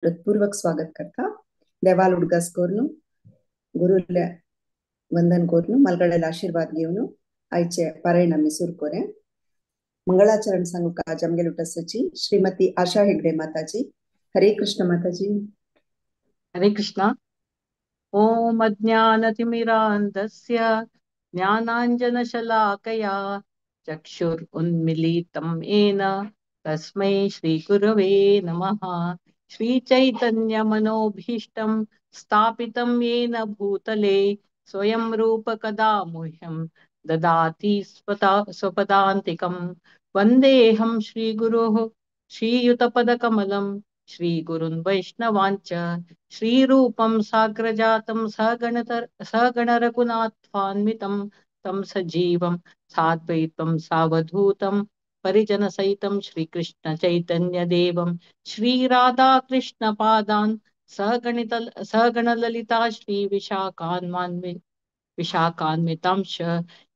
हृदपूर्वक स्वागत करता. देवाल उडगास करून गुरुले वंदन करून मालगड्याला आशीर्वाद घेवन आयचे पारायण आमी सुरू करूया. मंगळाचरण सांगू का आज आमगेल उटासाची श्रीमती आशा हेगडे माताजी. हरे कृष्ण माताजी. हरे कृष्ण. ओम अज्ञानतिमिरान्धस्य ज्ञानाञ्जनशलाकया चक्षुरुन्मीलितं येन तस्मै श्रीगुरवे नमः. श्रीचैतन्यमनोभीष्टं स्थापितं येन भूतले स्वयं रूप कदा मुह्यं ददाति स्वपदान्तिकं. वन्देऽहं श्रीगुरोः श्रीयुतपदकमलं श्रीगुरुन् वैष्णवाञ्च श्रीरूपं साग्रजातं सगणरघुनाथान्वितं तं सजीवं साद्वैतं सावधूतं परिजनसहितं श्रीकृष्णचैतन्यदेवं श्रीराधाकृष्णपादान् सगणललिता श्रीविशाखान्वितांश.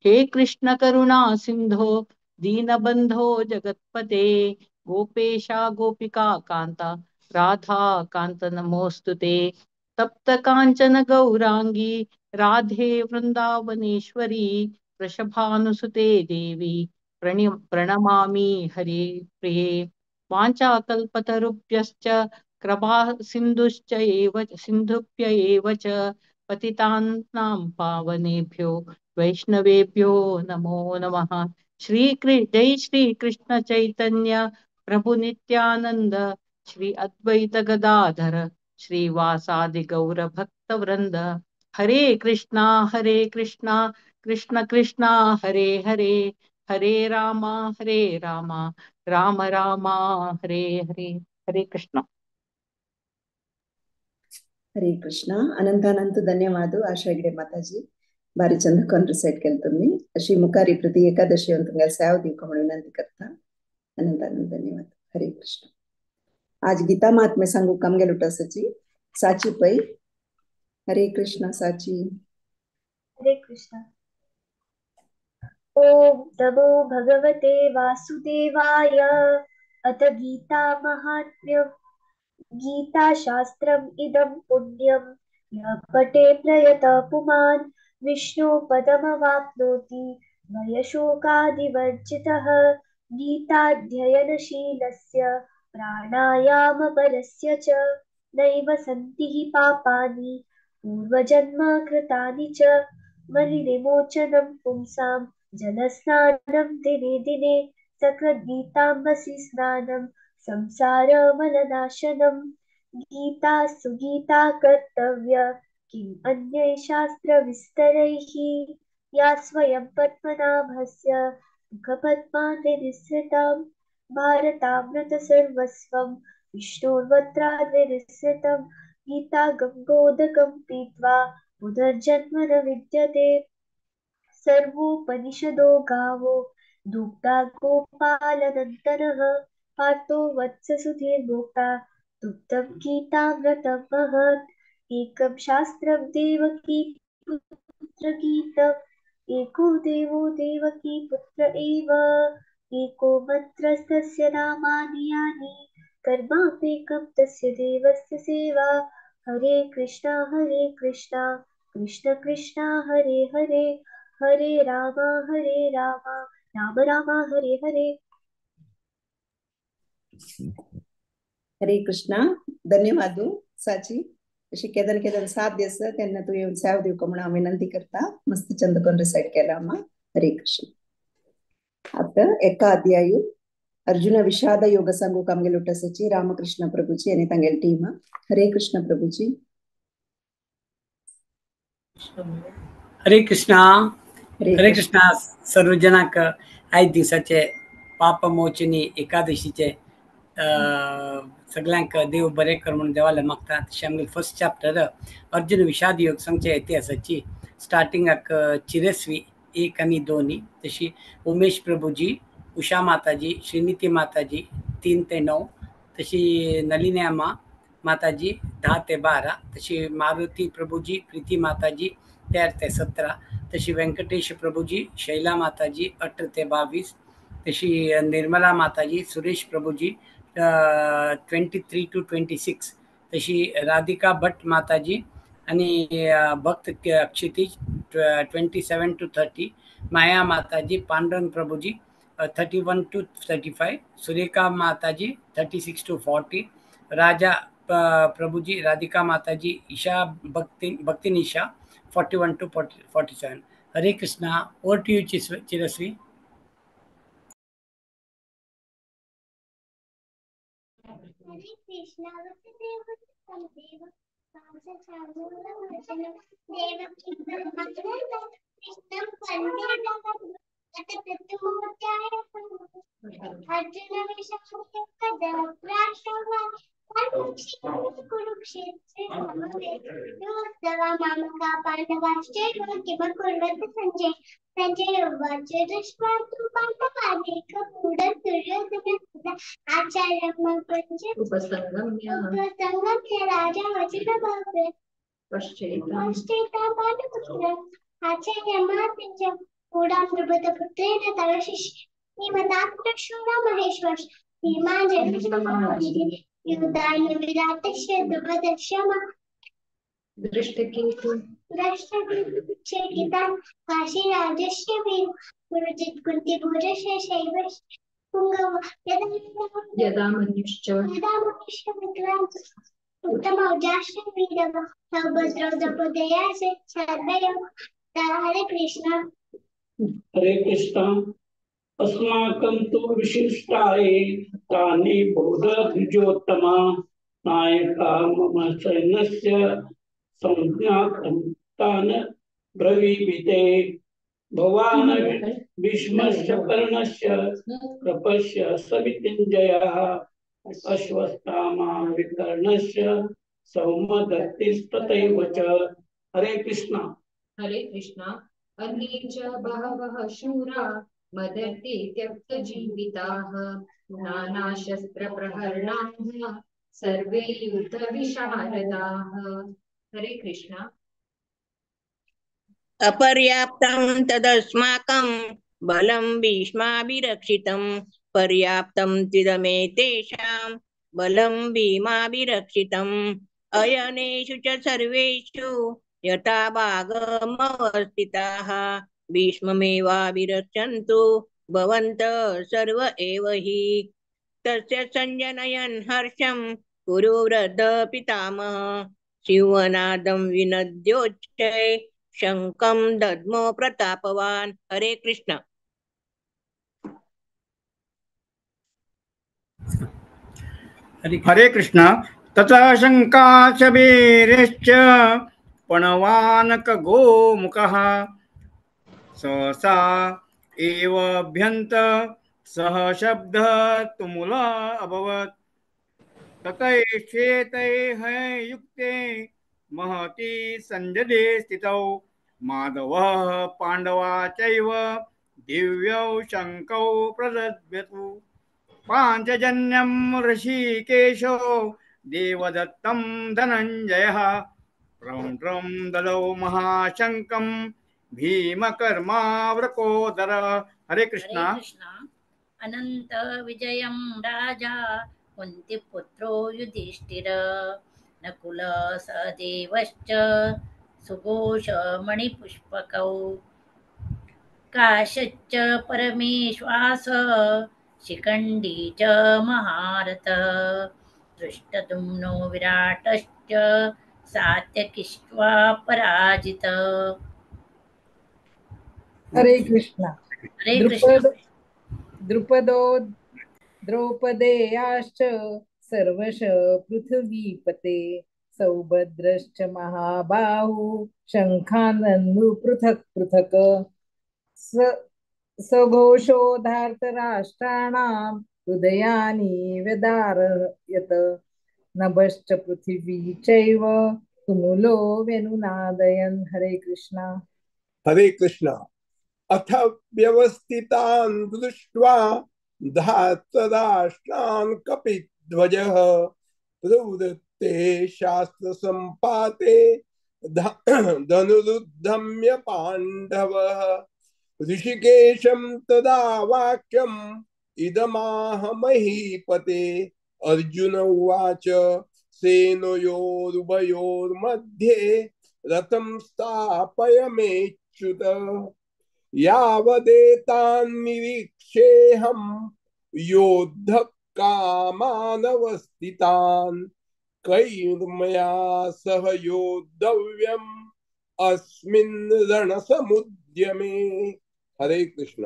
हे कृष्ण करुणा सिंधो दीनबंधो जगत्पते गोपेशा गोपिका कांता राधा कांत नमोस्तुते. तप्त कांचन गौरांगी राधे वृंदावनेश्वरी वृषभानुसुते देवी प्रणमामि हरे प्रिये. वाञ्छाकल्पतरुभ्यश्च कृपा सिन्धुश्च एव सिन्धुभ्य एव च पतितानां पावनेभ्यो वैष्णवेभ्यो नमो नमः. जय श्री कृष्ण चैतन्य प्रभु नित्यानंद श्री अद्वैत गदाधर श्रीवासादि गौर भक्त वृंद. हरे कृष्णा कृष्ण कृष्णा हरे हरे, हरे रामा राम राम हरे हरे. हरे कृष्ण. हरे कृष्ण. अनंत अनंत धन्यवाद आशा हेगडे माताजी. भारी चंद कॉन्ट्रसाइट केलं तुम्ही. अशी मुखारी प्रति एकादशी तुमका सेवा दिवका म्हणून विनंती करता. अनंत अनंत धन्यवाद. हरे कृष्ण. आज गीता महात्म्य सांगू काम गेलो साची साची पै. हरे कृष्ण साची. हरे कृष्ण. ओम नमो भगवते वासुदेवाय. अथ गीता महात्म्यम्. गीता शास्त्रम् इदं पुण्यं यः पठे प्रयतः पुमान् विष्णु पदमवाप्नोति भयशोकादिवर्जितः. गीताध्ययनशीलस्य प्राणायामपरस्य च नैव सन्ति हि पापानि पूर्वजन्म कृतानि च. मलिविमोचनं पुंसां जलस्नानं दिने दिने सकृद्गीताम्बसि स्नानं संसारमलनाशनं. गीता सुगीता कर्तव्य किं अन्यै शास्त्रविस्तरैः या स्वयं पद्मनाभस्य मुखपद्मात् विनिसृतं. भारतामृतसर्वस्वं विष्णोर्वक्त्राद् विनिसृतं. गीता गंगोदकं पीत्वा पुनर्जन्म न विद्यते. सर्वोपनिषदो गावो दुग्धा गोपालनन्दनः पार्थो वत्ससुधीर्भोक्ता दुग्धं गीतामृतं महत्. एकं शास्त्रं देवकी पुत्रगीतम् एको देवो देवकी पुत्र एव. एको मन्त्रस्तस्य नामानि यानि कर्मापेकं तस्य देवस्य सेवा. हरे कृष्णा कृष्ण कृष्ण हरे हरे, हरे राम राम राम हरे हरे. हरे कृष्णा. धन्यवाद साची. अशी केदन केदन साथ दिस त्यांना तू येऊन सेवा दिवका म्हणून विनंती करता. मस्त चंद करून रिसाइट केला आम्हा. हरे कृष्ण. आता एका अध्यायू अर्जुन विषाद योग सांगू कामगेल उटासाची रामकृष्ण प्रभूजी आणि तांगेल टीम. हरे कृष्ण प्रभूजी. हरे कृष्णा. हरे कृष्णा. सर्व जनांक आयज दिवसाचे पापमोचनी एकादशीचे सगळ्यांक देव बरें कर म्हणून देवाला मागता. तशें आमगेले फर्स्ट चॅप्टर अर्जुन विषाद योग सांगचे इतिहासाची स्टार्टिंगाक चिरस्वी 1 आणि 2, तशी उमेश प्रभूजी, उषा माताजी, श्रीनिती माताजी 3 ते 9, तशी नलिन्यामा माताजी 10 ते 12, तशी मारुती प्रभूजी, प्रीती माताजी 13 ते 17, तशी व्यंकटेश प्रभूजी, शैला माताजी 18 ते 22, तशी निर्मला माताजी, सुरेश प्रभूजी 23 to 26 तशी राधिका भट माताजी आनी Bhakt Kshitij 27 to 30, Maya Mataji, Pandurang Prabhuji 31 to 35, Surekha Mataji 36 to 40, Raja Prabhuji, Radhika Mataji, Isha Bhakti, Bhakti Nisha 41 to 47. Hare Krishna. Over to you Chirasvi. Hare Krishna. Hare Krishna. Hare Krishna. अस्माकं तु विशिष्टाये तानि बोधद्विजोत्तमा नायका मम सैन्यस्य संज्ञातं तान् ब्रवीमिते। भवान् भीष्मस्य कर्णस्य कृपस्य समितिञ्जयः अश्वत्थामा विकर्णस्य सौमदत्तिस्तथैव च। हरे कृष्ण। हरे कृष्ण। अन्ये च बहवः शूरा मदर्थे त्यक्तजीविताः नानाशस्त्रप्रहरणाः सर्वे युद्धविशारदाः। हरे कृष्ण। अपर्याप्तं तदस्माकं बलं भीष्माभिरक्षितं पर्याप्तं त्विदमेतेषां बलं भीमाभिरक्षितम्। अयनेषु च सर्वेषु यथा भागमवस्थिताः भीष्ममेवाभिरक्षन्तु भवन्तः सर्व एव हि। तस्य सञ्जनयन् हर्षं कुरु वृद्धः पितामहः शिवनादं विनद्योच्चै शङ्खं दद्मो प्रतापवान्। हरे कृष्ण। हरे कृष्ण। तथा शङ्काशबीरेश्च पणवानकगोमुखः सहसा एव अभ्यन्त सह शब्दः तुमुल अभवत्। ततैश्चेतैः युक्ते महती संजले स्थितौ माधवः पाण्डवा चैव दिव्यौ शङ्खौ प्रदद्यतु। पाञ्चजन्यं ऋषिकेशो देवदत्तं धनञ्जयः प्रौण्ड्रं ददौ महाशङ्खं भीमकर्मावृकोदर। हरे कृष्ण। हरे कृष्ण। अनंत विजयं राजा कुन्तीपुत्रो युधिष्ठिर नकुल सहदेवश्च सुघोष मणिपुष्पकौ काश्च परमेश्वास शिखण्डी च महारथ धृष्टद्युम्नो विराटश्च सात्यकिष्ट्वा पराजित। हरे कृष्ण। हरे कृष्ण। द्रुपदो द्रौपदेयाश्च सर्वश पृथ्वीपते सौभद्रश्च महाबाहु शङ्खाननु पृथक् पृथक् सघोषो धार्तराष्ट्राणां हृदयानि व्यदारयत नभश्च पृथिवी चैव तुमुलो व्यनुनादयन्। हरे कृष्ण। हरे कृष्ण। अथ व्यवस्थितान् दृष्ट्वा धार्तराष्ट्रान् कपिध्वजः प्रवृत्ते शास्त्रसम्पाते धनुरुद्धम्य पाण्डवः ऋषिकेशं तदा वाक्यम् इदमाह महीपते। अर्जुन उवाच सेनयोरुभयोर्मध्ये रथं स्थापय मेच्युत। यावदेतान् निरीक्षेऽहं योद्धः कामानवस्थितान् कैर्मया सह योद्धव्यम् अस्मिन् रणसमुद्यमे। हरे कृष्ण।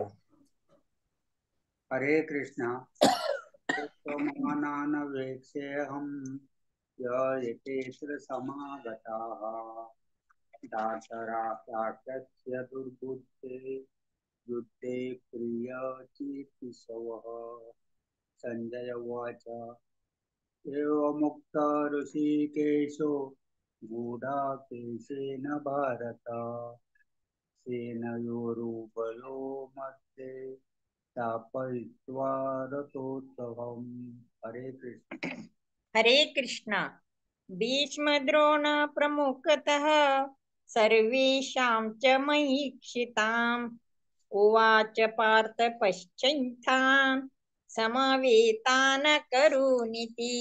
हरे कृष्ण। मानानवेक्षेऽहं य एतेऽत्र समागताः दासराष्ट्रस्य दुर्बुद्धे युद्धे प्रियचिकित्सवः। संजय उवाच एवमुक्ता ऋषिकेशो गूढाकेशेन भारत सेनयोरुभयो मध्ये स्थापयित्वा रथोत्सवम्। हरे कृष्ण। हरे कृष्ण। भीष्मद्रोण प्रमुखतः सर्वेषां च मयीक्षिताम् उवाच पार्थ पश्चिन्तान् समवेतान् करुणीति।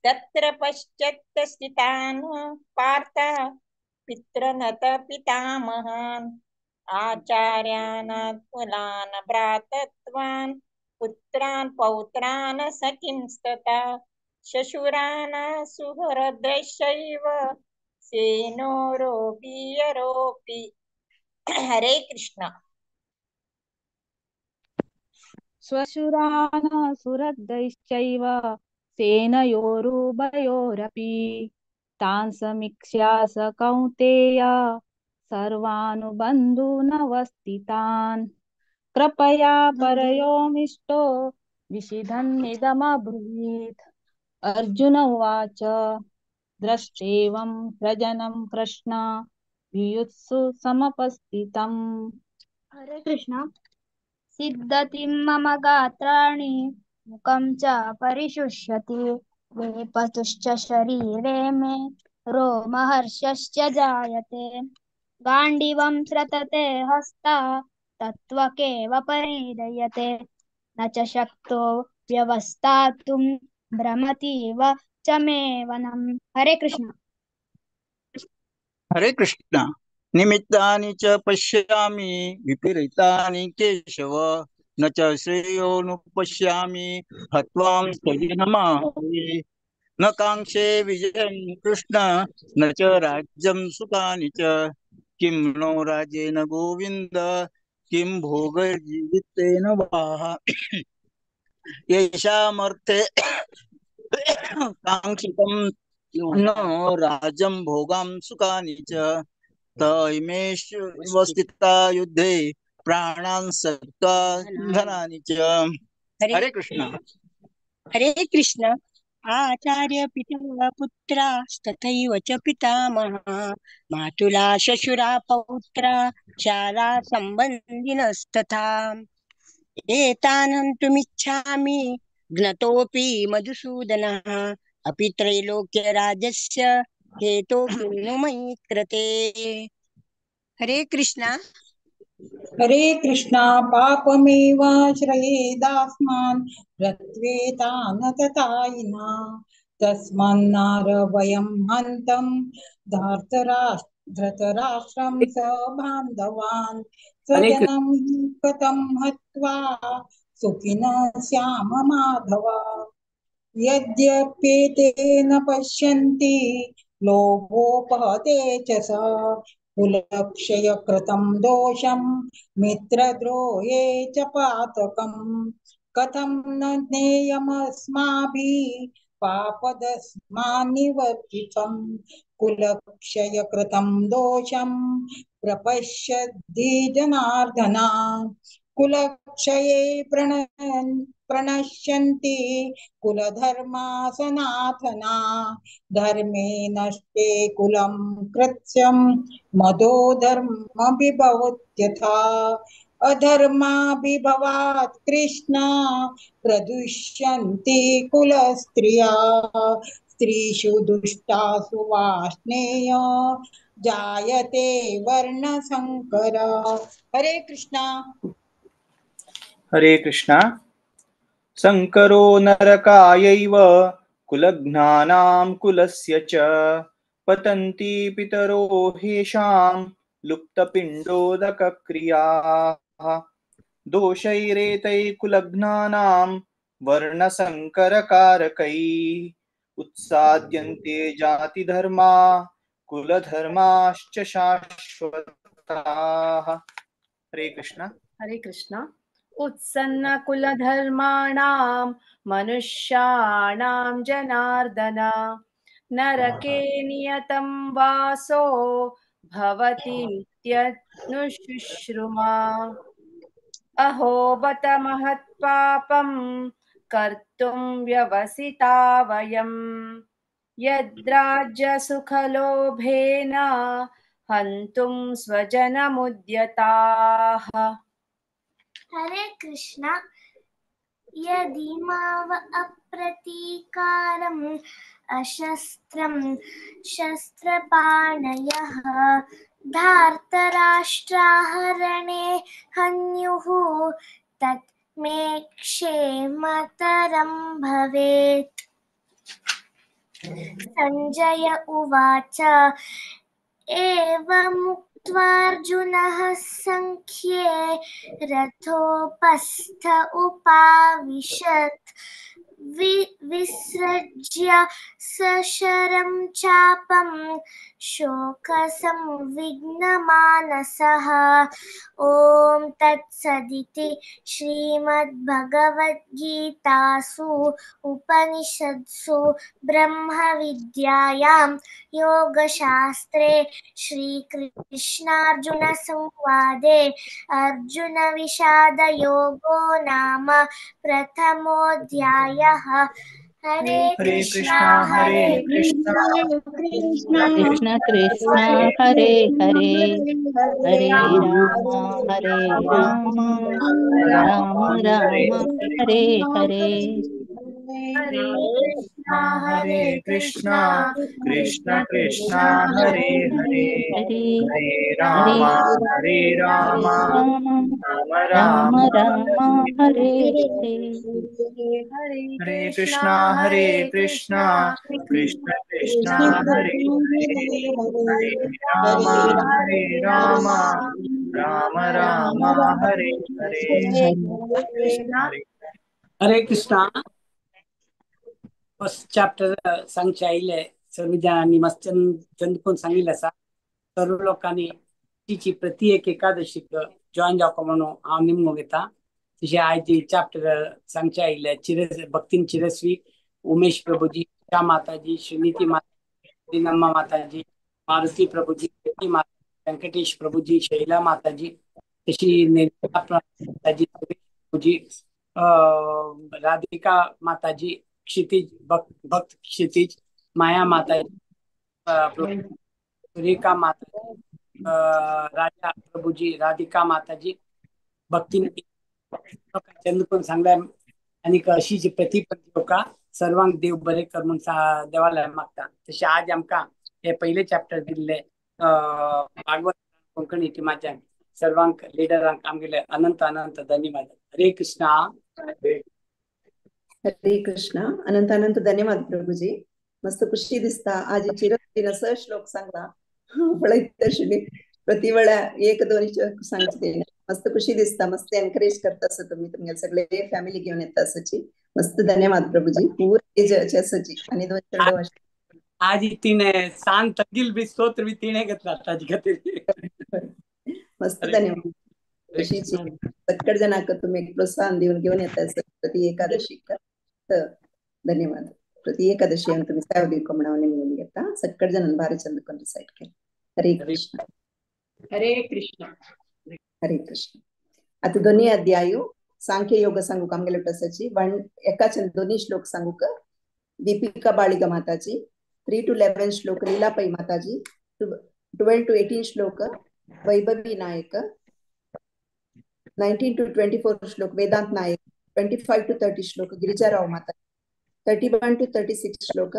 तत्र पश्चात् स्थितान् पार्थ पितृनत पितामहान् आचार्यान् कुलान् भ्रातृत्वान् पुत्रान् पौत्रान् सखींस्तथा श्वशुरान् सुहृदश्चैव सेनोरोपि। हरे कृष्ण। श्वशुरान् सुहृदैश्चैव सेनयोरुभयोरपि तान् समीक्ष्य स कौन्तेय सर्वानुबन्धूनवस्थितान् कृपया परयोमिष्टो विषिधन्निदमब्रूहीत्। अर्जुन उवाच द्रष्टेवं प्रजनं कृष्ण युयुत्सु समुपस्थितम्। हरे कृष्ण। सिद्धतिं मम गात्राणि मुखं च परिशुष्यति वेपतुश्च शरीरे मे रोमहर्षश्च जायते। गाण्डीवं स्रतते हस्ता तत्त्वकेव परिदयते न च शक्तो व्यवस्थातुं भ्रमतीव च मे वनम्। हरे कृष्ण। हरे कृष्ण। निमित्तानि च पश्यामि विपरीतानि केशव न च श्रेयोनुपश्यामि हत्वां स्वजनमाहवे। न काङ्क्षे विजयं कृष्ण न च राज्यं सुखानि च किं नो राज्येन गोविन्द किं भोगजीवितेन वा। येषामर्थे काङ्क्षितं नो राज्यं भोगां सुखानि च त इमेषु स्थिता युद्धे प्राणान् सत्त्वा धनानि च। हरे कृष्ण। हरे कृष्ण। आचार्य पिता पुत्रास्तथैव च पितामहः मातुला श्वशुरा पौत्रा शाला सम्बन्धिनस्तथा एतान् हन्तुमिच्छामि घ्नतोऽपि मधुसूदनः अपि त्रैलोक्यराजस्य हेतो किं नु मयि कृते। हरे कृष्ण। हरे कृष्ण। पापमेवाश्रयेदास्मान् रत्वेतान् ततायिना तस्मान्नार वयं हन्तं धृतराष्ट्रं स बान्धवान् स्वजनं कथं हत्वा सुखिनः स्याम माधव। यद्यप्येते न पश्यन्ति लोभोपहते च स कुलक्षयकृतं दोषं मित्रद्रोहे च पातकं कथं न ज्ञेयमस्माभिः पापदस्मान्निवर्तितं कुलक्षयकृतं दोषं प्रपश्यद्धि जनार्दना। कुलक्षये प्रणश्यन्ति कुलधर्मा सनातना धर्मे नष्टे कुलं कृत्स्यं मदो धर्मविभवत्यथा। अधर्माभिभवात् कृष्ण प्रदुष्यन्ति कुलस्त्रिया स्त्रीषु दुष्टासु वाष्णेय जायते वर्णसंकर। हरे कृष्णा। हरे कृष्णा। संकरो नरकायैव कुलघ्नानां कुलस्य च पतन्ति पितरो ह्येषां लुप्तपिण्डोदकक्रियाः। दोषैरेतैः कुलघ्नानां वर्णसङ्करकारकैः उत्साद्यन्ते जातिधर्मा कुलधर्माश्च शाश्वताः। हरे कृष्ण। हरे कृष्ण। उत्सन्न कुलधर्माणां मनुष्याणां जनार्दन नरके नियतं वासो भवतीत्यनुशुश्रुमा। अहो बत महत्पापं कर्तुं व्यवसिता वयं यद्राज्यसुखलोभेन हन्तुं स्वजनमुद्यताः। हरे कृष्ण। यदि माव अप्रतीकारम् अशस्त्रं शस्त्रपाणयः धार्तराष्ट्राहरणे हन्युः तत् मे क्षेमतरं भवेत्। संजय उवाच एवमुक्त्वार्जुनः सङ्ख्ये रथोपस्थ उपाविशत् विसृज्य सशरं चापं शोकसंविघ्नमानसः। ॐ तत्सदिति श्रीमद्भगवद्गीतासु उपनिषत्सु ब्रह्मविद्यायां योगशास्त्रे श्रीकृष्णार्जुनसंवादे अर्जुनविषादयोगो नाम प्रथमोऽध्यायः। हरे कृष्णा हरे कृष्णा कृष्ण कृष्ण हरे हरे हरे राम हरे राम राम राम हरे हरे। हरे कृष्णा कृष्ण कृष्ण हरे हरे हरे राम हरे राम राम राम राम हरे हरे। हरे कृष्णा हरे कृष्णा कृष्ण कृष्ण हरे हरे हरे राम हरे राम राम राम हरे हरे। हरे कृष्णा। फर्स्ट चॅप्टर सांगचे आयिल्ले सर्व जाणांनी मस्त चंद करून सांगिल्लें आसा। सर्व लोकांनी तिची प्रति एक एकादशीक जॉयन जावपा म्हणून हांव निमगो घेता। तशें आयज चॅप्टर सांगचे आयिल्ले भक्तीन चिरस्वी उमेश प्रभुजी, उषा माताजी, श्रीनीती माता, नम्मा माताजी, मारुती प्रभुजी, माता, वेंकटेश प्रभुजी, शैला माताजी, तशी निर्मला माताजी, प्रभुजी, राधिका माताजी, क्षितिज भक्त क्षितिज, माया माताजी, सुरेखा माताजी, राजा प्रभुजी, राधिका माताजी, भक्तीन चंद करून सांगल्या आनी अशी प्रति लोकां सर्वांक देव बरे कर म्हूण देवाला मागता। तशें आज आमकां हे पयले चॅप्टर दिल्ले भागवत कोंकणी टिमाच्यान सर्वांक लिडरांक आमगेले अनंत अनंत धन्यवाद। हरे कृष्णा। हरे कृष्णा। अनंत अनंत धन्यवाद प्रभुजी। मस्त खुशी दिसता आज चिरस्वीन स श्लोक सांगला पळयत तशी प्रति वेळा एक दोन श्लोक सांगचे ते मस्त खुशी दिसता। मस्त एनकरेज करता असं तुम्ही तुमगे सगळे फॅमिली घेऊन येता असची। मस्त धन्यवाद प्रभुजी। पूर एज असची आणि दोन चेडो आज तिने सांग तगिल बी स्तोत्र बी तिने घेतला ताजे खातीर। मस्त धन्यवाद। खुशीची सक्कड जणांक तुम्ही प्रोत्साहन देऊन घेऊन येता प्रति एकादशी धन्यवाद। प्रति एकादशी तुम्ही सेवा दिवंक म्हणून निमगून घेता सक्कड जणांनी भारी चंद करून रिसाइट केले। हरे कृष्ण। हरे कृष्ण। हरे कृष्ण। आता दोन्ही अध्याय सांख्य योग सांगूक आमगेले टसाची वन एकाच्यान दोन्ही श्लोक सांगूक दीपिका बाळिगा माताजी, 3 to 11 श्लोक लीला पै माताजी, 12 to 18 श्लोक वैभवी नायक, 19 to 24 श्लोक वेदांत नायक, 25 to 30 श्लोक गिरिजाराव माता, 31 to 36 श्लोक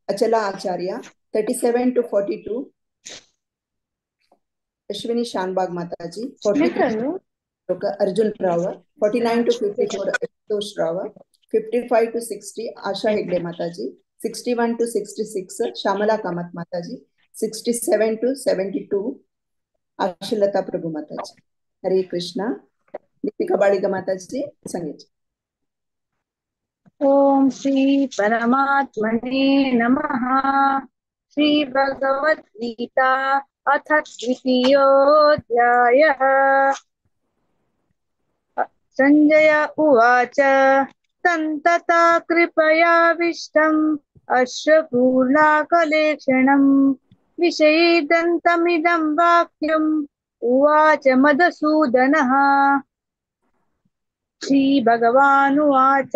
अचला आचार्य, 37 to 42 Ashwini Shanbhag Mataji, 43 श्लोक अर्जुन राव, 49 to 54 Ashutosh Rao, 55 to 60 Asha Hegde Mataji, 61 to 66 Shyamala Kamat Mataji, 67 to 72 Ashalata Prabhu Mataji. Hare Krishna. Deepika Baliga Mataji सांगायचे. ओम श्री परमात्मने नमः. श्री भगवद् गीता अथ द्वितीयोऽध्यायः. संजय उवाच. सन्तता कृपयाविष्टम् अश्रुपूर्णाकलेक्षणं विषयेदन्तमिदं वाक्यम् उवाच मधुसूदनः. श्री भगवानुवाच.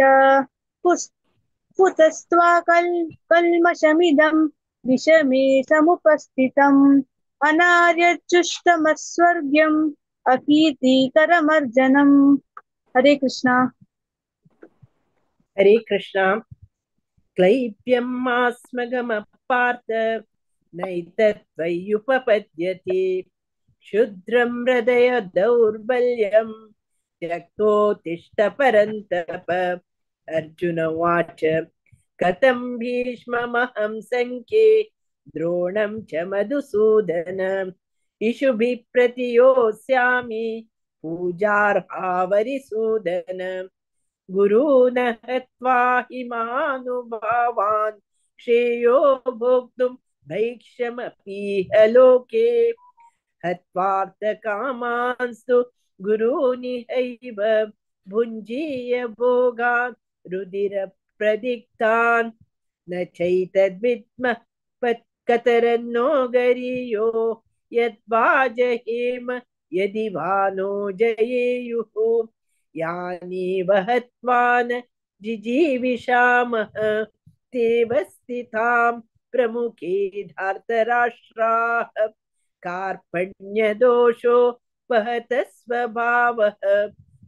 कुतस्त्वा कल्मषमिदं विषमे समुपस्थितम् अनार्यजुष्टमस्वर्ग्यम् अकीर्तिकरमर्जनम्. हरे कृष्णा. हरे कृष्णा. क्लैप्यं मास्मगमपार्थ नैतत्त्वय्युपपद्यते क्षुद्रं हृदय दौर्बल्यं त्यक्तोत्तिष्ठ परन्तप. अर्जुन उवाच. कथं भीष्ममहं सङ्ख्ये द्रोणं च मधुसूदन इषुभिः प्रतियोस्यामि पूजार्हावरिसूदन. गुरून् हत्वा हि मानुभावान् श्रेयो भोक्तुं भैक्ष्यमपीह लोके. हत्वार्थकामांस्तु गुरूनिहैव भुञ्जीय भोगान् रुधिरप्रदिग्धान्. न चैतद्विद्मः कतरन्नो गरीयो यद्वा जहेम यदि वा नो जयेयुः. यानि वहत्वा न जिजीविषामः तेव स्थितां प्रमुखे धार्तराष्ट्राः. कार्पण्यदोषो वहतस्वभावः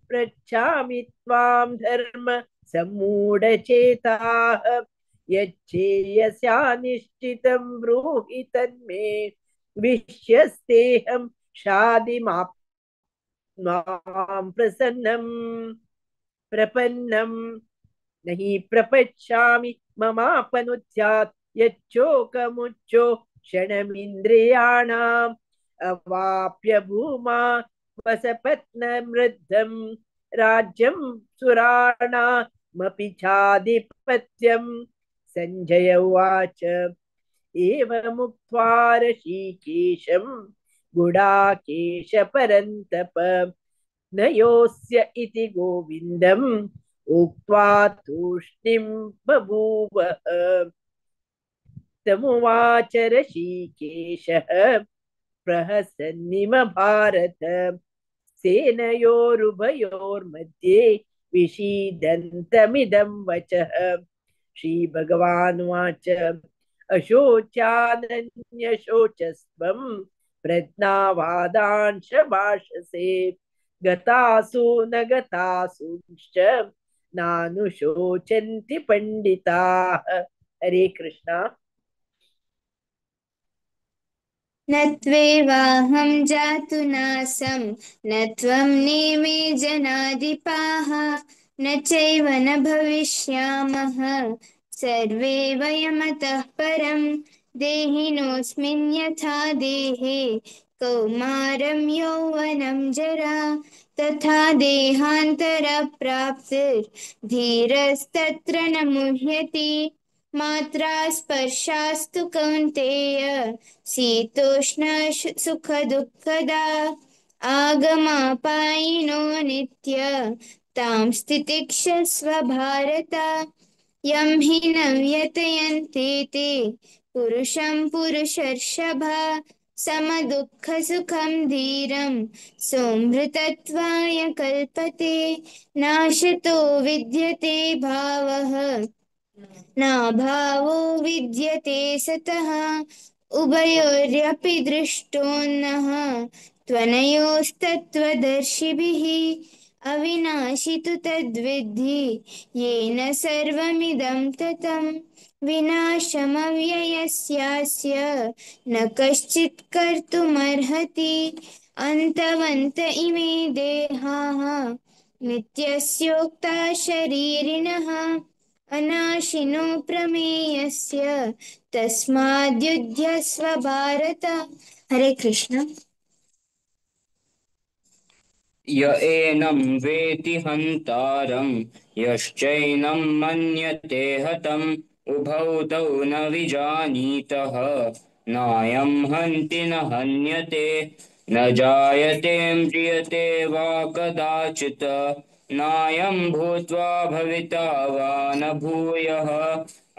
पृच्छामि त्वां धर्म सम्मूढचेताः. यच्चेयस्या निश्चितं ब्रूहि तन्मे विश्यस्तेऽहं शादिमाप् मां प्रसन्नं प्रपन्नं. नहि प्रपश्यामि ममापनुद्यात् यच्चोकमुच्चो क्षणमिन्द्रियाणाम्. अवाप्य भूमा वसपत्नमृद्धं राज्यं सुराणामपि चाधिपत्यं. संजय उवाच. एवमुक्त्वा ऋषिकेशं गुडाकेश परन्तप न योऽस्य इति गोविन्दम् उक्त्वा तूष्णीं बभूव. तमुवाच ऋषिकेशः प्रहसन्निव भारत सेनयोरुभयोर्मध्ये विषीदन्तमिदं वचः. श्रीभगवानुवाच. अशोच्यानन्यशोचस्त्वं प्रज्ञावादांश भाषसे गतासु न गतासूंश्च नानुशोचन्ति पण्डिताः. हरे कृष्णा. न त्वेवाहं जातु नासं न त्वं नेमे जनाधिपाः न चैव न भविष्यामः सर्वे वयमतः परं. देहिनोऽस्मिन् यथा देहे कौमारं यौवनं जरा तथा देहान्तरप्राप्तिर्धीरस्तत्र न मुह्यति. मात्रा स्पर्शास्तु कौन्तेय शीतोष्ण सुखदुःखदा आगमापायिनो नित्य तां स्थितिक्षस्व भारत. यं हि न व्यतयन्ते ते पुरुषं पुरुषर्षभ समदुःखसुखं धीरं सोऽमृतत्वाय कल्पते. नाशतो विद्यते भावः नाभावो विद्यते सतः उभयोरपि दृष्टोन्नः त्वनयोस्तत्त्वदर्शिभिः. अविनाशि तु तद्विद्धि येन सर्वमिदं ततं विनाशमव्ययस्यास्य न कश्चित् कर्तुमर्हति. अन्तवन्त इमे देहाः नित्यस्योक्ता शरीरिणः अनाशिनो प्रमेयस्य तस्माद्युध्यस्व भारत। हरे कृष्ण। य एनं वेति हन्तारं यश्चैनं मन्यते हतम् उभौ तौ न विजानीतः नायं हन्ति न हन्यते न जायते म्रियते वा कदाचित् नायं भूत्वा भविता वा न भूयः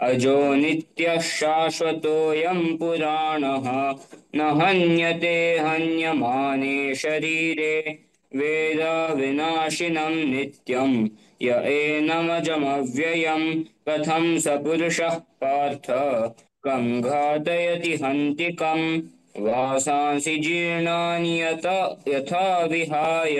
अजो नित्यः शाश्वतोऽयं पुराणः न हन्यते हन्यमाने शरीरे वेदाविनाशिनं नित्यं य एनमजमव्ययं कथं स पुरुषः पार्थ कं घातयति हन्ति कं वासांसि जीर्णानि यथा विहाय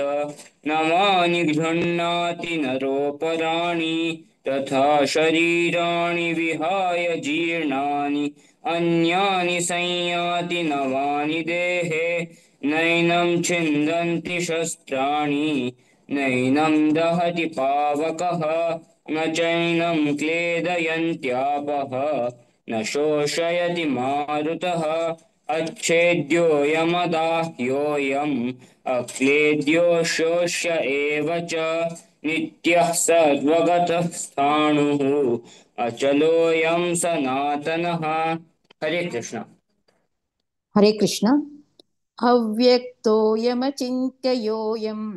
नवानि गृह्णाति नरोपराणि तथा शरीराणि विहाय जीर्णानि अन्यानि संयाति नवानि देहे नैनं छिन्दन्ति शस्त्राणि नैनं दहति पावकः न चैनं क्लेदयन्त्यापः न शोषयति मारुतः अच्छेद्योऽयमदाह्योऽयम् अक्लेद्यो शोष्य एव च नित्यः सर्वगतः स्थाणुः अचलोऽयं सनातनः। हरे कृष्ण। हरे कृष्ण। अव्यक्तोऽयमचिन्त्ययोऽयम्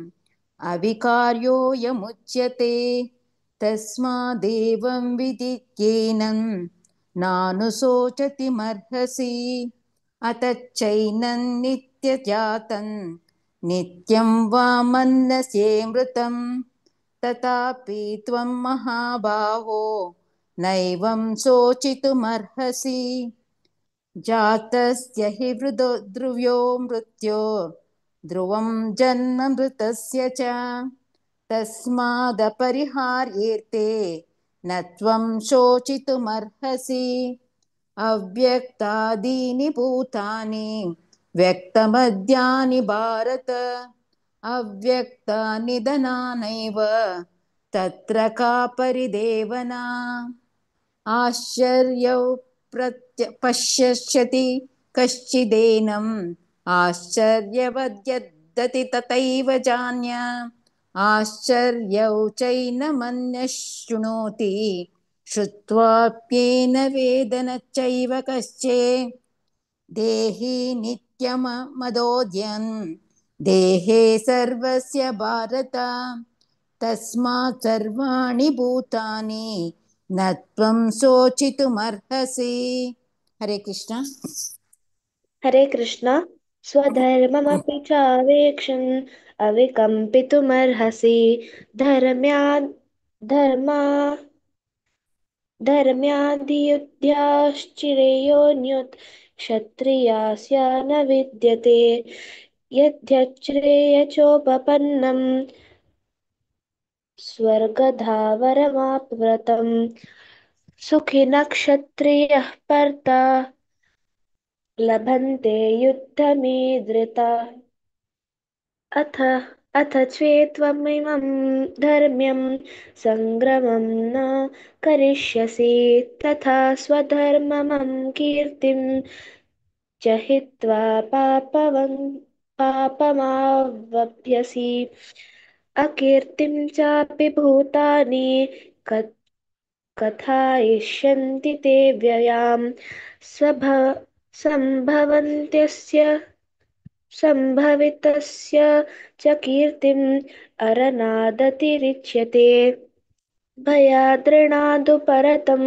अविकार्योऽयमुच्यते तस्मादेवं विदित्येनं नानुशोचतिमर्हसि। अतश्चैनं नित्यजातं नित्यं वा मन्यसे मृतं तथापि त्वं महाबाहो नैवं शोचितुमर्हसि। जातस्य हि ध्रुव्यो मृत्यो ध्रुवं जन्म मृतस्य च तस्मादपरिहार्येर्ते न त्वं शोचितुमर्हसि। अव्यक्तादीनि भूतानि व्यक्तमद्यानि भारत अव्यक्तानि धनानैव तत्र का परिदेवना। आश्चर्यौ पश्यति कश्चिदेनम् आश्चर्यवद्यद्दति तथैव जान्य आश्चर्यौ चैनमन्यः शृणोति श्रुत्वाप्येन वेदन चैव कश्चे। देहि नित्यमदोद्यन् देहे सर्वस्य भारत तस्मात् सर्वाणि भूतानि न त्वं शोचितुमर्हसि। हरे कृष्ण। हरे कृष्ण। स्वधर्ममपि चावेक्षन् अविकम्पितुमर्हसि धर्म्या धर्मा धर्म्यादियुद्ध्याश्चिरेयोऽन्युत् क्षत्रियास्य न विद्यते। यद्यच्छ्रेयचोपपन्नं स्वर्गधावरमाप्व्रतं सुखिनः क्षत्रियः पर्ता लभन्ते युद्धमीदृता। अथ अथ चेत्त्वमिमं धर्म्यं सङ्ग्रामं न करिष्यसि तथा स्वधर्ममं कीर्तिं च हित्वा पापमावभ्यसि। अकीर्तिं चापि भूतानि कथयिष्यन्ति ते व्ययां सम्भवन्त्यस्य सम्भवितस्य च कीर्तिम् अरनादतिरिच्यते। भयादृणादुपरतं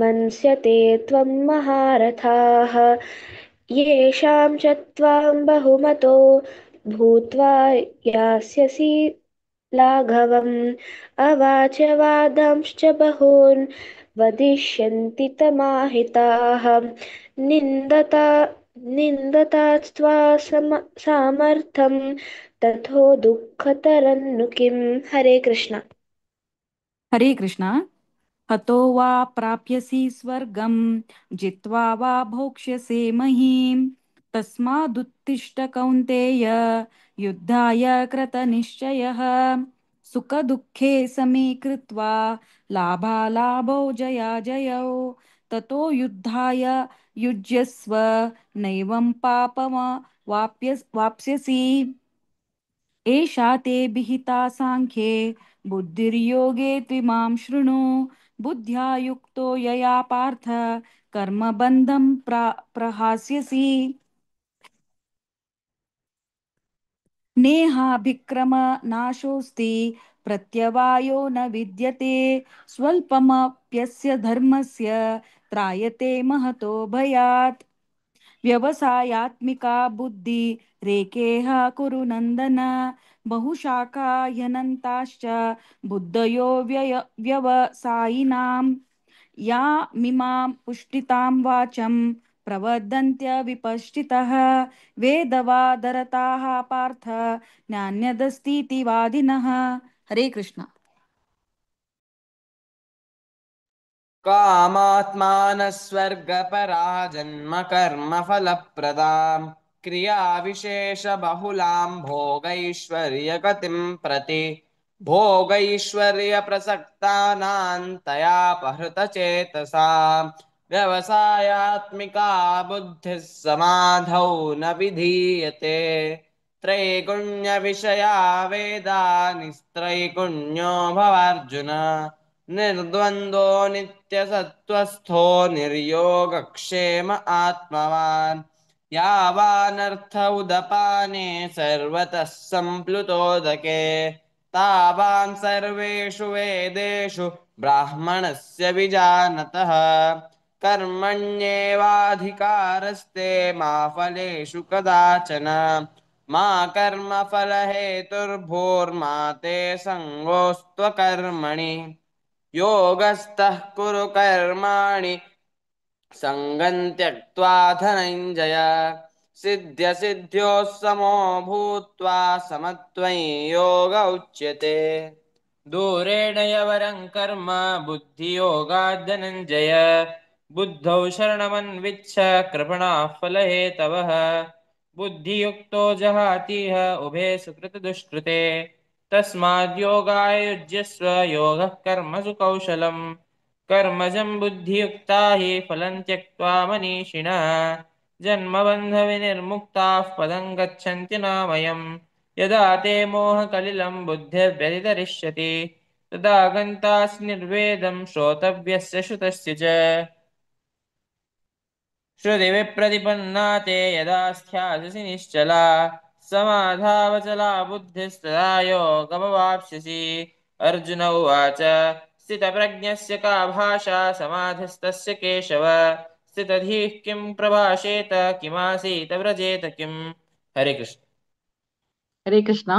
मंस्यते त्वं महारथाः येषां च त्वां बहुमतो भूत्वा यास्यसि लाघवम्। अवाच वादांश्च बहून् वदिष्यन्ति तमाहिताः निन्दता निन्दतास्त्वा सामर्थ्यं तथो दुःखतरन्नु किम्। हरे कृष्ण। हरे कृष्ण। हतो वा प्राप्यसि स्वर्गं जित्वा वा भोक्ष्यसे महीं तस्मादुत्तिष्ठ कौन्तेय युद्धाय कृतनिश्चयः। सुखदुःखे समे कृत्वा लाभालाभौ जयाजयौ ततो युद्धाय युज्यस्व नैवं पापम वाप्स्यसि। एषा ते विहिता साङ्ख्ये बुद्धिर्योगे त्विमां शृणु। बुद्ध्या युक्तो यया पार्थ कर्मबन्धं प्रहास्यसि। नेहाभिक्रम नाशोऽस्ति प्रत्यवायो न विद्यते। स्वल्पमप्यस्य धर्मस्य त्रायते महतो भयात्। व्यवसायात्मिका बुद्धि रेकेह कुरु नन्दन। बहुशाखा ह्यनन्ताश्च बुद्धयो व्यवसायिनां यामिमां पुष्टितां वाचं प्रवदन्त्यविपश्चितः। वेदवादरताः पार्थ नान्यदस्तीति वादिनः। हरे कृष्ण। कामात्मानः स्वर्गपरा जन्म कर्मफलप्रदां क्रियाविशेषबहुलां भोगैश्वर्यगतिं प्रति भोगैश्वर्यप्रसक्तानां तयापहृतचेतसां व्यवसायात्मिका बुद्धिः समाधौ न विधीयते। त्रैगुण्यविषया वेदा निस्त्रैगुण्यो भवार्जुन निर्द्वन्द्वो नित्यसत्त्वस्थो निर्योगक्षेम आत्मवान् यावानर्थ उदपाने सर्वतः सम्प्लुतोदके तावान् सर्वेषु वेदेषु ब्राह्मणस्य विजानतः। कर्मण्येवाधिकारस्ते मा फलेषु कदाचन मा कर्मफलहेतुर्भूर्मा ते सङ्गोऽस्त्वकर्मणि। योगस्थः कुरु कर्माणि सङ्गं त्यक्त्वा धनञ्जय सिद्ध्यसिद्ध्योः समो भूत्वा समत्वं योग उच्यते। दूरेण यवरं कर्म बुद्धियोगात् धनञ्जय बुद्धौ शरणमन्विच्छ कृपणाः फलहेतवः। बुद्धियुक्तो जहातीह उभे सुकृतदुष्कृते तस्माद्योगाय युज्यस्व योगः कर्मसु कौशलम्। कर्मजं बुद्धियुक्ता हि फलं त्यक्त्वा मनीषिणः जन्मबन्धविनिर्मुक्ताः पदं गच्छन्ति नामयम्। यदा ते मोहकलिलं बुद्धिर्व्यतितरिष्यति तदा गन्तासि निर्वेदं श्रोतव्यस्य श्रुतस्य च। श्रुतिविप्रतिपन्ना ते यदा स्थास्यसि निश्चला समाधावचला बुद्धिस्तदा योगमवाप्स्यसि। अर्जुन उवाच स्थितप्रज्ञस्य का भाषा समाधिस्तस्य केशव स्थितधीः किं प्रभाषेत किमासीत व्रजेत किम्। हरे कृष्ण। हरे कृष्ण।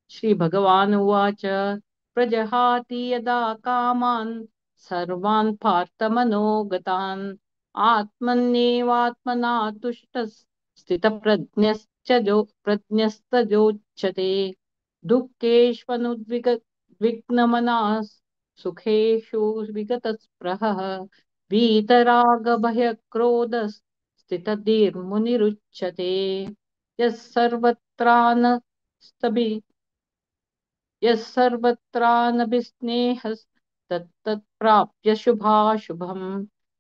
श्री भगवान् उवाच प्रजहाति यदा कामान् सर्वान् पार्थमनोगतान् आत्मन्येवात्मना तुष्टः स्थितप्रज्ञश्च प्रज्ञस्तजोच्यते। दुःखेष्वनुद्विग्नमनाः सुखेषु विगतस्पृहः वीतरागभयक्रोधस्थितधीर्मुनिरुच्यते। यः सर्वत्रानभिस्नेहस्तत्तत्प्राप्य शुभाशुभं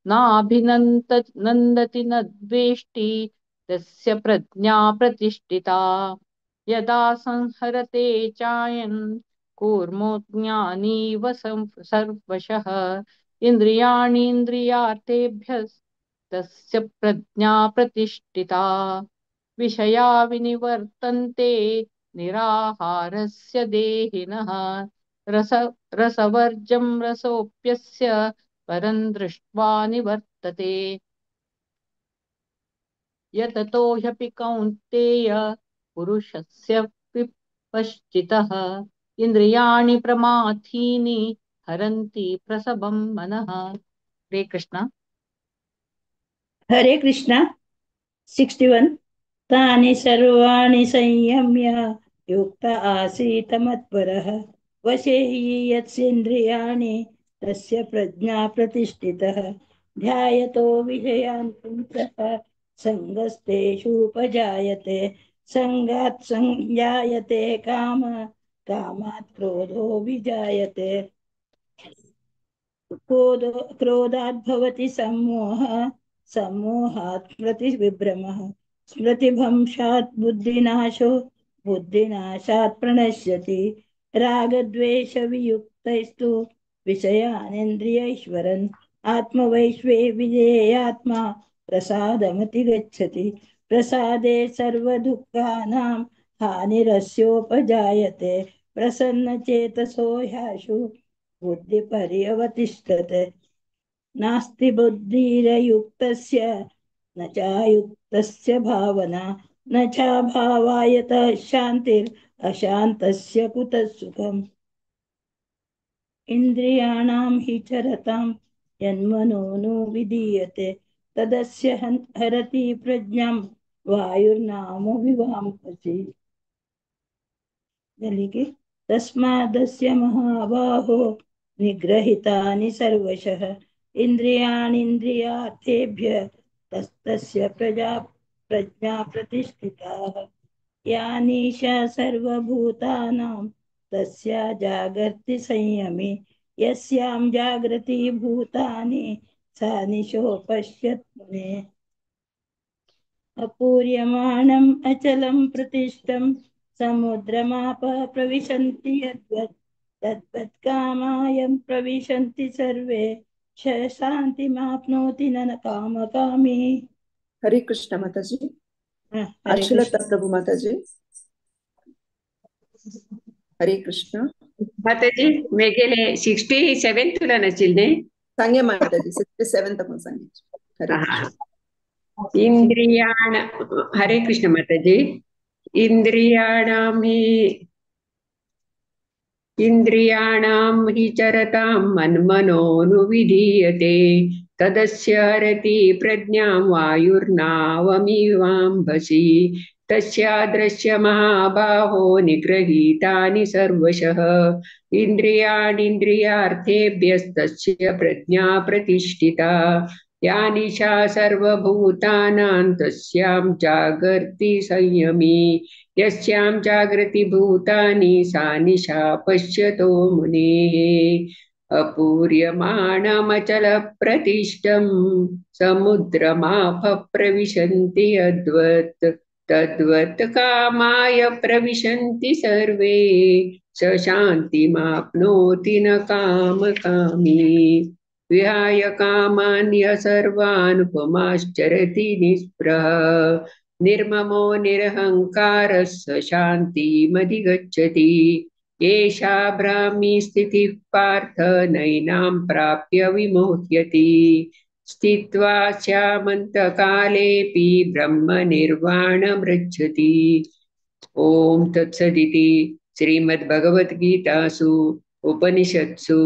नाभिनन्दति न द्वेष्टि तस्य प्रज्ञा प्रतिष्ठिता। यदा संहरते चायन् कूर्मो ज्ञानीव सर्वशः इन्द्रियाणीन्द्रियार्थेभ्यस्तस्य प्रज्ञा प्रतिष्ठिता। विषया विनिवर्तन्ते निराहारस्य देहिनः रसवर्जं रसोऽप्यस्य परं दृष्ट्वा निवर्तते। यततो ह्यपि कौन्तेय पुरुषस्य विपश्चितः इन्द्रियाणि प्रमाथीनि हरन्ति प्रसभं मनः। हरे कृष्ण। हरे कृष्ण। 61 तानि सर्वाणि संयम्य युक्त आसीत मत्परः वशे हि यस्येन्द्रियाणि तस्य प्रज्ञा प्रतिष्ठितः। ध्यायतो विषयान् पुंसः सङ्गस्तेषूपजायते सङ्गात् संजायते काम कामात् क्रोधो विजायते, क्रोधात् भवति सम्मोहः, सम्मोहात् स्मृतिविभ्रमः, स्मृतिभ्रंशात् बुद्धिनाशो, बुद्धिनाशात् प्रणश्यति। रागद्वेषवियुक्तैस्तु विषयानेन्द्रियैश्वरन् आत्मवैश्वे विधेयात्मा प्रसादमति गच्छति। प्रसादे सर्वदुःखानां हानिरस्योपजायते, प्रसन्नचेतसो ह्याशु बुद्धिपर्यवतिष्ठते। नास्ति बुद्धिरयुक्तस्य न चायुक्तस्य भावना, न चाभावायत शान्तिर् अशान्तस्य कुतः सुखम्। इन्द्रियाणां हि चरतां यन्मनो नु विधीयते, तदस्य हरति प्रज्ञां वायुर्नामो विवांसि। तस्मादस्य महाबाहो निग्रहितानि सर्वशः, इन्द्रियाणीन्द्रियार्थेभ्य तस्तस्य प्रजा प्रज्ञा प्रतिष्ठिताः। या निशा सर्वभूतानां तस्या जागर्ति संयमी, यस्यां जागृति भूतानि सा निशो पश्यत् मुने। अपूर्यमाणम् अचलं प्रतिष्ठं समुद्रमाप प्रविशन्ति यद्वत्, तद्वत् कामायं प्रविशन्ति सर्वे, शान्तिमाप्नोति न कामकामी। हरे कृष्ण माताजी। आशलता प्रभु माताजी। हरे कृष्ण माताजी। मेगेले 67 तुला नाशिल्लें न्ही? सांगे माताजी, 67 तक सांगे। हरे कृष्ण। इंद्रियाण, हरे कृष्ण माताजी। इंद्रियाणां हि चरतां मन्मनोनुविधीयते, तदस्य हरति प्रज्ञां वायुर्नावमिवाम्भसि, तस्यादृश्य महाबाहो निगृहीतानि सर्वशः, इन्द्रियाणीन्द्रियार्थेभ्यस्तस्य प्रज्ञा प्रतिष्ठिता। या निशा सर्वभूतानां तस्यां जागर्ति संयमी, यस्यां जागृति भूतानि सा निशा पश्यतो मुनेः। अपूर्यमाणमचलप्रतिष्ठं समुद्रमापः प्रविशन्ति यद्वत्, तद्वत् कामाय प्रविशन्ति सर्वे, स शान्तिमाप्नोति न कामकामी। विहाय कामान्य सर्वान् उपमाश्चरति निःस्पृहः, निर्ममो निरहंकारः स शान्तिमधिगच्छति। एषा ब्राह्मी स्थितिः पार्थ नैनां प्राप्य विमुह्यति, स्थित्वा स्यामन्तकालेऽपि ब्रह्मनिर्वाणमृच्छति। ॐ तत्सदिति श्रीमद्भगवद्गीतासु उपनिषत्सु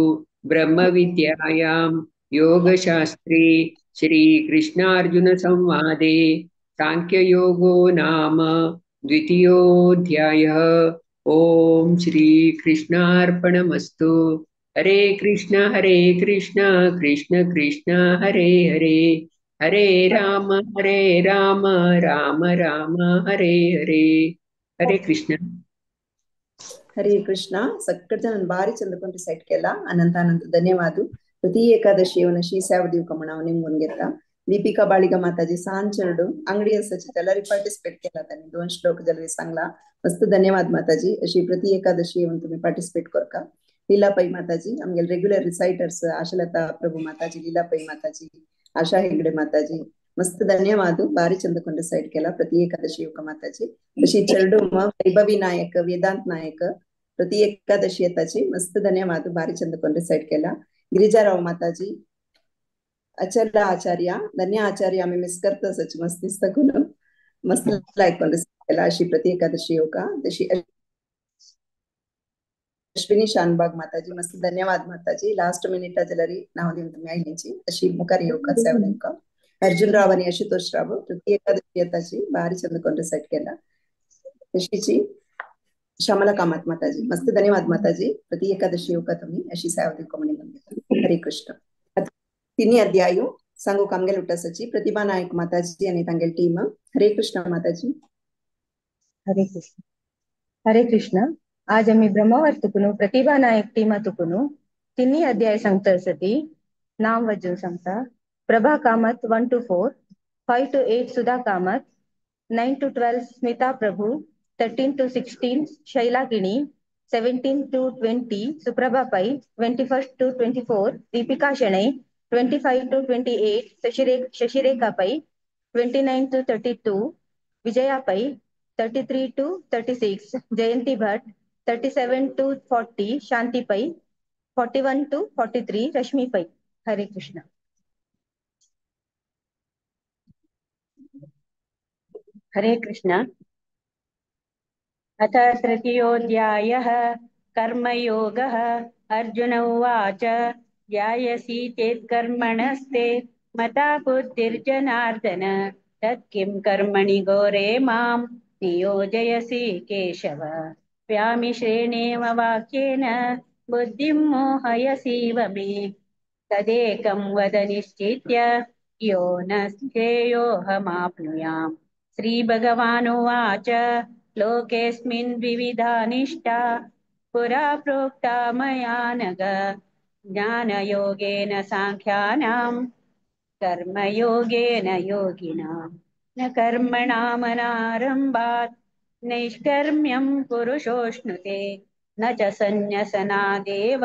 ब्रह्मविद्यायां योगशास्त्रे श्रीकृष्णार्जुनसंवादे सांख्ययोगो नाम द्वितीयोऽध्यायः। ॐ श्रीकृष्णार्पणमस्तु। हरे कृष्ण कृष्ण कृष्ण हरे हरे, हरे राम राम राम हरे हरे। हरे कृष्ण। हरे कृष्ण। सक्कट जन भारी चंद कोन रिसाइट केला, अनंत अनंत धन्यवाद। प्रति एकादशी ಶ್ರೀ ಸೇವ ದಿವಕ ನಾವು ನಿಮ್ಗೊಂಗೆತ್ತ दीपिका बाळिगा माताजी सांचरडू अंगडी असाची त्याला पार्टिसिपेट केला त्यांनी 2 श्लोक जलरी सांगला। मस्त धन्यवाद माताजी। अशी प्रति एकादशी येऊन तुम्ही पार्टिसिपेट करका। लीलापाई माताजी आमगे रेग्युलर रिसाइटर्स आशलता प्रभु माताजी, लीलापाई माताजी, आशा हेगडे माताजी, मस्त धन्यवाद। भारी चंद कोन रिसाइट केला प्रति एकादशी युक माताजी। अशी चरडू वैभवी नायक, वेदांत नायक प्रति एकादशी येताची मस्त धन्यवाद। भारी चंद कोन रिसाइट केला। गिरिजाराव माताजी, अचला आचार्य, धन्य आचार्य आम्ही मिस करतो सच मस्त दिसता कोण मस्त लायक कोण केला। अशी प्रति एकादशी योगा तशी अश्विनी शानबाग माताजी, मस्त धन्यवाद माताजी। लास्ट मिनिट जलरी नाव देऊन तुम्ही आईची अशी मुखार योगा सेवा नेमका। अर्जुन राव आणि आशुतोष राव प्रति एकादशी येताची भारी चंद कोण रिसाइट केला। तशीची श्यामला कामत माताजी, मस्त धन्यवाद माताजी। प्रति एकादशी योगा तुम्ही अशी सेवा देऊ म्हणून. हरे कृष्ण. तिन्ही अध्याय सांगू कामगेल उटासाची प्रतिभा नायक माताजी आणि तांगेल टीम. हरे कृष्ण माताजी. हरे कृष्ण. हरे कृष्ण. आज आमी ब्रह्मवर्तुकुनु प्रतिभा नायक टीमा तुकुनु तिन्ही अध्याय सांगता सती नाम वजून सांगता. Prabha Kamat 1 to 4, 5 to 8 Sudha Kamat, 9 to 12 Smita Prabhu, 13 to 16 Shaila Kini, 17 to 20 Suprabha Pai, 21 to 24 Deepika Shenoy, 25 to 28 Shashirekha Pai, 29 to 32 Vijaya Pai, 33 to 36 Jayanti Bhat, 37 to 40 Shanti Pai, 41 to 43 Rashmi Pai. Hare Krishna. Hare Krishna. अथ तृतीयोऽध्यायः कर्मयोगः. अर्जुन उवाच, ज्यायसि चेत् कर्मणस्ते मता बुद्धिर्जनार्दन, तत्किं कर्मणि घोरे मां नियोजयसि केशव. व्यामिश्रेणेव वाक्येन बुद्धिं मोहयसीव मे, तदेकं वद निश्चित्य यो न श्रेयोऽहमाप्नुयाम्. श्रीभगवानुवाच, लोकेऽस्मिन् द्विविधा निष्ठा पुरा प्रोक्ता मया नघ, ज्ञानयोगेन साङ्ख्यानां कर्मयोगेन योगिनां. न कर्मणामनारम्भात् नैष्कर्म्यं पुरुषोऽश्नुते, न च सन्न्यसनादेव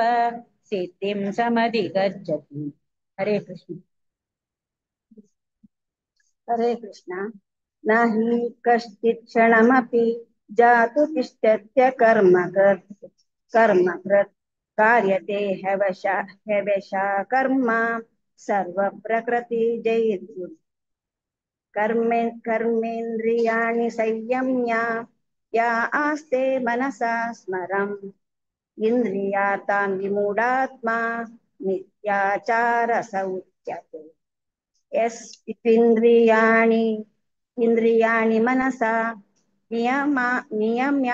सिद्धिं समधिगच्छति. हरे कृष्ण. हरे कृष्ण. न हि कश्चित् क्षणमपि जातु तिष्ठत्य कर्मकृत् कार्यते हवशा कर्म सर्वप्रकृतिजैर् कर्मेन्द्रियाणि संयम्य या आस्ते मनसा स्मरम् इन्द्रियार्थान् विमूढात्मा मिथ्याचार स उच्यते. यस्त्विन्द्रियाणि इंद्रियाणि मनसा नियम्य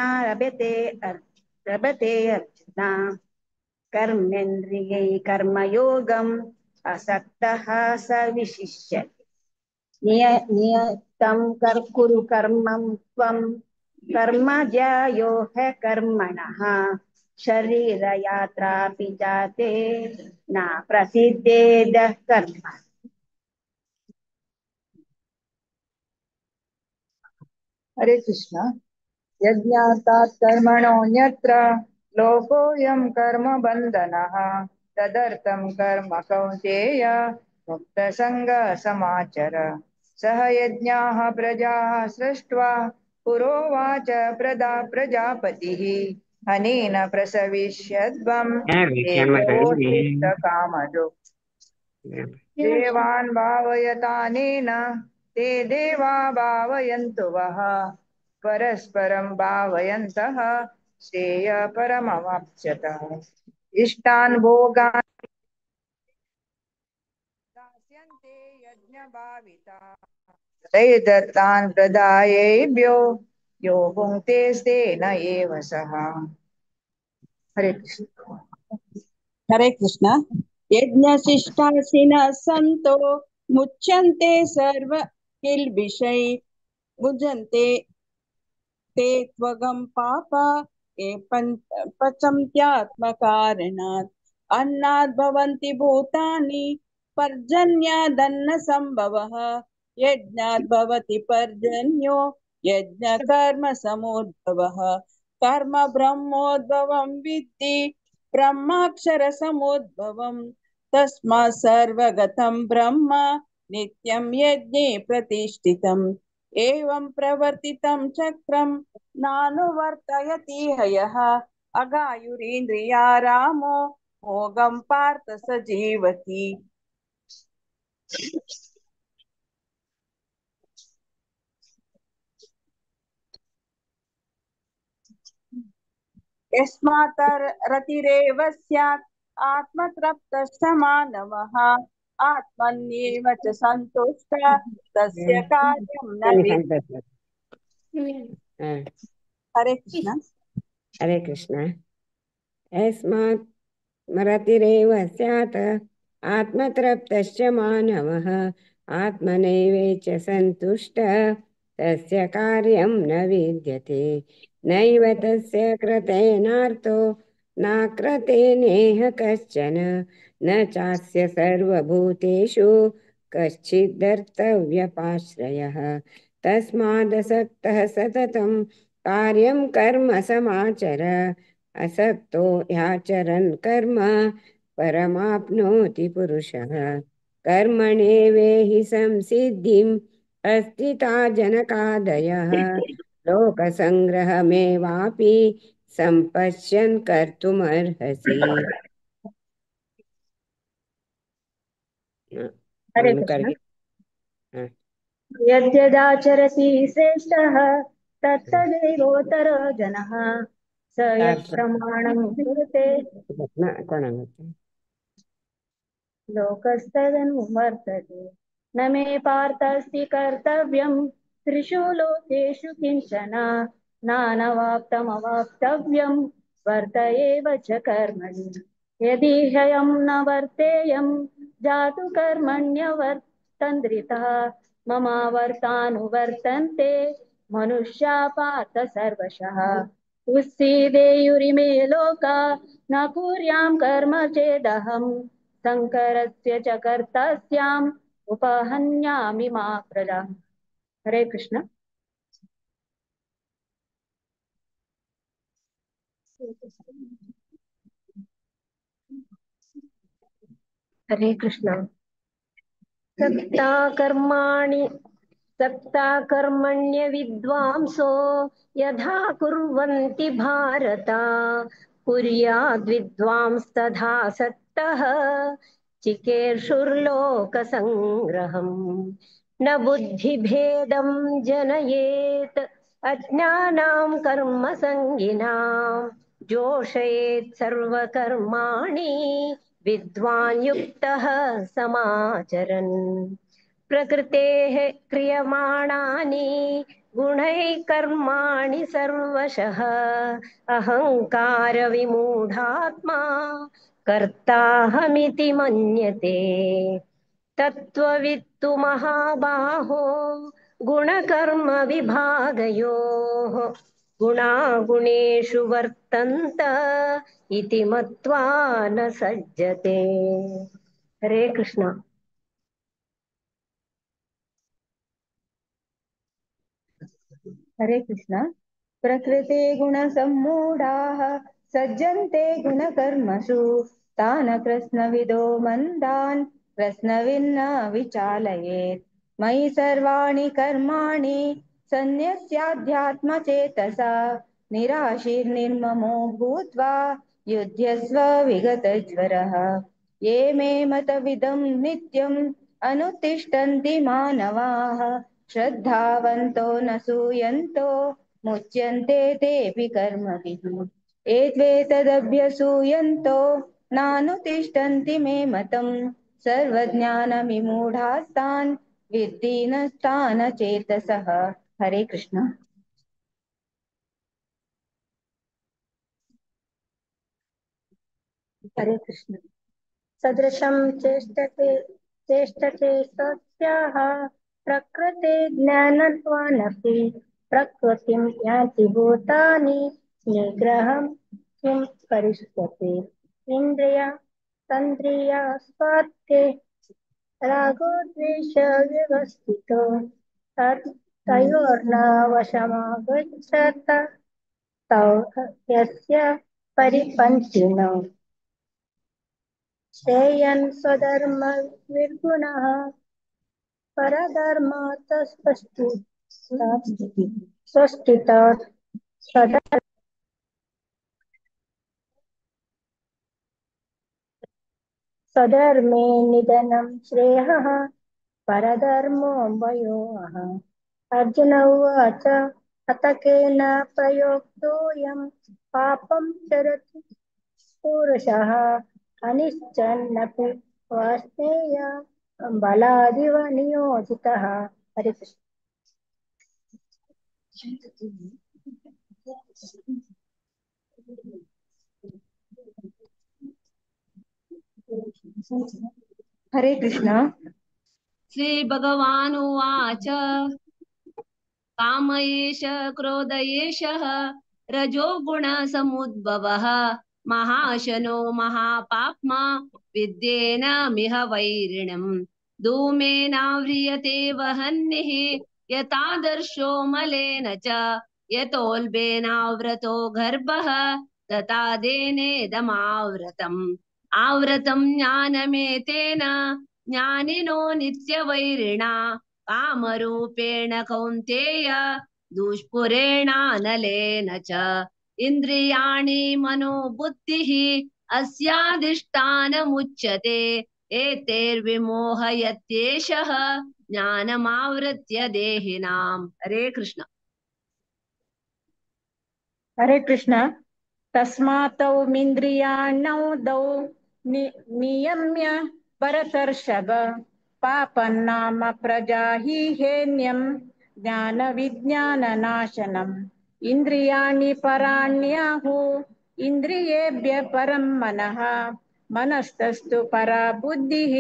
रभते अर्जुन, कर्मेन्द्रियै कर्मयोगम् असक्तः स विशिष्यते. नियतं कुरु कर्म त्वं कर्म ज्यायो ह्य कर्मणः, शरीरयात्रापि जाते न प्रसिद्धेद कर्म. हरे कृष्ण. यज्ञातात् कर्मणोऽन्यत्र लोकोऽयं कर्म बन्धनः, तदर्थं कर्म कौन्तेय मुक्तसङ्गः समाचर. सह यज्ञाः प्रजाः सृष्ट्वा पुरोवाच प्रदा प्रजापतिः, अनेन प्रसविष्यध्वं कामदो. देवान् भावयतानेन ते देवा भावयन्तु वः, परस्परं भावयन्तः श्रेय परमवाप्स्यतः. इष्टान् भोगान् दास्यन्ते यज्ञभाविताः, तैर्दत्तान् प्रदायेभ्यो यो भुङ्क्तेस्तेन एव सः. हरे कृष्ण. हरे कृष्ण. यज्ञशिष्टाशिनः सन्तो मुच्यन्ते सर्व किल्बिषै, भुजन्ते ते त्वगं पापा ये पचन्त्यात्मकारणात्. अन्नाद् भवन्ति भूतानि पर्जन्यादन्न सम्भवः, यज्ञाद् भवति पर्जन्यो यज्ञकर्म समुद्भवः. कर्म ब्रह्मोद्भवं विद्धि ब्रह्माक्षर समुद्भवं, तस्मात् सर्वगतं ब्रह्म नित्यं यज्ञे प्रतिष्ठितम्. एवं प्रवर्तितं चक्रं नानुवर्तयति हयः, अगायुरीन्द्रिया रामो मोघं पार्थ स जीवति. यस्मात् रतिरेव स्यात् आत्मतृप्तश्च मानवः, आत्मन्येव च सन्तुष्टः तस्य कार्यं न विद्यते. हरे कृष्ण. हरे कृष्ण. यस्मात् रतिरेव स्यात् आत्मतृप्तश्च मानवः, आत्मनैव च सन्तुष्टः तस्य कार्यं न विद्यते। नैव तस्य कृतेनार्थो न कृते नेह कश्चन, न चास्य सर्वभूतेषु कश्चिदर्थव्यपाश्रयः। तस्मादसक्तः सततं कार्यं कर्म समाचर, असक्तो ह्याचरन् कर्म परमाप्नोति पुरुषः। कर्मणेवेहि संसिद्धिम् अस्थिता जनकादयः, लोकसङ्ग्रहमेवापि सम्पश्यन् कर्तुमर्हसि। हरे कृष्ण। यद्यदाचरति श्रेष्ठः तत्तदेवोत्तरो जनः, स यत्प्रमाणं कुरुते लोकस्तदनुवर्तते। न मे पार्थास्ति कर्तव्यं त्रिषु लोकेषु किञ्चन, नानवाप्तमवाप्तव्यं वर्त एव च कर्मणि। यदि ह्ययं न वर्तेयं जातु कर्मण्यवर्तन्द्रितः, ममावर्तानुवर्तन्ते मनुष्या पार्थ सर्वशः। उत्सीदेयुरिमे लोका न कुर्यां कर्म चेदहं, शङ्करस्य च कर्तस्याम् उपहन्यामि मा प्रजाः। हरे कृष्ण। हरे कृष्ण। सत्ता कर्मण्य विद्वांसो यथा कुर्वन्ति भारत, कुर्याद्विद्वांस्तथा सत्तः चिकेर्षुर्लोकसङ्ग्रहम्। न बुद्धिभेदं जनयेत् अज्ञानां कर्मसङ्गिनां, जोषयेत् सर्वकर्माणि विद्वान् युक्तः समाचरन्। प्रकृतेः क्रियमाणानि गुणैः कर्माणि सर्वशः, अहङ्कारविमूढात्मा कर्ताहमिति मन्यते। तत्त्ववित्तु महाबाहो गुणकर्म विभागयोः, गुणागुणेषु वर्तन्त इति मत्वा न सज्जते। हरे कृष्ण। हरे कृष्ण। प्रकृते गुणसम्मूढाः सज्जन्ते गुणकर्मसु, तान् कृत्स्नविदो मन्दान् कृत्स्नविन्न विचालयेत्। मयि सर्वाणि कर्माणि सन्न्यस्याध्यात्मचेतसा, निराशीर्निर्ममो भूत्वा युध्यस्व विगतज्वरः। ये मे मतविदं नित्यम् अनुतिष्ठन्ति मानवाः, श्रद्धावन्तो न सूयन्तो मुच्यन्ते तेऽपि कर्मभिः। एत्वेतदभ्यसूयन्तो नानुतिष्ठन्ति मे मतं, सर्वज्ञानविमूढास्तान् विद्दीनस्तान् चेतसः। हरे कृष्ण। हरे कृष्ण। सदृशं चेष्टते चेष्टते स्वस्याः प्रकृते ज्ञानत्वानपि, प्रकृतिं यान्ति भूतानि निग्रहं किं करिष्यति। इन्द्रिया तन्द्रिया स्वार्थे रागो द्वेष व्यवस्थितो, तयोर्न वशमागच्छत तौ यस्य परिपन्थिनौ। श्रेयन् स्वधर्म निर्गुणः परधर्मात् स्वस्तितात् स्वधर्मे निधनं श्रेयः परधर्मो वयोः। अर्जुन उवाच, अथ केन प्रयुक्तोऽयं पापं चरति पुरुषः, अनिच्छन्नपि वार्ष्णेय बलादिव नियोजितः। हरे कृष्ण। हरे कृष्ण। श्री भगवानुवाच। काम एष क्रोध एषः रजो गुणसमुद्भवः महाशनो महापाप्मा विद्येनमिह वैरिणम् धूमेनाव्रियते वह्निः यथादर्शो मलेन च यतोल्बेनाव्रतो गर्भः तथा देनेदमाव्रतम् आवृतं ज्ञानमेतेन ज्ञानिनो नित्यवैरिणा कामरूपेण कौन्तेय दुष्पुरेणानलेन च इन्द्रियाणि मनो बुद्धिः अस्याधिष्ठानमुच्यते एतैर्विमोहयत्येषः ज्ञानमावृत्य देहिनाम्। हरे कृष्ण। हरे कृष्ण। तस्मात्तौमिन्द्रियाणौ दौ नियम्य भरतर्षभ पापं नाम प्रजाहिहेन्यं ज्ञानविज्ञाननाशनम् इन्द्रियाणि पराण्याहु इन्द्रियेभ्य परं मनः मनस्तस्तु परा बुद्धिः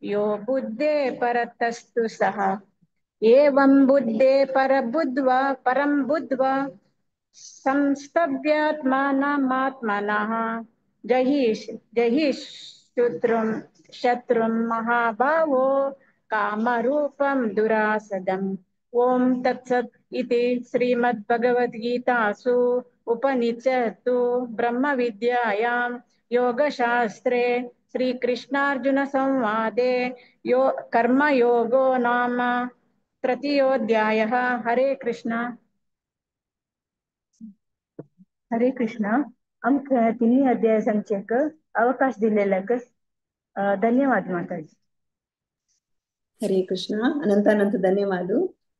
यो बुद्धे परतस्तु सः एवं बुद्धे परबुद्ध्वा परं बुद्ध्वा संस्तभ्यात्मानमात्मनः जहि जहि शत्रुं शत्रुं महाभावो कामरूपं दुरासदम्। ओम तत्सत् इति श्रीमद्भगवद्गीतासु उपनिषत्सु ब्रह्मविद्यायां योगशास्त्रे श्रीकृष्णार्जुनसंवादे यो कर्मयोगो नाम तृतीयोऽध्यायः। हरे कृष्ण। हरे कृष्ण। आमकां तिन्ही अध्याय सांगचेक अवकाश दिलेल्याक धन्यवाद माताजी। हरे कृष्ण। अनंत अनंत धन्यवाद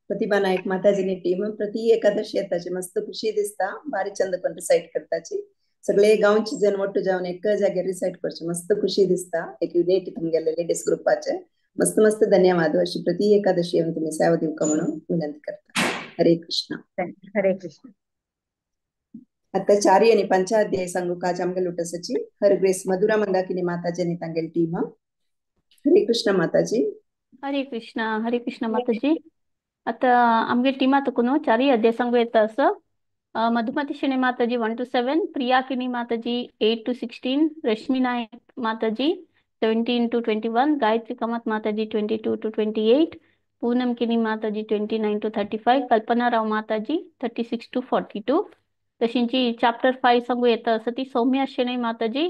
प्रतिभा नायक माताजीनी टीम प्रति एकादशी येताची मस्त खुशी दिसता, बारी चंद पण रिसाइट करताची, सगळे गांवची जण ಒಟ್ಟು जावन एका जाग्यार रिसाइट करचे मस्त खुशी दिसता। एक युनिट तुमगेले लेडीज ग्रुपाचे मस्त मस्त धन्यवाद। अशी प्रति एकादशी येवन तुमी सेवा दिवका म्हणून विनंती करता। हरे कृष्ण। हरे कृष्ण। आता चारी आणि पंचाध्याय सांगू काज आमगे लुटसाची हर ग्रेस मधुरा मंदाकिनी माताजी आणि तांगेली टीम। हरे कृष्ण माताजी। हरे कृष्ण। हरे कृष्ण माताजी। आता आमगे टीमा तुकून चारी अध्याय सांगू येता असं Madhumati Shenoy Mataji 1 to 7, Priya Kini Mataji 8 to 16, Rashmi Naik Mataji 17 to 21, Gayatri Kamath Mataji 22 to 28, Poonam Kini Mataji 29 to 35, Kalpana Rao Mataji 36 to 42. तशींची chapter 5 सांगू येता असं ती Soumya Shenoy Mataji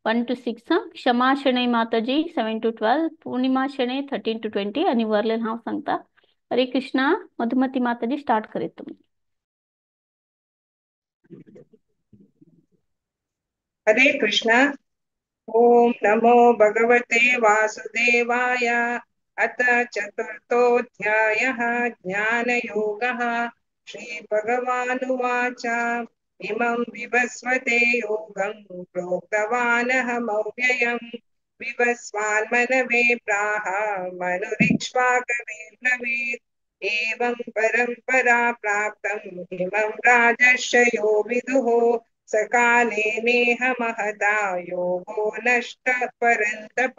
1 to 6, Kshama Shenoy Mataji 7 to 12, Purnima Shenoy 13 to 20 आणि वरलेन हांव सांगता। हरे कृष्णा। मधुमती माताजी start करीत तुमी। हरे कृष्णा। ओम नमो भगवते वासुदेवाय। अथ चतुर्थोऽध्यायः ज्ञानयोगः। श्री भगवानुवाच इमं विवस्वते योगं प्रोक्तवानहमव्ययं विवस्वान्मनवे प्राह मनुरिक्ष्वाकवे ब्रवीत् एवं परंपरा प्राप्तं इमं राजर्षयो विदुः सकाले नेह महता योगो नष्टः परन्तप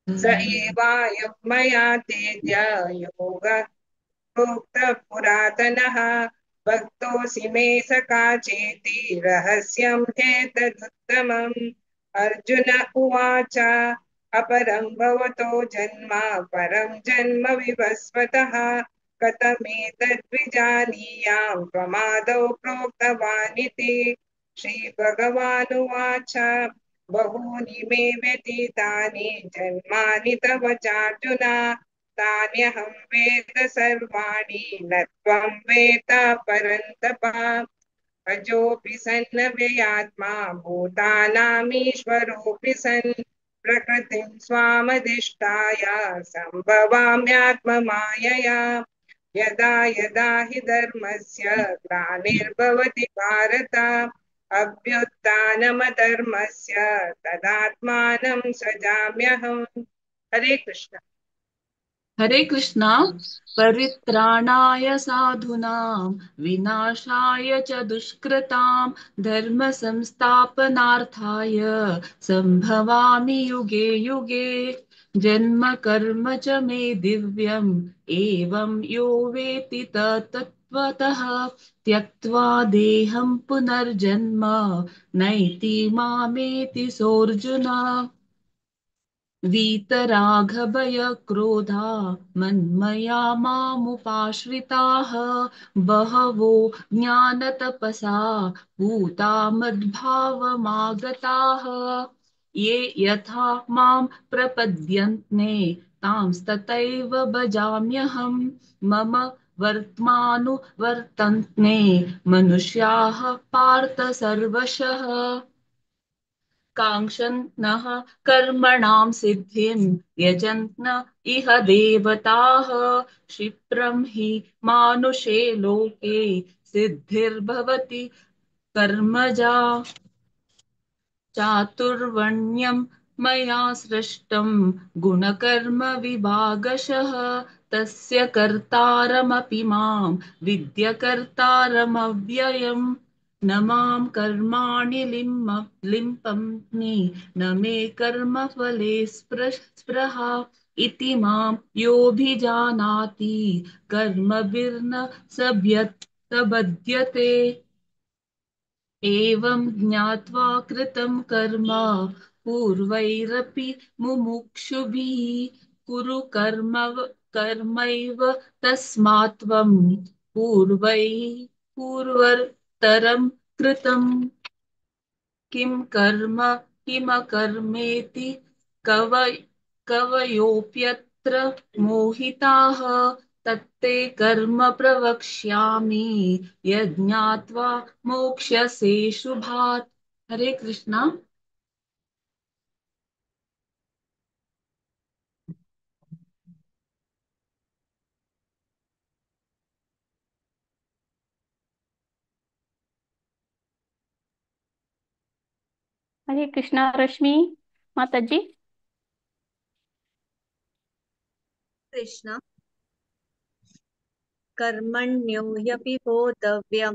स एवायं मया तेद्य योगः प्रोक्तः पुरातनः भक्तोऽसि मे सखा चेति रहस्यं ह्येतदुत्तमम्। अर्जुन उवाच अपरं भवतो जन्म परं जन्म विवस्वतः कथमेतद्विजानीयां त्वमादौ प्रोक्तवानिति। श्रीभगवानुवाच बहूनि मे व्यतीतानि जन्मानि तव चार्जुन तान्यहं वेद सर्वाणि न त्वं वेद परन्तप। अजोऽपि सन् व्ययात्मा भूतानामीश्वरोऽपि सन् प्रकृतिं स्वामधिष्ठाय सम्भवाम्यात्ममायया। यदा यदा हि धर्मस्य ग्लानिर्भवति भारत अभ्युत्थानमधर्मस्य तदात्मानं सृजाम्यहम्। हरे कृष्ण। हरे कृष्णा। परित्राणाय साधूनां विनाशाय च दुष्कृतां धर्म संस्थापनार्थाय संभवामि युगे युगे। जन्म कर्म च मे दिव्यम् एवं यो वेत्ति तत्त्वतः त्यक्त्वा देहं पुनर्जन्म नैति मामेति सोऽर्जुन। वीतरागभयक्रोधा मन्मया मामुपाश्रिताः बहवो ज्ञानतपसा भूता मद्भावमागताः। ये यथा मां प्रपद्यन्ते तांस्तथैव भजाम्यहम्। मम वर्त्मानुवर्तन्ते मनुष्याः पार्थ सर्वशः। काङ्क्षन्तः कर्मणां सिद्धिं यजन्त इह देवताः। क्षिप्रं हि मानुषे लोके सिद्धिर्भवति कर्मजा। चातुर्वर्ण्यं मया सृष्टं गुणकर्म विभागशः। तस्य कर्तारमपि मां विद्य कर्तारमव्ययम्। न मां कर्माणि लिम्पन्ति न मे कर्मफले स्पृहा इति मां योऽभिजानाति कर्मभिर्न सबध्यते। एवं ज्ञात्वा कृतं कर्म पूर्वैरपि मुमुक्षुभिः कुरु कर्म कर्मैव तस्मात् त्वं पूर्वैः पूर्वतरं कृतम्। किं कर्म किमकर्मेति कवयोऽप्यत्र मोहिताः। तत्ते कर्म प्रवक्ष्यामि यज्ञात्वा मोक्ष्यसे शुभात्। हरे कृष्णा। हरे कृष्णा। रश्मि माताजी। कृष्ण। कर्मण्यो ह्यपि बोधव्यं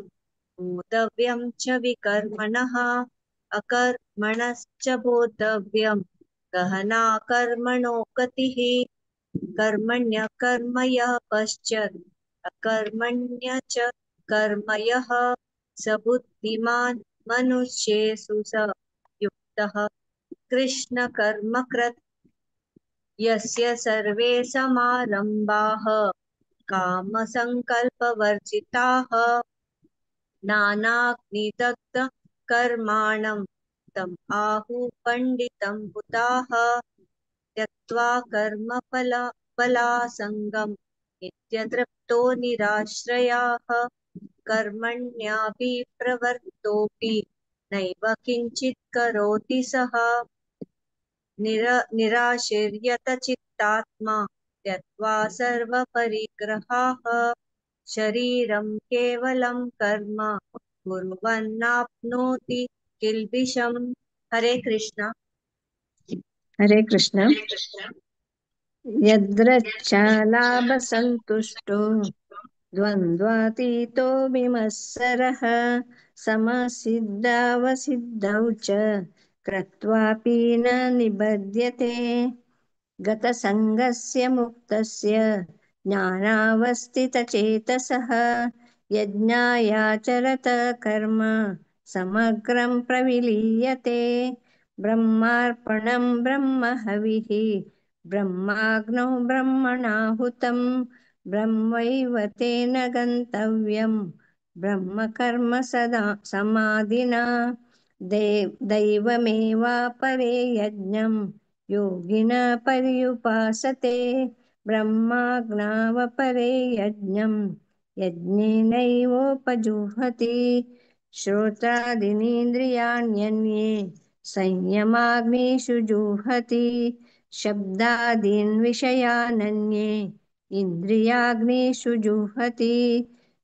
बोधव्यं च विकर्मणः अकर्मणश्च बोधव्यं गहना कर्मणो गतिः। कर्मण्य कर्म यः पश्चात् अकर्मण्य च कर्म यः स बुद्धिमान् मनुष्येषु स युक्तः। कृष्ण कर्म कृत यस्य सर्वे समारम्भाः कामसङ्कल्पवर्जिताः नानाग्निदग्ध कर्माणं तम् आहुः पण्डितं बुधाः। त्यक्त्वा कर्मफल फलासङ्गं नित्यतृप्तो निराश्रयाः कर्मण्याभिप्रवृत्तोऽपि नैव किञ्चित् करोति सः। निराशीर्यत चित्तात्मा त्यक्त्वा सर्वपरिग्रहाः शरीरं केवलं कर्म कुर्वन्नाप्नोति किल्बिषम्। हरे कृष्ण। हरे कृष्ण। यद्रच्छालाभसन्तुष्टो द्वन्द्वातीतो विमत्सरः समसिद्धावसिद्धौ च कृत्वापि न निबध्यते। गतसङ्गस्य मुक्तस्य ज्ञानावस्थितचेतसः यज्ञायाचरत कर्म समग्रं प्रविलीयते। ब्रह्मार्पणं ब्रह्महविः ब्रह्माग्नौ ब्रह्मणाहुतं ब्रह्मैव तेन गन्तव्यं ब्रह्मकर्म सदा समाधिना। दैवमेवापरे यज्ञं योगिनः पर्युपासते। ब्रह्माग्नावपरे यज्ञं यज्ञेनैवोपजुह्वति। श्रोत्रादीनीन्द्रियाण्यन्ये संयमाग्निषु जुह्वति। शब्दादीन् विषयानन्ये इन्द्रियाग्निषु जुह्वति।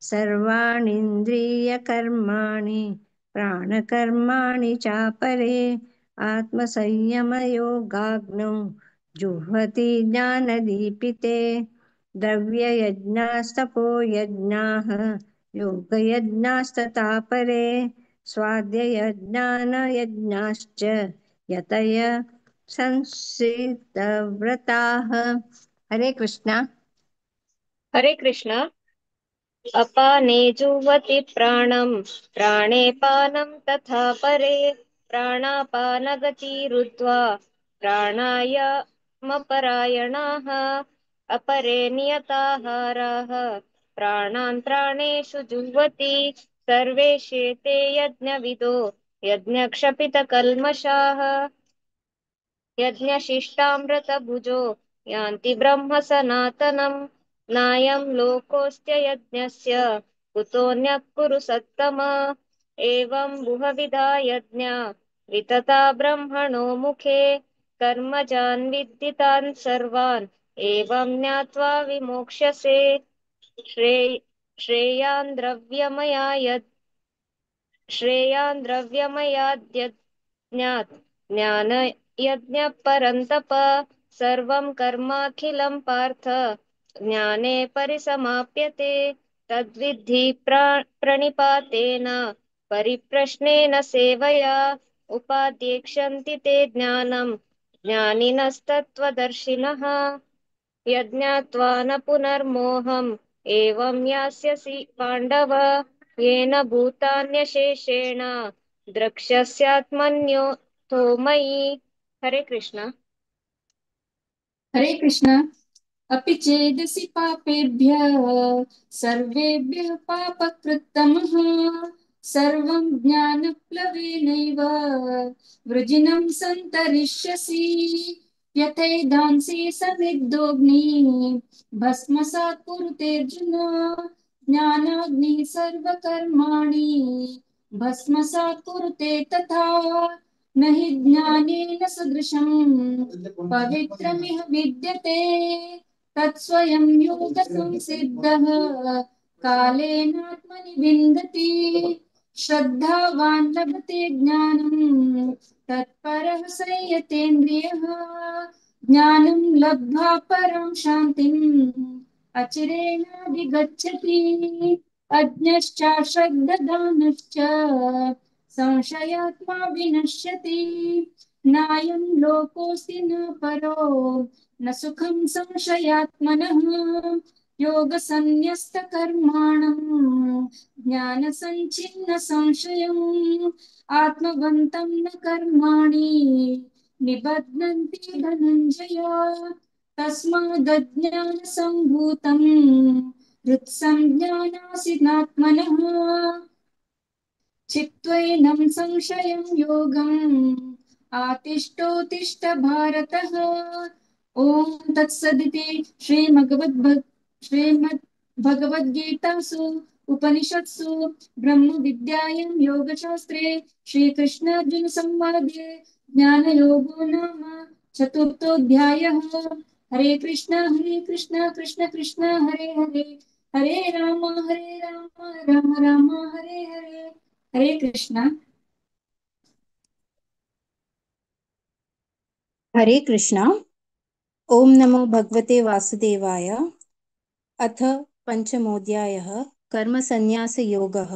सर्वाणीन्द्रियकर्माणि प्राणकर्माणि चापरे आत्मसंयमयोगाग्नौ जुह्वति ज्ञानदीपिते। द्रव्ययज्ञास्तपो यज्ञाः योगयज्ञास्तथा परे स्वाध्यायज्ञानयज्ञाश्च यतय संसितव्रताः। हरे कृष्णा। हरे कृष्ण। अपाने जुह्वति प्राणं प्राणे पानं तथा परे प्राणापानगतिरुत्वा प्राणायामपरायणाः अपरे नियताहाराः प्राणान् प्राणेषु जुह्वति सर्वे शेते यज्ञविदो यज्ञक्षपितकल्मषाः यज्ञशिष्टामृतभुजो यान्ति ब्रह्म सनातनम् नायं लोकोऽस्त्य यज्ञस्य कुतोऽन्यः कुरु सत्तम। एवं बहुविधा यज्ञा वितता ब्रह्मणो मुखे कर्मजान् विद्धितान् सर्वान् एवं ज्ञात्वा विमोक्ष्यसे। श्रेयान् द्रव्यमयाद्यज्ञात् ज्ञानयज्ञः परन्तप सर्वं कर्माखिलं पार्थ ज्ञाने परिसमाप्यते। तद्विद्धि प्रणिपातेन परिप्रश्नेन सेवया उपाध्यक्ष्यन्ति ते ज्ञानं ज्ञानिनस्तत्त्वदर्शिनः। यज्ञात्वा न पुनर्मोहम् एवं यास्यसि पाण्डव येन भूतान्यशेषेण द्रक्ष्यस्यात्मन्योऽथो मयि। हरे कृष्ण। हरे कृष्ण। अपि चेदसि पापेभ्यः सर्वेभ्यः पापकृत्तमः सर्वं ज्ञानप्लवेनैव वृजिनं सन्तरिष्यसि। यथैधांसि समिद्धोऽग्निः भस्मसात् कुरुतेऽर्जुन ज्ञानाग्निः सर्वकर्माणि भस्मसात् कुरुते तथा। न हि ज्ञानेन सदृशं पवित्रमिह विद्यते तत्स्वयं योगसंसिद्धः कालेनात्मनि विन्दति। श्रद्धावान् लभते ज्ञानं तत्परः संयतेन्द्रियः ज्ञानं लब्ध्वा परां शान्तिम् अचिरेणाधिगच्छति। अज्ञश्च श्रद्धदानश्च संशयात्मा विनश्यति। नायं लोकोऽस्ति न परो न सुखं संशयात्मनः। योगसन्न्यस्तकर्माणं ज्ञानसञ्छिन्न संशयम् आत्मवन्तं न कर्माणि निबध्नन्ति धनञ्जय। तस्मादज्ञानसम्भूतं हृत्संज्ञानासिनात्मनः चित्त्वैनं संशयं योगम् आतिष्ठोतिष्ठ भारतः। ॐ तत्सदिति श्रीमद्भगवद्गीतासु उपनिषत्सु ब्रह्मविद्यायां योगशास्त्रे श्रीकृष्णार्जुनसंवादे ज्ञानयोगो नाम चतुर्थोऽध्यायः। हरे कृष्ण कृष्ण कृष्ण हरे हरे हरे राम राम राम हरे हरे। हरे कृष्ण। हरे कृष्णा। ओम नमो भगवते वासुदेवाय। अथ पंचमोऽध्यायः कर्मसन्न्यासयोगः।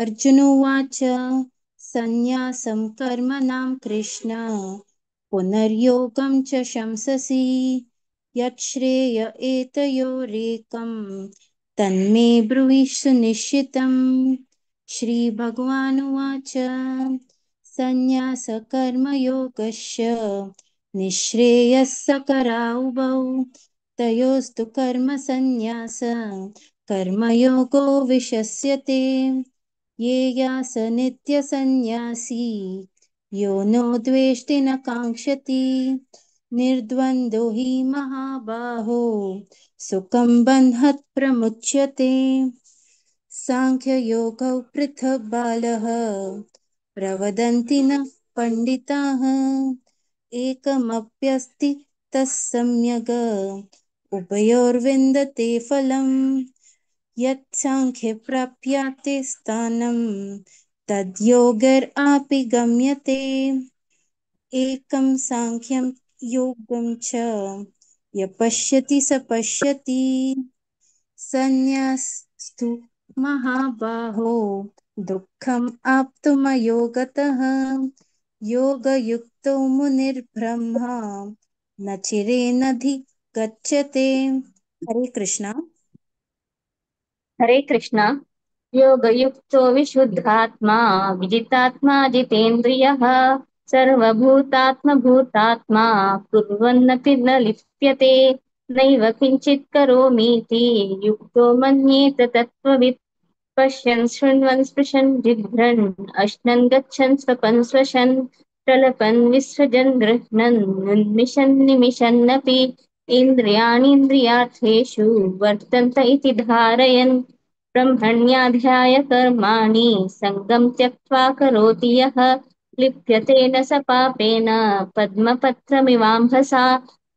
अर्जुन उवाच सन्न्यासं कर्मणां कृष्ण पुनर्योगं च शंससि यच्छ्रेय एतयोरेकं तन्मे ब्रूहि सुनिश्चितम्। श्रीभगवानुवाच सन्न्यासकर्मयोगस्य निःश्रेयःसकरावुभौ तयोस्तु कर्मसन्न्यास कर्मयोगो विशस्यते। ये यास नित्यसन्न्यासी यो नो द्वेष्टि न काङ्क्षति निर्द्वन्द्वो हि महाबाहो सुखं बन्धत् प्रमुच्यते। सांख्ययोगौ पृथक् बालः प्रवदन्ति न पण्डिताः एकमप्यस्ति तत्सम्यग् उभयोर्विन्दते फलम्। यत्साङ्ख्ये प्राप्यते स्थानं तद्योगैरापि गम्यते। एकं सांख्यं योगं च यः पश्यति स पश्यति। सन्न्यासस्तु महाबाहो दुःखम् आप्तुमयोगतः योगयुक्तस्तु योगयुक्तो मुनिर्ब्रह्मा न चिरेणधि गच्छते। हरे कृष्णा। हरे कृष्णा। योगयुक्तो विशुद्धात्मा विजितात्मा जितेन्द्रियः सर्वभूतात्मभूतात्मा कुर्वन्नपि न लिप्यते नैव किञ्चित् करोमीति युक्तो मन्येत तत्त्ववित्। पश्यन् शृण्वन् स्पृशन् जिघ्रन् अश्नन् गच्छन् स्वपन् स्वशन् प्रलपन् विसृजन् गृह्णन् उन्मिषन् निमिषन्नपि इन्द्रियाणीन्द्रियार्थेषु वर्तन्त इति धारयन्। ब्रह्मण्याध्याय कर्माणि सङ्गं त्यक्त्वा करोति यः लिप्यते न स पापेन पद्मपत्रमिवाम्भसा।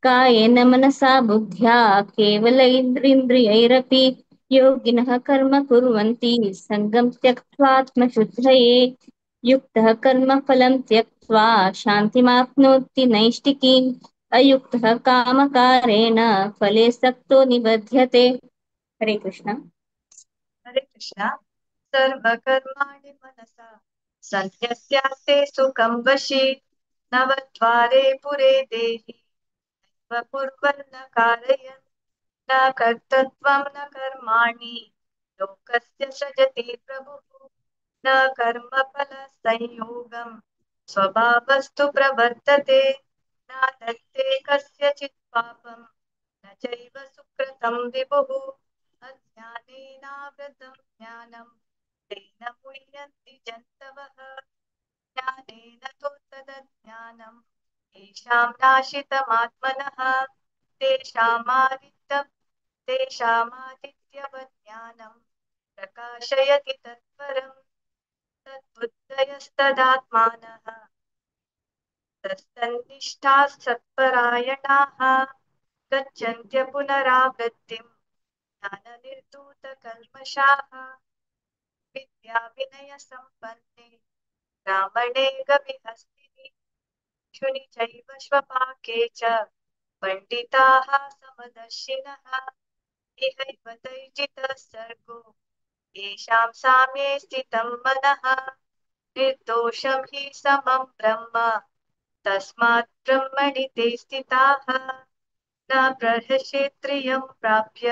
कायेन मनसा बुद्ध्या केवलैन्द्रियैरपि योगिनः कर्म कुर्वन्ति सङ्गं त्यक्त्वात्मशुद्धये। युक्तः कर्मफलं त्यक्त्वा शान्तिमाप्नोति नैष्टिकीम् अयुक्तः कामकारेण फले सक्तो निबध्यते। हरे कृष्ण। हरे कृष्ण। सर्वकर्माणि मनसा सन्न्यस्यास्ते सुखं वशी नवद्वारे पुरे देहि नैव कुर्वन् न कारयन् न कर्तृत्वं न कर्माणि लोकस्य सृजति प्रभुः न कर्मफलसंयोगं स्वभावस्तु प्रवर्तते न दत्ते कस्यचित् पापं न चैव सुकृतं विभुः। अज्ञानेनावृतं ज्ञानं तेन मुह्यन्ति जन्तवः ज्ञानेन तु तदज्ञानं तेषां नाशितमात्मनः तेषामादित्यवत् ज्ञानं प्रकाशयति तत्परं तद्बुद्धयस्तदात्मानः तस्तन्निष्ठाः सत्परायणाः गच्छन्त्य पुनरावृत्तिं ज्ञाननिर्धूतकल्मषाः। विद्याविनयसम्पन्ने ब्राह्मणे गविहस्तिनि शुनि चैव श्वपाके च पण्डिताः समदर्शिनः। इहैव तैर्जितः सर्गो येषां साम्ये स्थितं मनः निर्दोषं हि समं ब्रह्म तस्मात् ब्रह्मणि ते स्थिताः। न प्रहर्षेत्रियं प्राप्य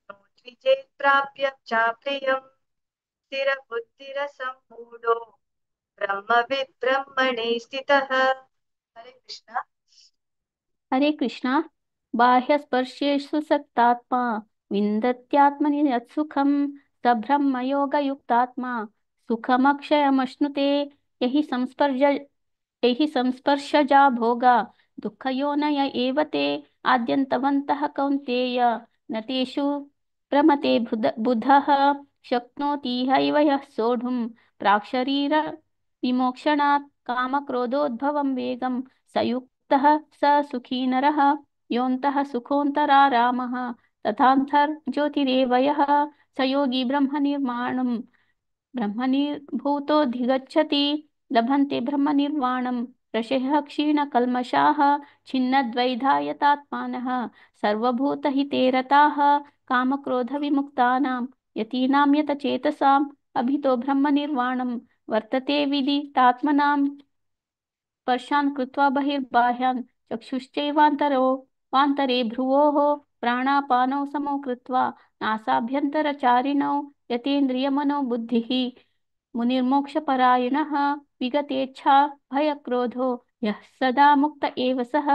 नो द्विजेत् प्राप्य चाप्रियं स्थिरबुद्धिरसम्मूढो ब्रह्मविद् ब्रह्मणि स्थितः। हरे कृष्ण। हरे कृष्णा। बाह्यस्पर्शेषु सक्तात्मा विन्दत्यात्मनि यत्सुखं स ब्रह्मयोगयुक्तात्मा सुखमक्षयमश्नुते। यहि यहि संस्पर्शजा भोगा दुःखयोनय एव ते आद्यन्तवन्तः कौन्तेय न तेषु प्रमते बुधः। शक्नोति हैव यः सोढुं प्राक्शरीर विमोक्षणात् कामक्रोधोद्भवं वेगं स युक्तः स सुखी नरः। योऽन्तः सुखोऽन्तरारामः तथान्तर्ज्योतिरेव यः स योगी ब्रह्मनिर्माणं ब्रह्मनिर्भूतोऽधिगच्छति। लभन्ते ब्रह्मनिर्वाणं ऋषयः क्षीणकल्मषाः छिन्नद्वैधायतात्मानः सर्वभूतहिते रताः कामक्रोधविमुक्तानां यतीनां यतचेतसाम् अभितो ब्रह्मनिर्वाणं वर्तते विदितात्मनाम्। स्पर्शान् कृत्वा बहिर्बाह्यान् चक्षुश्चैवान्तरो वान्तरे भ्रुवोः प्राणापानौ समौ कृत्वा नासाभ्यन्तरचारिणौ यतेन्द्रियमनोबुद्धिः मुनिर्मोक्षपरायणः विगतेच्छा भयक्रोधो यः सदा मुक्त एव सः।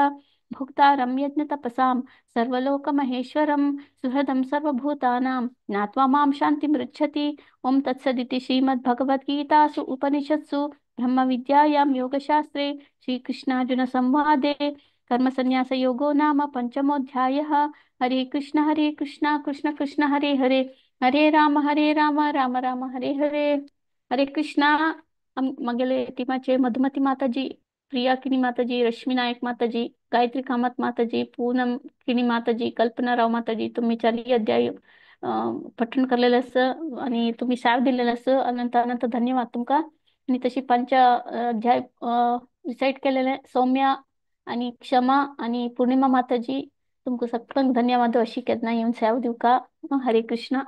भोक्तारं यज्ञतपसां सर्वलोकमहेश्वरं सुहृदं सर्वभूतानां ज्ञात्वा मां शान्तिं ऋच्छति। ॐ तत्सदिति श्रीमद्भगवद्गीतासु उपनिषत्सु ब्रह्मविद्यायां योगशास्त्रे श्रीकृष्णार्जुनसंवादे कर्मसन्न्यासयोगो नाम पञ्चमोऽध्यायः। हरे कृष्ण कृष्ण कृष्ण हरे हरे, हरे राम राम राम हरे हरे। हरे कृष्णा। मगेले टीमाचे मधुमती माताजी, प्रिया किणी माताजी, रश्मी नायक माताजी, गायत्री कामत माताजी, पूनम किणी माताजी, कल्पना राव माताजी, तुम्ही चारही अध्याय पठण केलेलं असं आणि तुम्ही साथ दिलेलं असं अनंत अनंत धन्यवाद तुमका। आणि तशी पंच अध्याय रिसाइट केलेले सौम्या आणि क्षमा आणि पूर्णिमा माताजी, तुमका सगळ्यांक धन्यवाद अशी केन्ना येवन सेवा दिवका। Hare Krishna.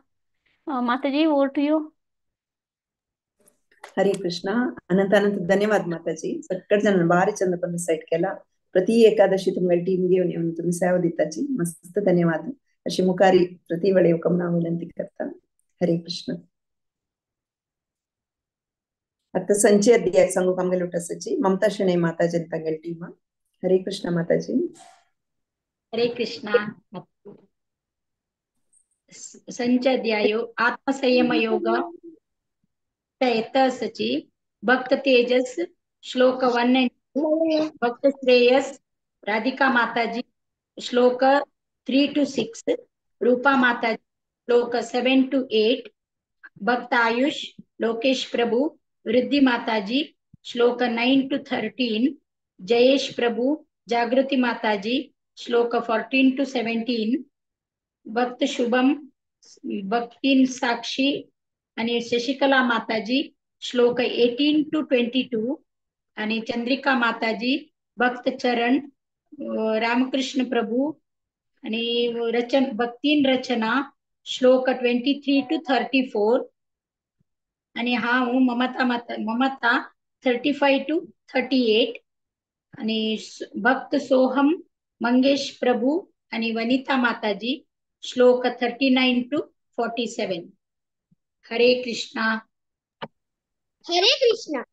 Mataji, over to you. हरे कृष्णा. अनंत अनंत धन्यवाद माताजी. सगळे जण भारी चंद पण रिसाइट केला. प्रति एकादशी तुमगे टीम घेऊन येऊन तुम्ही सेवा दिताची, मस्त धन्यवाद. अशी मुखारी प्रति वेळे येवका म्हणून हांव विनंती करता. हरे कृष्ण. आता संचय अध्याय सांगू आमगेले उठासाची ममता शणे माताजी तांगेले टीम. हरे कृष्ण माताजी. हरे कृष्णा. संचाध्यायो आत्मसंयम योग सची भक्त तेजस श्लोक 1 and 2, भक्त श्रेयस राधिका माताजी श्लोक 3 to 6, रूपा माताजी श्लोक 7 to 8, भक्त आयुष लोकेश प्रभु वृद्धि माताजी श्लोक 9 to 13, Jayesh Prabhu जागृति माताजी श्लोक 14 to 17, भक्त शुभम भक्तीन साक्षी आणि शशिकला माताजी श्लोक 18 to 22 आणि चंद्रिका माताजी भक्त चरण रामकृष्ण प्रभू आणि रचन भक्तीन रचना श्लोक 23 to 34 आणि हा ममता माता ममता 35 to 38 आणि भक्त सोहम मंगेश प्रभू आणि वनिता माताजी श्लोक 39 to 47. Hare Krishna. Hare Krishna.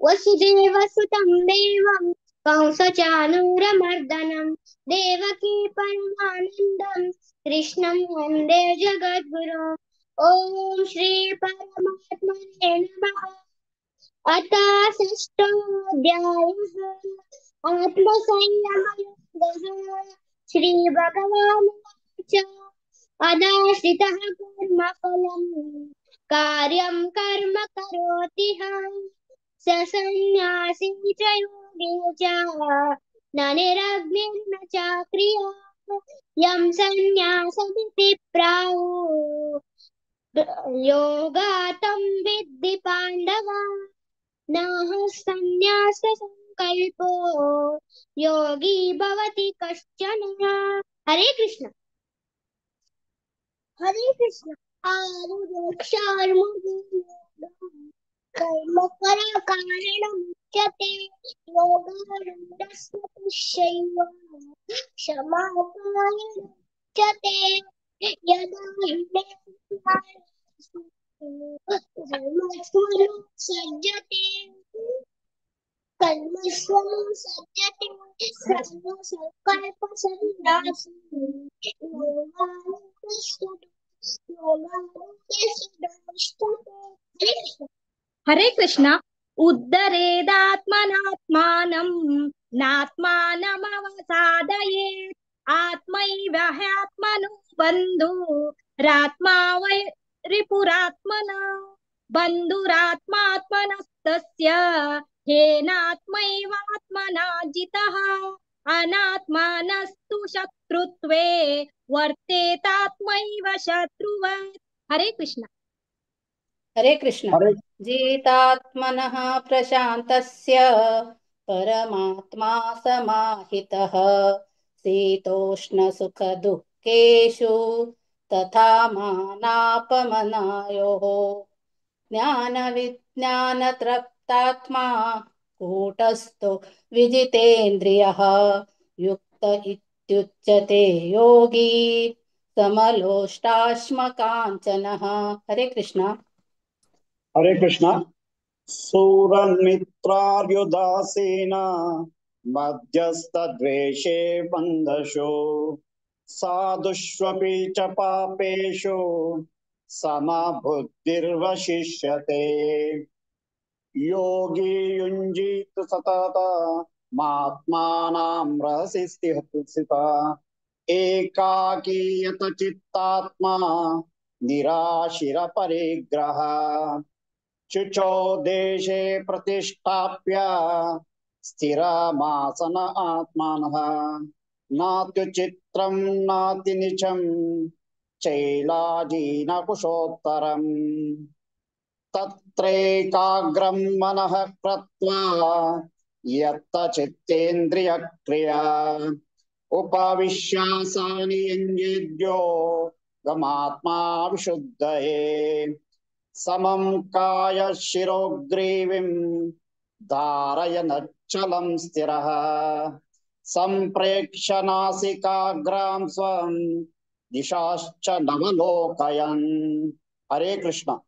Vasudeva सुतं देवं कंसचाणूरमर्दनं देवकी परमानन्दं कृष्णं वन्दे जगद्गुरुं. ॐ श्री परमात्मने नमः. अथ षष्ठोऽध्यायः आत्मसंयमयोगः. श्री भगवानुवाच. अनाश्रितः कर्मफलं कार्यं कर्म करोति ह स सन्न्यासी च योगी च न निरग्निर्न च क्रिया यं सन्न्यासमिति प्राहुः योगातं विद्धि पाण्डव. नाह सन्न्यास संकल्पो योगी भवति कश्चन. हरे कृष्ण. हरे कृष्ण. कर्म कर कारणमुच्यते योगारूढस्य तस्यैव क्षमा कारणमुच्यते. यदा कर्मस्वनुसज्जते कर्मस्वनुसज्जते सर्वसंकल्पसन्न्यासी योगारूढस्य हरे कृष्ण. उद्धरेदात्मनात्मानं नात्मानमवसादयेत् आत्मैव ह्यात्मनो बन्धुरात्मा वै रिपुरात्मना बन्धुरात्मात्मनस्तस्य हेनात्मैवात्मना जितः अनात्मानस्तु शत्रुत्वे वर्तेतात्मैव शत्रुवत्. हरे कृष्ण. हरे कृष्ण. जितात्मनः प्रशान्तस्य परमात्मा समाहितः शीतोष्णसुखदुःखेषु तथा मानापमनायोः. ज्ञानविज्ञानतृप्तात्मा कूटस्थो विजितेन्द्रियः युक्त इत्युच्यते योगी समलोष्टाश्मकाञ्चनः. हरे कृष्ण. हरे कृष्ण. सूरन्मित्रार्युदासीना मध्यस्थद्वेषे बन्धशो साधुष्वपि च पापेषु समबुद्धिर्वशिष्यते. योगी युञ्जीत सतत मात्मानां रहसि स्थिता एकाकी यत चित्तात्मा निराशिर परिग्रह शुचौ देशे प्रतिष्ठाप्य स्थिरमासन आत्मानः नात्युचित्रं नातिनिचं चैलाजीनकुशोत्तरम् तत्रैकाग्रं मनः कृत्वा यत्तचित्तेन्द्रियक्रिया उपविश्यासानि युञ्जेद्यो गमात्मा विशुद्धये. समं काय शिरोग्रीवीं धारयनच्चलं स्थिरः सम्प्रेक्ष्य नासिकाग्रां स्वं दिशाश्च नवलोकयन्। हरे कृष्ण।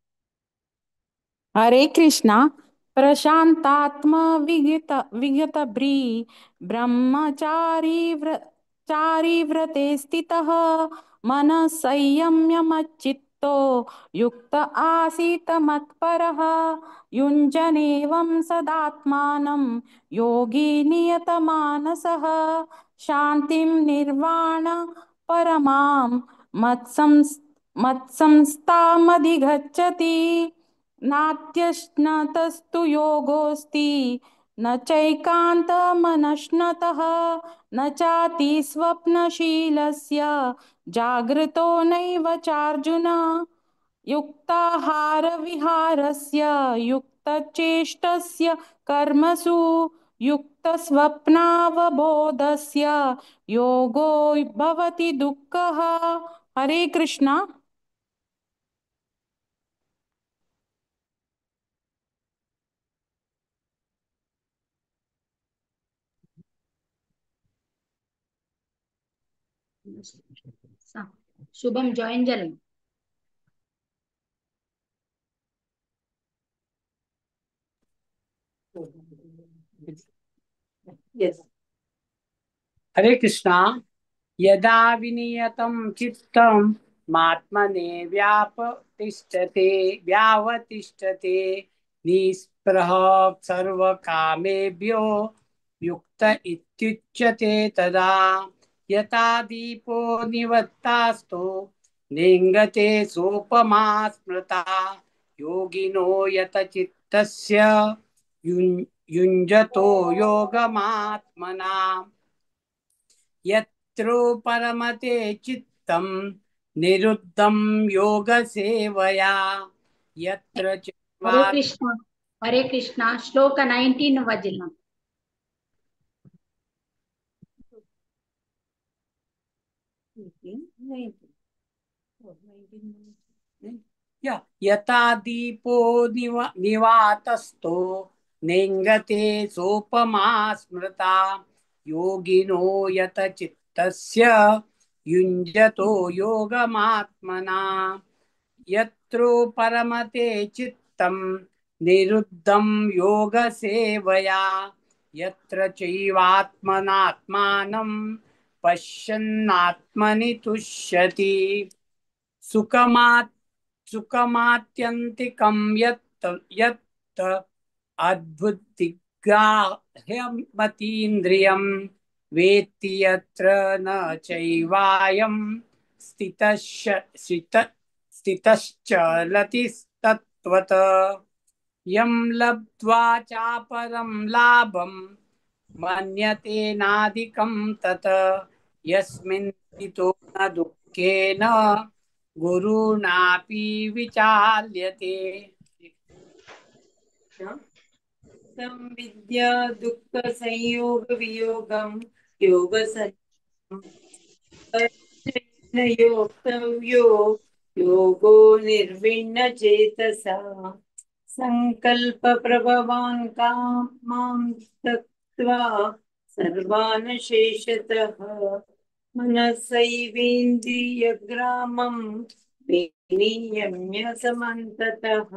हरे कृष्णा। प्रशांतात्मा विगत विगत भ्री ब्रह्मचारी चारी व्रते स्थितः मन संयम्य मच्चित्तो युक्त आसीत मत्परः युञ्जनेवं सदात्मानं योगी नियतमानसः शान्तिं निर्वाण परमां मत्संस्थामधिगच्छति। नात्यश्नतस्तु योगोऽस्ति न चैकान्तमनश्नतः न चाति स्वप्नशीलस्य जागृतो नैव चार्जुन। युक्ताहारविहारस्य युक्तचेष्टस्य कर्मसु युक्तस्वप्नावबोधस्य योगो भवति दुःखः। हरे कृष्णा। शुभम जॉइन जालें। यस। हरे कृष्णा। यदा विनियतं चित्तं मात्मने व्यापतिष्ठते व्यावतिष्ठते निस्पृह सर्वकामेभ्यो युक्त इत्युच्यते तदा। यथा दीपो निवत्तास्तो नेङ्गते सोपमा स्मृता योगिनो यत चित्तस्य युञ्जतो योगमात्मना। यत्रो परमते चित्तं निरुद्धं योगसेवया यत्र हरे कृष्णा। हरे कृष्णा। श्लोक 19 वजिलम। यथा दीपो निवातस्थो नेङ्गते सोपमा स्मृता योगिनो यत चित्तस्य युञ्जतो योगमात्मना। यत्रो परमते चित्तं निरुद्धं योगसेवया यत्र चैवात्मनात्मानं पश्यन्नात्मनि तुष्यति। सुखमात्यन्तिकं यत् यत् अद्भुतिग्राह्यमतीन्द्रियं वेत्ति यत्र न चैवायं स्थितश्चलति तत्त्वत। यं लब्ध्वा चापरं लाभं मन्यते नाधिकं तत् यस्मिन् स्थितो न दुःखेन गुरुणापि विचाल्यते। तं विद्या दुःख संयोग वियोगं योग योक्तव्यो योगो निर्विण्ण चेतसा संकल्प प्रभवान् कामां त्यक्त्वा सर्वान् शेषतः मनसैवेन्द्रियग्रामं विनियम्य समन्ततः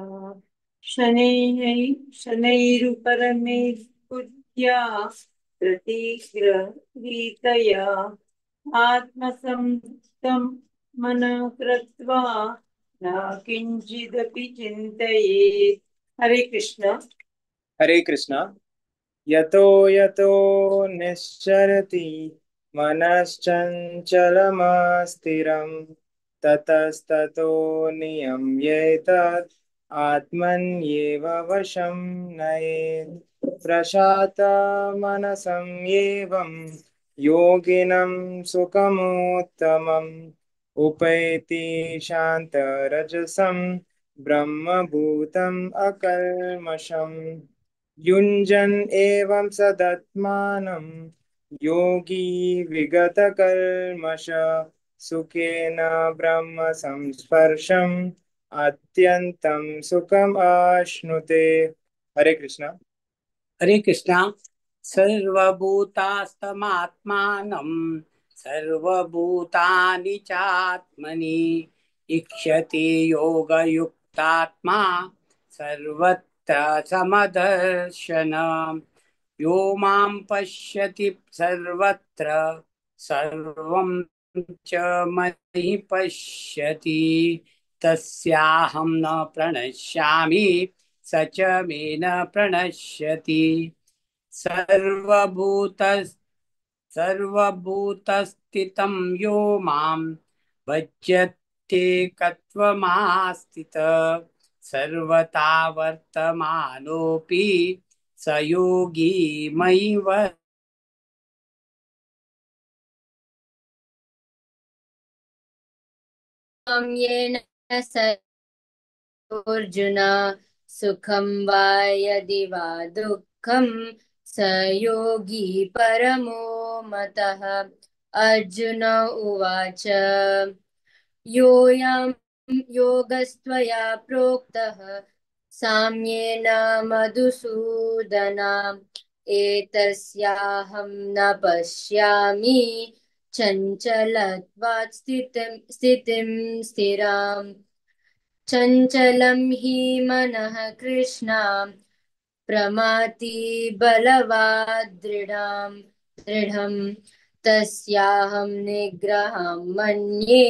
शनैः शनैरुपरमे बुद्ध्या प्रतिगृहीतया आत्मसंस्थं मनः कृत्वा न किञ्चिदपि चिन्तयेत्। हरे कृष्ण। हरे कृष्ण। यतो यतो निश्चरति मनश्चञ्चलमस्थिरं ततस्ततो नियम्येतत् आत्मन्येव वशं नयेत्। प्रशातमनसं एवं योगिनं सुखमुत्तमम् उपैति शान्तरजसं ब्रह्मभूतम् अकल्मषम्। युञ्जन् एवं सदत्मानं योगी विगतकल्मष सुखेन ब्रह्म संस्पर्शम् अत्यन्तं सुखम् आश्नुते। हरे कृष्ण। हरे कृष्णा। सर्वभूतास्तमात्मानं सर्वभूतानि चात्मनि ईक्षते योगयुक्तात्मा सर्वत्र समदर्शन। यो मां पश्यति सर्वत्र सर्वं च मयि पश्यति तस्याहं न प्रणश्यामि स च मे न प्रणश्यति। सर्वभूतस्थितं यो मां भज्यत्येकत्वमास्थितः सर्वथा वर्तमानोऽपि स योगी मयि वर्तते। येन अर्जुन सुखं वा यदि वा दुःखं स योगी परमो मतः। अर्जुन उवाच योऽयं योगस्त्वया प्रोक्तः साम्येन मधुसूदन एतस्याहं न पश्यामि चञ्चलत्वात् स्थितिं स्थितिं स्थिराम्। चञ्चलं हि मनः कृष्ण प्रमाति बलवात् दृढं दृढं तस्याहं निग्रहं मन्ये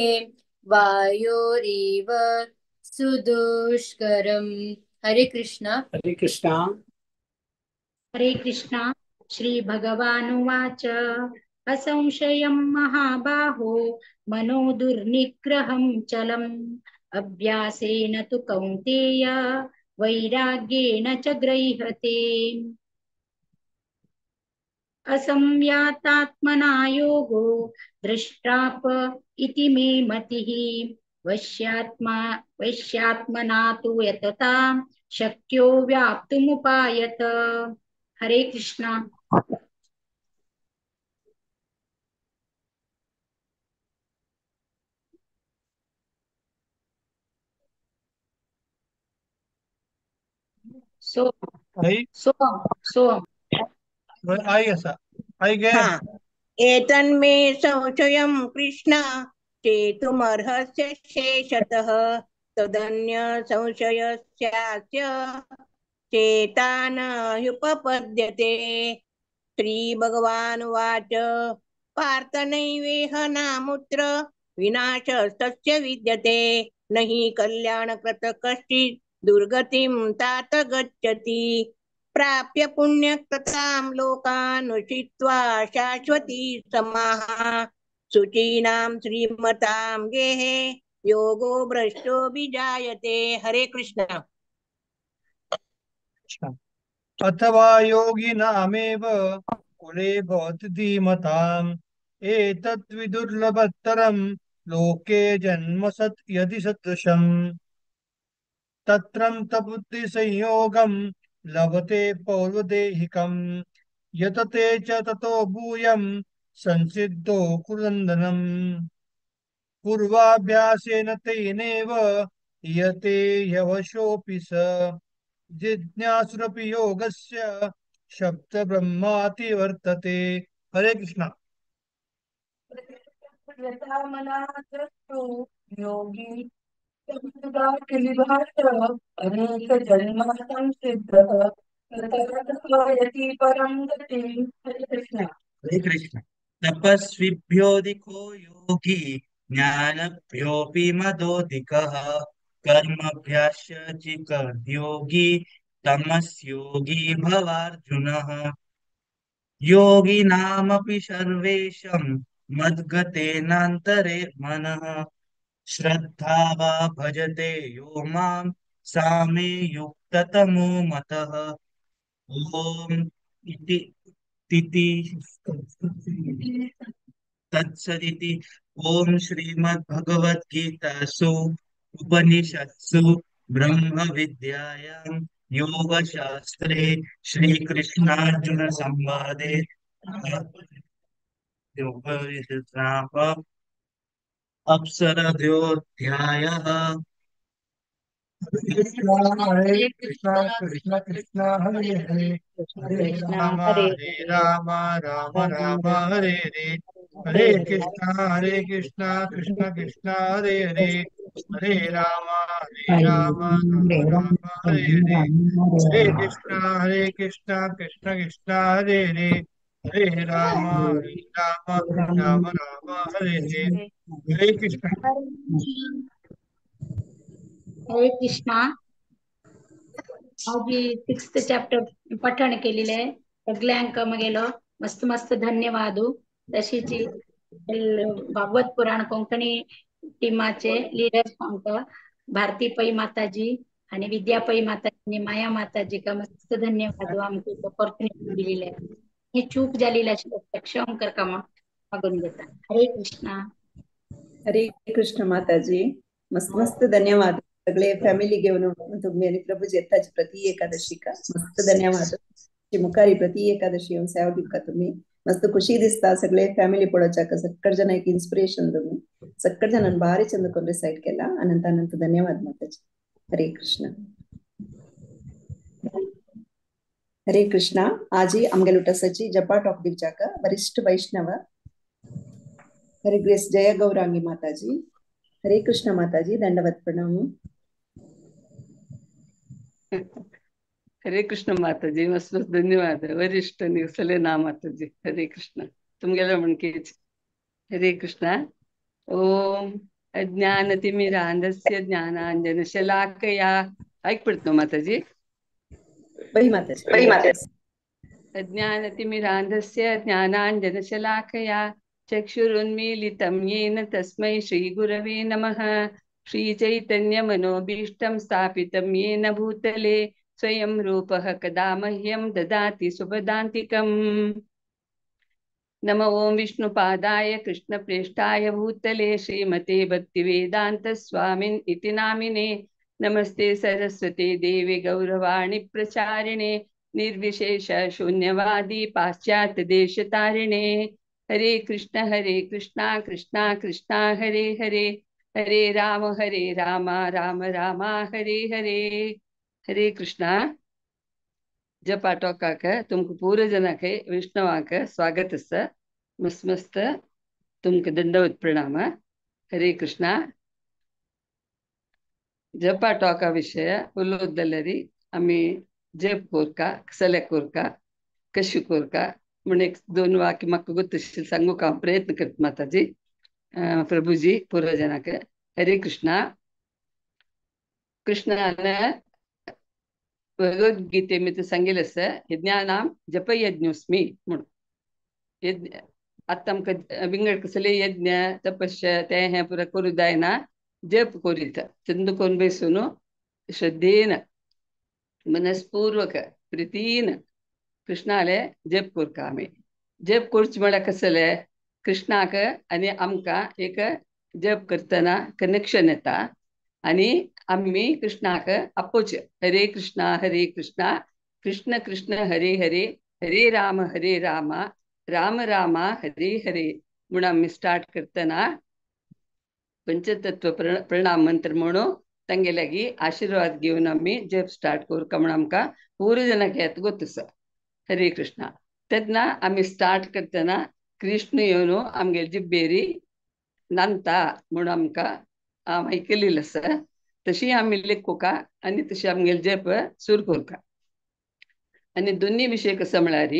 वायोरिव सुदुष्करम्। हरे कृष्णा। हरे कृष्णा। हरे कृष्णा। श्री भगवानुवाच असंशयं महाबाहो मनो दुर्निग्रहं चलम् अभ्यासेन तु कौन्तेय वैराग्येण च गृह्यते। असंयातात्मना योगो दृष्टाप इति मे मतिः वश्यात्मा वश्यात्मना तु यतता शक्यो व्याप्तुमुपायत। हरे कृष्णा। सो आई सो सो आई असा आई गे। हा, एतन्मे संशयं कृष्ण चेतुमर्हस्य शेषतः तदन्य संशयस्यास्य चेता न ह्युपपद्यते। श्रीभगवानुवाच पार्थ नैवेह नामुत्र विनाशस्तस्य विद्यते न हि कल्याणकृत कश्चित् दुर्गतिं तात गच्छति। प्राप्य पुण्यकृतां लोकानुषित्वा शाश्वती समाः शुचीनां श्रीमतां गेहे योगो भ्रष्टो विजायते। हरे कृष्ण। अथवा योगिनामेव कुले भवति धीमताम् एतद्विदुर्लभतरं लोके जन्म सत् यदि सदृशम् तत्रं तबुद्धिसंयोगं लभते पौर्वदेहिकं यतते च ततो भूयं संसिद्धो कुरुनन्दनम्। पूर्वाभ्यासेन तेनैव यते ह्यवशोऽपि स जिज्ञासुरपि योगस्य शब्द ब्रह्माति वर्तते। हरे कृष्णा। योगी अनेक जन्म संसिद्धः परं गतिं। हरे कृष्ण। हरे कृष्ण। तपस्विभ्योऽधिको योगी ज्ञानभ्योऽपि मदोधिकः कर्मभ्याश्चिकयोगी तमस्योगी भवार्जुनः। योगिनामपि सर्वेषां मद्गतेनान्तरे मनः श्रद्धा वा भजते यो मां सा मे युक्ततमो मतः। ॐ इति तिति तत्सदिति। ॐ श्रीमद्भगवद्गीतासु उपनिषत्सु ब्रह्मविद्यायां योगशास्त्रे श्रीकृष्णार्जुन संवादे अप्सरद्योऽध्यायः। हरे कृष्णा कृष्ण कृष्ण हरे हरे, हरे राम हरे राम राम राम हरे हरे, हरे कृष्णा कृष्ण कृष्ण हरे हरे, हरे राम राम राम हरे हरे, हरे कृष्णा कृष्ण कृष्ण हरे हरे, हरे राम राम राम राम हरे हरे, हरे कृष्ण हरे कृष्णा। आज 6th chapter पठण केलेले आहे। सगळ्यांक मगेलो मस्त मस्त धन्यवाद। तशीच भागवत पुराण कोंकणी टीमाचे लीडर्स आमकां भारती पै माताजी आणि विद्या पै माताजी आणि माया माताजी का मस्त धन्यवाद। आमकां ऑपॉर्च्युनिटी दिलेली आहे। ही चूक झालेली आशिल्ली क्षम करका मागून घेता। हरे कृष्णा। हरे कृष्ण माताजी, मस्त मस्त धन्यवाद। सगळे फॅमिली घेऊन तुम्ही आणि प्रभूजी येताची प्रति एकादशी का मस्त धन्यवाद। मुखारी प्रति एकादशी येऊन सेवा दिवका तुम्ही मस्त खुशी दिसता। सगळे फॅमिली पळोवच्याक सक्कड जण एक इन्स्पिरेशन तुम्ही सक्कड जणांनी भारी चंद करून रिसाइट केला। अनंत अनंत धन्यवाद माताजी। हरे कृष्ण हरे कृष्णा। आजी आमगे लुटसाची जपा टॉक दिवच्याक वरिष्ठ वैष्णव हरे ग्रेस जय गौरांगी माताजी। हरे कृष्ण माताजी, दंडवत प्रणाम। हरे कृष्ण माताजी, मस्त मस्त धन्यवाद। वरिष्ठ निवसले ना माताजी। हरे कृष्ण तुमगेला म्हणकेच। हरे कृष्ण। ओम अज्ञानतिमिरांधस्य ज्ञानांजनशलाकया। ऐक पडतो माताजी। बही माताजी, बही माताजी। अज्ञानतिमिरांधस्य ज्ञानांजनशलाकया चक्षुरुन्मीलितं येन तस्मै श्रीगुरवे नमः। श्रीचैतन्यमनोभीष्टं स्थापितं येन भूतले स्वयं रूपः कदा मह्यं ददाति सुपदान्तिकम्। नमो ओं विष्णुपादाय कृष्णप्रेष्ठाय भूतले श्रीमते भक्तिवेदान्तस्वामिन् इति नामिने। नमस्ते सरस्वते देवी गौरवाणी प्रचारिणे निर्विशेष शून्यवादी पाश्चात्य देशतारिणे। हरे कृष्ण कृष्णा कृष्णा हरे हरे, हरे राम राम राम हरे हरे। हरे कृष्णा। जपा टोकाक तुमको पूरे जनक वैष्णवाक स्वागत स मस्त मस्त तुमको दंडवत प्रणाम। हरे कृष्णा। जपा टोका विषय उलोदलरी आमी जप कोरका सले कोरका कशी कोरका म्हण एक दोन वाक्य म्हाका गोत्तशील सांगूक हांव प्रयत्न करता माताजी प्रभुजी पूर्वजनाक। हरे कृष्णा। कृष्णान भगवद्गीते भितर सांगिल्लें आसा यज्ञानां जपयज्ञोस्मि म्हणून। यज्ञ आतां आमकां विंगड कसले यज्ञ तपस्या तें हें पुरो करूंक जायना, जप करीत चंद करून बेसून श्रद्धेन मनस्पूर्वक प्रितीन कृष्णाले जप करता आमी। जप करचें म्हळ्यार कसलें कृष्णाक आनी आमकां एक जप करतना कनेक्शन येता आनी आमी कृष्णाक आपोवचें। हरे कृष्णा कृष्ण कृष्ण हरे हरे, हरे राम राम राम हरे हरे म्हूण आमी स्टार्ट करतना पंचतत्व प्रणाम मंत्र म्हणून तांगे लागीं आशिर्वाद घेवन आमी जप स्टार्ट करूंक म्हूण आमकां पूर्ण जणांक येता गोत आसा। हरे कृष्णा। तेन्ना आमी स्टार्ट करतना कृष्ण येवन आमगे जिब्बेरी नांदता म्हूण आमकां हांव आयकलेलें आसा। तशी आमी लेखुका आनी तशी आमगेले जप सुरू करूंक। आनी दोनी विशय कसो म्हळ्यार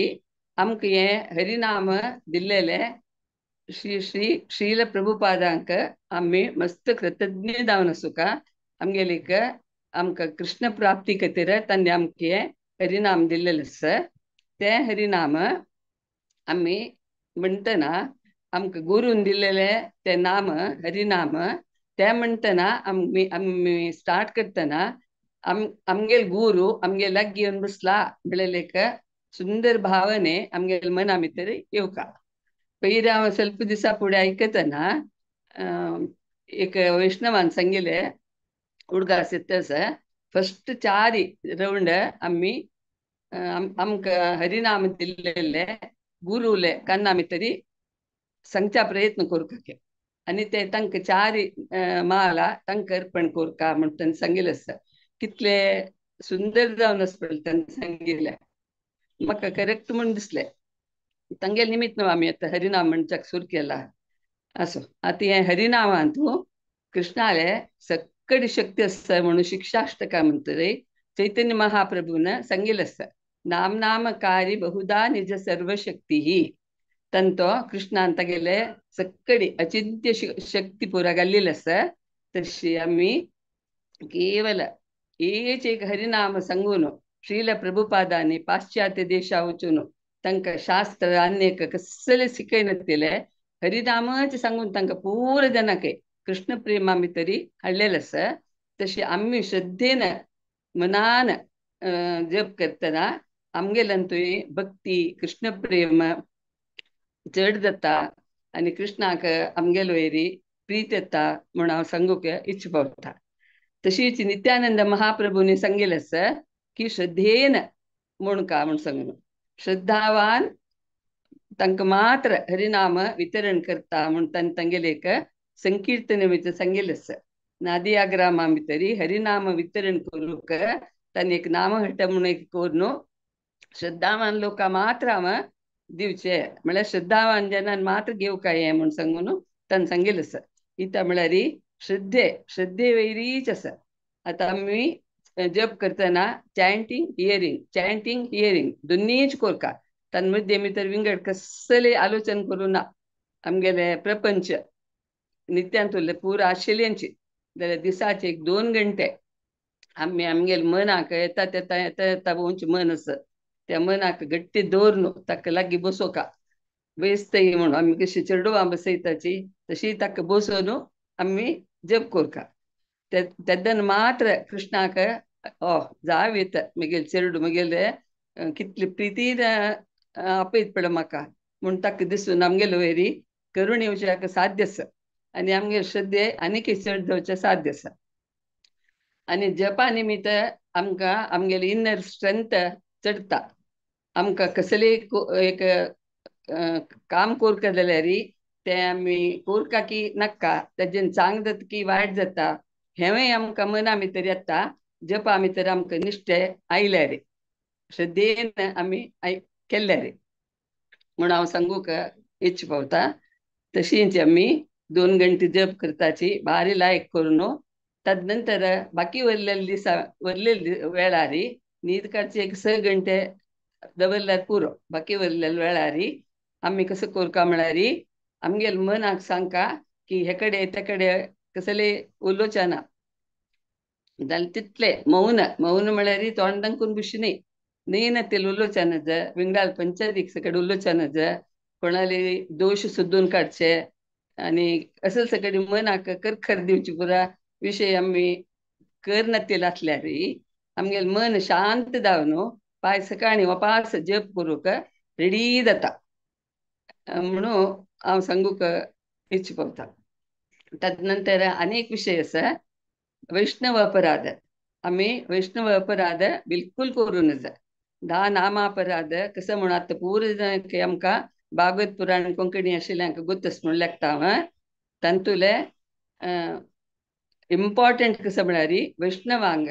आमकां हें हरिनाम दिल्लेलें श्री श्री श्रील प्रभुपादांक आमी मस्त कृतज्ञ जावन आसूंका। आमगेले आमकां कृष्ण प्राप्ती खातीर तांणी आमकां हें हरिनाम दिल्लेलें आसा। तें हरिनाम आमी म्हणटना आमकां गुरून दिल्लेलें तें नाम हरिनाम तें म्हणटना आमी आमी स्टार्ट करतना आमगेल गुरू आमगे लागीं येवन बसला म्हणलें एक सुंदर भावने आमगेले मना भितर येवका। पयर हांव ಸ್ವಲ್ಪ दिसा फुडें आयकतना एक वैष्णवान सांगिल्लें उडगास येता आसा फस्ट 4 रावंड आमी आमकां हरिनाम दिल्लेले गुरूले कान्ना भितर सांगच्या प्रयत्न करूंक आनी ते तांकां 4 माला तांकां अर्पण करका म्हूण तांणी सांगिल्लें आसा। कितले सुंदर जावन आसा पळय तांणी सांगिल्लें म्हाका करेक्ट म्हूण दिसलें. तांगेले निमित्त न्हू आमी आतां हरिनाम म्हणच्याक सुरू केला. असो आतां हें हरिनामांतू कृष्णाले सक्कडी शक्ती आसा म्हणून शिक्षाष्टका म्हणटरी चैतन्य महाप्रभून सांगिल्लें आसा. नाम नामकारी बहुधा निज सर्वशक्ती तंतो कृष्णान तागेले सक्कडी अचिंत्य शक्ती पुरा घाल्लेली आसा. तशी आमी केवल एच एक हरिनाम सांगून श्रील प्रभुपादांनी पाश्चात्य देशा वचून तांकां शास्त्र आन्यक कसले शिकयनातिले हरिनामच सांगून तांकां पुरो जनाक कृष्ण प्रेम आमी तरी हाडलेलें आसा. तशी आमी श्रद्धेन मनान जप करतना आमगेल्यांतूय भक्ती कृष्ण प्रेम चड जाता आनी कृष्णाक आमगेलो वयरी प्रीत येता म्हूण हांव सांगूंक इच्छा पावता. तशीच नित्यानंद महाप्रभूंनी सांगिल्लें आसा की श्रद्धेन म्हूण का म्हूण सांगून श्रद्धावान तांकां मात्र हरिनाम वितरण करता म्हूण तांणी तांगेलें एक संकीर्तने भितर सांगिल्लें आसा. नादिया ग्रामा भितरी हरिनाम वितरण करूंक तांणी एक नामहट म्हूण एक करून श्रद्धावान लोकां मात्र हांव दिवचे म्हळ्यार श्रद्धावान जनान मात्र घेवंक हें म्हूण सांगून तांणी सांगिल्लें आसा. इता म्हळ्यार श्रद्धे श्रद्धे वयरीच आसा. आतां आमी जप करतना चॅन्टींग हियरींग चॅन्टींग हियरींग दोनीच कोरका तान मध्य भितर विंगड कसले आलोचन करूं ना. आमगेले प्रपंच नित्यांतुले पुरो आशिल्ल्यांची जाल्यार दिसाचे एक 2 घंटे आमी आमगेले मनाक येता येता येता येता भोंवचें मन आसा त्या मनाक गट्टी दवरून ताका लागीं बसोवका बेसतय म्हणून आमी कशी चेडवां बसयताची तशी ताका बसोवन आमी जप कोरका. तेन्ना मात्र कृष्णाक ओ जाव येता म्हगेले चेडू म्हगेले कितले प्रितीन आपयत पळय म्हाका म्हूण ताका दिसून आमगेले वयरी करुण येवच्याक साध्य आसा आनी आमगेले श्रद्धे आनीक चड जावचें साध्य आसा. आनी जपा निमित्त आमकां आमगेले इनर स्ट्रेंथ चडटा. आमकां कसलेय एक काम कोरका जाल्यार तें आमी कोरका की नाका ताजेन चांग जाता की वायट जाता हेंवूय आमकां मना भितर येता. जपा भितर आमकां निश्ठे आयल्यार श्रद्धेन आमी केल्यार म्हूण हांव सांगूंक इच्छा पावता. तशीच आमी 2 घंटे जप करताची भारी लायक करून तदनंतर बाकी उरलेले दिसा उरलेले वेळार न्हीद काडची एक 6 घंटे दवरल्यार पुरो. बाकी उरलेले वेळार आमी कसो कोरका म्हळ्यार आमगेले मनाक सांगका की हे कडे ते कडे कसले उलोवचें ना जाल्यार तितले मौन मौन म्हळ्यार तोंड दाखोवन बशी न्ही न्ही ना ते उलोवचें ना विंगडाल पंचायतीक सगळे उलोवचें ना कोणाले दोश सोदून काडचे आनी असले सगळे मनाक करखर दिवची पुरा विशय आमी करनातेल आसल्यार आमगेलें मन शांत जावन पांय सकाळीं वापास जप करूंक रेडी जाता म्हणून हांव सांगूंक इच्छा पावता. तदनंतर आनी एक विशय आसा वैष्णव अपराध. आमी वैष्णव अपराध बिलकुल करूं नज. 10 नामापराध कसो म्हूण आतां पुरो आमकां भागवत पुराण कोंकणी आशिल्ल्यांक गोत म्हूण लागता हांव तातूंतले इम्पॉर्टंट कसो म्हळ्यार वैष्णवांग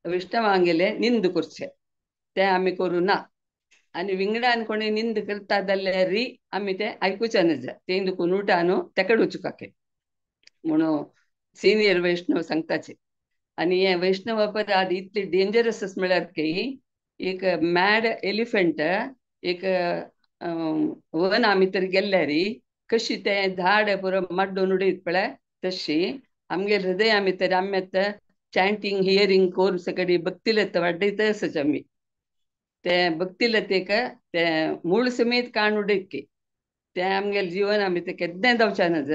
वैष्णवांगेले निंद करचे ते आमी करूं ना. आनी विंगडान कोणी निंद करता जाल्यार आमी ते आयकुचें नज ते दुखून उठा न्हू तेकड वचूंक म्हणून सिनियर वैष्णव सांगताचे. आनी हे वैष्णव अपराध इतले डेंजरस आसा म्हळ्यार की एक मॅड एलिफंट एक वना भितर गेल्यार कशी तें झाड पुरो माड्डून उडयत पळय तशी आमगेले हृदया भितर आमी आतां चॅन्टींग हियरींग करून सगळी भक्तिलता वाडयत आसाच आमी तें भक्तिलतेक तें मूळ समेत काण उडयत की तें आमगेले जिवना भितर केन्नाय जावचें नज.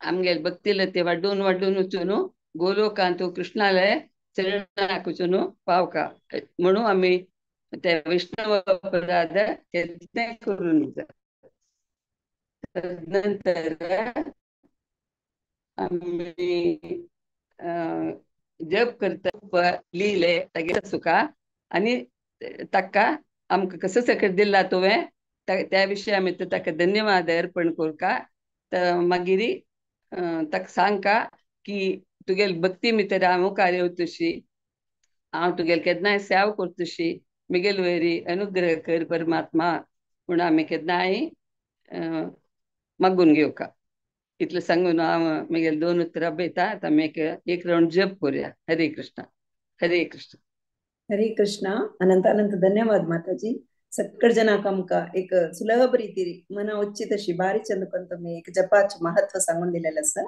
आमगेले भक्तिलते वाडून वाडून वचून गोलोकांत कृष्णाले चरणाक वचून पावका म्हणून आमी ते वैष्णव अपराध केन्नाय करूं नज. नंतर आमी जप करता लिहिले तागेले सुखा आनी ताका आमकां कसो सकट दिला तुवें त्या विशयी आमी ताका धन्यवाद अर्पण करका. मागीर ताका सांगका की तुगेली भक्ती भितर हांव मुखार येवं तशी हांव तुगेले केन्नाय सेवा करतशी मिगेल वयरी अनुग्रह कर परमात्मा म्हूण आमी केन्नाय मागून घेवका. इतलें सांगून हांव मागीर दोन उतरां बयता. आतां आमी एक एक रावंड जप करुया. हरे कृष्णा हरे कृष्ण हरे कृष्णा. अनंत अनंत धन्यवाद माताजी. सक्कड जनाक आमकां एक सुलभ रीतीर मना उच्ची तशी बारी चंद करून तुमी एक जपाचें महत्व सांगून दिलेलें आसा.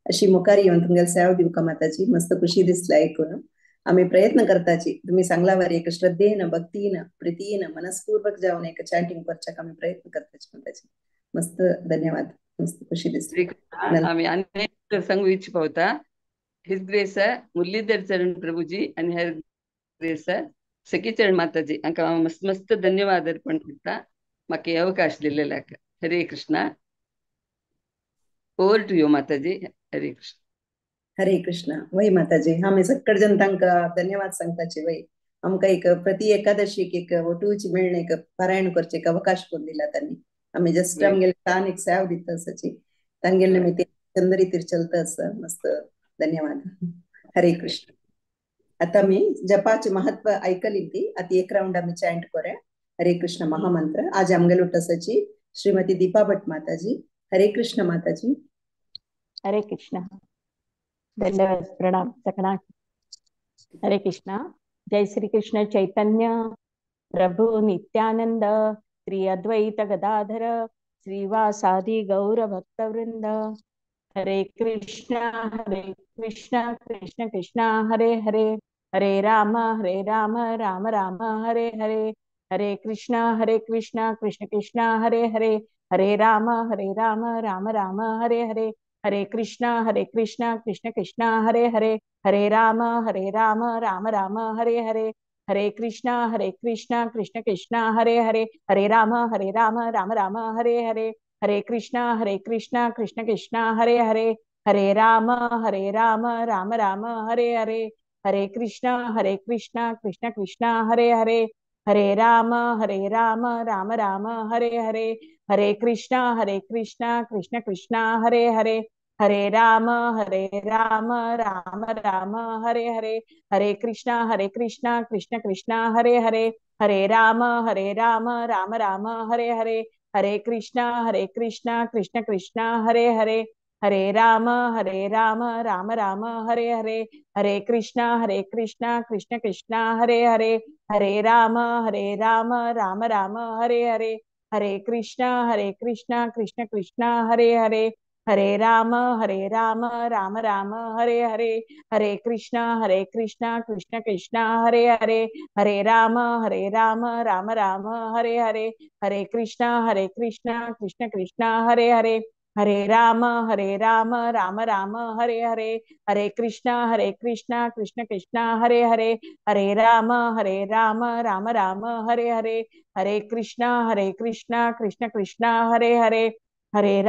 अशी मुखार येवन तुमगेले सेवा दिवका माताजी मस्त खुशी दिसला ऐकून. आमी प्रयत्न करताची तुम्ही सांगला वारी एक श्रद्धेन भक्तीन प्रीतीन मनस्पूर्वक जावन एक चॅन्टिंग करच्याक आमी प्रयत्न करताची माताजी. मस्त धन्यवाद, मस्त खुशी दिसली. आमी आनी सांगू इच्छा पावता his grace Muralidhar चरण प्रभुजी आनी हर ग्रेस सखीचरण माताजी हांकां हांव मस्त मस्त धन्यवाद अर्पण करता म्हाका अवकाश दिल्लेल्याक. Hare Krishna. Over to you Mataji. Hare Krishna. Hare Krishna. वय माताजी आमी सक्कड जन तांकां धन्यवाद सांगताची. वय आमकां एक प्रति एकादशीक एक ओटूची मेळ्ळें एक पारायण करचें एक अवकाश करून दिला तांणी. आमी जस्ट आमगेले तान एक सेव दिता आसाची तांगेले निमित्त चंद रितीर चलता आसा. मस्त धन्यवाद. हरे कृष्ण. आता आमी जपाचें महत्व आयकली ती आतां एक रावंड आमी चॅन्ट करूया हरे कृष्ण महामंत्र. आज आमगेले उठासाची श्रीमती दीपा भट माताजी. हरे कृष्ण माताजी. हरे कृष्ण. धन्यवाद. प्रणाम सकणा. हरे कृष्णा. जय श्री कृष्ण चैतन्य प्रभु नित्यानंद श्री अद्वैत गदाधर श्रीवासादि गौर भक्तवृंद. हरे कृष्णा कृष्ण कृष्ण हरे हरे हरे राम राम राम हरे हरे हरे कृष्णा कृष्ण कृष्ण हरे हरे हरे राम राम राम हरे हरे हरे कृष्णा कृष्ण कृष्ण हरे हरे हरे राम राम राम हरे हरे हरे कृष्णा कृष्ण कृष्ण हरे हरे हरे राम राम राम हरे हरे हरे कृष्णा कृष्ण कृष्ण हरे हरे हरे राम राम राम हरे हरे हरे कृष्णा कृष्ण कृष्ण हरे हरे हरे राम राम राम हरे हरे हरे कृष्णा कृष्ण कृष्ण हरे हरे हरे राम राम राम हरे हरे हरे कृष्णा कृष्ण कृष्ण हरे हरे हरे राम राम राम हरे हरे हरे कृष्णा कृष्ण कृष्ण हरे हरे हरे राम राम राम हरे हरे हरे कृष्णा कृष्ण कृष्ण हरे हरे हरे राम राम राम हरे हरे हरे कृष्णा कृष्ण कृष्ण हरे हरे हरे राम राम राम हरे हरे हरे कृष्णा कृष्ण कृष्ण हरे हरे हरे राम राम राम हरे हरे हरे कृष्णा कृष्ण कृष्ण हरे हरे हरे राम राम राम हरे हरे हरे कृष्णा कृष्ण कृष्ण हरे हरे हरे राम राम राम हरे हरे हरे कृष्णा कृष्ण कृष्ण हरे हरे हरे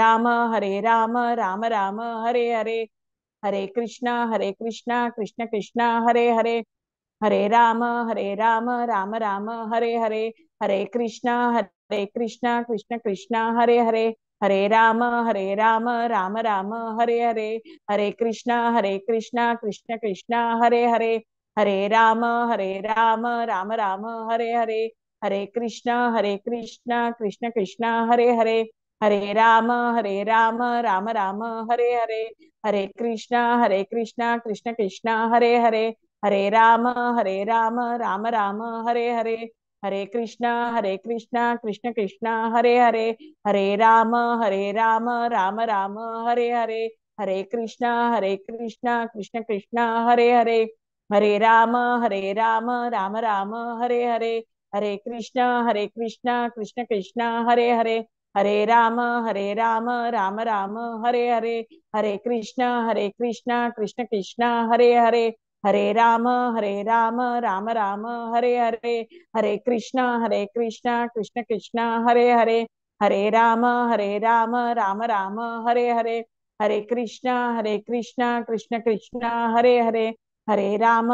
राम राम राम हरे हरे हरे कृष्णा कृष्ण कृष्ण हरे हरे हरे राम राम राम हरे हरे हरे कृष्णा कृष्ण कृष्ण हरे हरे हरे राम राम राम हरे हरे हरे कृष्णा कृष्ण कृष्ण हरे हरे हरे राम राम राम हरे हरे हरे कृष्णा कृष्ण कृष्ण हरे हरे हरे राम राम राम हरे हरे हरे कृष्णा कृष्ण कृष्ण हरे हरे हरे राम राम राम हरे हरे हरे कृष्णा कृष्ण कृष्ण हरे हरे हरे राम राम राम हरे हरे हरे कृष्णा कृष्ण कृष्ण हरे हरे हरे राम राम राम हरे हरे हरे कृष्णा कृष्ण कृष्ण हरे हरे हरे राम राम राम हरे हरे हरे कृष्णा कृष्ण कृष्ण हरे हरे हरे राम राम राम हरे हरे हरे कृष्णा कृष्ण कृष्ण हरे हरे हरे राम राम राम हरे हरे हरे कृष्णा कृष्ण कृष्ण हरे हरे हरे राम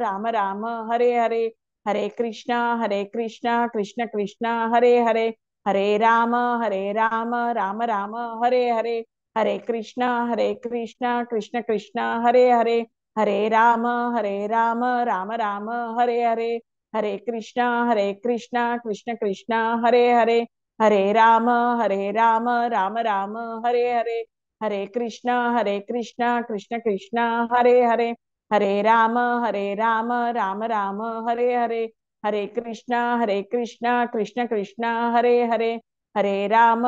राम राम हरे हरे हरे कृष्णा कृष्ण कृष्ण हरे हरे हरे राम राम राम हरे हरे हरे कृष्णा कृष्ण कृष्ण हरे हरे हरे राम राम राम हरे हरे। हरे कृष्णा कृष्ण कृष्ण हरे हरे। हरे राम राम राम हरे हरे। हरे कृष्णा कृष्ण कृष्ण हरे हरे। हरे राम राम राम हरे हरे। हरे कृष्णा कृष्ण कृष्ण हरे हरे। हरे राम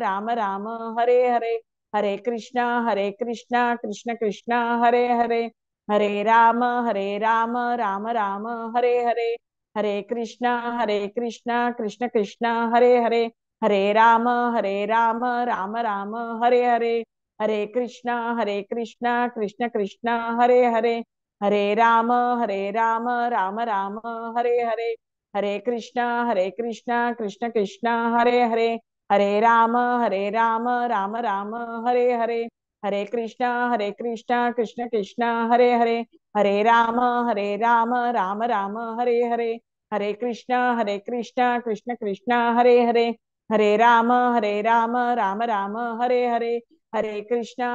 राम राम हरे हरे। हरे कृष्णा कृष्ण कृष्ण हरे हरे। हरे राम राम राम हरे हरे। हरे कृष्णा कृष्ण कृष्ण हरे हरे। हरे राम राम राम हरे हरे। हरे कृष्णा कृष्ण कृष्ण हरे हरे। हरे राम राम राम हरे हरे। हरे कृष्णा कृष्ण कृष्ण हरे हरे। हरे राम राम राम हरे हरे। हरे कृष्णा कृष्ण कृष्ण हरे हरे। हरे राम राम राम हरे हरे। हरे कृष्णा कृष्ण कृष्ण हरे हरे। हरे राम राम राम हरे हरे। हरे कृष्णा कृष्ण कृष्ण हरे हरे। हरे राम राम राम हरे हरे। हरे कृष्णा कृष्ण कृष्ण हरे हरे। हरे राम राम राम हरे हरे। हरे कृष्णा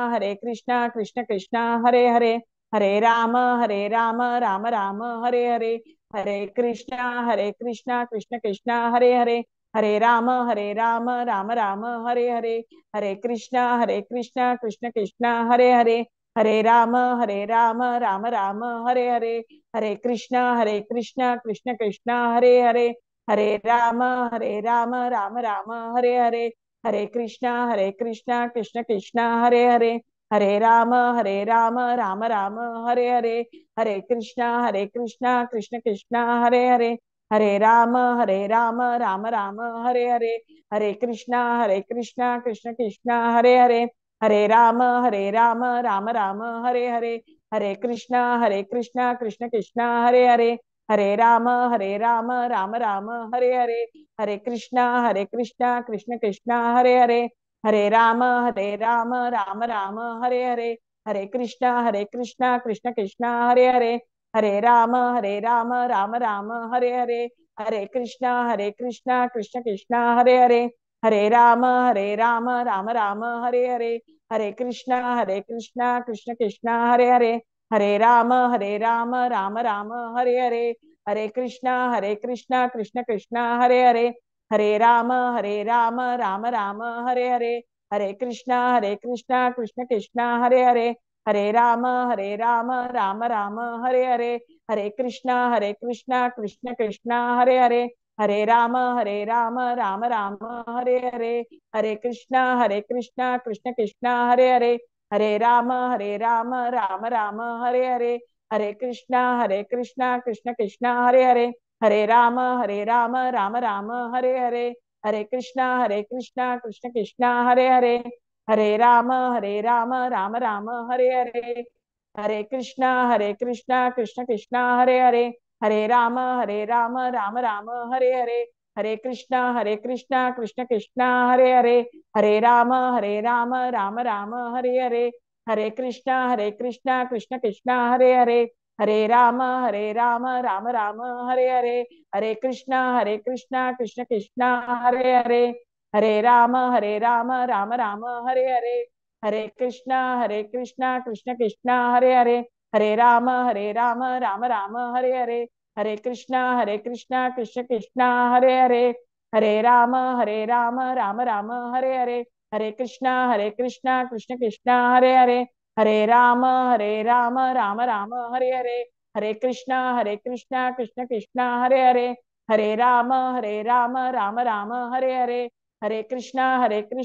कृष्ण कृष्ण हरे हरे। हरे राम राम राम हरे हरे। हरे कृष्णा कृष्ण कृष्ण हरे हरे। हरे राम राम राम हरे हरे। हरे कृष्णा कृष्ण कृष्ण हरे हरे। हरे राम राम राम हरे हरे। हरे कृष्णा कृष्ण कृष्ण हरे हरे। हरे राम राम राम हरे हरे। हरे कृष्णा कृष्ण कृष्ण हरे हरे। हरे राम राम राम हरे हरे। हरे कृष्णा कृष्ण कृष्ण हरे हरे। हरे राम राम राम हरे हरे। हरे कृष्णा कृष्ण कृष्ण हरे हरे। हरे राम राम राम हरे हरे। हरे कृष्णा कृष्ण कृष्ण हरे हरे। हरे राम राम राम हरे हरे। हरे कृष्णा कृष्ण कृष्ण हरे हरे। हरे राम राम राम हरे हरे। हरे कृष्णा कृष्ण कृष्ण हरे हरे। हरे राम राम राम हरे हरे। हरे कृष्णा कृष्ण कृष्ण हरे हरे। हरे राम राम राम हरे हरे। हरे कृष्णा कृष्ण कृष्ण हरे हरे। हरे राम राम राम हरे हरे। हरे कृष्णा कृष्ण कृष्ण हरे हरे। हरे राम राम राम हरे हरे। हरे कृष्णा कृष्ण कृष्ण हरे हरे। हरे राम राम राम हरे हरे। हरे कृष्णा कृष्ण कृष्ण हरे हरे। हरे राम राम राम हरे हरे। हरे कृष्णा कृष्ण कृष्ण हरे हरे। हरे राम राम राम हरे हरे। हरे कृष्णा कृष्ण कृष्ण हरे हरे। हरे राम राम राम हरे हरे। हरे कृष्णा कृष्ण कृष्ण हरे हरे। हरे राम राम राम हरे हरे। हरे कृष्णा कृष्ण कृष्ण हरे हरे। हरे राम राम राम हरे हरे। हरे कृष्णा कृष्ण कृष्ण हरे हरे। हरे राम राम राम हरे हरे। हरे कृष्णा कृष्ण कृष्ण हरे हरे। हरे राम राम राम हरे हरे। हरे कृष्णा कृष्ण कृष्ण हरे हरे। हरे राम राम राम हरे हरे। हरे कृष्णा कृष्ण कृष्ण हरे हरे। हरे राम राम राम हरे हरे। हरे कृष्णा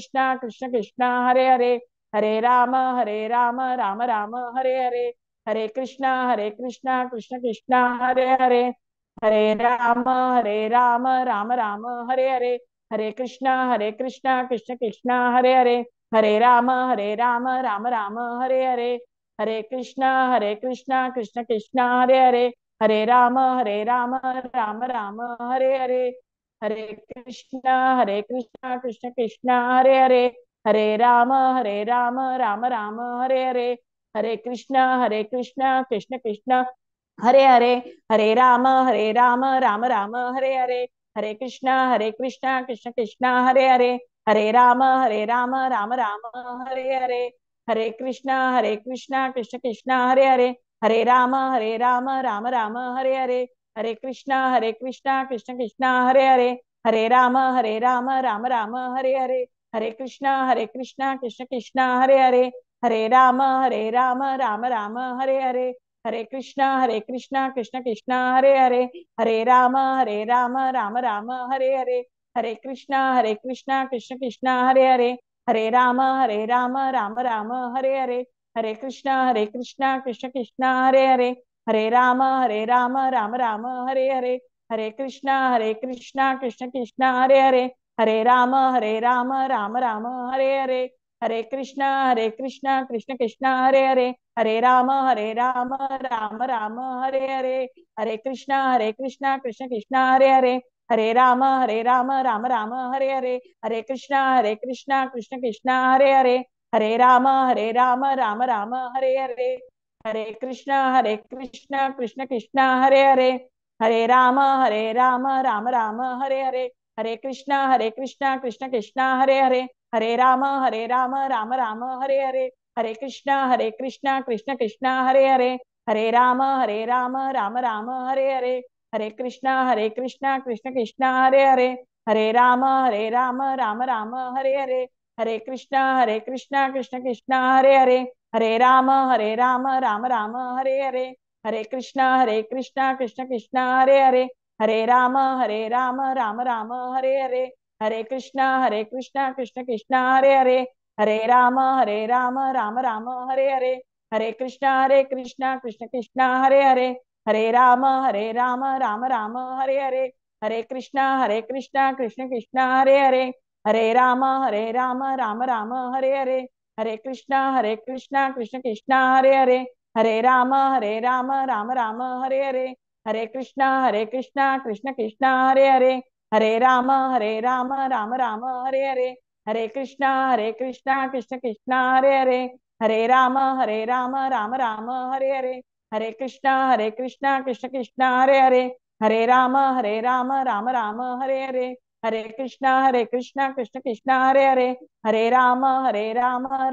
कृष्ण कृष्ण हरे हरे। हरे राम राम राम हरे हरे। हरे कृष्णा कृष्ण कृष्ण हरे हरे। हरे राम राम राम हरे हरे। हरे कृष्णा कृष्ण कृष्ण हरे हरे। हरे राम राम राम हरे हरे। हरे कृष्णा कृष्ण कृष्ण हरे हरे। हरे राम राम राम हरे हरे। हरे कृष्णा कृष्ण कृष्ण हरे हरे। हरे राम राम राम हरे हरे। हरे कृष्णा कृष्ण कृष्ण हरे हरे। हरे राम राम राम हरे हरे। हरे कृष्णा कृष्ण कृष्ण हरे हरे। हरे राम राम राम हरे हरे। हरे कृष्णा कृष्ण कृष्ण हरे हरे। हरे राम राम राम हरे हरे। हरे कृष्णा कृष्ण कृष्णा हरे हरे, हरे राम राम राम हरे हरे, हरे कृष्णा कृष्ण कृष्णा हरे हरे, हरे राम राम राम हरे हरे, हरे कृष्णा कृष्ण कृष्णा हरे हरे, हरे राम राम राम हरे हरे, हरे कृष्णा कृष्ण कृष्णा हरे हरे, हरे राम राम राम हरे हरे, हरे कृष्णा कृष्ण कृष्णा हरे हरे, हरे राम राम राम हरे हरे, हरे कृष्णा कृष्ण कृष्णा हरे हरे, हरे राम राम राम हरे हरे, हरे कृष्णा कृष्ण कृष्णा हरे हरे, हरे राम राम राम हरे हरे, हरे कृष्णा कृष्ण कृष्णा हरे हरे, हरे राम राम राम हरे हरे, हरे कृष्णा कृष्ण कृष्णा हरे हरे, हरे राम राम राम हरे हरे, हरे कृष्णा कृष्ण कृष्णा हरे हरे, हरे राम राम राम हरे हरे, हरे कृष्णा कृष्ण कृष्णा हरे हरे, हरे राम राम राम हरे हरे, हरे कृष्णा कृष्ण कृष्णा हरे हरे, हरे राम राम राम हरे हरे, हरे कृष्णा कृष्ण कृष्णा हरे हरे, हरे राम राम राम हरे हरे, हरे कृष्णा कृष्ण कृष्णा हरे हरे, हरे राम राम राम हरे हरे, हरे कृष्णा कृष्ण कृष्णा हरे हरे, हरे राम राम राम हरे हरे, हरे कृष्णा कृष्ण कृष्णा हरे हरे, हरे राम राम राम हरे हरे, हरे कृष्णा कृष्ण कृष्णा हरे हरे, हरे राम राम राम हरे हरे, हरे कृष्णा कृष्ण कृष्णा हरे हरे, हरे राम राम राम हरे हरे, हरे कृष्णा कृष्ण कृष्णा हरे हरे, हरे राम राम राम हरे हरे, हरे कृष्णा कृष्ण कृष्णा हरे हरे, हरे राम राम राम हरे हरे, हरे कृष्णा कृष्ण कृष्णा हरे हरे, हरे राम राम राम हरे हरे, हरे कृष्णा कृष्ण कृष्णा हरे हरे, हरे राम राम राम हरे हरे, हरे कृष्णा कृष्ण कृष्णा हरे हरे, हरे राम राम राम हरे हरे, हरे कृष्णा कृष्ण कृष्णा हरे हरे, हरे राम राम राम हरे हरे, हरे कृष्णा कृष्ण कृष्णा हरे हरे, हरे राम राम राम हरे हरे, हरे कृष्णा कृष्ण कृष्णा हरे हरे, हरे राम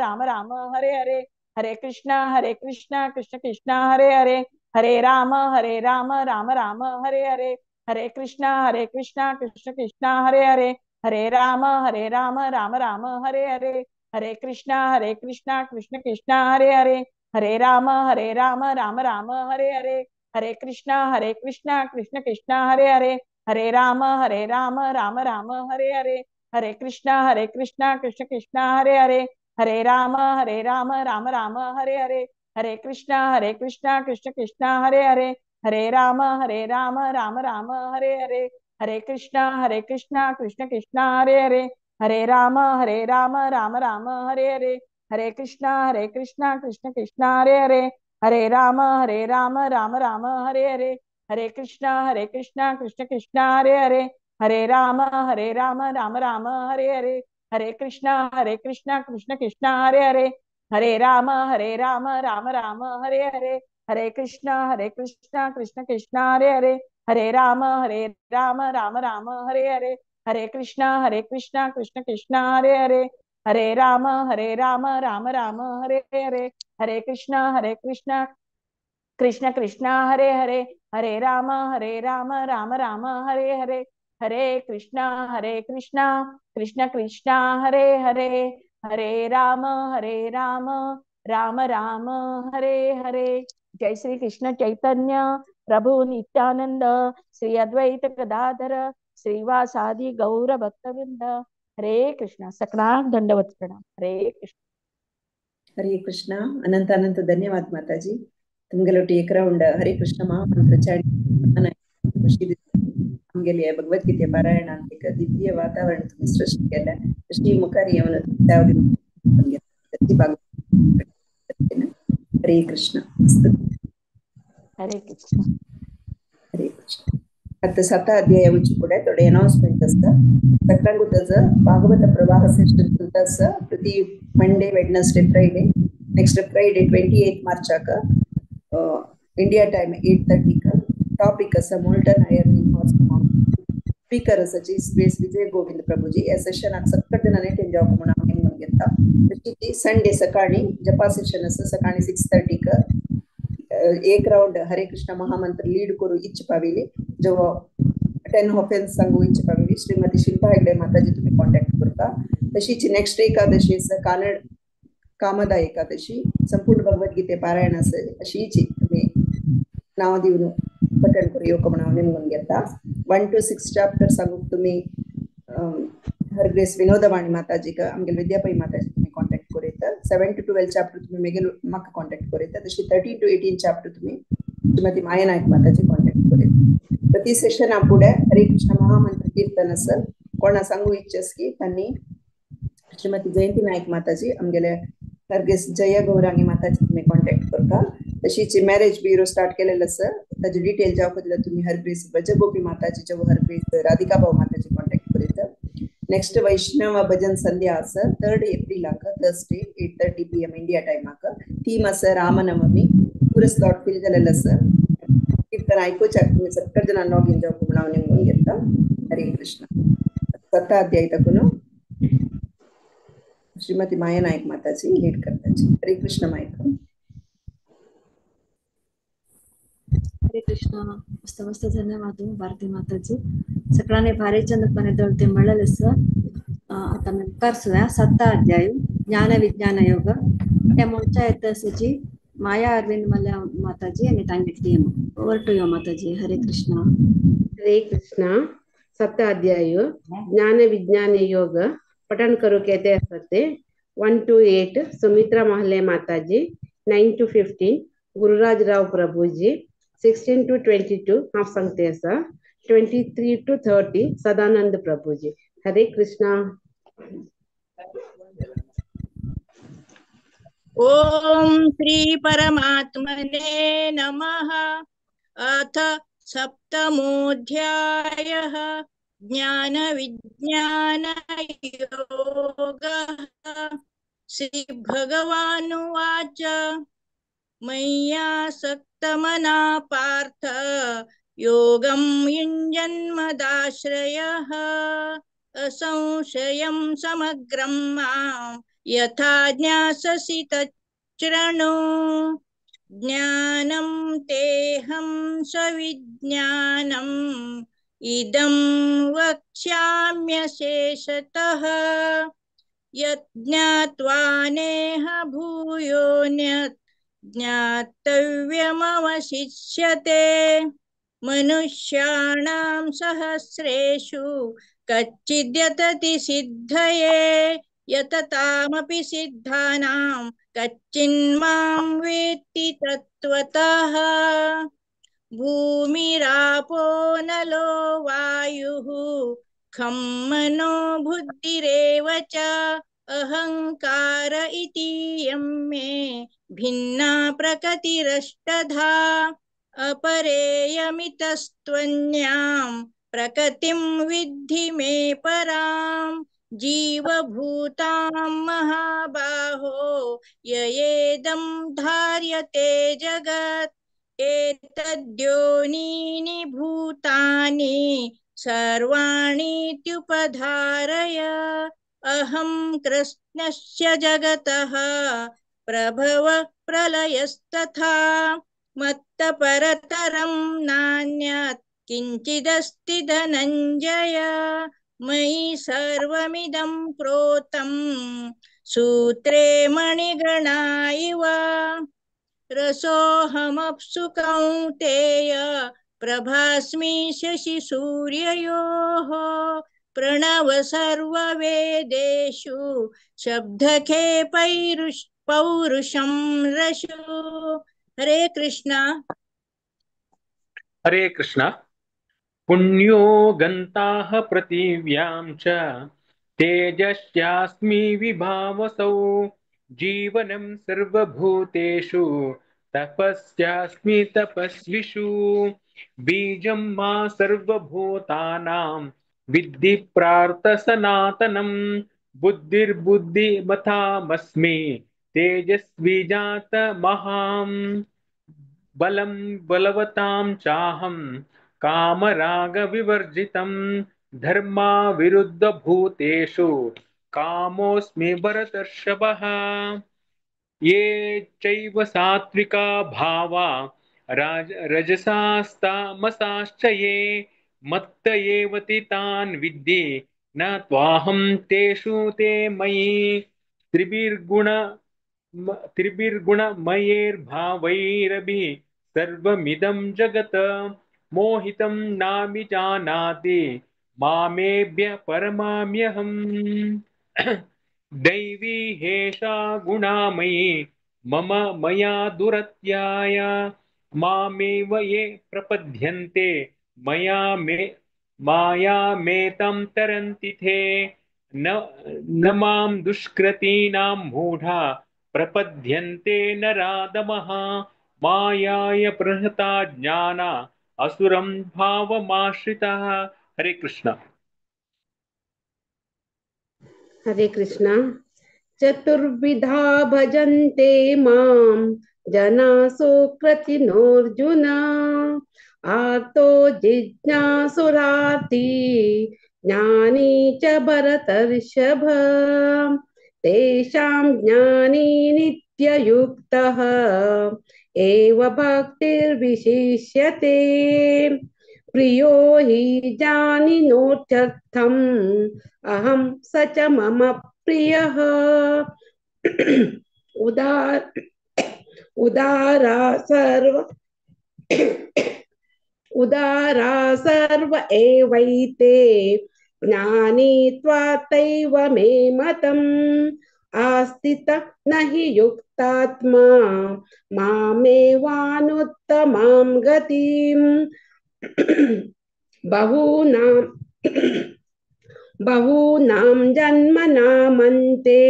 राम राम हरे हरे, हरे कृष्णा कृष्ण कृष्णा हरे हरे, हरे राम राम राम हरे हरे, हरे कृष्णा कृष्ण कृष्णा हरे हरे, हरे राम राम राम हरे हरे, हरे कृष्णा कृष्ण कृष्णा हरे हरे, हरे राम राम राम हरे हरे, हरे कृष्णा कृष्ण कृष्णा हरे हरे, हरे राम राम राम हरे हरे, हरे कृष्णा कृष्ण कृष्णा हरे हरे, हरे राम राम राम हरे हरे, हरे कृष्णा कृष्ण कृष्णा हरे हरे, हरे राम राम राम हरे हरे, हरे कृष्णा कृष्ण कृष्णा हरे हरे, हरे राम राम राम हरे हरे, हरे कृष्णा कृष्ण कृष्णा हरे हरे, हरे राम राम राम हरे हरे, हरे कृष्णा कृष्ण कृष्णा हरे हरे, हरे राम राम राम हरे हरे, हरे कृष्णा कृष्ण कृष्णा हरे हरे, हरे राम राम राम हरे हरे, हरे कृष्णा कृष्ण कृष्णा हरे हरे, हरे राम राम राम हरे हरे, हरे कृष्णा कृष्ण कृष्णा हरे हरे, हरे राम राम राम हरे हरे। जय श्री कृष्ण चैतन्य प्रभु नित्यानंद श्री अद्वैत गदाधर श्रीवासादि गौर भक्तवृंद। हरे कृष्णा। सकळांक दंडवत प्रणाम। हरे कृष्ण। हरे कृष्ण। अनंत अनंत धन्यवाद माताजी। तुमगेलोटी एक राउंड हरे कृष्ण महामंत्र ಚಾಡಿ ಖುಷಿ ನಮ್ಗೆಲ್ಲಿ ಭಗವದ್ಗೀತೆ ಪಾರಾಯಣ ಅಂತ ದಿವ್ಯ ವಾತಾವರಣ ತುಂಬಿ ಸೃಷ್ಟಿಯಲ್ಲ ಶ್ರೀ ಮುಖಾರಿಯವನು. ಹರೇ ಕೃಷ್ಣ. ಹರೇ ಕೃಷ್ಣ. ಹರೇ ಕೃಷ್ಣ. आता 7 अध्याय पुढे थोडे अनाउन्समेंट असतं. सगळ्यांचं भागवत प्रवाह सेशन असं प्रति Monday, Wednesday, Friday. Next Friday 28 मार्चाक India time 8:30 topic असं molten iron in horse. Speaker आसाची स्पेस विजय गोविंद प्रभुजी. ह्या सेशनाक सकट जाणांनी अटेंड जावप म्हणून हांव निमून घेता. तशीच संडे सकाळी जपा सेशन आसा सकाळी 6:30 एक राउंड हरे कृष्ण महामंत्र लीड करू इच्छ पाविली जेव्हा 10 ऑफेन्स सांगू इच्छ पाविली श्रीमती शिल्पा हेगडे माताजी तुम्ही कॉन्टॅक्ट करता. तशीच नेक्स्ट एकादशी कानड कामदा एकादशी संपूर्ण भगवद्गीते पारायण आसा अशीच तुम्ही नाव दिवन पठण करू येवक म्हणून हांव निमून घेता. 1 to 6 chapter सांगूक तुम्ही हरग्रेस विनोदवाणी माताजीक आमगेले विद्यापई माताजी तुम्ही कॉन्टॅक्ट करू येता. 7 to 12 chapter तुम्ही मेगेल म्हाका कॉन्टॅक्ट करू येता. तशी 13 to 18 chapter तुम्ही श्रीमती माया नायक माताजी कॉन्टॅक्ट करू येता. प्रति सेशना फुडें हरे कृष्ण महामंत्र कीर्तन आसा. कोणा सांगू इच्छस की तांणी श्रीमती जयंती नायक माताजी आमगेले हरगेस जया गौरांगी माताजी तुम्ही कॉन्टॅक्ट करता. तशीच मॅरेज ब्युरो स्टार्ट केलेलं आसा ताजे डिटेल जावपाक जाल्यार तुम्ही हरग्रेस ब्रजगोपी माताजी जेव्हा हरग्रेस राधिका भाऊ माताजी कॉन्टॅक्ट करीत. नेक्स्ट वैष्णव भजन संध्या आसा 3 एप्रिलाक थर्सडे 8:30 PM India टायमाक. थीम आसा रामनवमी. पुरो स्लॉट फिल जालेलो आसा. कीर्तन आयकुच्याक तुमी सगळे जाणां लॉग इन जावप म्हणून हांव निमून घेता. हरे कृष्ण. 7 अध्याय तकून श्रीमती माया नायक माताजी लीड करताची. हरे कृष्ण मायक. हरे कृष्ण. मस्त मस्त धन्यवाद भारती माताजी. सकळाने भारी चंदपणे दळते म्हणलेलं सर. आता मी करसूया 7 अध्याय ज्ञान विज्ञान योग. त्या मोर्चा येत सची माया अरविंद मल्ल्या माताजी आणि तांगे team. Over to you Mataji. Hare Krishna. Hare Krishna. 7 अध्याय ज्ञान विज्ञान योग पठन करू केते असते 1 to 8 Sumitra Mahalle Mataji, 9 to 15 Gururaj Rao Prabhuji, 16 to 22 हांव सांगते आसा, 23 to 30 Sadanand Prabhuji. Hare Krishna. Om Shri परमात्मने नमः. अथ सप्तमोऽध्यायः ज्ञान विज्ञान योगः. श्री भगवानुवाच मय्यासक्तमना पार्थ योगं युञ्जन्मदाश्रयः असंशयं समग्रं मां यथा ज्ञास्यसि तच्छृणु. ज्ञानं तेऽहं सविज्ञानम् इदं वक्ष्याम्यशेषतः. यत् ज्ञात्वा नेह भूयोऽन्यत् ज्ञातव्यमवशिष्यते. मनुष्याणां सहस्रेषु कच्चिद्यतति सिद्धये यततामपि सिद्धानां कच्चिन्मां वेत्ति तत्त्वतः. भूमिरापो नलो वायुः खं मनो बुद्धिरेव च अहंकार इतीयं मे भिन्ना प्रकृतिरष्टधा. अपरेयमितस्त्वन्यां प्रकृतिं विद्धि मे परां जीवभूतां महाबाहो ययेदं धार्यते जगत्. एतद्योनीनि भूतानि सर्वाणीत्युपधारय. अहं कृष्णस्य जगतः प्रभव प्रलयस्तथा मत्तपरतरं नान्यत् किञ्चिदस्ति धनञ्जय. मयि सर्वमिदं प्रोतं सूत्रे मणिगणा इव. रसोऽहमप्सु कौन्तेय प्रभास्मि शशिसूर्ययोः. प्रणव सर्ववेदेषु शब्दखे पौरुषं रसु. हरे कृष्णा. हरे कृष्णा. पुण्यो गन्ताः पृथिव्यां च तेजस्यास्मि विभावसौ. जीवनं सर्वभूतेषु तपस्यास्मि तपस्विषु. बीजं मा सर्वभूतानां विद्धि प्रार्थ सनातनं. बुद्धिर्बुद्धिमतामस्मि तेजस्वी जातमहां. बलं बलवतां चाहं कामरागविवर्जितं. धर्माविरुद्धभूतेषु कामोऽस्मि भरतर्षभः। ये चैव सात्विका भावा रजसास्तामसाश्च ये मत्त एव ते तान् विद्धि न त्वाहं तेषु ते मयि। त्रिभिर्गुण त्रिभिर्गुणमयैर्भावैरभि सर्वमिदं जगत् मोहितं नाभिजानाति मामेभ्य परमाम्यहम्। दैवी हेषा गुणामयी मम मया दुरत्याय मामेव ये प्रपद्यन्ते मया मे मायामेतं तरन्ति ते। न न मां दुष्कृतीनां मूढा प्रपद्यन्ते नराधमः मायाय प्रहता ज्ञान असुरं भावमाश्रितः। हरे कृष्ण। हरे कृष्ण। चतुर्विधा भजन्ते मां जना सुकृतिनोऽर्जुन। आर्तो जिज्ञासुरार्ति ज्ञानी च भरतर्षभ। तेषां ज्ञानी नित्ययुक्तः एव भक्तिर्विशिष्यते। प्रियो हि जानिनोत्यर्थम् अहं स च मम प्रियः। उदार उदारा सर्व उदारा सर्व एवैते ज्ञानी त्वातैव मे मतम्। आस्थित न हि युक्तात्मा मामेवानुत्तमां गतिम्। बहूनां बहूनां जन्मनामन्ते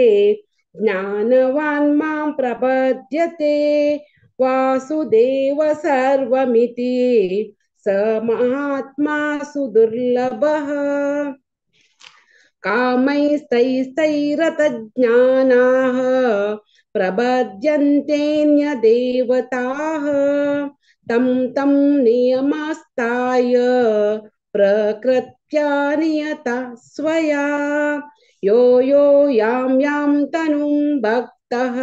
ज्ञानवान् मां प्रपद्यते। वासुदेव सर्वमिति स महात्मा सुदुर्लभः। कामैस्तैस्तैरतज्ञानाः प्रबध्यन्तेऽन्यदेवताः। तं तं नियमास्ताय प्रकृत्या नियता स्वया। यो यो यां यां तनुं भक्तः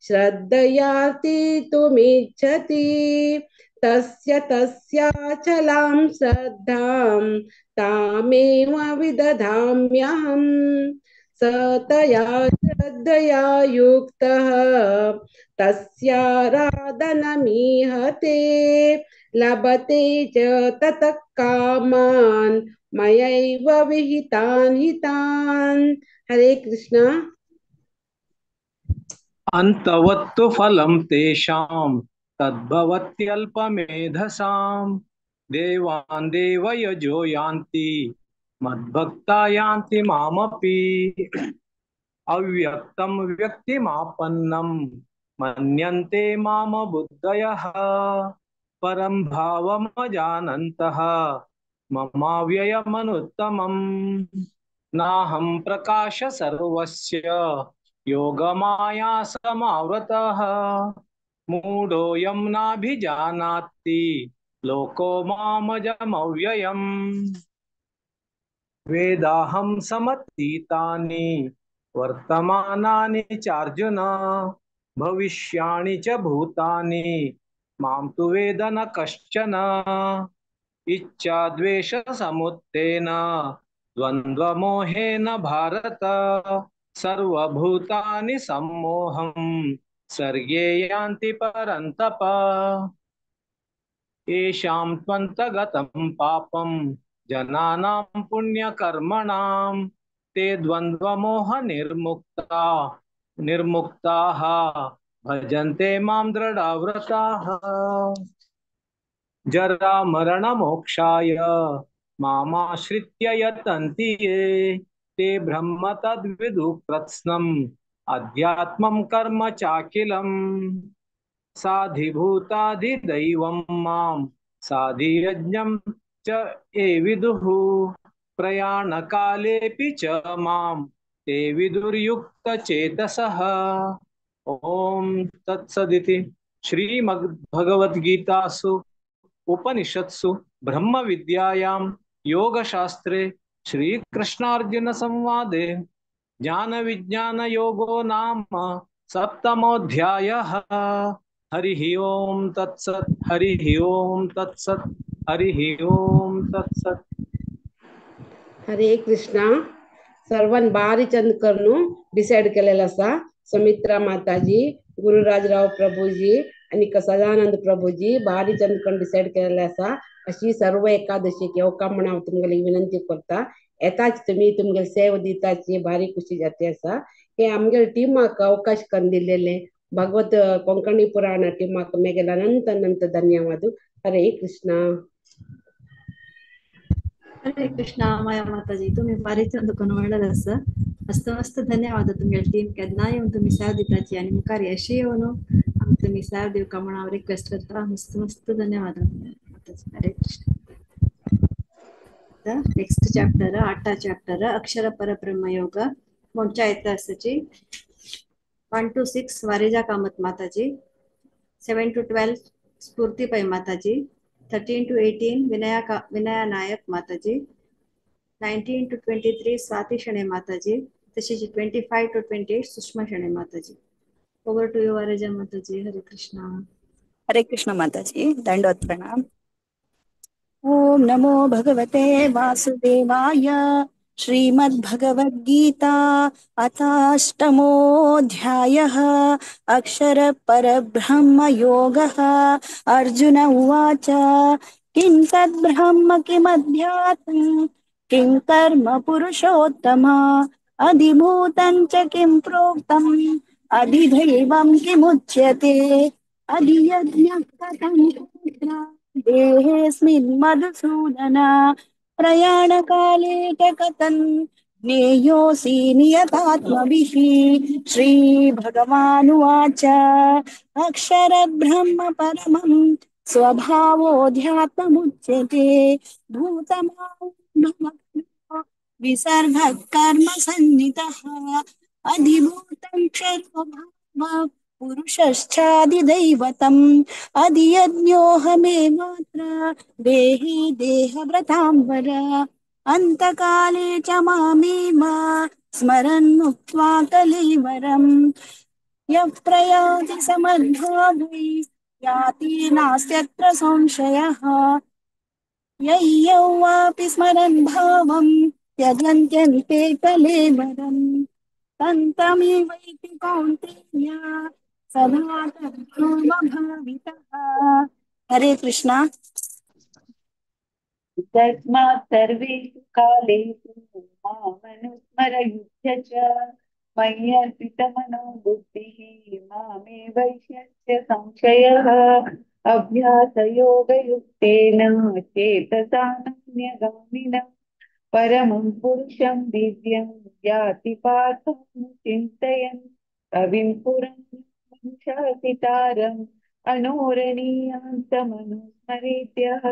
श्रद्धयार्तितुमिच्छति तस्य तस्याचलां श्रद्धां तामेव विदधाम्यहम्। स तया श्रद्धया युक्तः तस्याराधनमीहते। लभते च ततः कामान् मयैव विहितान् हितान्। हरे कृष्ण। अन्तवत्तु फलं तेषां तद्भवत्यल्पमेधसां। देवान् देवयजो यान्ति मद्भक्ता यान्ति मामपि। अव्यक्तं व्यक्तिमापन्नं मन्यन्ते माम बुद्धयः। परं भावमजानन्तः ममाव्ययमनुत्तमम्। नाहं प्रकाश सर्वस्य योगमाया समावृतः। मूढोऽयं नाभिजानाति लोको मामजमव्ययम्। वेदाहं समतीतानि वर्तमानानि चार्जुन। भविष्याणि च भूतानि मां तु वेद न कश्चन। इच्छा द्वेष समुत्थेन द्वन्द्वमोहेन भारत। सर्वभूतानि सम्मोहं सर्गे यान्ति परन्तप। येषां त्वन्तगतं पापं जनानां पुण्यकर्मणां ते द्वन्द्वमोह निर्मुक्ता निर्मुक्ताः भजन्ते मां दृढव्रताः। जरा मरणमोक्षाय मामाश्रित्य यतन्ति ये ते ब्रह्म तद्विदु कृत्स्नम् अध्यात्मं कर्म चाखिलम्। साधिभूताधिदैवं मां साधियज्ञं च ये विदुः। प्रयाणकालेऽपि च मां ते विदुर्युक्तचेतसः। ॐ तत्सदिति श्रीमद्भगवद्गीतासु उपनिषत्सु ब्रह्मविद्यायां योगशास्त्रे श्रीकृष्णार्जुन संवादे ज्ञान विज्ञान योगो नाम सप्तमोऽध्यायः। हरिः ओम तत्सत्। हरिः ओम तत्सत्। हरिः ओम तत्सत्। हरे कृष्णा। सर्वान बारी चंद करून डिसाइड केलेला असा सुमित्रा माताजी, गुरुराजराव प्रभूजी आणि सदानंद प्रभूजी बारी चंद करून डिसाइड केलेला असा। अशी सर्व एकादशी येवका म्हण हांव तुमगेली विनंती करता। येताच तुमी तुमगेले सेवा दिताची भारी खुशी जाती आसा। हे आमगेले टिमाक अवकाश करून दिलेले भगवत कोंकणी पुराण टिमाक मेगेले अनंत अनंत धन्यवाद। हरे कृष्णा। हरे कृष्णा माया माताजी, तुम्ही बारीक चंद करून म्हणलेलं आसा। मस्त मस्त धन्यवाद तुमगेले टीम केन्ना येवन तुमी सेवा दिताची आनी मुखार अशी येवन आमकां तुमी सेवा दिवका म्हण हांव रिक्वेस्ट करता। मस्त मस्त धन्यवाद माताजी। हरे कृष्ण। नेक्स्ट चॅप्टर आठा चॅप्टर अक्षर परब्रह्म योग मोंच्या येता आसाची 1 to 6 Varija Kamat Mataji, 7 to 12 Sphoorti Pai Mataji, 13 to 18 Vinaya Nayak Mataji, 19 to 23 Swati Shenoy Mataji, तशीच 25 to 28 Sushma Shenoy Mataji. Over to you Varija Mataji. Hare Krishna. Hare Krishna Mataji, दंडवत प्रणाम। ओम नमो भगवते वासुदेवाय। श्रीमद्भगवद्गीता अथाष्टमोऽध्यायः अक्षर परब्रह्म योगः। अर्जुन उवाच, किं तद् ब्रह्म किमध्यात्मं किं कर्म पुरुषोत्तम अधिभूतं च किं प्रोक्तम् अधिदैवं किमुच्यते अधियज्ञः कथं देहेऽस्मिन् मधुसूदन प्रयाणकाले च कथं ज्ञेयोऽसि नियतात्मभिः। श्रीभगवानुवाच, अक्षरब्रह्म परमं स्वभावोऽध्यात्ममुच्यते भूतमां विसर्गः कर्म सन्नितः अधिभूतं क्षरो पुरुषश्चादिदैवतम् अधियज्ञोऽहमेवात्र देहि देहव्रतां वर अन्तकाले च मामेव स्मरन् मुक्त्वा कलेवरम् यः प्रयाति समद्भावै याति नास्त्यत्र संशयः यय्यौ वापि स्मरन् भावं त्यजन्त्यन्ते कलेवरम् तन्तमेवैति कौन्तेय सदा तद्भावभावितः। हरे कृष्णा। तस्मात् सर्वेषु कालेषु मामनुस्मर युध्य च मय्यर्पितमनो बुद्धिः मामे वैश्यस्य संशयः। अभ्यासयोगयुक्तेन चेतसानन्यगामिनः परमं पुरुषं दिव्यं याति पार्थं चिन्तयन् कविं पुरं अनोरणीयान्तमनुस्मरेत्यः।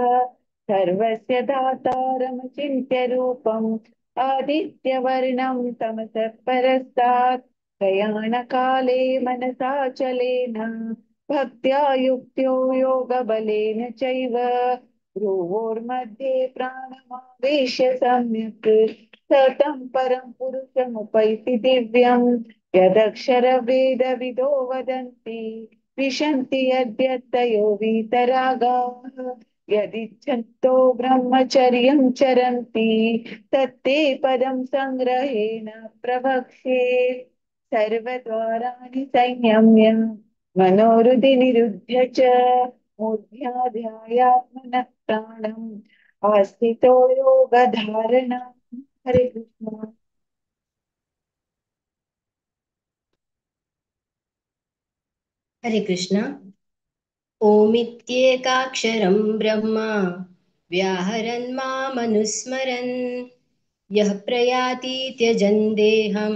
सर्वस्य दातारमचिन्त्य रूपम् आदित्यवर्णं तमसः परस्तात् प्रयाणकाले मनसा चलेन भक्त्या युक्त्यो योगबलेन चैव भ्रुवोर्मध्ये प्राणमावेश्य सम्यक् सतं परं पुरुषमुपैति दिव्यं यदक्षरवेदविदो वदन्ति विशन्ति यद्यत्तयो वीतरागाः यदिच्छन्तो ब्रह्मचर्यं चरन्ति तत्ते पदं संग्रहेण प्रवक्ष्ये। सर्वद्वाराणि संयम्य मनोहृदि निरुध्य च मूर्ध्याध्यायात्मनः प्राणम् आस्थितो योगधारणा। हरे कृष्ण। हरे कृष्ण। ओमित्येकाक्षरं ब्रह्म व्याहरन् मामनुस्मरन् यः प्रयाति त्यजन् देहं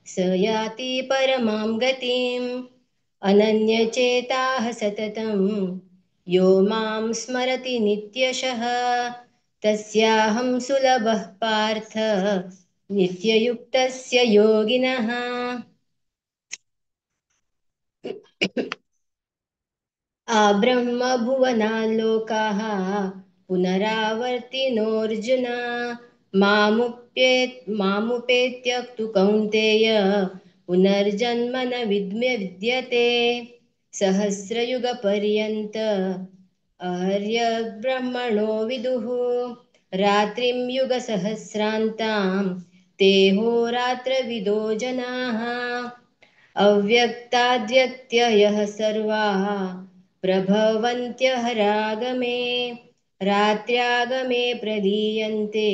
स याति परमां गतिम्। अनन्यचेताः सततं यो मां स्मरति नित्यशः तस्याहं सुलभः पार्थ नित्ययुक्तस्य योगिनः। आब्रह्मभुवनाल्लोकाः पुनरावर्तिनोऽर्जुन मामुपेत्य तु कौन्तेय पुनर्जन्म न विद्यते। सहस्रयुगपर्यन्त अर्यब्रह्मणो विदुः रात्रिं युगसहस्रान्तां ते होरात्रविदो जनाः। अव्यक्ताद्व्यक्तयः सर्वाः प्रभवन्त्यहरागमे रात्र्यागमे प्रलीयन्ते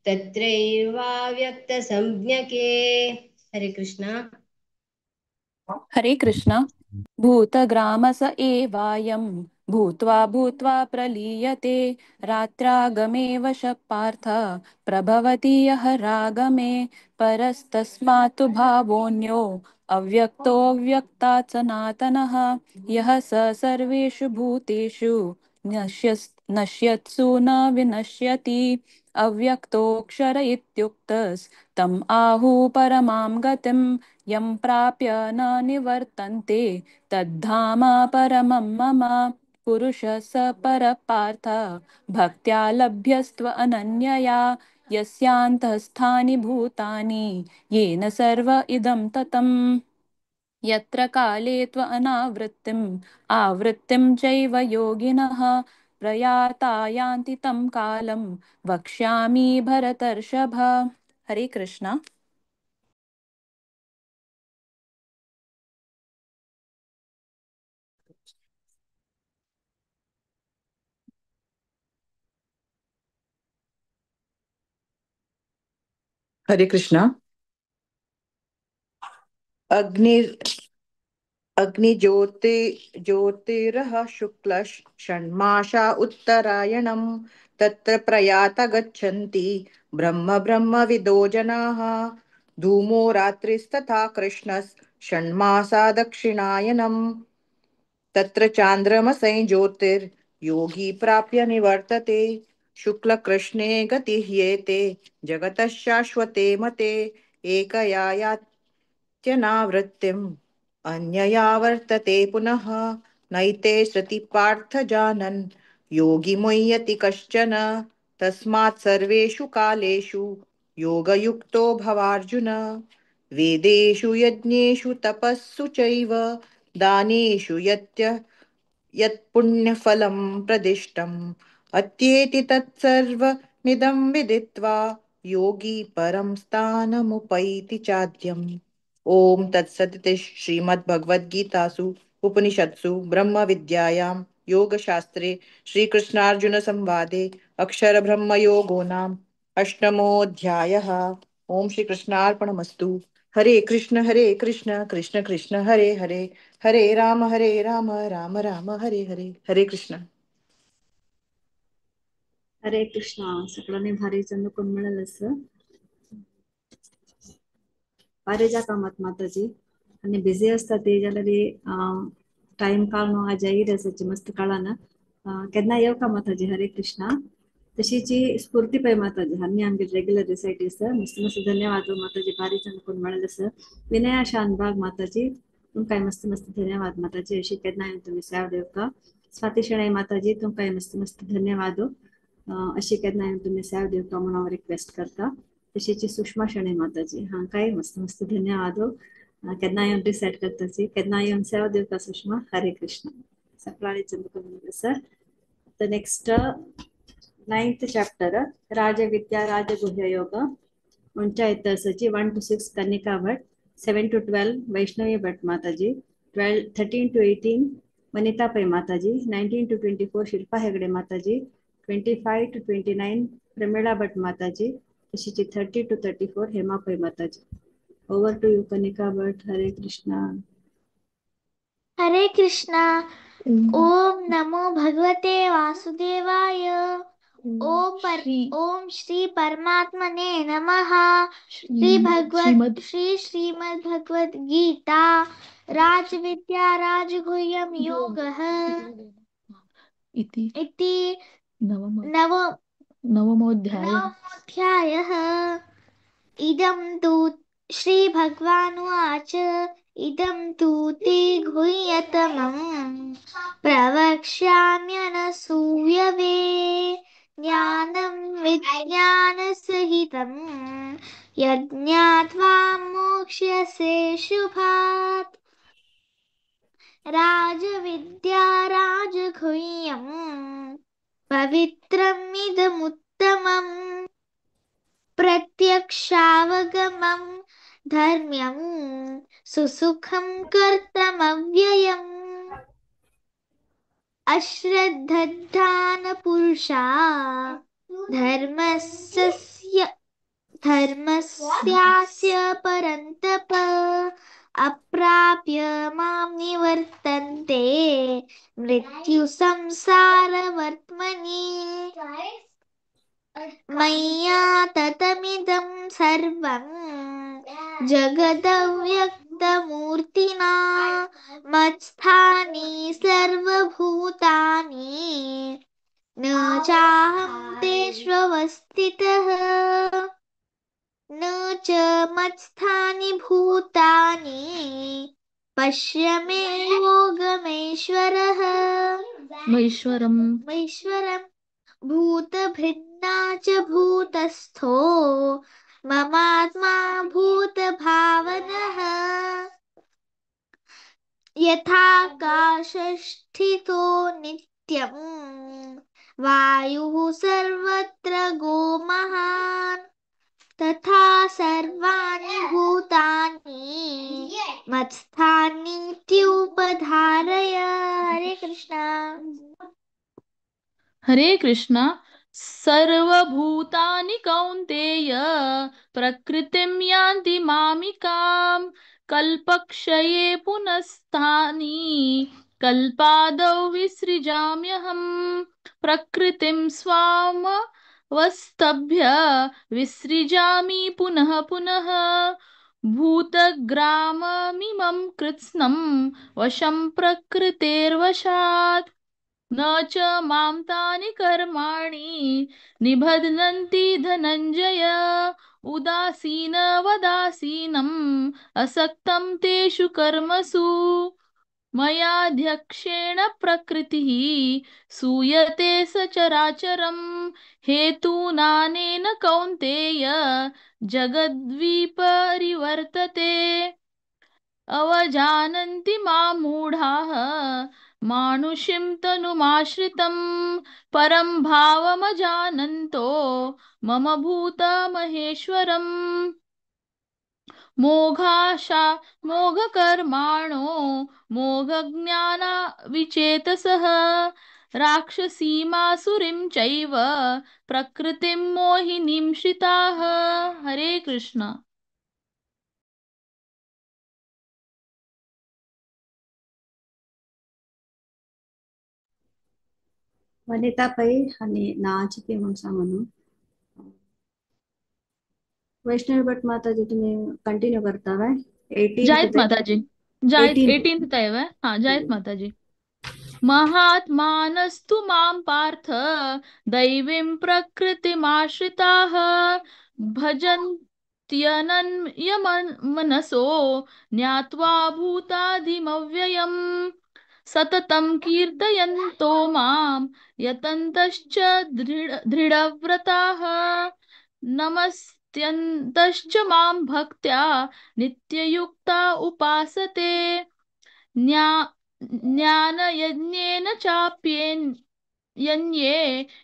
तत्रैवाव्यक्तसंज्ञके। हरे कृष्णा। हरे कृष्ण। भूतग्रामस एवायं भूत्वा भूत्वा प्रलीयते रात्रागमे वश पार्थ प्रभवति यः रागमे परस्तस्मात्तु भावोऽन्यो अव्यक्तो व्यक्तात् सनातनः यः स सर्वेषु भूतेषु नश्यत्सु न विनश्यति अव्यक्तोऽक्षर इत्युक्तस्तम् आहुः परमां गतिं यं प्राप्य न निवर्तन्ते तद्धाम परमं मम। पुरुषः स परपार्थ भक्त्या लभ्यस्त्व अनन्यया यस्यान्तःस्थानि भूतानि येन सर्व इदं ततम्। यत्र काले त्व अनावृत्तिम् आवृत्तिं चैव योगिनः प्रयाता यान्ति तं कालं वक्ष्यामि भरतर्षभ। हरे कृष्ण। हरे कृष्णा। अग्नि अग्निज्योति ज्योतिरः शुक्ल षण्मासा उत्तरायणं तत्र प्रयाता गच्छन्ति ब्रह्म ब्रह्मविदो जनाः। धूमो रात्रिस्तथा कृष्णः षण्मासा दक्षिणायनम् तत्र चान्द्रमसै ज्योतिर्योगी प्राप्य निवर्तते। शुक्लकृष्णे गतिह्येते जगतः शाश्वते मते। एकया यात्यनावृत्तिम् अन्यया वर्तते पुनः। नैते श्रुति पार्थ जानन् योगी मुह्यति कश्चन। तस्मात् सर्वेषु कालेषु योगयुक्तो भवार्जुन। वेदेषु यज्ञेषु तपस्सु चैव दानेषु यत्पुण्यफलं प्रदिष्टम् अत्येति तत्सर्वमिदं विदित्वा योगी परं स्थानमुपैति चाद्यम्। ॐ तत्सदिति श्रीमद्भगवद्गीतासु उपनिषत्सु ब्रह्मविद्यायां योगशास्त्रे श्रीकृष्णार्जुनसंवादे अक्षरब्रह्मयोगो नाम अष्टमोऽध्यायः। ॐ श्रीकृष्णार्पणमस्तु। हरे कृष्ण कृष्ण कृष्ण हरे हरे, हरे राम राम राम हरे हरे। हरे कृष्ण। हरे कृष्णा। सगळ्यांनी भारी चंद कोण मिळालं असं भारी जा कामात माताजी आणि बिझी असतात ते जाल्यार टाइम काळ न्हू आज जाहीर आसाची मस्त काळान केन्ना येव का माताजी। हरे कृष्णा। तशीची स्फूर्ती पै माताजी आनी आमगे रेग्युलर रिसायटी आसा। मस्त मस्त धन्यवाद माताजी भारी चंद कोण मेळ्ळें आसा। विनया शानबाग माताजी तुमकां मस्त मस्त धन्यवाद माताजी। अशी केन्ना येवन तुमी सेवा दिवका। स्वाती शेणै माताजी तुमकां मस्त मस्त धन्यवाद। अशी केन्ना येवन तुमी सेवा दिवका म्हणून हांव रिक्वेस्ट करता। तशीची सुषमा शेणै माताजी हांकांय मस्त मस्त धन्यवाद। केन्ना येवन डिसायड करताची केन्ना येवन सेवा दिवका सुषमा। हरे कृष्ण। सगळ्यांनी चंद कोण sir. The next ninth chapter Rajavidya Rajaguhya Yoga Panchayat Sachi 1 to 6 Kanika Bhatt, 7 to 12 Vaishnavi Bhatt Mataji, 12 13 to 18 Vanita Pai Mataji, 19 to 24 Shilpa Hegde Mataji, 25 to 29 Pramila Bhatt Mataji, Tashichi 30 to 34 Hema Pai Mataji. Over to you Kanika Bhatt. Hare Krishna. Hare Krishna. Om Namo Bhagavate Vasudevaya. Om Shri परमात्मने नमः। श्री भगवत श्री श्रीमद् भगवद गीता राजविद्या राजगुह्यं योगः इति इति नवमोऽध्यायः। नवमोऽध्यायः। इदं तु श्री भगवानुवाच इदं तु ते गुह्यतमं प्रवक्ष्याम्यनसूयवे। ज्ञानं विज्ञानसहितं यज्ञात्वा मोक्ष्यसे शुभात्। राजविद्या राजगुह्यं पवित्रम् इदमुत्तमम् प्रत्यक्षावगमं धर्म्यं सुसुखं कर्तमव्ययम्। अश्रद्धानपुरुषा धर्मस्य धर्मस्यास्य परन्तप अप्राप्य मां निवर्तन्ते मृत्युसंसारवर्त्मनि। मय्या ततमिदं सर्वं जगदव्यक्तमूर्तिना मत्स्थानि सर्वभूतानि न चाहं तेष्वस्थितः न च मत्स्थानि भूतानि पश्य मे योगमेश्वरः। महेश्वरम्। महेश्वरं भूतभृन्ना च भूतस्थो ममात्मा भूतभावनः। यथाकाशस्थितो नित्यं वायुः सर्वत्र गोमहान् तथा सर्वाणि भूतानि मत्स्थानीत्युपधारय। हरे कृष्णा। हरे कृष्णा। सर्वभूतानि कौन्तेय प्रकृतिं यान्ति मामिकां कल्पक्षये पुनस्तानि कल्पादौ विसृजाम्यहं प्रकृतिं स्वामवस्तभ्य विसृजामि पुनः पुनः भूतग्राममिमं कृत्स्नं वशं प्रकृतेर्वशात् न च मां तानि कर्माणि निबध्नन्ति धनञ्जय उदासीनवदासीनम् असक्तं तेषु कर्मसु मयाध्यक्षेण प्रकृतिः सूयते सचराचरं हेतुनानेन कौन्तेय जगद्विपरिवर्तते। अवजानन्ति मां मूढाः मानुषीं तनुमाश्रितं परं भावमजानन्तो मम भूतमहेश्वरम्। मोघाशा मोघकर्माणो मोघज्ञानाविचेतसः राक्षसीमासुरीं चैव प्रकृतिं मोहिनीं श्रिताः। हरे कृष्ण। वनिता पै आनी नांवाची ती म्हणून सांग न्हू। वैष्णवी भट माताजी तुम्ही कंटिन्यू करता काय? 18th जायत ते माताजी, जायत 18th. 18th तय वे। हाँ, जायत माताजी। महात्मानस्तु मां पार्थ दैवीं प्रकृतिमाश्रिताः भजन्त्यनन्यमनसो ज्ञात्वा भूतादिमव्ययम् सततं कीर्तयन्तो मां यतन्तश्च दृढव्रताः नमस्त्यन्तश्च मां भक्त्या नित्ययुक्ता उपासते। ज्ञानयज्ञेन चाप्यन्ये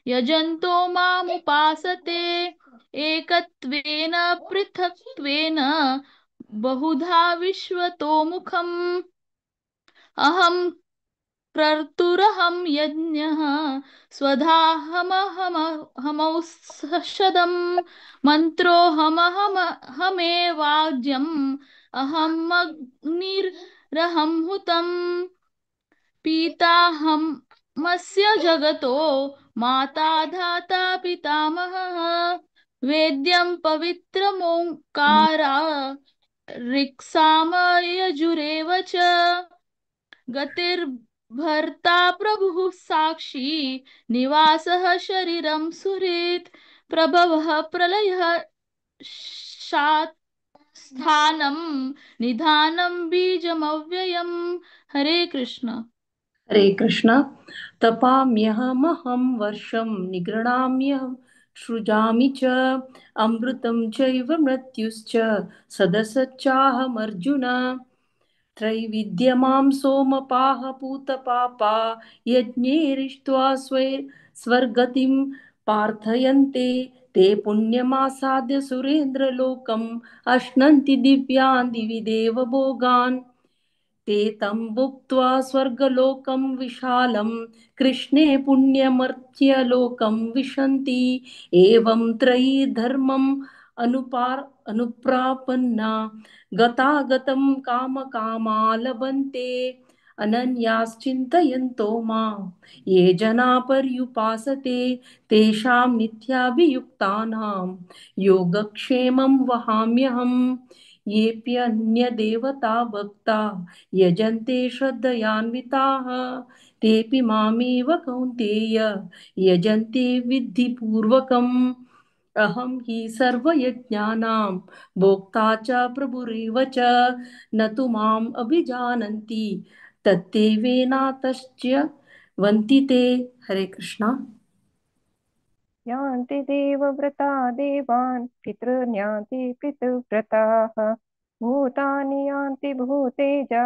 यजन्तो मामुपासते एकत्वेन पृथक्त्वेन बहुधा विश्वतोमुखम्। अहं कर्तुरहं यज्ञः स्वधाहमहमहमौषधं मन्त्रोऽहमहमहमेवाज्यम् अहमग्निरहं हुतं पिताहमस्य जगतो माता धाता पितामहः वेद्यं पवित्रमोङ्कारा ऋक्सामयजुरेव च गतिर्भर्ता प्रभुः साक्षी निवासः शरीरं सुहृत् प्रभवः प्रलयः स्थानं निधानं बीजमव्ययम्। हरे कृष्ण। हरे कृष्ण। तपाम्यहमहं वर्षं निगृह्णाम्यहं सृजामि च अमृतं चैव मृत्युश्च सदसच्चाहमर्जुन। त्रैविद्यमां सोमपाः पूतपापा यज्ञैरिष्ट्वा स्वर्गतिं प्रार्थयन्ते ते पुण्यमासाद्य सुरेन्द्रलोकम् अश्नन्ति दिव्यान् दिवि देवभोगान्। ते तं भुक्त्वा स्वर्गलोकं विशालं कृष्णे पुण्यमर्त्यलोकं विशन्ति। एवं त्रयी धर्मम् अनुप्रापन्ना गतागतं कामकामा लभन्ते। अनन्याश्चिन्तयन्तो मां ये जना पर्युपासते तेषां नित्याभियुक्तानां योगक्षेमं वहाम्यहम्। येऽप्यन्यदेवता भक्ता यजन्ते श्रद्धयान्विताः तेऽपि मामेव कौन्तेय यजन्ते विधिपूर्वकम्। अहं हि सर्वयज्ञानां भोक्ता च प्रभुरेव च न तु माम् अभिजानन्ति तत्ते वेनातश्च वन्ति ते। हरे कृष्णा। यान्ति देवव्रता देवान् पितॄन् यान्ति पितृव्रताः भूतानि यान्ति भूतेजा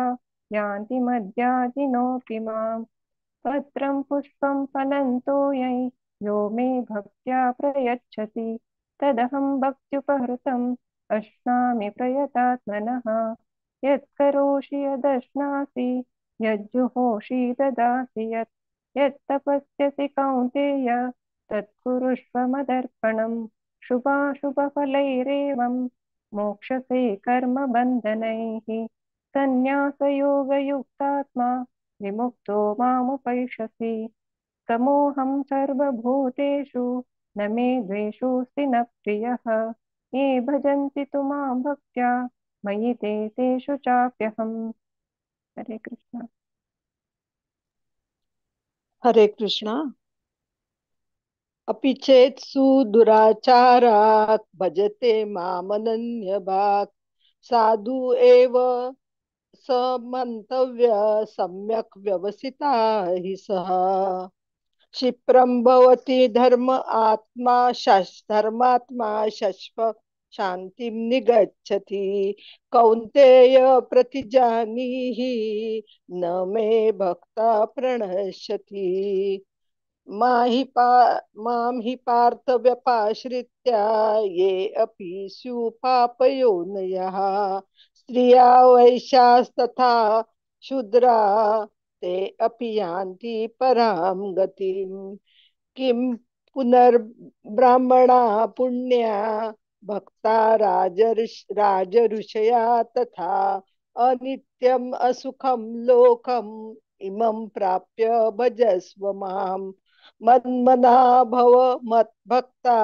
यान्ति मद्याजिनोऽपि माम्। पत्रं पुष्पं फलं तोयं यो मे भक्त्या प्रयच्छति तदहं भक्त्युपहृतम् अश्नामि प्रयतात्मनः। यत्करोषि यदश्नासि यज्जुहोषि ददासि यत् यत्तपस्यसि कौन्तेय तत्कुरुष्व मदर्पणम्। शुभाशुभफलैरेवं मोक्षसे कर्मबन्धनैः। सन्न्यासयोगयुक्तात्मा विमुक्तो मामुपैष्यसि। तमोऽहं सर्वभूतेषु न मे द्वेषोऽस्ति न प्रियः। ये भजन्ति तु मां भक्त्या मयि ते तेषु चाप्यहम्। हरे कृष्ण। हरे कृष्ण। अपि चेत् सुदुराचारात् भजते मामनन्यभाक् साधु एव स मन्तव्य सम्यक् व्यवसिता हि सः। क्षिप्रं भवति धर्म आत्मा धर्मात्मा शश्व शान्तिं निगच्छति। कौन्तेय प्रतिजानीहि न मे भक्ता प्रणश्यति। मां हि पार्थ व्यपाश्रित्य ये अपि स्युः पापयोनयः स्त्रिया वैश्यास्तथा शूद्रा ते अपि यान्ति परां गतिं। किं पुनर्ब्राह्मणा पुण्या भक्ता राजऋषया तथा अनित्यम् असुखं लोकम् इमं प्राप्य भजस्व मां। मन्मना भव मद्भक्ता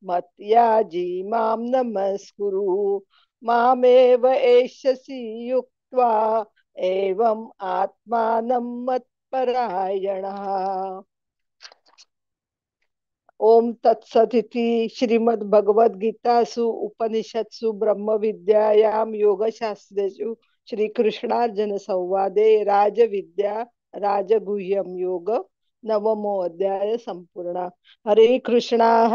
मत्याजी मां नमस्कुरु। मामेव एष्यसि युक्त्वा एवम् आत्मानं मत्परायणः। ओम तत्सदिति श्रीमद्भगवद्गीतासु उपनिषत्सु ब्रह्मविद्यायां योगशास्त्रेषु श्रीकृष्णार्जुन संवादे राजविद्या राजगुह्यं योग नवमो अध्याय संपूर्ण। हरे कृष्णा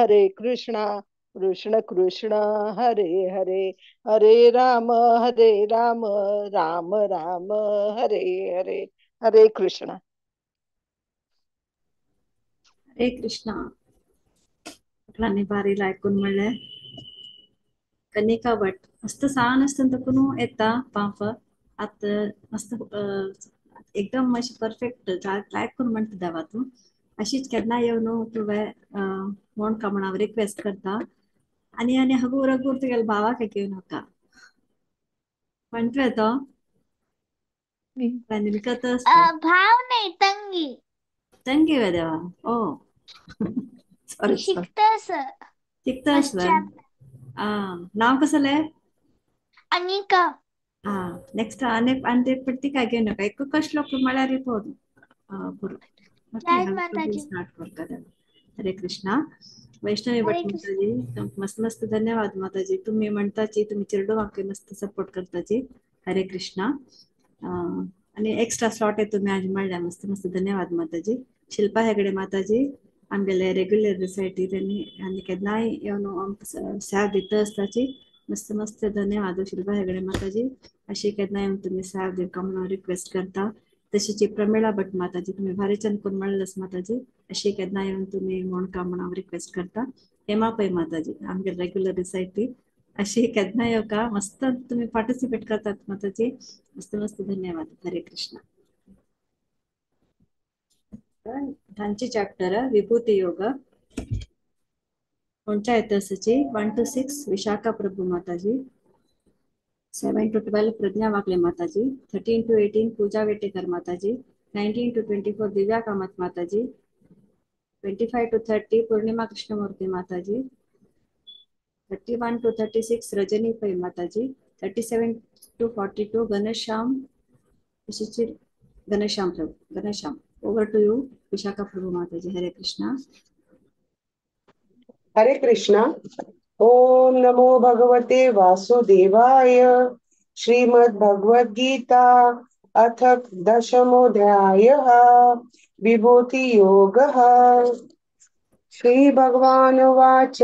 कृष्ण कृष्ण हरे हरे, हरे राम राम राम हरे हरे। हरे कृष्ण। हरे कृष्ण। सगळ्यांनी भारी आयकून म्हणलें। कनिका भट मस्त सान आसतना तकून येता पांफ आतां मस्त एकदम अशी परफेक्ट लायक करून म्हणटा देवा तूं अशीच केन्ना येवन न्हू तुवें म्हण का म्हण हांव रिक्वेस्ट करता आनी आनी हगूर हगूर तुगेल्या भावाक घेवन नाका म्हणटलें तो भाव नाही तंगी. तंगी वे देवा ओ सॉरी शिकता सर. शिकता सर. नाव कसलें? अनिका. नेक्स्ट आनी आनी पट्टी काय घेवन नाका एक कश लोक म्हळ्यार पुरो. जय माताजी. स्टार्ट करता. हरे कृष्णा. वैष्णवी हरे भट कृष्ण. माताजी, मस्त मस्त धन्यवाद माताजी. तुम्ही म्हणताची, तुम्ही चेरडुवांक मस्त सपोर्ट करताची. हरे कृष्णा. आणि एक्स्ट्रा स्लॉट आहे तुम्ही आज म्हणल्या, मस्त मस्त धन्यवाद माताजी. शिल्पा हेगडे माताजी आमगेले रेग्युलर रिसायटी त्यांनी आनी केन्नाय येवन आमकां साथ दिता आसताची. मस्त मस्त धन्यवाद शिल्पा हेगडे माताजी. अशी केन्नाय येवन तुमी साथ दिवका म्हणून रिक्वेस्ट करता. तशीच प्रमिळा भट माताजी, तुम्ही भारी चंद करून म्हणलेस माताजी, अशी केन्नाय येवन तुमी म्हणका म्हणून हांव रिक्वेस्ट करता. हेमा पै माताजी आमगे रेग्युलर रिसायटी, अशी केन्नाय येवका मस्त तुमी पार्टिसिपेट करतात माताजी. मस्त मस्त धन्यवाद. हरे कृष्ण. धांचे चॅप्टर विभूती योग कोणच्या इतिहासाची 1 to 6 Vishakha Prabhu Mataji, 7 to 12 Pragya Wakle Mataji, 13 to 18 Pooja Vetekar Mataji, 19 to 24 Divya Kamat Mataji, 25 to 30 Purnima Krishnamurthy Mataji, 31 to 36 Rajani Pai Mataji, 37 to 42 Ghanshyam Ghanshyam Prabhu. Ghanshyam, over to you Vishakha Prabhu Mataji. Hare Krishna. Hare Krishna. Om नमो भगवते वासुदेवाय. श्रीमद् भगवद गीता अथ दशमोऽध्यायः विभूति योगः. श्री भगवानुवाच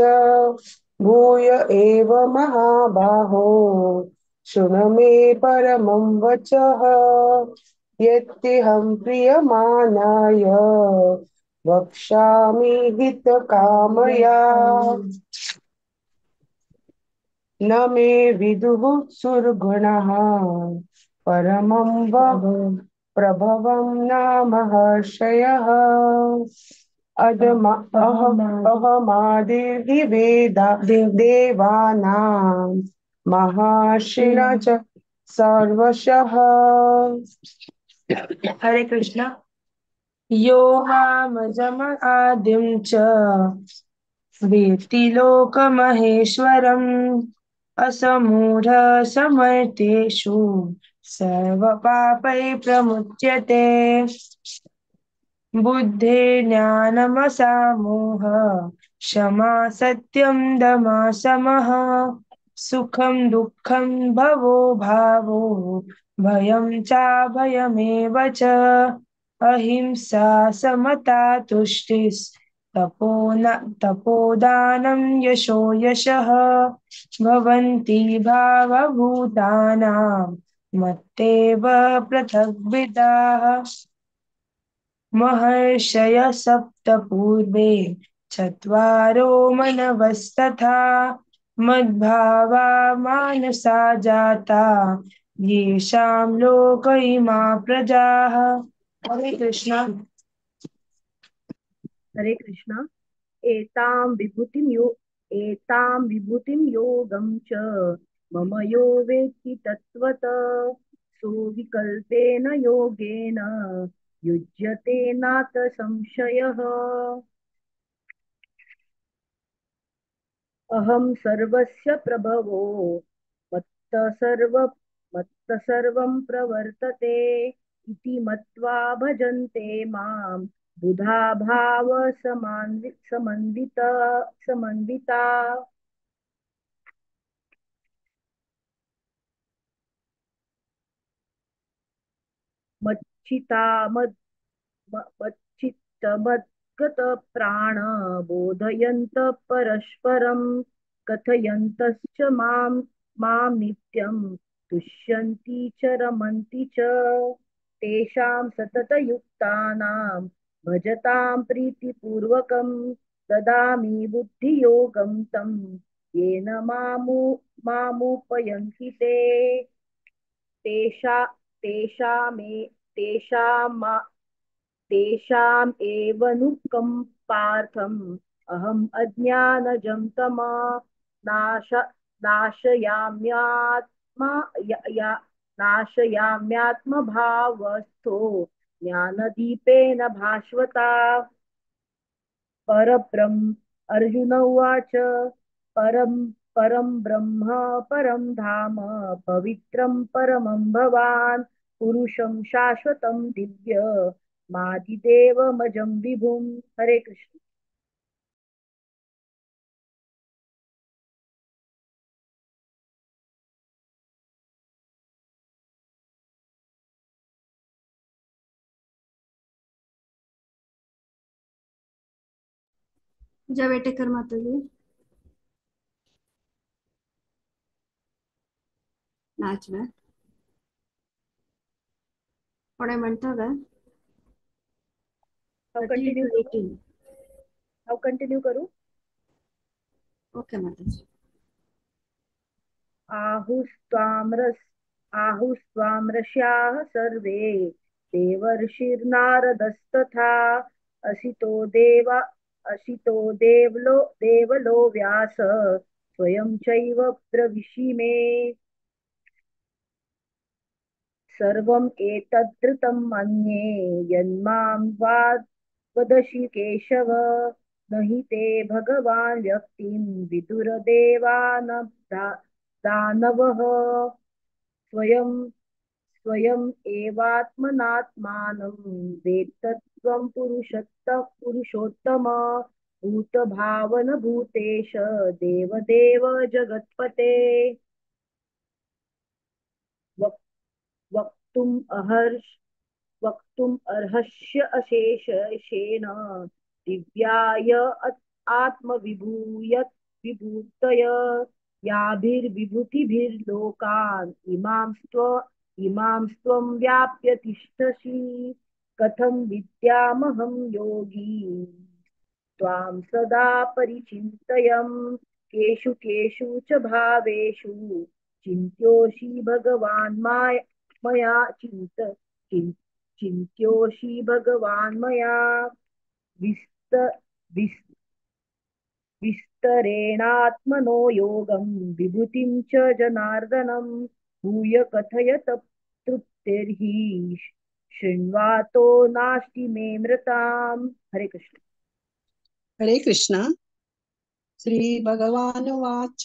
भूय एव महाबाहो शृणु मे परमं वचः यत्तेऽहं प्रियमाणाय वक्ष्यामि हितकामया. न मे विदुः सुरगुणः परमं प्रभवं नाम हर्षयः. अहमादिर्हि वेदा देवानां महर्षिणा च सर्वशः. हरे कृष्णा. यो मामजम आदिं च वेत्ति लोकमहेश्वरम् असमूढ समर्थेषु सर्वपापैः प्रमुच्यते. बुद्धे ज्ञानमसामोह क्षमा सत्यं दमा समः सुखं दुःखं भवो भावो भयं चाभयमेव च अहिंसा समता तुष्टिस्तपो तपोदानं यशो यशः भवन्ति भावभूतानां मत्तेव पृथग्विदाः. महर्षय सप्त पूर्वे चत्वारो मनवस्तथा मद्भावा मानसा जाता येषां लोक इमा प्रजाः. हरे कृष्णा. हरे कृष्णा. एतां विभूतिं योगं च मम यो वेत्ति तत्त्वतः सोऽविकल्पेन योगेन युज्यते नात संशयः. अहं सर्वस्य प्रभवो मत्तः सर्वं प्रवर्तते इति मत्वा भजन्ते मां बुधा भाव समन्विता. मच्चिता मच्चित्तमद्गत प्राण बोधयन्त परस्परं कथयन्तश्च मां मां नित्यं तुष्यन्ति च रमन्ति च. तेषां सततयुक्तानां भजतां प्रीतिपूर्वकं ददामि बुद्धियोगं तं येन मामुपयन्ति ते. तेषाम् एवनुकम्पार्थम् अहम् अज्ञानजं तमा नाशयाम्यात्मभावस्थो ज्ञानदीपेन भास्वता. परब्रह्म अर्जुन उवाच परं परं ब्रह्म परं धाम पवित्रं परमं भवान् पुरुषं शाश्वतं दिव्य मादिदेवमजं विभुं. हरे कृष्ण. पूजा वेटेकर माताजी नाचवे कोणे म्हणटा वे हांव 13 कंटिन्यू टू करूं? 18. हांव कंटिन्यू करूं? ओके माताजी. आहुस्त्वामरस आहुस्त्वामृष्याः सर्वे देवर्षिर्नारदस्तथा असितो देवा असितो देवलो देवलो व्यास स्वयं चैव ब्रवीषि मे। सर्वम् एतद्धृतं मन्ये यन्मां वा वदसि केशव न हि ते भगवान् व्यक्तिं विदुरदेवान दानवः स्वयं स्वयम् एवात्मनात्मानं वेत्तत्वं पुरुषोत्तम भूतभावन भूतेश देवदेव जगत्पते। वक्तुम् वक्तुम् अर्हस्य अशेषेण दिव्याय आत्मविभूयत् विभूतय याभिर्विभूतिभिर्लोकान् इमां स्त्वं व्याप्य तिष्ठसि कथं विद्यामहं योगी त्वां सदा परिचिन्तयं केषु केषु च भावेषु चिन्त्योषि भगवान् मया चिन्त्योषि भगवान् मया विस्त विस् विस्तरेणात्मनो योगं विभूतिं च जनार्दनं भूय कथय तृप्तिर्हि शृण्वातो नास्ति मे मृताम्। हरे कृष्ण। हरे कृष्ण। श्री भगवानुवाच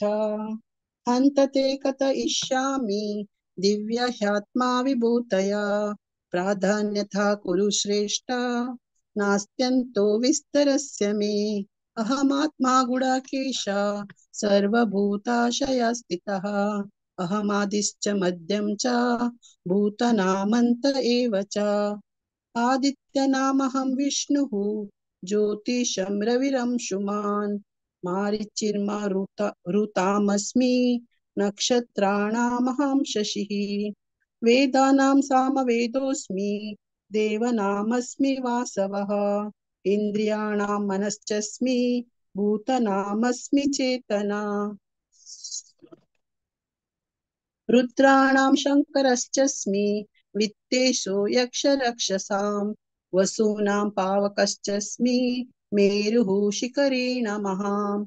हन्त ते कथयिष्यामि दिव्य ह्यात्मा विभूतया प्राधान्यथा कुरु श्रेष्ठ नास्त्यन्तो विस्तरस्य मे। अहमात्मा गुडाकेश सर्वभूताशय स्थितः अहमादिश्च मध्यं च भूतनामन्त एव च। आदित्यनामहं विष्णुः ज्योतिषं रविरंशुमान् मारीचिर्मारुतामस्मि नक्षत्राणामहं शशिः। वेदानां सामवेदोऽस्मि देवनामस्मि वासवः इन्द्रियाणां मनश्चस्मि भूतनामस्मि चेतना। रुद्राणां शङ्करश्चस्मि वित्तेषु यक्षरक्षसां वसूनां पावकश्चस्मि मेरुः शिखरेण महां।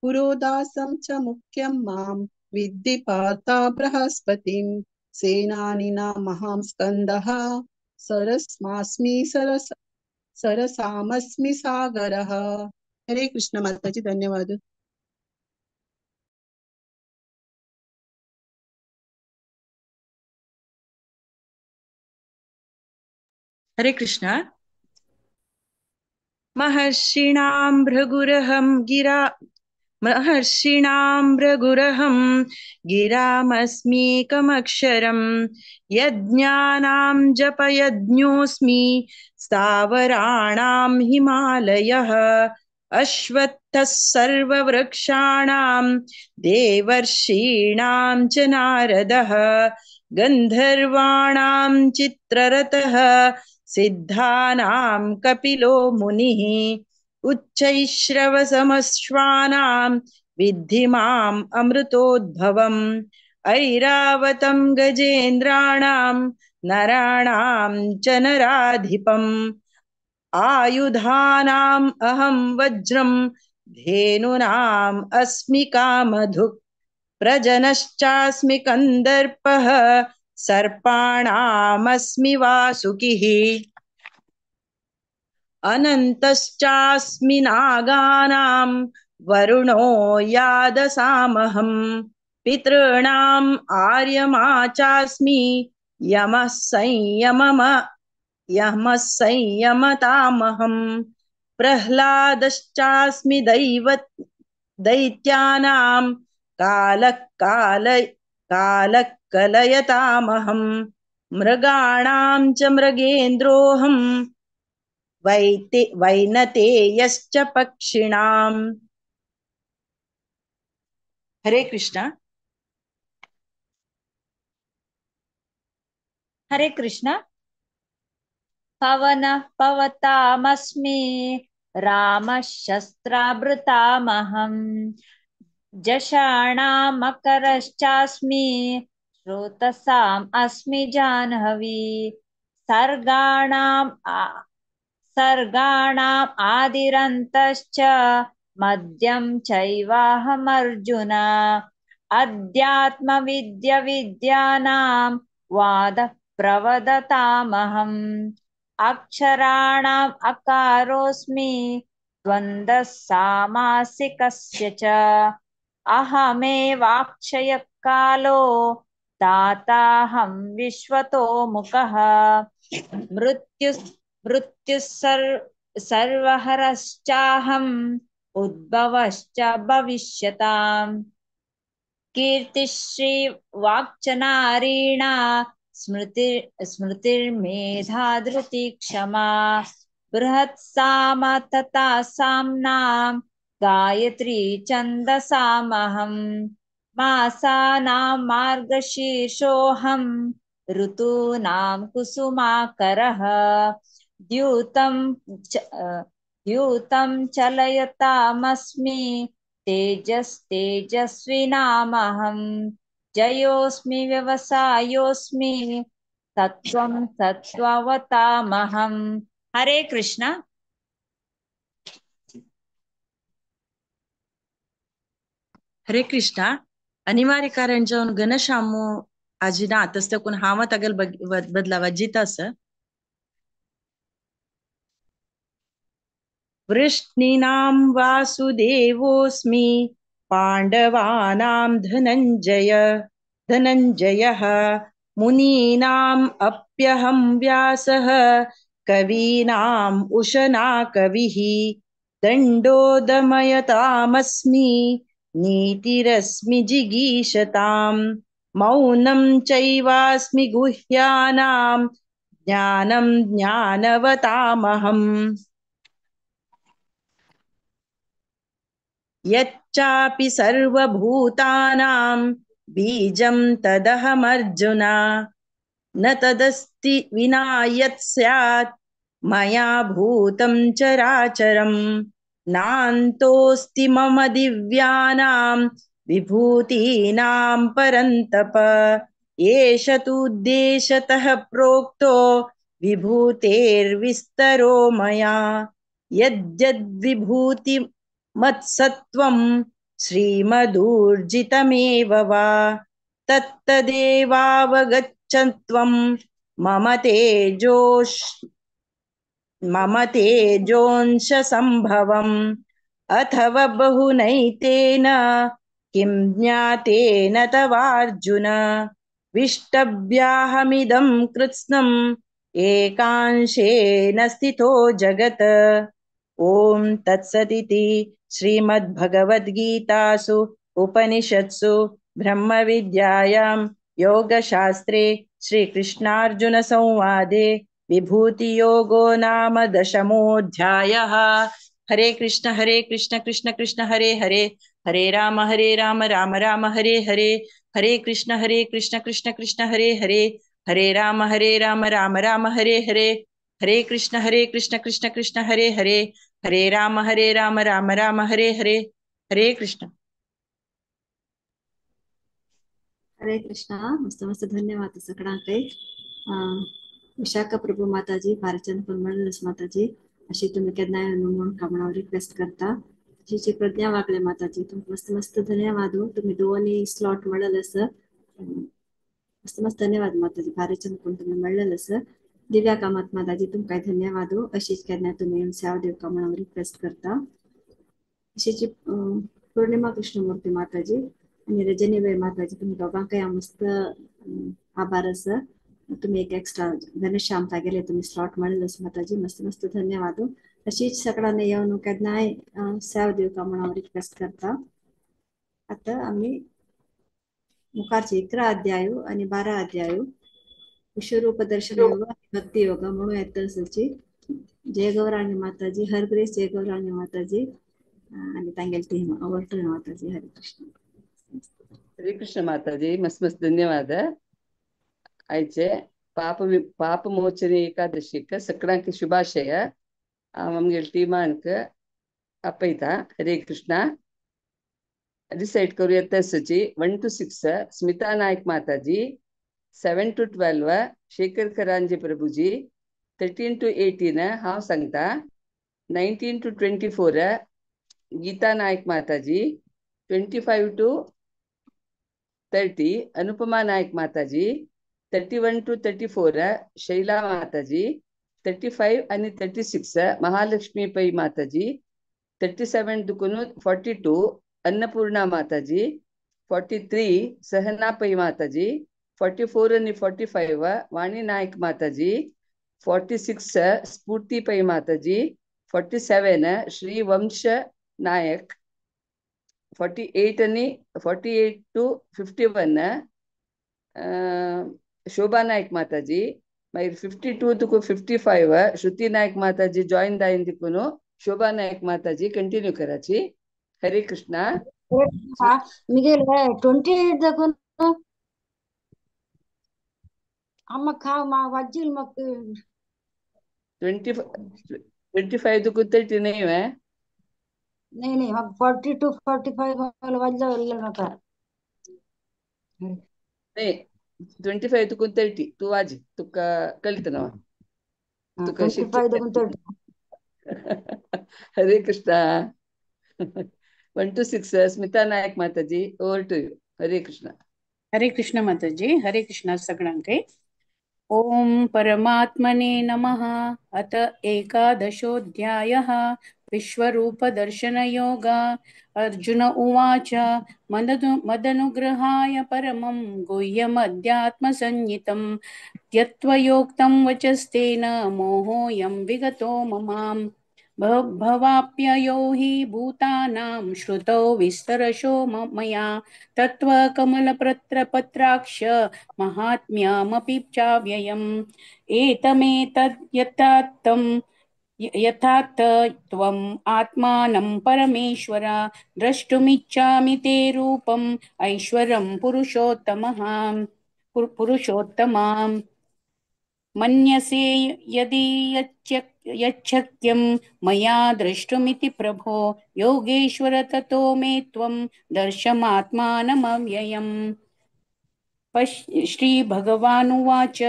पुरोदासं च मुख्यं मां विद्धि पार्था बृहस्पतिं सेनानीनामहं स्कन्दः सरस्मास्मि सरसामस्मि सागरः। हरे कृष्ण माताजी, धन्यवाद। हरे कृष्ण। महर्षीणां भृगुरहं गिरा महर्षीणां भृगुरहं गिरामस्मीकमक्षरं यज्ञानां जपयज्ञोऽस्मि स्थावराणां हिमालयः अश्वत्थः सर्ववृक्षाणां देवर्षीणां च नारदः गन्धर्वाणां चित्ररथः सिद्धानां कपिलो मुनिः उच्चैश्रवसमश्वानां विद्धि माम् अमृतोद्भवम् ऐरावतं गजेन्द्राणां नराणां च नराधिपम् आयुधानाम् अहं वज्रं धेनूनाम् अस्मि कामधुक् प्रजनश्चास्मि कन्दर्पः सर्पाणामस्मि वासुकिः अनन्तश्चास्मि नागानां वरुणो यादसामहं पितॄणाम् आर्यमा चास्मि यमः संयमतामहं प्रह्लादश्चास्मि दैत्यानां कालः कालकलयतामहं मृगाणां च मृगेन्द्रोऽहं वैनतेयश्च पक्षिणाम्। हरे कृष्णा। हरे कृष्णा। पवन पवतामस्मि रामशस्त्राभृतामहं जषाणामकरश्चास्मि स्रोतसाम् अस्मि जाह्नवी। सर्गाणाम् आदिरन्तश्च मध्यं चैवाहमर्जुन। अध्यात्मविद्याविद्यानां वादः प्रवदतामहम्। अक्षराणाम् अकारोऽस्मि द्वन्द्वः सामासिकस्य च। अहमेवाक्षयकालो दाताहं विश्वतो मुखः। मृत्युः सर्वहरश्चाहम् उद्भवश्च भविष्यताम्। कीर्तिश्री वाक्च नारीणा स्मृतिर्मेधा धृति क्षमा। बृहत्साम तथा साम्नां गायत्री छन्दसामहम्। मासानां मार्गशीर्षोऽहं ऋतूनां कुसुमाकरः। द्यूतं चलयतामस्मि तेजस्तेजस्विनामहं। जयोस्मि व्यवसायोस्मि सत्त्वं सत्त्ववतामहं। हरे कृष्णा। हरे कृष्णा। अनिवार्य कारण जावन घनश्यामू आजी ना आताच तेकून हांव तागेल बदलावा जित आसा। वृष्णीनां वासुदेवोऽस्मि पाण्डवानां धनञ्जयः मुनीनाम् अप्यहं व्यासः कवीनाम् उशना कविः। दण्डोदमयतामस्मि नीतिरस्मि जिगीषतां मौनं चैवास्मि गुह्यानां ज्ञानं ज्ञानवतामहम्। यच्चापि सर्वभूतानां बीजं तदहमर्जुन न तदस्ति विना यत् स्यात् मया भूतं चराचरं। नान्तोऽस्ति मम दिव्यानां विभूतीनां परन्तप एष तूद्देशतः प्रोक्तो विभूतेर्विस्तरो मया। यद्यद्विभूतिमत्सत्त्वं श्रीमदूर्जितमेव वा तत्तदेवावगच्छत्वं मम तेजोंशसम्भवम्। अथवा बहुनैतेन किं ज्ञातेन तवार्जुन विष्टभ्याहमिदं कृत्स्नम् एकांशेन स्थितो जगत्। ॐ तत्सदिति श्रीमद्भगवद्गीतासु उपनिषत्सु ब्रह्मविद्यायां योगशास्त्रे श्रीकृष्णार्जुनसंवादे विभूतियोगो नाम दशमोऽध्यायः। हरे कृष्ण कृष्ण कृष्ण हरे हरे, हरे राम राम राम हरे हरे। हरे कृष्ण कृष्ण कृष्ण हरे हरे, हरे राम राम राम हरे हरे। हरे कृष्ण कृष्ण कृष्ण हरे हरे, हरे राम राम राम हरे हरे। हरे कृष्ण। हरे कृष्णा। मस्त मस्त धन्यवाद सगळ्यांक। विशाखा प्रभू माताजी भारचंद परमळस माताजी अशी तुम्ही केन्नाय म्हणून कामणावर रिक्वेस्ट करता। अशी प्रज्ञा वागले माताजी तुमकां मस्त मस्त धन्यवाद। तुम्ही दोन्ही स्लॉट मेळ्ळें सर, मस्त मस्त धन्यवाद माताजी। भारचंद कोण तुम्ही मेळ्ळें सर। दिव्या कामत माताजी तुमकां धन्यवाद। अशीच केन्ना तुम्ही सेवा दिवका म्हणून रिक्वेस्ट करता। अशीच पूर्णिमा कृष्णमूर्ती माताजी आणि रजनीबाई माताजी तुम्ही दोघांकय मस्त आभार आसा। तुम्ही एक एक्स्ट्रा घनश्याम तागेले तुम्ही स्लॉट मेळ्ळें माताजी, मस्त मस्त धन्यवाद। अशीच सगळ्यांनी येवन केन्नाय सेवा दिवका म्हणून रिक्वेस्ट करता। आता आमी मुखारचे 11 अध्याय आणि 12 अध्याय विश्वरूप दर्शन योग भक्ती योग म्हणून येत असाची। जय गौरांगी माताजी, हर ग्रेस जय गौरांगी माताजी आणि तांगेल टीम ओवर माताजी. हरे कृष्ण. हरे कृष्ण माताजी, मस्त मस्त धन्यवाद. आयचे पाप पापमोचने एकादशीक सकळांक शुभाशय. आमगेल टीमांक अपयता. हरे कृष्ण. डिसाइड करूया तसची 1 to 6 Smita Naik Mataji, 7 to 12 Shekhar Karanje Prabhuji, 13 to 18 हांव सांगता, 19 to 24 Gita Naik Mataji, 25 to 30 Anupama Naik Mataji, 31 to 34 Shaila Mataji, 35 आणि 36 महालक्ष्मी पै माताजी, 37 दुकुन 42 अन्नपूर्णा माताजी, 43 सहना पै माताजी, 44 आणि 45 वाणी नायक माताजी, 46 स्फूर्ती पै माताजी, 47 श्री वंश नायक, 48 आणि 48 to 51 Shobha Naik Mataji, मागीर 52 तुका 55 श्रुती नायक माताजी जॉईन जायन दिकून शोभा नायक माताजी कंटिन्यू कराची. हरे कृष्णा. मिगेल 28 दाखून आम्हा खा मा वाजील मग 25 तुका 30 नाही वे? नाही नाही, मग 42 45 मला वाजलं नका. नाही, 25 तुका 30 तू वाज, तुका कळतं ना तुका. 25 तुका 30. Hare Krishna. 1 to 6 Smita Naik Mataji, over to you. Hare Krishna. Hare Krishna Mataji, Hare Krishna सगळ्यांके. Om परमात्मने नमः. अत एकादशोऽध्यायः. विश्वरूपदर्शनयोग. अर्जुन उवाच, मदनुग्रहाय परमं गुह्यमध्यात्मसंज्ञितं यत्त्वयोक्तं वचस्तेन मोहोऽयं विगतो ममाम्. भवाप्ययो हि भूतानां श्रुतौ विस्तरशो मया तत्त्वकमलपत्रपत्राक्ष महात्म्यमपि चाव्ययम्. एतमेतद् यथात्त्वम् आत्मानं परमेश्वर द्रष्टुमिच्छामि ते रूपम् ऐश्वरं पुरुषोत्तमाम्. मन्यसे यदि यच्छक्यं मया द्रष्टुमिति प्रभो योगेश्वर ततो मे त्वं दर्शमात्मानमव्ययम्. श्री भगवानुवाच,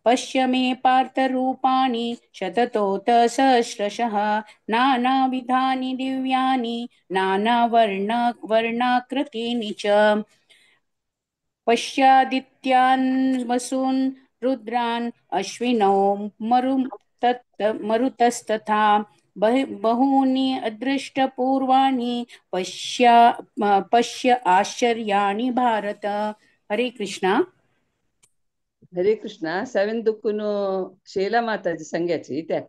पश्य मे पार्थरूपाणि शततोत सहस्रशः नानाविधानि दिव्यानि नानावर्ण वर्णाकृतीनि च. पश्यादित्यान् वसून् रुद्रान् अश्विनौ मरुतस्तथा बहूनि अदृष्टपूर्वाणि पश्य आश्चर्याणि भारत. हरे कृष्णा. हरे कृष्णा. 7 दुकुनु शैला माताजी संग्याची त्या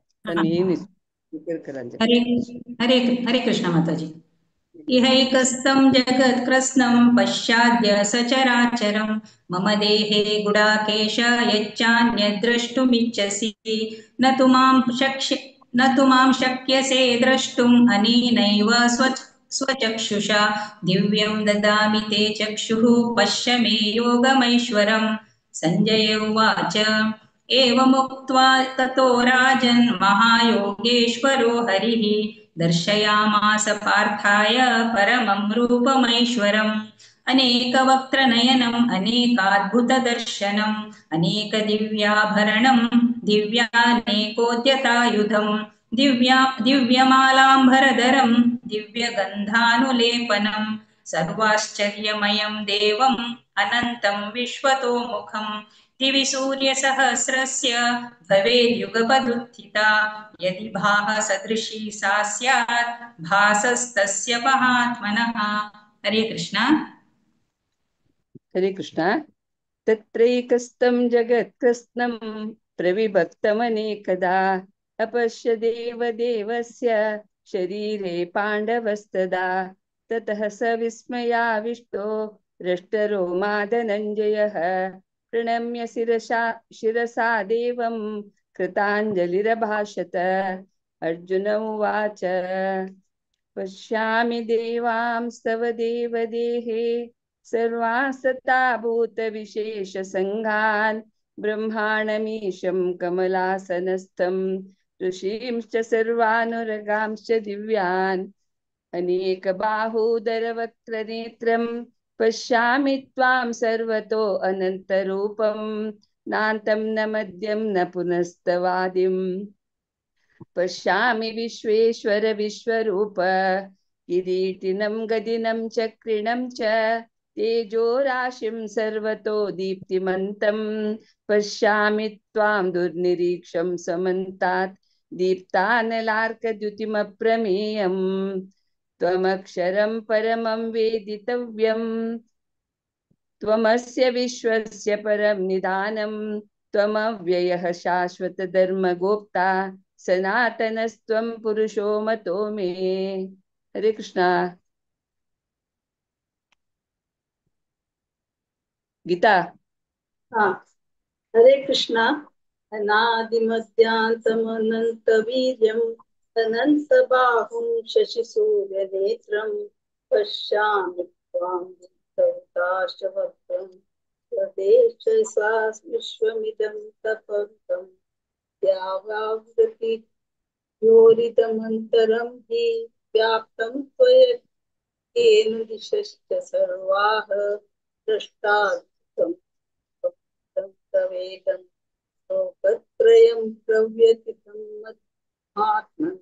हरे हरे हरे कृष्ण माताजी. इहैकस्तं जगत्कृत्स्नं पश्याद्य सचराचरं मम देहे गुडाकेश यच्चान्यद्रष्टुमिच्छसि. न तु मां शक्यसे द्रष्टुम् अनेनैव स्वचक्षुषा दिव्यं ददामि ते चक्षुः पश्य मे योगमैश्वरम्. सञ्जय उवाच, एवमुक्त्वा ततो राजन् महायोगेश्वरो हरिः दर्शयामास पार्थाय परमं रूपमैश्वरम्. अनेकवक्त्रनयनम् अनेकाद्भुतदर्शनम् अनेकदिव्याभरणं दिव्यानेकोद्यतायुधं दिव्यमालाम्बरधरं दिव्यगन्धानुलेपनं सर्वाश्चर्यमयं देवम् अनन्तं विश्वतोमुखं. दिवि सूर्यसहस्रस्य भवेद्युगपदुत्थिता यदि भाः सदृशी सा स्यात् भासस्तस्य महात्मनः. हरे कृष्ण. हरे कृष्ण. तत्रैकस्तं जगत्कृत्स्नं प्रविभक्तमनेकदा अपश्य देवदेवस्य शरीरे पाण्डवस्तदा. ततः स विस्मयाविष्टो हृष्टरोमा धनञ्जयः प्रणम्य शिरसा देवं कृताञ्जलिरभाषत। अर्जुन उवाच, पश्यामि देवांस्तव देवदेहे सर्वांस्तथा भूतविशेषसङ्घान् ब्रह्माणमीशं कमलासनस्थं ऋषींश्च सर्वानुरगांश्च दिव्यान् अनेकबाहूदरवक्त्रनेत्रं पश्यामि त्वां सर्वतो अनन्तरूपं नान्तं न मध्यं न पुनस्तवादिम्। पश्यामि विश्वेश्वर विश्वरूप किरीटिनं गदिनं चक्रिणं च तेजोराशिं सर्वतो दीप्तिमन्तं पश्यामि त्वां दुर्निरीक्षं समन्तात् दीप्तानलार्कद्युतिमप्रमेयम्। त्वमक्षरं परमं वेदितव्यं त्वमस्य विश्वस्य परं निदानं त्वमव्ययः शाश्वतधर्मगोप्ता सनातनस्त्वं पुरुषो मतो मे। हरे कृष्णा। गीता। हाँ, हरे कृष्णा। अनादिमध्यान्तमनन्तवीर्यम् अनन्तबाहुं शशिसूर्यनेत्रं पश्यामि त्वां भूतौताशवक्त्रं स्वदेशसा विश्वमिदं तपन्तं द्यावावृति योरिदमन्तरं हि व्याप्तं त्वया केन दिशश्च सर्वाः दृष्टार्थं तवेदं लोकत्रयं प्रव्यथितं मत्मात्मन्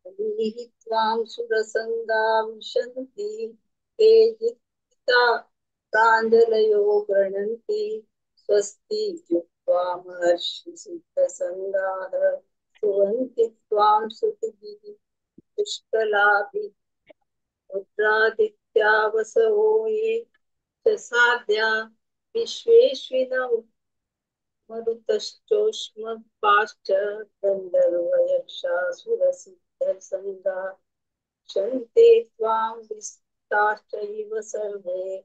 त्वां सुरसङ्गा विशन्ति केचित्ता प्राञ्जलयो गृह्णन्ति स्वस्ति इत्युक्त्वा महर्षिसिद्धसङ्गाः स्तुवन्ति त्वां स्तुतिभिः पुष्कलाभिः रुद्रादित्या वसवो ये च साध्या विश्वेश्विनौ मरुतश्चोष्मपाश्च गन्धर्वयक्षासुरसिद्धसङ्गा शन्ते त्वां विस्ताश्चैव सर्वे।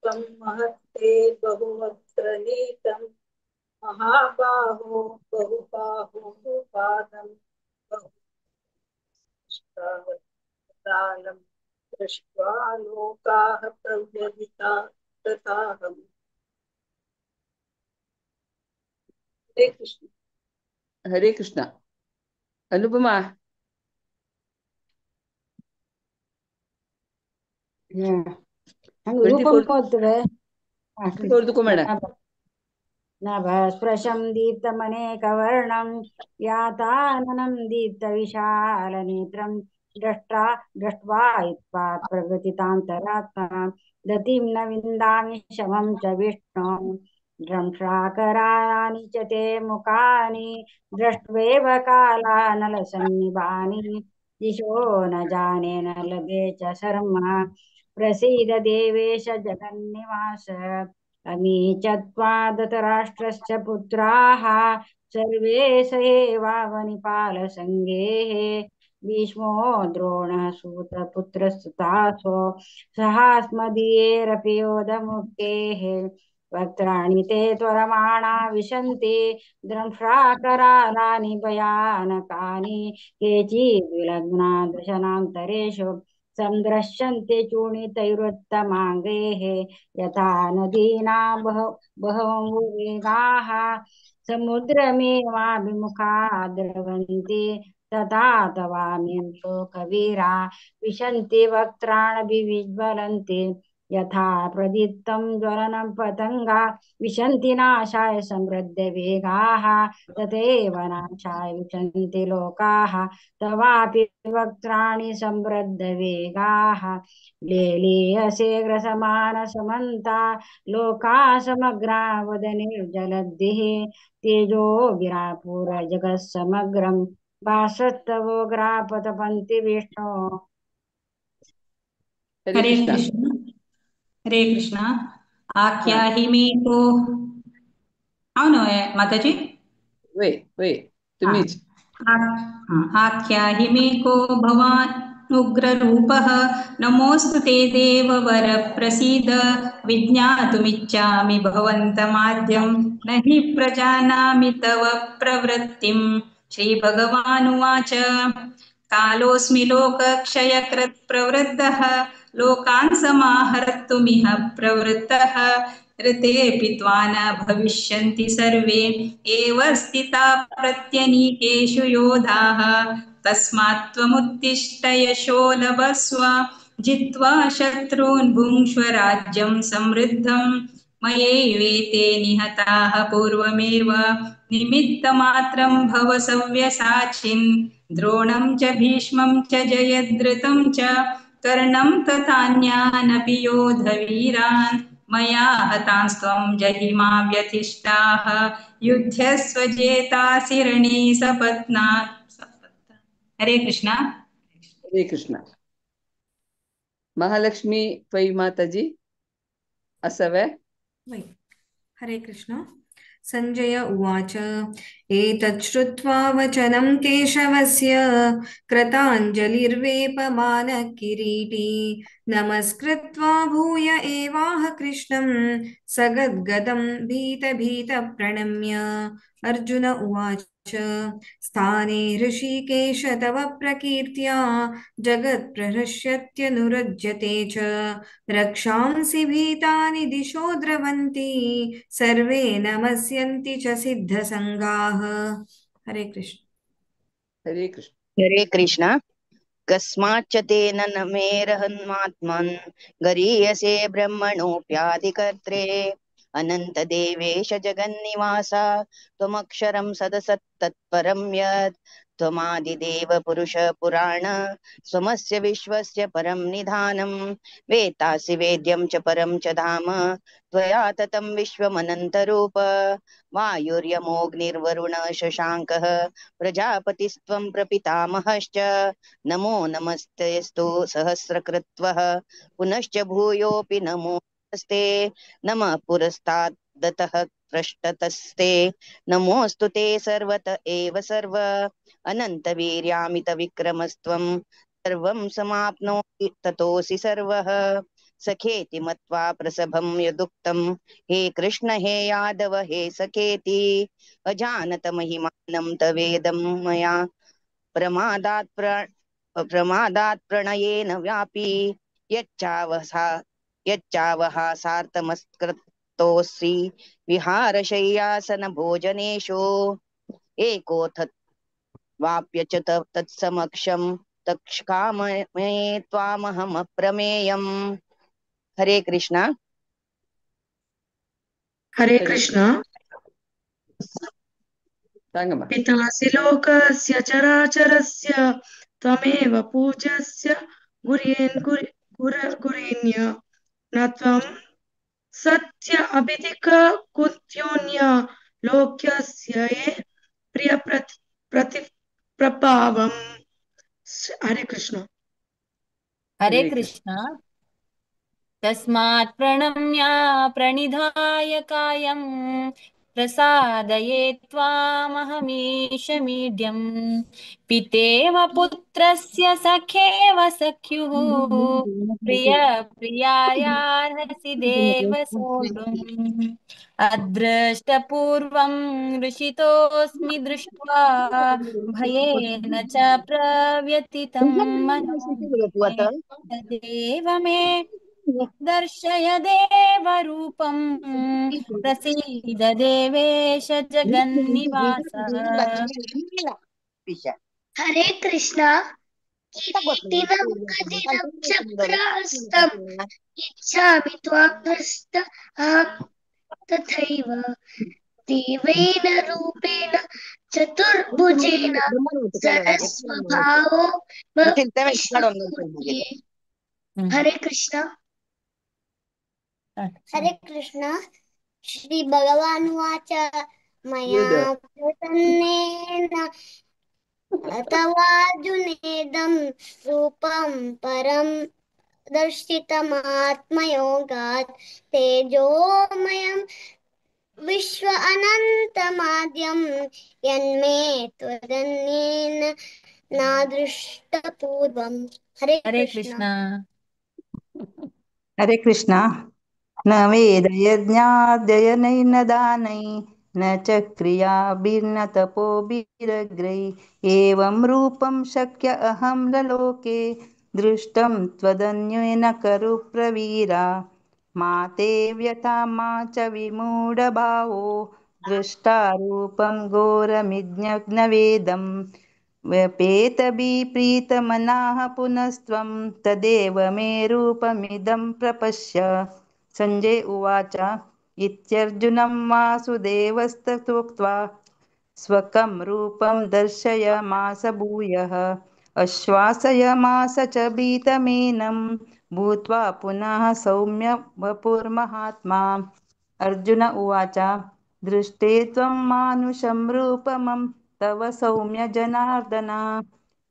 त्वं महत्ते बहुवक्त्र नीतं महाबाहो बहुबाहुपादं बहुकालं दृष्ट्वा लोकाः प्रव्यथिता तथाहम्। हरे कृष्ण। हरे कृष्ण। अनुपमा। नभस्पृशं दीप्तमनेकवर्णं याताननं दीप्तविशालनेत्रं दृष्ट्वा हित्वा प्रगतितान्तरात्मा गतिं न विन्दामि शमं च विष्णुं। दंष्ट्राकराणि च ते मुखानि दृष्ट्वेव कालानलसन्निभानि दिशो न जाने न लभे च शर्म। प्रसीद देवेश जगन्निवास अमी च त्वा धृतराष्ट्रस्य पुत्राः सर्वे सहेवावनिपालसङ्गेः भीष्मो द्रोणः सूतपुत्रस्तथासो सहास्मदीयैरपि योधमुक्तेः। वक्त्राणि ते त्वरमाणा विशन्ति दंष्ट्राकरालानि भयानकानि केचिद्विलग्ना दशनान्तरेषु संद्रश्यन्ते चूर्णितैरुत्तमाङ्गैः यथा नदीनां बहवो वेगाः समुद्रमेवाभिमुखा द्रवन्ति तथा तवामिं शोकवीरा विशन्ति वक्त्राणभिविज्वलन्ति यथा प्रदीप्तं ज्वलनं पतङ्गा विशन्ति नाशाय समृद्धवेगाः तथैव नाशाय विशन्ति लोकाः तवापि वक्त्राणि समृद्धवेगाः। लेलीयसे ग्रसमानसमन्ता लोका समग्रा वदनिर्जलद्धिः तेजो विरापुर जगत्समग्रं भासस्तवोग्रापतपन्ति विष्णो। हरे कृष्ण। हरे कृष्ण। आख्याहि मे को అవును माताजी वे वे तुम्हीच। आख्याहि मे को भवान् उग्ररूपः नमोऽस्तु ते देववर प्रसीद विज्ञातुमिच्छामि भवन्तमाद्यं न हि प्रजानामि तव प्रवृत्तिम्। श्रीभगवानुवाच कालोऽस्मि लोकक्षयकृत् प्रवृद्धः लोकान् समाहर्तुमिह प्रवृत्तः ऋतेऽपि त्वा न भविष्यन्ति सर्वे एव स्थिता प्रत्यनीकेषु योधाः तस्मात् त्वमुत्तिष्ठ यशो लभस्व जित्वा शत्रून् भुङ्क्ष्व राज्यं समृद्धं मयैवेते निहताः पूर्वमेव निमित्तमात्रं भव सव्यसाचिन् द्रोणं च भीष्मं च जयद्रथं च कर्णं तथान्यानपि योधवीरान् मया हतांस्त्वं जहि मा व्यथिष्ठाः युध्यस्व जेतासि रणे सपत्नात्। हरे कृष्णा। हरे कृष्णा। महालक्ष्मी पै माताजी असवे। हरे कृष्ण। संजय उवाच एतत् श्रुत्वा वचनं केशवस्य कृताञ्जलिर्वेपमानः किरीटी नमस्कृत्वा भूय एवाह कृष्णं सगद्गदं भीतभीतः प्रणम्य। अर्जुन उवाच स्थाने हृषीकेश तव प्रकीर्त्या जगत्प्रहृष्यत्यनुरज्यते च रक्षांसि भीतानि दिशो द्रवन्ति सर्वे नमस्यन्ति च सिद्धसङ्गाः। हरे कृष्ण। हरे कृष्ण। हरे कृष्ण। कस्माच्च तेन न मेरहन्मात्मन् गरीयसे ब्रह्मणोऽप्याधिकर्त्रे अनन्तदेवेश जगन्निवास त्वमक्षरं सदसत्तत्परं यत् त्वमादिदेव पुरुष पुराण स्वमस्य विश्वस्य परं निधानं वेत्तासि वेद्यं च परं च धाम त्वया ततं विश्वमनन्तरूप वायुर्यमोऽग्निर्वरुण शशाङ्कः प्रजापतिस्त्वं प्रपितामहश्च नमो नमस्तेऽस्तु सहस्रकृत्वः पुनश्च भूयोऽपि नमो नमस्ते नमः पुरस्तादतः पृष्ठतस्ते नमोऽस्तु ते सर्वत एव सर्व अनन्तवीर्यामितविक्रमस्त्वं सर्वं समाप्नोति ततोऽसि सर्वः सखेति मत्वा प्रसभं यदुक्तं हे कृष्ण हे यादव हे सखेति अजानत महिमानं तवेदं मया प्रमादात् प्रमादात् प्रणयेन व्यापी यच्चावहासार्थमस्कृतोऽसि विहारशय्यासन भोजनेषु एकोऽथ वाप्य च तत्समक्षं तत्कामये त्वामहमप्रमेयम्। हरे कृष्णा। हरे कृष्णा। पितासि लोकस्य चराचरस्य त्वमेव पूज्यस्य गुरेन् गुरेण्य न त्वं सत्य अभिधिक कुत्योन्य लोक्यस्य ये प्रिय प्रति प्रभावम्। हरे कृष्ण। हरे कृष्ण। तस्मात् प्रणम्य प्रणिधाय कायं प्रसादये त्वामहमीशमीड्यं पितेव पुत्रस्य सखेव सख्युः प्रिय प्रियायार्हसि देव सोढुम्। अदृष्टपूर्वं ऋषितोऽस्मि दृष्ट्वा भयेन च प्रव्यथितं मनो मे तदेव मे दर्शय देवरूपं प्रसीद देवेश जगन्निवास। हरे कृष्णा। किरीटिनं गदिनं चक्रास्तं इच्छामि त्वां हस्त अहं तथैव देवेन रूपेण चतुर्भुजेन सरस्वभावो विष्णुमूर्ते। हरे कृष्णा। हरे कृष्णा। श्री भगवान् उवाच मया प्रसन्नेन तवार्जुनेदं रूपं परं दर्शितमात्मयोगात् तेजोमयं विश्व अनन्तमाद्यं यन्मे त्वदन्येन नादृष्टपूर्वम्। हरे हरे कृष्ण। कृष्ण। हरे कृष्ण। न वेदयज्ञाध्ययनैर्न दानै न च क्रियाभिर्न तपोभिरग्रै एवं रूपं शक्य अहं ललोके दृष्टं त्वदन्येन करु प्रवीरा। मा ते व्यथा मा च विमूढभावो दृष्टा रूपं घोरमिज्ञवेदम् व्यपेतभिप्रीतमनाः पुनस्त्वं तदेव मे रूपमिदं प्रपश्य। सञ्जय उवाच इत्यर्जुनं वासुदेवस्तथोक्त्वा स्वकं रूपं दर्शयमास भूयः आश्वासयमास च भीतमेनं भूत्वा पुनः सौम्य वपुर्महात्मा। अर्जुन उवाच दृष्टे त्वं मानुषं रूपमं तव सौम्य जनार्दन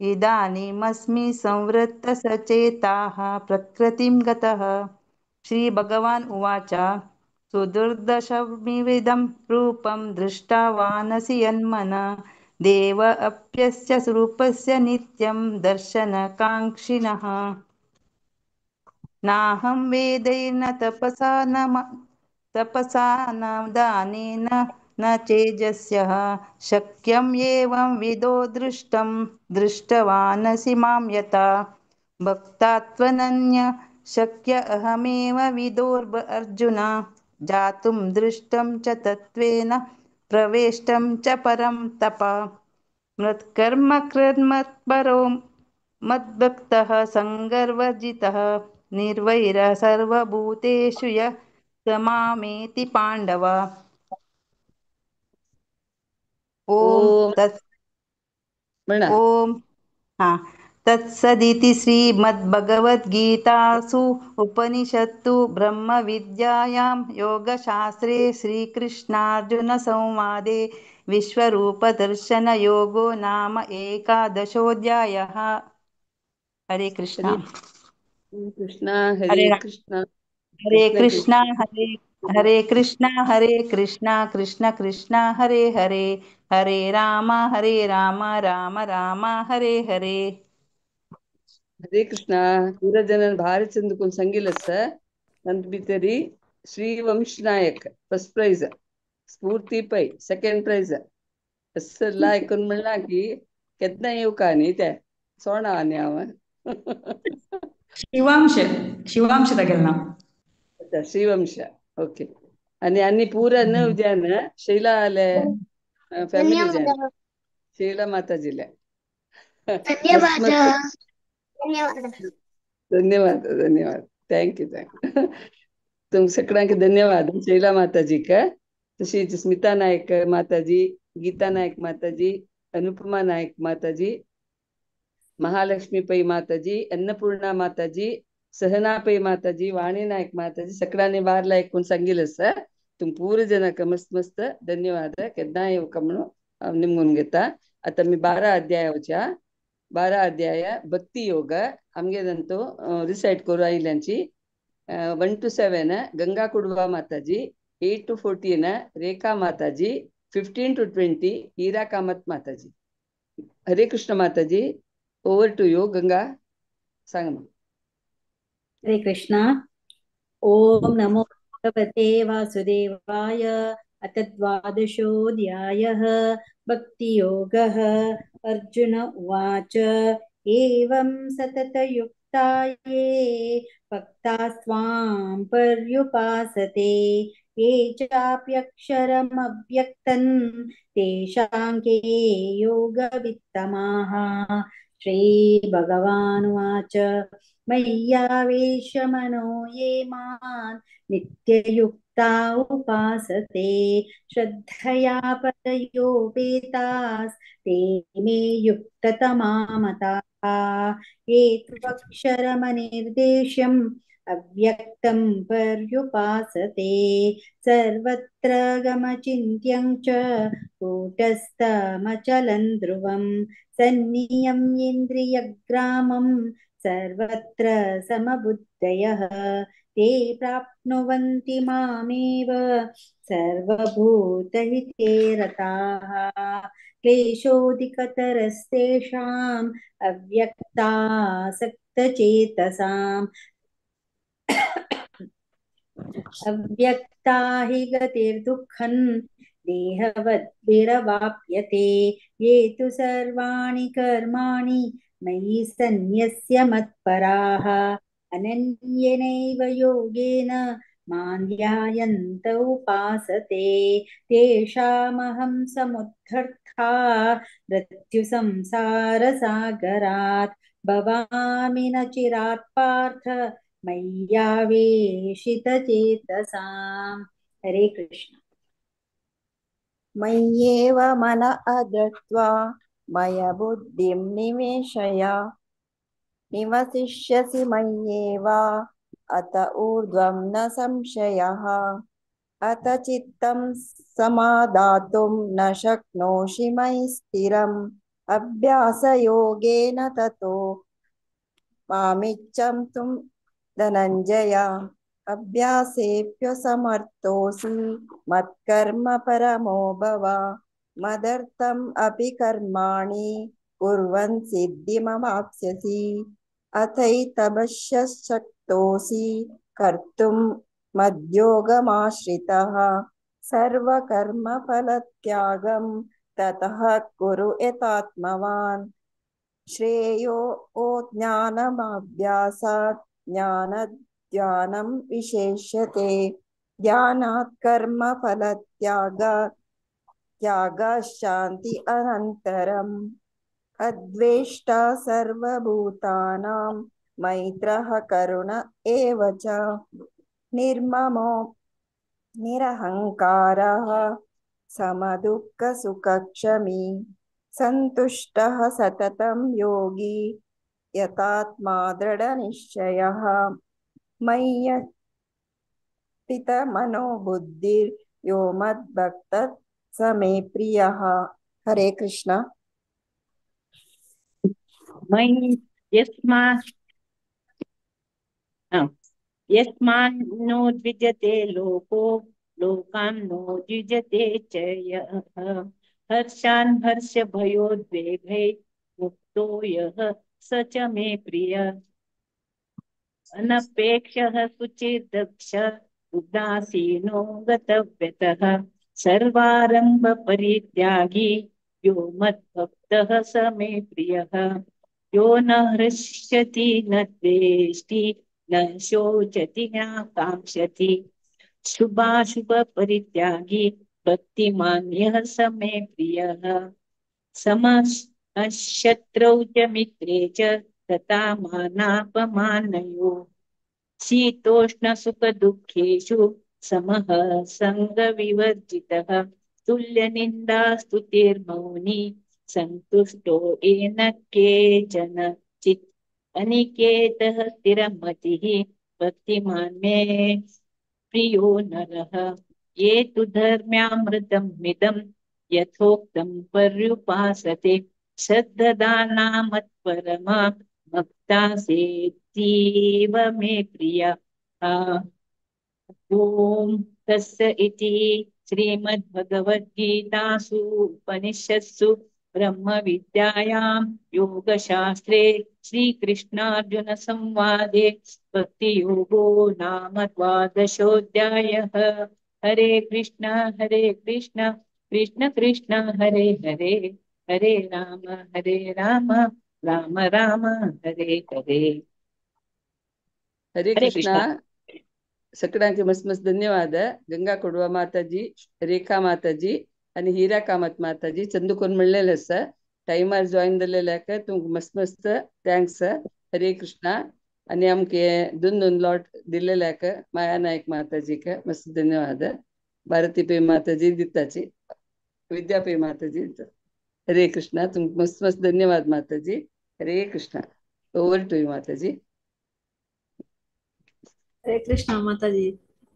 इदानीमस्मि संवृत्तसचेताः प्रकृतिं गतः। श्रीभगवान् उवाच सुदुर्दशमिदं रूपं दृष्टवानसि यन्मन देव अप्यस्य रूपस्य नित्यं दर्शनकाङ्क्षिणः। नाहं वेदैर्न तपसा न तपसा न दानेन न चेजस्यः शक्यं एवं विदो दृष्टं दृष्टवानसि मां यथा भक्तात्वनन्य शक्य अहमेव विदोर्भ अर्जुन जातुं दृष्टं च तत्त्वेन प्रवेष्टं च परं तप। मत्कर्म कृन्मत्परो मद्भक्तः सङ्गर्वजितः निर्वैरः सर्वभूतेषु यः स मामेति पाण्डव। ॐ ओम तत् म्हणा। ॐ हा तत्सदिति श्रीमद्भगवद्गीतासु उपनिषत्सु ब्रह्मविद्यायां योगशास्त्रे श्रीकृष्णार्जुनसंवादे विश्वरूपदर्शनयोगो नाम एकादशोऽध्यायः। हरे कृष्णा। हरे कृष्णा हरे हरे राम कृष्णा हरे कृष्ण कृष्ण कृष्णा हरे हरे कृष्णा हरे कृष्णा कृष्ण कृष्ण हरे हरे हरे राम राम राम हरे हरे। हरे कृष्णा। पूरा भारी चंद कोण सांगितलं सर नंतर भितरी Shrivansh Nayak first prize, Spoorthi Pai second prize असला ऐकून म्हणला की केन्ना येवका न्ही ते सोणा आनी हांव शिवांश शिवांश तागेलें नांव. अच्छा श्रीवंश ओके. आनी आनी पुरा नव जन शैला आले फॅमिली जन धन्यवादः। शैला माताजीले मस्त धन्यवादः। मस्त धन्यवादः। धन्यवाद धन्यवाद thank you thank तुम सगळ्यांक धन्यवाद. शैला माताजीक तशीच स्मिता नायक माताजी, गीता नायक माताजी, अनुपमा नायक माताजी, महालक्ष्मी पै माताजी, अन्नपूर्णा माताजी, सहना पै माताजी, वाणी नायक माताजी सगळ्यांनी बारला ऐकून सांगितलं सर. तुम पूर जनक मस्त मस्त धन्यवाद. केन्ना येवका म्हणून हांव निमगून घेता. आता मी 12 अध्यायाच्या 12 अध्याय भक्ती योग आमगे नंतर रिसाइट करू आयल्यांची 1 to 7 Ganga Kudva Mataji, 8 to 14 Rekha Mataji, 15 to 20 Hira Kamat Mataji. Hare Krishna Mataji, over to you Ganga. सांग मग. हरे कृष्णा. ॐ नमो भगवते वासुदेवाय. अथ द्वादशोऽध्यायः भक्तियोगः. अर्जुन उवाच एवं सततयुक्ता ये भक्तास्त्वां पर्युपासते ये चाप्यक्षरमव्यक्तं तेषां के योगवित्तमाः. श्रीभगवानुवाच मय्यावेश्य मनो ये मां नित्ययुक्ता उपासते श्रद्धया परयोपेतास्ते मे युक्ततमा मताः. ये त्वक्षरमनिर्देश्यम् अव्यक्तं पर्युपासते सर्वत्र गमचिन्त्यं च कूटस्थमचलं ध्रुवं सन्नियम्येन्द्रियग्रामं सर्वत्र समबुद्धयः ते प्राप्नुवन्ति मामेव सर्वभूतहिते रताः. क्लेशोऽधिकतरस्तेषाम् अव्यक्तासक्तचेतसाम्। अव्यक्ता हि गतिर्दुःखं देहवद्भिरवाप्यते। ये तु सर्वाणि कर्माणि मयि सन्न्यस्य मत्पराः अनन्येनैव योगेन मां ध्यायन्त उपासते। तेषामहं समुद्धर्ता मृत्युसंसारसागरात् भवामि न चिरात् पार्थ मय्यावेशितचेतसाम्। हरे कृष्ण। मय्येव मन अदत्त्वा मय बुद्धिं निवेशय निवसिष्यसि मय्येव अत ऊर्ध्वं न संशयः। अत चित्तं समादातुं न शक्नोषि मयि स्थिरम् अभ्यासयोगेन ततो मामिच्छन्तुं धनञ्जय। अभ्यासेऽप्यसमर्थोऽसि मत्कर्म परमो भव मदर्थम् अपि कर्माणि कुर्वन् सिद्धिमवाप्स्यसि। अथैतवश्यशक्तोऽसि कर्तुं मद्योगमाश्रितः सर्वकर्मफलत्यागं ततः कुरु यतात्मवान्। श्रेयो ज्ञानमाभ्यासात् ज्ञानध्यानं विशेष्यते। ध्यानात् कर्मफलत्यागात् त्यागाशान्ति अनन्तरम्। अद्वेष्टा सर्वभूतानां मैत्रः करुण एव च। निर्ममो निरहङ्कारः समदुःखसुखक्षमी सन्तुष्टः सततं योगी यतात्मा दृढनिश्चयः। मय्यर्पितमनोबुद्धिर्यो मद्भक्तः स मे प्रियः। हरे कृष्ण। मयि यस्मान्नो द्विजते लोको लोकान्नो द्विजते च यः। हर्षान् हर्ष भयोद्वेगै मुक्तो यः स च मे प्रियः। अनपेक्षः शुचिर्दक्ष उदासीनो गतव्यतः सर्वारंभ परित्यागी यो मद्भक्तः स मे प्रियः। यो न हृष्यति न द्वेष्टि न शोचति न काङ्क्षति शुभाशुभ परित्यागी भक्तिमान् यः स मे प्रियः। समशत्रौ च मित्रे च तथा मानापमानयोः शीतोष्णसुखदुःखेषु समः सङ्गविवर्जितः तुल्यनिन्दास्तुतिर्मौनी सन्तुष्टो येन केचनचित् अनिकेतः स्थिरमतिः भक्तिमान् मे प्रियो नरः। ये तु धर्म्यामृतमिदं यथोक्तं पर्युपासते श्रद्दधाना मत्परमा भक्ता सेतीव मे प्रिया। ॐ तस्य इति श्रीमद्भगवद्गीतासु उपनिषत्सु ब्रह्मविद्यायां योगशास्त्रे श्रीकृष्णार्जुनसंवादे भक्तियोगो नाम द्वादशोऽध्यायः। हरे कृष्ण कृष्ण कृष्ण हरे हरे हरे राम राम राम हरे हरे। हरे हरे कृष्णा। कृष्णा। सगळ्यांचे मस्त मस्त धन्यवाद। गंगा कोडवा माताजी, रेखा माताजी आणि हीरा कामत माताजी चंदूकोन म्हणलेलं आसा टायमार जॉईन जाल्लेल्याक तुमकां मस्त मस्त thanks. हरे कृष्णा। आणि आमके दोन दोन लॉट दिलेल्याक माया नायक माताजीक मस्त धन्यवाद। भारती पे माताजी दिताची विद्या पे माताजी दिता। हरे कृष्णा। तुमकां मस्त मस्त धन्यवाद माताजी। Hare Krishna. Over to you Mataji. Hare Krishna Mataji,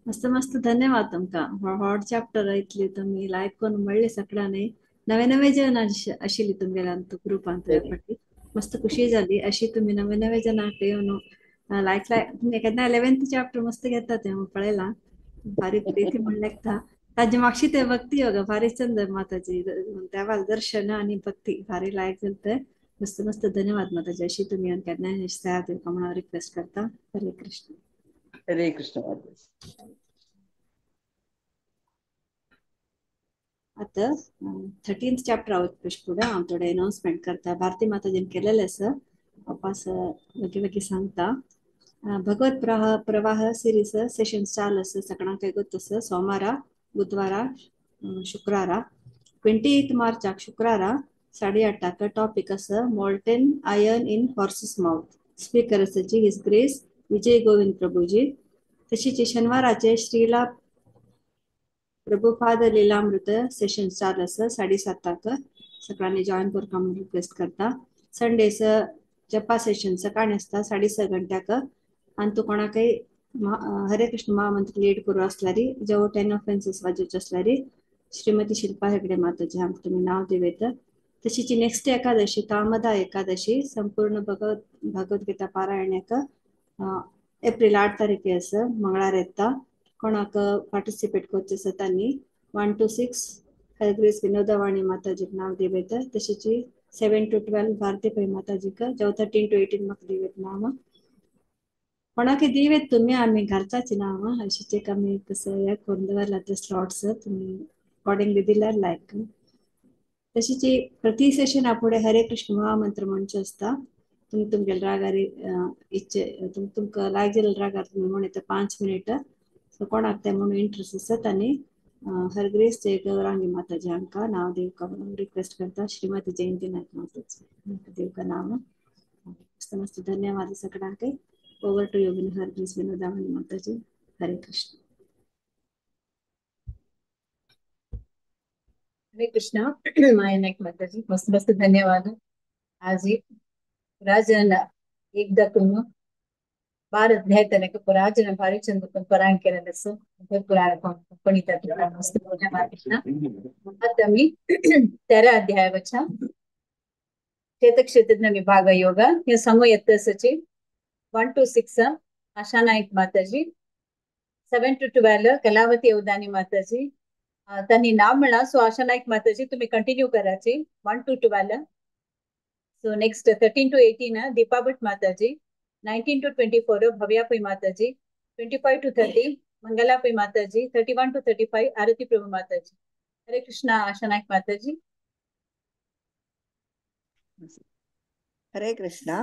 मस्त मस्त धन्यवाद तुमका। हॉट चॅप्टर इतली तुमी लायक करून म्हणले सगळ्यांनी नवे नवे जण आशिल्ली तुमगेल्या ग्रुपांत फाटी मस्त खुशी जाली अशी तुम्ही नवे नवे जण येवन लायक लायक तुमी केन्ना 11th chapter मस्त घेता ते हांव पळयला बारीक प्रीती म्हणलेकता। ताजे मागशी ते भक्ती योगा भारी चंद माताजी देवाल दर्शन आणि भक्ती भारी लायक जाता. मस्त मस्त धन्यवाद माताजी. अशी तुम्ही केन्नाय सेवा दिवपा म्हणून रिक्वेस्ट करता. हरे कृष्ण. हरे कृष्ण माताजी. आता 13th chapter आहोत फुडें हांव थोडे अनाउन्समेंट करता. भारती माताजीन केलेलें आसा वापस बेगी बेगी सांगता. भगवत प्रवाह सिरीज सेशन चालू आसा सगळ्यांक गोत आसा. सोमारा, बुधवारा, शुक्रारा 28 मार्चाक शुक्रारा 8:30 टॉपिक आसा molten iron in horse's mouth. Speaker आसा his grace Vijay Govind Prabhuji. तशीच शनिवाराचे श्रीला प्रभुपाद लीलामृत सेशन चालू आसा 7:30 सगळ्यांनी जॉईन करपा म्हणून रिक्वेस्ट करता. संडेस जपा सेशन सकाळी आसता 6:30 घंट्याक आनी तूं कोणाकय हरे कृष्ण महामंत्र लीड करू असल्यारी जेव 10 ऑफेन्सेस वाजोवचे असल्यारी श्रीमती शिल्पा हेगडे माताजी हांकां तुमी नांव दिवयत. तशीच नेक्स्ट एकादशी कामदा एकादशी संपूर्ण भगवद्गीता पारायणाक एप्रिल 8 तारखे आसा मंगळार येता. कोणाक पार्टिसिपेट करचे आसा तांणी 1 to 6 हरग्रेस विनोदवाणी माताजीक नांव दिवयत. तशीच 7 to 12 Bharati पै माताजीक जेव 13 to 18 म्हाका दिवयत नांव. कोणाक दिवेत तुमी आमी घालचाची नांव अशीच एक आमी तसं हे करून दवरला ते स्लॉट्स तुमी अकॉर्डिंगली दिल्यार लायक. तशीच प्रति सेशना फुडें हरे कृष्ण महामंत्र म्हणचे आसता. तुमी तुमगेले रागार इच्छे तुमकां लायक जाल्ल्या रागार तुमी म्हणटा 5 मिनट. सो कोणाक ते म्हणून इंट्रस्ट आसा तांणी हरग्रेस जय गौरांगी माताजी हांकां नांव दिवका म्हणून रिक्वेस्ट करता. श्रीमती जयंती नायक माताजी हांकां दिवका नांव. मस्त मस्त धन्यवाद सगळ्यांक. ओवर टू योगिनी हरग्रेस विनोदावणी माताजी. हरे कृष्ण. हरे कृष्ण. माया नाईक माताजी मस्त मस्त धन्यवाद. आज राजन एकदा करून 12 अध्याय तनक पुराजन भारी चंद परायण केलेलं असं पुराण कोणी मस्त धन्यवाद. आता मी 13 अध्यायाच्या क्षेत्र क्षेत्रज्ञ विभाग योग हे सांगू येत असची 1 to 6 Asha Naik Mataji, 7 to 12 Kalavati Avadhani Mataji. त्यांनी नाव म्हणा. सो आशा नाईक माताजी तुम्ही कंटिन्यू करायची 1 to 12. So next 13 to 18 Deepa Bhat Mataji, 19 to 24 Bhavya Pai Mataji, 25 to 30 Mangala Pai Mataji, 31 to 35 Arati Prabhu Mataji. Hare Krishna Asha Naik Mataji. Hare Krishna.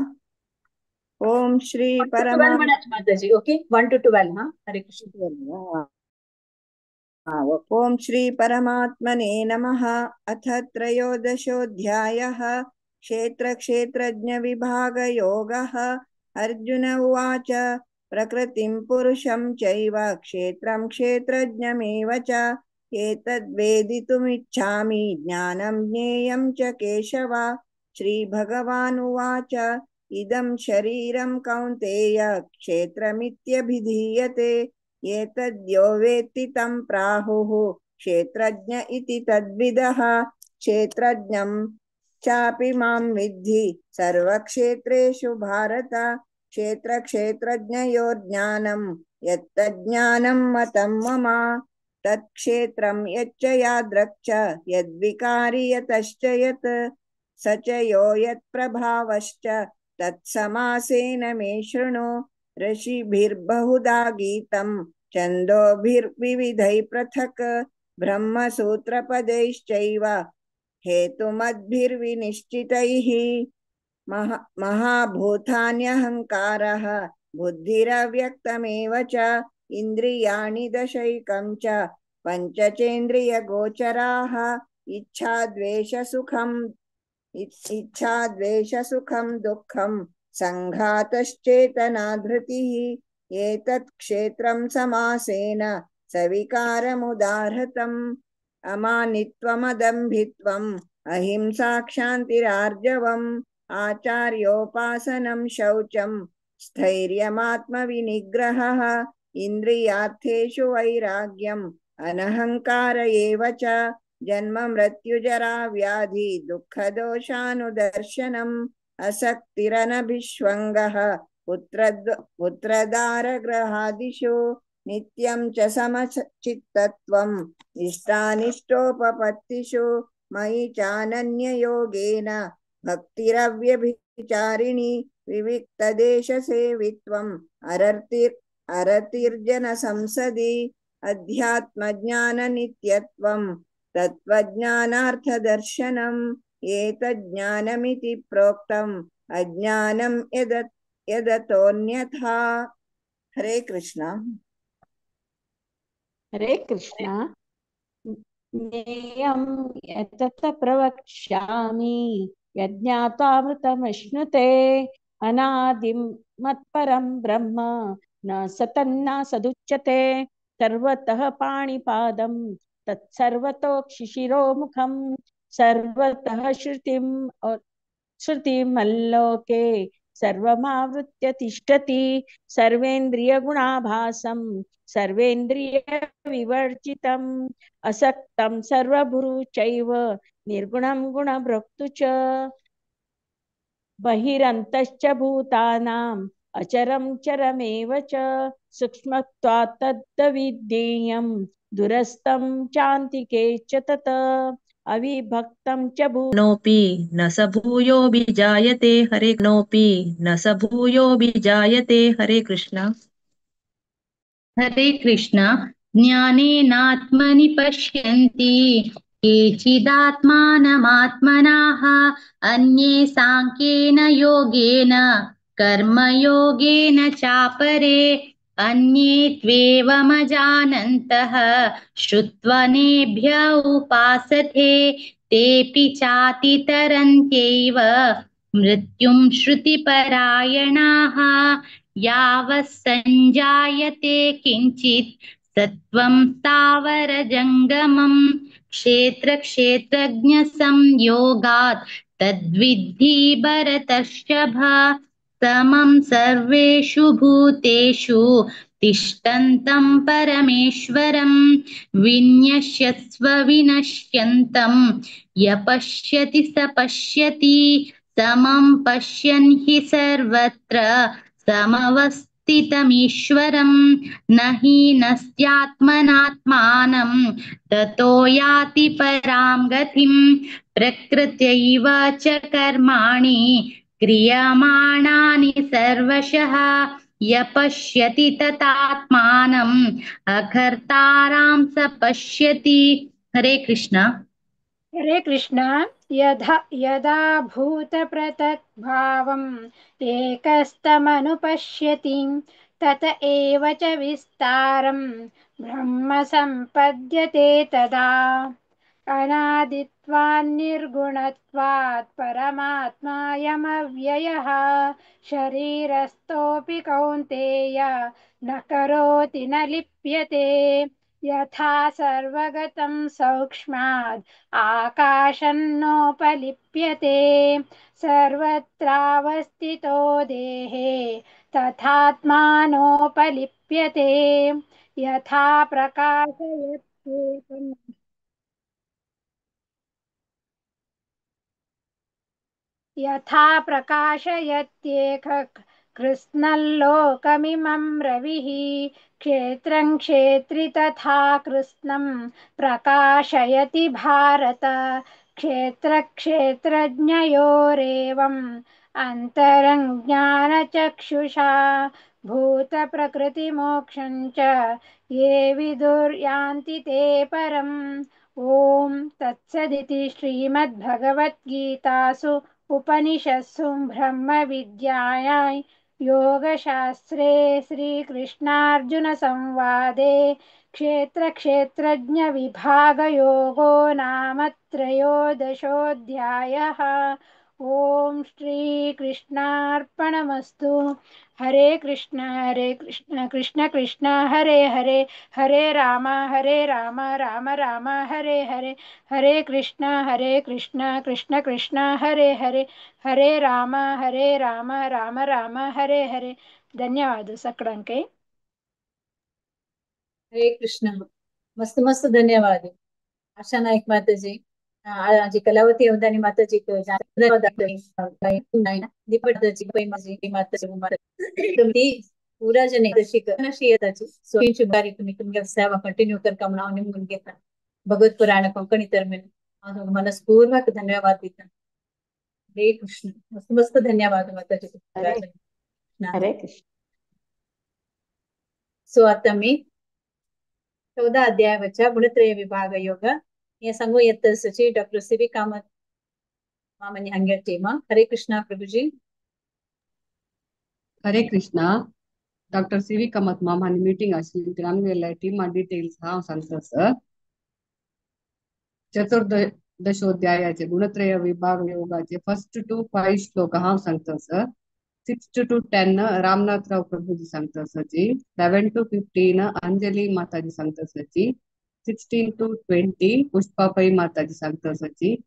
Om Shri Paramatma Mataji. Okay 1 to 12. हा हरे कृष्ण. ओम श्री परमात्मने नमः. अथ त्रयोदशोऽध्यायः क्षेत्र क्षेत्रज्ञ विभाग योगः. अर्जुन उवाच प्रकृतिं पुरुषं चैव क्षेत्रं क्षेत्रज्ञमेव च एतद्वेदितुमिच्छामि ज्ञानं ज्ञेयं च केशव. श्री भगवानुवाच इदं शरीरं कौन्तेय क्षेत्रमित्यभिधीयते एतद्यो वेत्ति तं प्राहुः क्षेत्रज्ञ इति तद्विदः. क्षेत्रज्ञं चापि मां विद्धि सर्वक्षेत्रेषु भारत. क्षेत्र क्षेत्रज्ञयोर्ज्ञानं यत्तज्ज्ञानं मतं मम. तत्क्षेत्रं यच्च यादृक् च यद्विकारि यतश्च यत् स च यो यत्प्रभावश्च तत्समासेन मे शृणु. ऋषिभिर्बहुधा गीतं छन्दोभिर्विविधैः पृथक् ब्रह्मसूत्रपदैश्चैव हेतुमद्भिर्विनिश्चितैः. महाभूतान्यहङ्कारः बुद्धिरव्यक्तमेव च इन्द्रियाणि दशैकं च पञ्चचेन्द्रियगोचराः. इच्छाद्वेषसुखं दुःखं संघातश्चेतना धृतिः. एतत् क्षेत्रं समासेन सविकारमुदाहृतम्. अमानित्वमदम्भित्वम् अहिंसा क्षान्तिरार्जवम् आचार्योपासनं शौचं स्थैर्यमात्मविनिग्रहः इन्द्रियार्थेषु वैराग्यम् अनहङ्कार एव च जन्म मृत्युजरा व्याधि दुःखदोषानुदर्शनम् असक्तिरनभिष्वङ्गः पुत्रदारगृहादिषु नित्यं च समचित्तत्वम् इष्टानिष्टोपपत्तिषु मयि चानन्ययोगेन भक्तिरव्यभिचारिणी विविक्तदेशसेवित्वम् अरतिर्जनसंसदि अध्यात्मज्ञाननित्यत्वं तत्त्वज्ञानार्थदर्शनम् एतज्ज्ञानमिति प्रोक्तम् अज्ञानं यदतोऽन्यथा। हरे कृष्णा। हरे कृष्णा। ज्ञेयं यतत प्रवक्ष्यामि यज्ञात्वामृतमश्नुते अनादिं मत्परं ब्रह्म न सतन्न सदुच्यते सर्वतः पाणिपादं तत्सर्वतोक्षिशिरोमुखं सर्वतः श्रुतिमल्लोके सर्वमावृत्य तिष्ठति सर्वेन्द्रियगुणाभासं सर्वेन्द्रियविवर्जितम् असक्तं सर्वभुरु चैव निर्गुणं गुणभोक्तु च बहिरन्तश्च भूतानाम् अचरं चरमेव च सूक्ष्मत्वात् तद्विद्येयं दुरस्तं चान्तिके च तत् अविभक्तं च नोपि न स भूयोऽभिजायते। हरे नोपि न स भूयोऽभिजायते। हरे कृष्ण। हरे कृष्ण। ज्ञानेनात्मनि पश्यन्ति केचिदात्मानमात्मनाः अन्ये साङ्ख्येन योगेन कर्मयोगेन चापरे अन्ये त्वेवमजानन्तः श्रुत्वनेभ्य उपासते तेऽपि चातितरन्त्यैव मृत्युं श्रुतिपरायणाः। यावत् सञ्जायते किञ्चित् सत्त्वं स्थावरजङ्गमं क्षेत्रक्षेत्रज्ञसंयोगात् तद्विद्धि भरतर्षभ। समं सर्वेषु भूतेषु तिष्ठन्तं परमेश्वरं विन्यस्यस्व विनश्यन्तं यपश्यति स पश्यति समं पश्यन् हि सर्वत्र समवस्थितमीश्वरं न हि नस्यात्मनात्मानं ततो याति परां गतिं। प्रकृत्यैव च कर्माणि क्रियमाणानि सर्वशः यपश्यति तथात्मानम् अकर्तारां स पश्यति। हरे कृष्ण। हरे कृष्ण। यदा यदा भूतपृथग्भावम् एकस्तमनुपश्यति तत एव च विस्तारं ब्रह्म सम्पद्यते तदा। अनादित्वान्निर्गुणत्वात् परमात्मायमव्ययः शरीरस्थोऽपि कौन्तेय न करोति न लिप्यते। यथा सर्वगतं सौक्ष्माद् आकाशन्नोपलिप्यते सर्वत्रावस्थितो देहे तथात्मानोपलिप्यते। यथा प्रकाशयत्येकम् यथा प्रकाशयत्येक कृत्स्नल्लोकमिमं रविः क्षेत्रं क्षेत्रि तथा कृत्स्नं प्रकाशयति भारत। क्षेत्रक्षेत्रज्ञयोरेवम् अन्तरं ज्ञानचक्षुषा भूतप्रकृतिमोक्षं च ये विदुर्यान्ति ते परम्। ॐ तत्सदिति श्रीमद्भगवद्गीतासु उपनिषत्सु ब्रह्मविद्यायां योगशास्त्रे श्रीकृष्णार्जुनसंवादे क्षेत्रक्षेत्रज्ञविभागयोगो नाम त्रयोदशोऽध्यायः। ॐ श्रीकृष्णार्पणमस्तु। हरे कृष्ण कृष्ण कृष्ण हरे हरे, हरे राम राम राम हरे हरे, हरे कृष्ण कृष्ण कृष्ण हरे हरे, हरे राम राम राम हरे हरे। धन्यवाद सगळ्यांके। हरे कृष्ण। मस्त मस्त धन्यवाद आशा नाईक माताजी, जी कलावती अवधानी माताजी, पूरा जन श्री सो बारी तुम्ही तुमगे सेवा कंटिन्यू करका म्हणून हांव निमगून घेता. भगवत पुराण कोंकणी तरमेन हांव तुमकां मनस्पूर्वक धन्यवाद दिता. हरे कृष्ण. मस्त मस्त धन्यवाद माताजी. हरे कृष्ण. सो आता मी 14 अध्यायाच्या गुणत्रय विभाग योग हे सांगू येत सची डॉक्टर सी व्ही कामत मामनी हांगेर टीम. हरे Krishna Prabhuji. Hare Krishna. Doctor C V Kamath ma'am हांणी मिटींग आशिल्ली आमगेल्या टीमा डिटेल्स हांव सांगता सर. चतुर्दशोध्यायाचे गुणत्रय विभाग योगाचे फर्स्ट टू 5 श्लोक हांव सांगता सर. 6 to 10 Ramnathrao Prabhuji सांगता सरजी. 11 to 15 Anjali Mataji सांगता सरजी. 16 to 20 Pushpa Pai Mataji सांगता सरजी.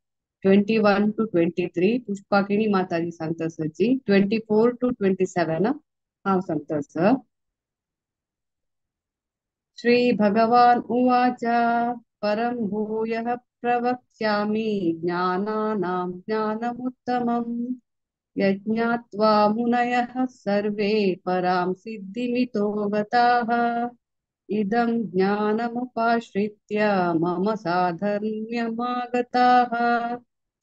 21 to 23 Pushpa Keni Mataji सांगता सरजी. 24 to 27 हांव सांगता सर. श्री भगवान उवाच परम भूयः प्रवक्ष्यामि ज्ञानानां ज्ञानमुत्तमम् यज्ञात्वा मुनयः सर्वे परां सिद्धिमितो गताः. इदं ज्ञानमुपाश्रित्य मम साधर्म्यमागताः.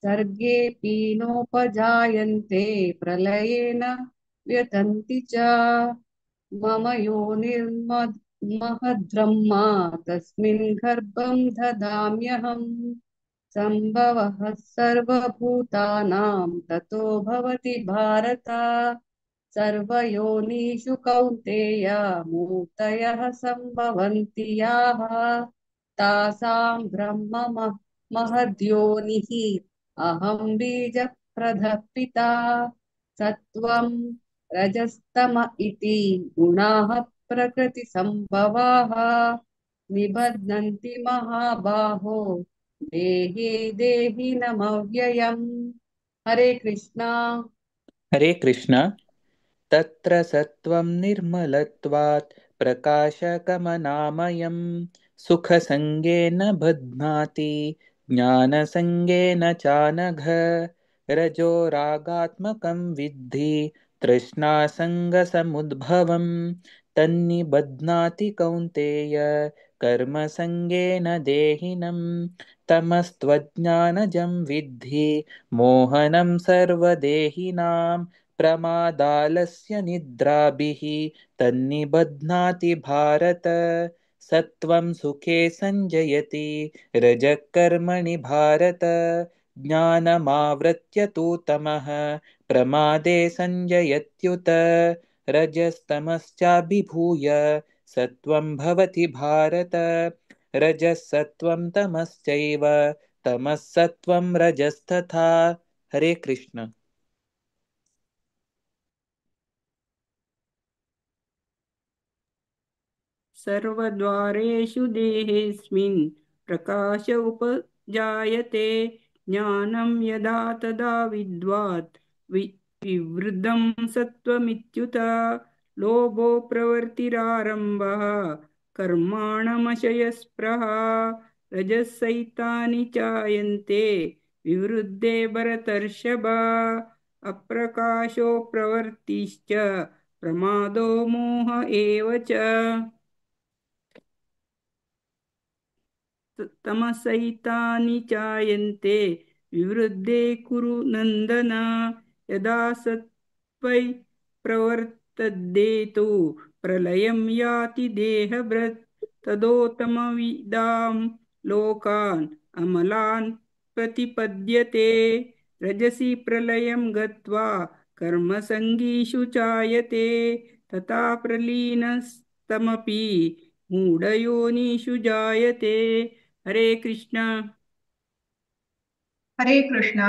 सर्गेऽपि नोपजायन्ते प्रलयेन व्यथन्ति च. मम योनिर्महद्ब्रह्म तस्मिन् गर्भं ददाम्यहम्. संभवः सर्वभूतानां ततो भवति भारत. सर्वयोनिषु कौन्तेय मूर्तयः संभवन्ति याः. तासां ब्रह्म महद्योनिः अहं बीजप्रदः पिता. सत्त्वं रजस्तम इति गुणाः प्रकृतिसंभवाः. निबध्नन्ति महाबाहो देहे देहिनमव्ययम्. हरे कृष्णा. हरे कृष्णा. तत्र सत्त्वं निर्मलत्वात् प्रकाशकमनामयं सुखसङ्गेन बध्नाति ज्ञानसङ्गेन चानघ. रजो रागात्मकं विद्धि तृष्णासङ्गसमुद्भवं तन्निबध्नाति कौन्तेय कर्मसङ्गेन देहिनं. तमस्त्वज्ञानजं विद्धि मोहनं सर्वदेहिनां प्रमादालस्य निद्राभिः तन्निबध्नाति भारत. सत्त्वं सुखे संजयति रजः कर्मणि भारत. ज्ञानमावृत्य तु तमः प्रमादे संजयत्युत. रजस्तमश्चाभिभूय सत्त्वं भवति भारत. रजः सत्त्वं तमश्चैव तमः सत्त्वं रजस्तथा. हरे कृष्ण. सर्वद्वारेषु देहेऽस्मिन् प्रकाश उपजायते. ज्ञानं यदा तदा विद्वात् विवृद्धं सत्त्वमित्युत. लोभो प्रवर्तिरारम्भः कर्माणमशयस्पृहा. रजसैतानि चायन्ते विवृद्धे भरतर्षभ. अप्रकाशो प्रवर्तिश्च प्रमादो मोह एव च. तमसैतानि चायन्ते विवृद्धे कुरु नन्दन. यदा सत्त्वै प्रवर्तते तु प्रलयं याति देहभृत्. तदोत्तमविदां लोकान् अमलान् प्रतिपद्यते. रजसि प्रलयं गत्वा कर्मसङ्गीषु चायते. तथा प्रलीनस्तमपि मूढयोनिषु जायते. हरे कृष्ण. हरे कृष्ण.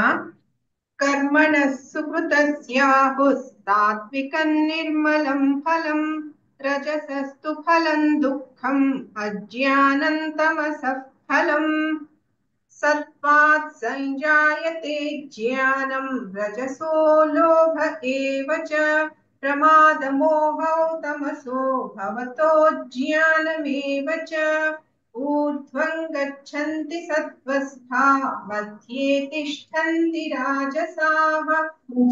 कर्मणः सुकृतस्याहुः सात्विकं निर्मलं फलं. रजसस्तु फलं दुःखम् अज्ञानं तमसः फलम्. सत्त्वात् संजायते ज्ञानं रजसो लोभ एव च. प्रमादमोहौ तमसो भवतो ज्ञानमेव च. ऊर्ध्वं गच्छन्ति सत्त्वस्था मध्ये तिष्ठन्ति राजसाः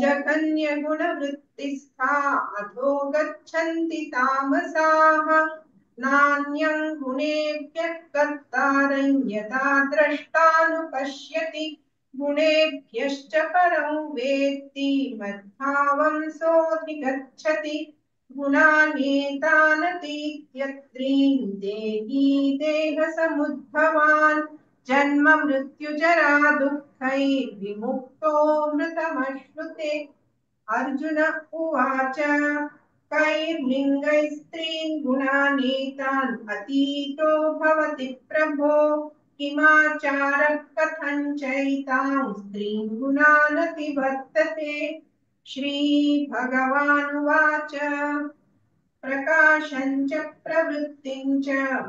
जघन्यगुणवृत्तिस्था अधो गच्छन्ति तामसाः। नान्यं गुणेभ्यः कर्तारं यदा द्रष्टानुपश्यति गुणेभ्यश्च परं वेत्ति मद्भावं सोऽधिगच्छति। गुणानेतानतीत्यत्रीन् देही देहसमुद्भवान् जन्म मृत्युजरा दुःखैर्विमुक्तो मृतमश्नुते। अर्जुन उवाच कैर्लिङ्गैस्त्रीन् गुणानेतान् अतीतो भवति प्रभो किमाचारः कथं चैतां स्त्रीन् गुणानतिवर्तते। श्रीभगवानुवाच प्रकाशं च प्रवृत्तिं च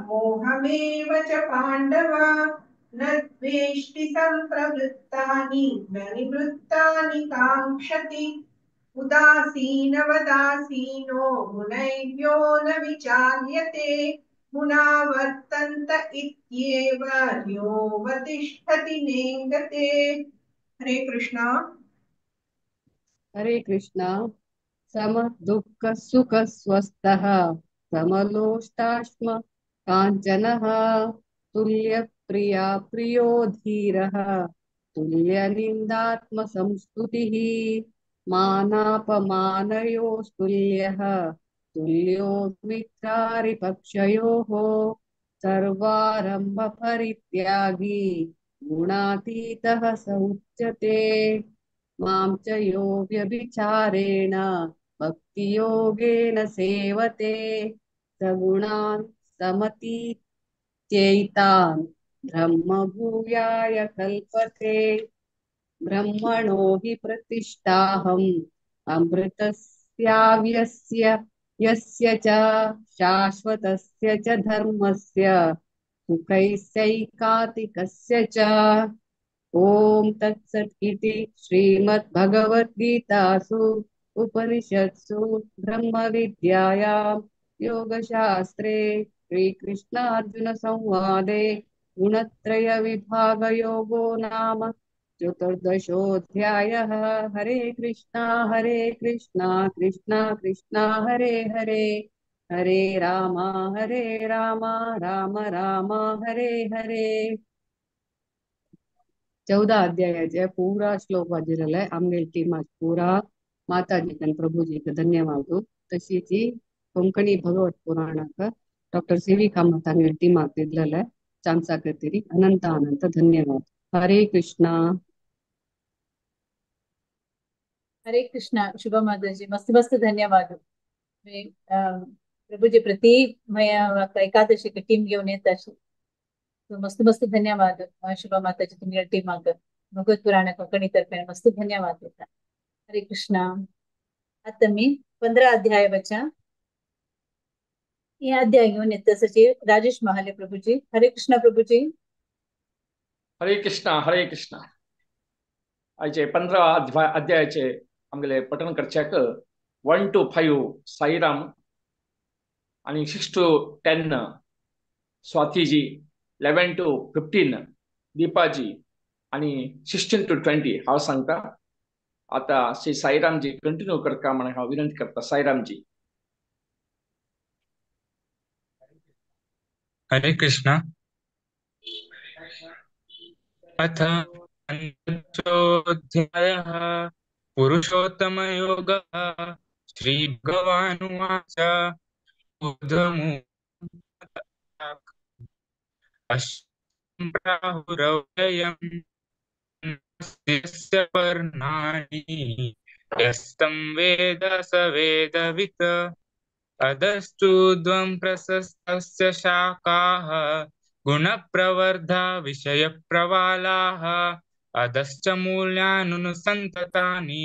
मोहमेव च पाण्डव न द्वेष्टि सम्प्रवृत्तानि न निवृत्तानि काङ्क्षति। उदासीनवदासीनो गुणैर्यो न विचार्यते गुणा वर्तन्त इत्येव योऽवतिष्ठति नेङ्गते। हरे कृष्णा। हरे कृष्णा। सम दुःख सुख स्वस्थः समलोष्टाश्म काञ्चनः तुल्य प्रिया प्रियो धीरः तुल्य निन्दात्म संस्तुतिः मानापमानयोस्तुल्यः तुल्यो मित्रारिपक्षयोः सर्वारंभ परित्यागी गुणातीतः स उच्यते। मां च यो व्यभिचारेण भक्तियोगेन सेवते स गुणान् समतीत्यैतान् ब्रह्मभूयाय कल्पते। ब्रह्मणो हि प्रतिष्ठाहम् अमृतस्याव्यस्य यस्य च शाश्वतस्य च धर्मस्य सुखैस्यैकातिकस्य च। ॐ तत्सत् इति श्रीमद्भगवद्गीतासु उपनिषत्सु ब्रह्मविद्यायां योगशास्त्रे श्रीकृष्णार्जुनसंवादे गुणत्रयविभागयोगो नाम चतुर्दशोऽध्यायः। हरे कृष्णा कृष्णा कृष्णा हरे हरे हरे राम राम राम हरे हरे। 14 अध्यायाचे पूरा श्लोक वाचिलेले आमगे टीमाक पूरा माताजीक आनी प्रभुजीक धन्यवाद। तशीच कोंकणी भगवत पुराणाक डॉक्टर सी we Kamat आमगे टीमाक दिल्लेले चान्सा खातीर अनंत अनंत धन्यवाद। हरे कृष्णा। हरे कृष्णा। शुभ माताजी, मस्त मस्त धन्यवाद। प्रभुजी प्रति एकादशीक टीम घेवन येता मस्त मस्त धन्यवाद। शुभ माताजी तुमगे टीमाक भगवत पुराण कोंकणी तर्फे मस्त धन्यवाद दिता। हरे कृष्णा। आतां आमी 15 अध्याय वचा हे अध्याय घेवन येता सचिव राजेश महाले प्रभुजी। हरे कृष्णा प्रभुजी। हरे कृष्णा हरे कृष्णा। आयचे 15 अध्यायाचे आमगेले पठण करच्याक 1 to 5 Sairam आनी 6 to 10 स्वातीजी, 11 to 15 दीपाजी आनी 16 to 20 हांव सांगता। आतां श्री साईरामजी कंटिन्यू करता म्हण हांव विनंती करता। साईरामजी। हरे कृष्णा। अथ पञ्चोऽध्यायः पुरुषोत्तमयोगः। श्रीभगवानुवाच अश्वं पर्णानि यस्तं वेद स वेदवित्। अधस्तु द्वं प्रशस्तस्य शाखाः गुणप्रवर्धा विषयप्रवालाः अधश्च मूल्यानुसन्ततानि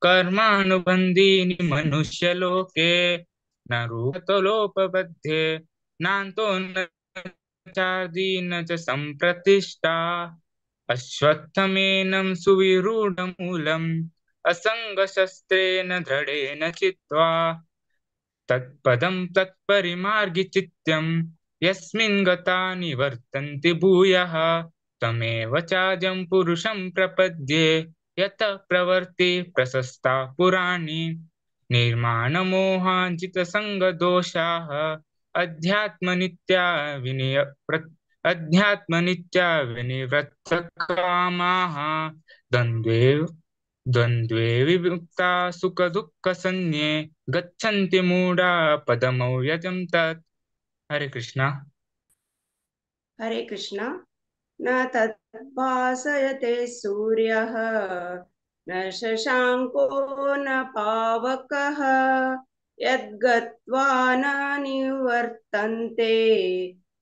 कर्मानुबन्धीनि मनुष्यलोके न रूपतलोपबध्ये नान्तो न चादि न च सम्प्रतिष्ठा। अश्वत्थमेनं सुविरूढमूलम् असङ्गशस्त्रेण दृढेन चित्वा तत्पदं तत्परिमार्गिचित्यं यस्मिन् गता निवर्तन्ति भूयः तमेव चाद्यं पुरुषं प्रपद्ये यत प्रवर्ति प्रशस्ता पुराणी निर्माणमोहाञ्जितसङ्गदोषाः अध्यात्मनित्या अध्यात्मनित्या विनिवृत्तकामाः द्वन्द्वे विमुक्ता सुखदुःखसंज्ञे गच्छन्ति मूढा पदमव्ययं तत्। हरे कृष्णा। हरे कृष्णा। न तद्भासयते सूर्यः न शशाङ्को न पावकः यद्गत्वा न निवर्तन्ते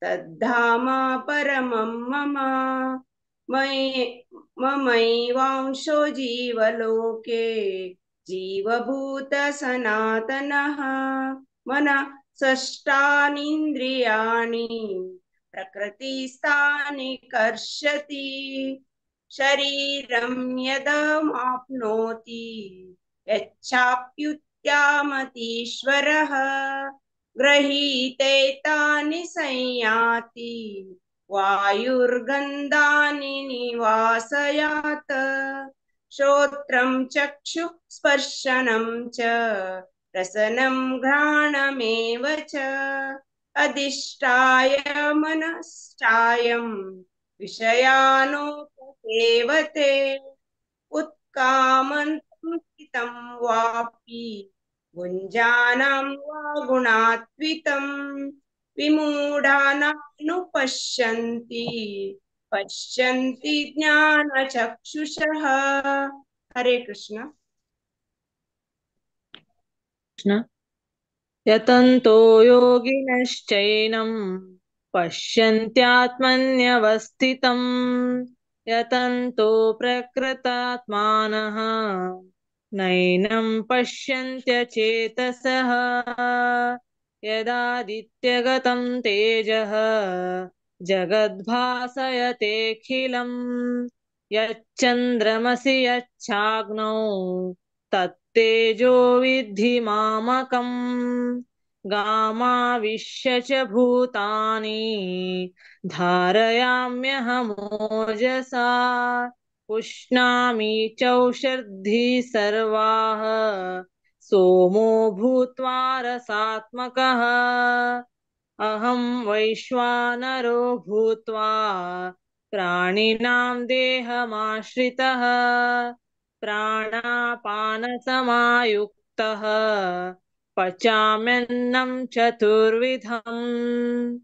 तद्धाम परमं मम ममैवांशो जीवलोके जीवभूत सनातनः। मनः षष्ठानीन्द्रियाणि प्रकृतिस्थानि कर्षति शरीरं यदमाप्नोति यच्चाप्युत्यामतीश्वरः गृहीते तानि संयाति वायुर्गन्धानि निवासयात्। श्रोत्रं चक्षुः स्पर्शनं च रसनं घ्राणमेव च अधिष्ठाय मनश्चायं विषयानुपसेवते। उत्कामन्तं स्थितं वापि भुञ्जानं वा गुणात्वितं विमूढानानुपश्यन्ति पश्यन्ति ज्ञानचक्षुषः। हरे कृष्ण। कृष्ण। यतन्तो योगिनश्चैनं पश्यन्त्यात्मन्यवस्थितं यतन्तो प्रकृतात्मानः नैनं पश्यन्त्यचेतसः। यदादित्यगतं तेजः जगद्भासयतेऽखिलं यच्चन्द्रमसि यच्चाग्नौ तत्तेजो विद्धि मामकम्। गामाविश्य च भूतानि धारयाम्यहमोजसा पुष्णामि चौषधि सर्वाः सोमो भूत्वा रसात्मकः। अहं वैश्वानरो भूत्वा प्राणिनां देहमाश्रितः प्राणापानसमायुक्तः पचाम्यन्नं चतुर्विधम्।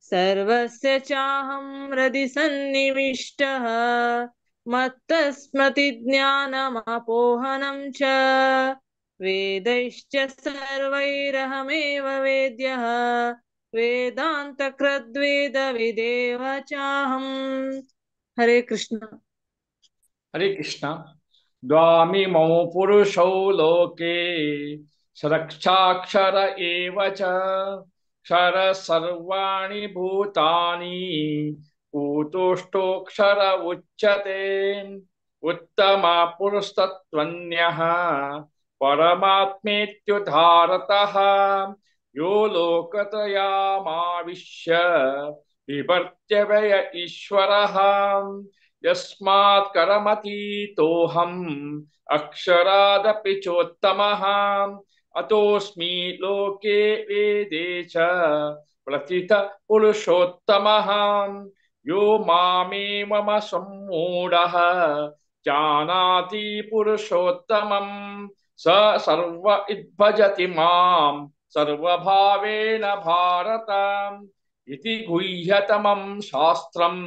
सर्वस्य चाहं हृदि सन्निविष्टः मत्तस्मृतिज्ञानमपोहनं च वेदैश्च सर्वैरहमेव वेद्यः वेदान्तकृद्वेदविदेव चाहम्। हरे कृष्ण। हरे कृष्ण। द्वामिमौ पुरुषौ लोके रक्षाक्षर एव च क्षर सर्वाणि भूतानि कूटस्थोऽक्षर उच्यते। उत्तम पुरुषतत्त्वज्ञः परमात्मेत्युधारतः यो लोकत्रयमाविश्य बिभर्त्यव्यय ईश्वरः। यस्मात् करमतीतोऽहम् अक्षरादपि चोत्तमः अतोऽस्मि लोके वेदे च प्रथितः पुरुषोत्तमः। यो मामेवम सम्मूढः जानाति पुरुषोत्तमं स सर्व इद्भजति मां सर्वभावेन भारत। इति गुह्यतमं शास्त्रम्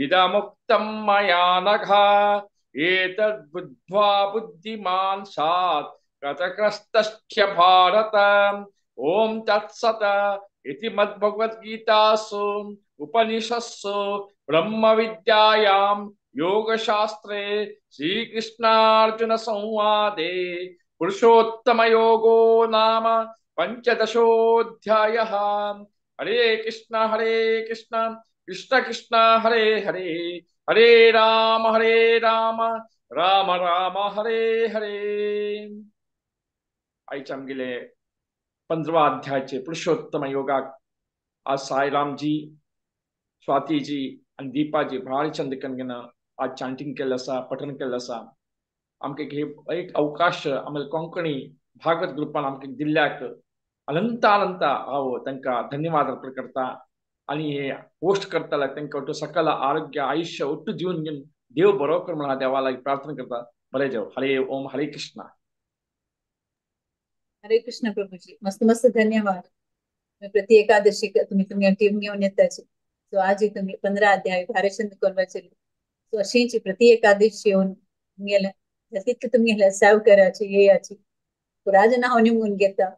इदमुक्तं मया नघ एतद्बुद्ध्वा बुद्धिमान् स्यात् गतग्रस्तश्च भारत। ॐ तत्सत् इति मद्भगवद्गीतासु उपनिषत्सु ब्रह्मविद्यायां योगशास्त्रे श्रीकृष्णार्जुन संवादे पुरुषोत्तमयोगो नाम पञ्चदशोऽध्यायः। हरे कृष्ण कृष्ण कृष्ण हरे हरे, हरे राम राम राम हरे हरे। आयच्या आमगेले 15 अध्यायाचे पुरुषोत्तम योगाक आज साईरामजी, स्वातीजी आनी दीपाजी भारी चंद करून आज चांटिंग केल्लें आसा, पठण केल्लें आसा. आमकां एक अवकाश आमकां कोंकणी भागवत ग्रुपान आमकां दिल्ल्याक अनंत अनंत हांव तांकां धन्यवाद अर्पण करता. आनी हे पोस्ट करताले तांकां ಒಟ್ಟು सकल आरोग्य आयुष्य ಒಟ್ಟು ಜೀವನ देव बरो कर म्हणून देवा लागीं प्रार्थना करता. बरें जावं. हरे ओम हरे कृष्णा. हरे कृष्ण प्रभूजी, मस्त मस्त धन्यवाद. प्रति एकादशी तुम्ही तुमगे टीम घेवन येताची. सो आजही तुम्ही 15 अध्याय भारचंद करून वाचले. सो अशीच प्रति एकादशी येवन तुमगेले तितले तुमगेले सेव कराची येयाची राजना हांव निमून घेता.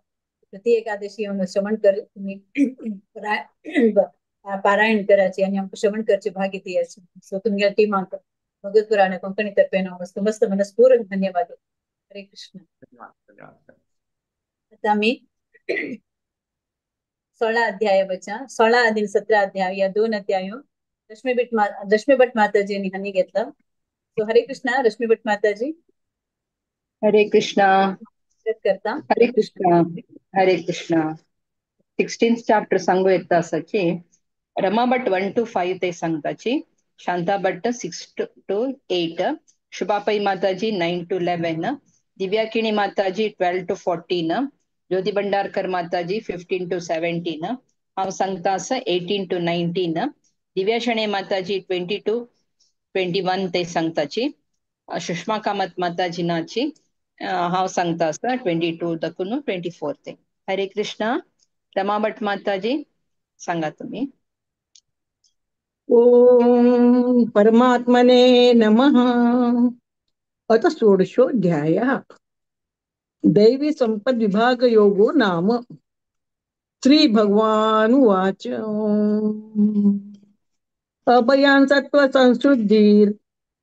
प्रति एकादशी येवन श्रवण कर तुम्ही पारायण कराची आणि आमकां श्रवण करचे भाग्य दियाची. सो तुमगेल्या टिमाक भगवत पुराण कोंकणी तर्फे मस्त मस्त मनस्पूर्वक धन्यवाद. हरे कृष्ण. धन्यवाद. आता आमी 16 अध्याय बचा 16 आणि 17 अध्याय या 2 अध्याय रश्मी भट माताजींनी हांणी घेतला. सो हरे कृष्णा रश्मी भट माताजी. हरे कृष्णा. करता. हरे कृष्णा. हरे कृष्णा. 16th chapter सांगू येता आसाची. रमा भट 1 to 5 ते सांगताची. Shanta Bhatt 6 to 8, Shubha Pai Mataji 9 to 11, Divya Kini Mataji 12 to 14, Jyoti Bhandarkar Mataji 15 to 17, हांव सांगता आसा 18 to 19, Divya Shenoy Mataji 20 to 21 ते सांगताची. सुषमा कामत माताजी नाची हांव सांगता आसा 22 दाखून 24 ते. हरे कृष्णा. रमा भट माताजी सांगा तुम्ही. ओम परमात्मने नमः. अथ षोडशोऽध्यायः. दैवी संपद विभाग योगो नाम. श्री भगवानुवाच. अभयान सत्व संशुद्धिर्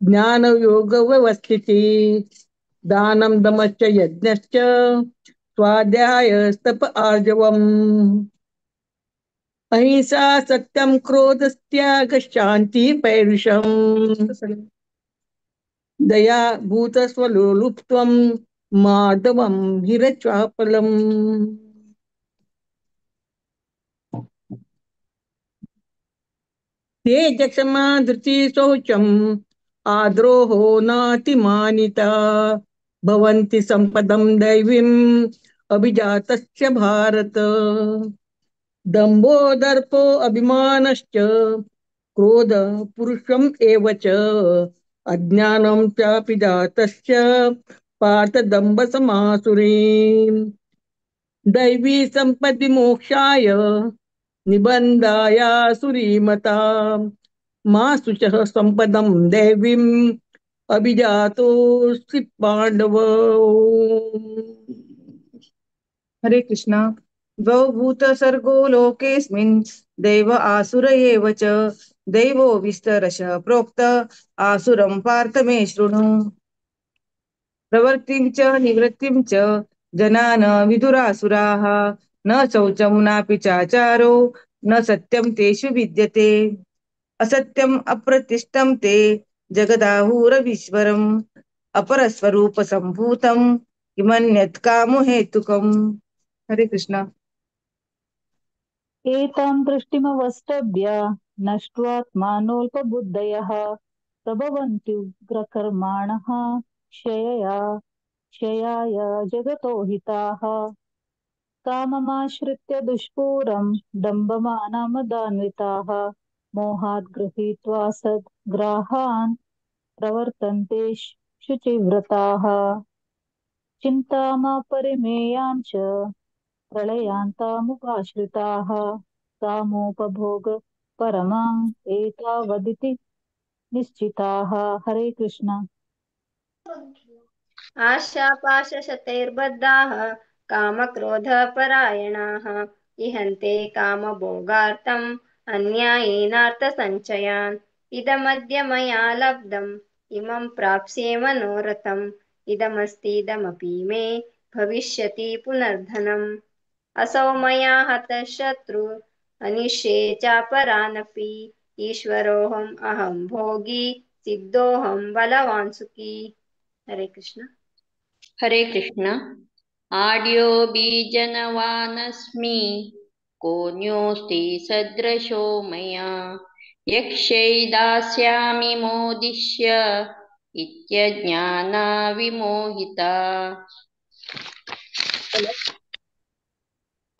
ज्ञान योग व्यवस्थिति दानं दमश्च यज्ञश्च स्वाध्यायस्तप आर्जवम् अहिंसा सत्यम क्रोधस्त्याग शांति पैरुषम दया भूतस्वलोलुप्त्वं माधवं हिरचापलम्. तेज क्षमा धृति शौचम आद्रोहो नातिमानिता भवन्ति संपदं दैवीम् अभिजातस्य भारत. दंभो दर्पो अभिमानश्च क्रोध पुरुषम् एव च अज्ञानं चापि जातस्य पार्थ दंभ समासुरीं. दैवी संपत्ति मोक्षाय निबंधायासुरीमता मा शुचः संपदं दैवीम् अभिजातोऽसि पांडव. हरे कृष्णा. द्वौ भूतसर्गो लोकेऽस्मिन् दैव आसुर एव च दैवो विस्तरशः प्रोक्त आसुरं पार्थ मे शृणु. प्रवृत्तिं च निवृत्तिं च जना न विदुरासुराः न शौचं नापि चाचारो न सत्यं तेषु विद्यते. असत्यम् अप्रतिष्ठं ते जगदाहुरवीश्वरम् अपरस्वरूपसम्भूतं किमन्यत् कामहेतुकम्. हरे कृष्णा. एतां दृष्टिमवष्टभ्य नष्ट्वात्मानोऽल्पबुद्धयः प्रभवन्त्युग्रकर्माणः क्षयाय जगतो हिताः. काममाश्रित्य दुष्पूरं दम्भमानमदान्विताः मोहाद् गृहीत्वा सद्ग्राहान् प्रवर्तन्ते शुचिव्रताः. चिन्तामपरिमेयां च प्रलयान्तामुपाश्रिताः कामोपभोग परमा एतावदिति निश्चिताः. हरे कृष्ण. आशापाशशतैर्बद्धाः कामक्रोधपरायणाः इहन्ते कामभोगार्थम् अन्यायेनार्थसञ्चयान्. इदमद्य मया लब्धम् इमं प्राप्स्ये मनोरथम् इदमस्तीदमपि मे भविष्यति पुनर्धनम्. असौ मया हतः शत्रु अनिष्ये चापरानपि ईश्वरोऽहम् अहं भोगी सिद्धोऽहं बलवान् सुखी. हरे कृष्ण. हरे कृष्ण. आड्यो बीजनवानस्मि कोऽन्योऽस्ति सदृशो मया। यक्ष्यै दास्यामि मोदिष्य इत्यज्ञानाविमोहिता।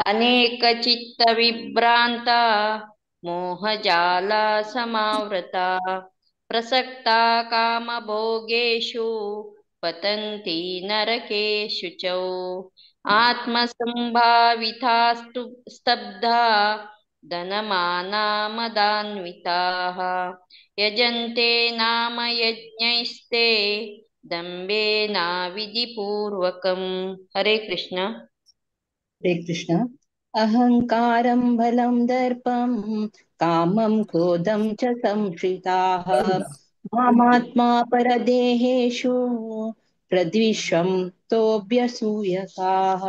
अनेकचित्तविभ्रान्ता मोहजाला समावृता प्रसक्ता कामभोगेषु पतन्ति नरकेषु च। आत्मसंभावितास्तु स्तब्धा धनमानामदान्विताः यजन्ते नाम यज्ञैस्ते दम्भेनाविधिपूर्वकम्। हरे कृष्ण। हरे कृष्ण। अहंकारं बलं दर्पं कामं क्रोधं च संश्रिताः मामात्मा परदेहेषु प्रद्विषं तोऽभ्यसूयकाः।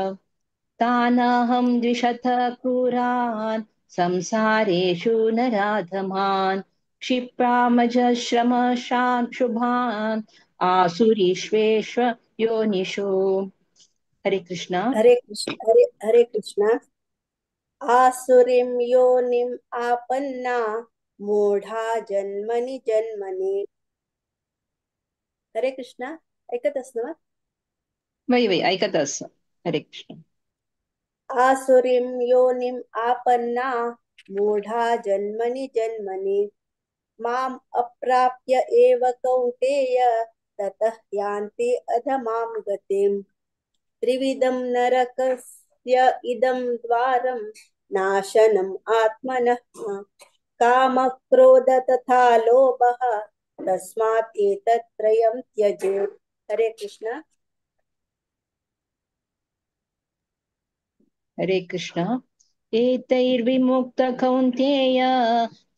तानहं द्विषतः क्रूरान् संसारेषु नराधमान् क्षिप्रामजश्रमशान् शुभान् आसुरीष्वेष्व योनिषु। हरे कृष्ण। हरे कृष्ण। हरे हरे कृष्ण। आसुरीं योनिम् आपन्ना मूढा जन्मनि जन्मनि। हरे कृष्ण। ऐकत आस ना? वय वय ऐकत आस। हरे कृष्ण। आसुरीं योनिम् आपन्ना मूढा जन्मनि जन्मनि माम् अप्राप्य एव कौन्तेय ततः यान्ति अधमां गतिम्। त्रिविधं नरकस्य इदं द्वारं नाशनम् आत्मनः कामक्रोध तथा लोभः तस्मात् एतत् त्रयं त्यजेत्। हरे कृष्ण। हरे कृष्ण। एतैर्विमुक्त कौन्तेय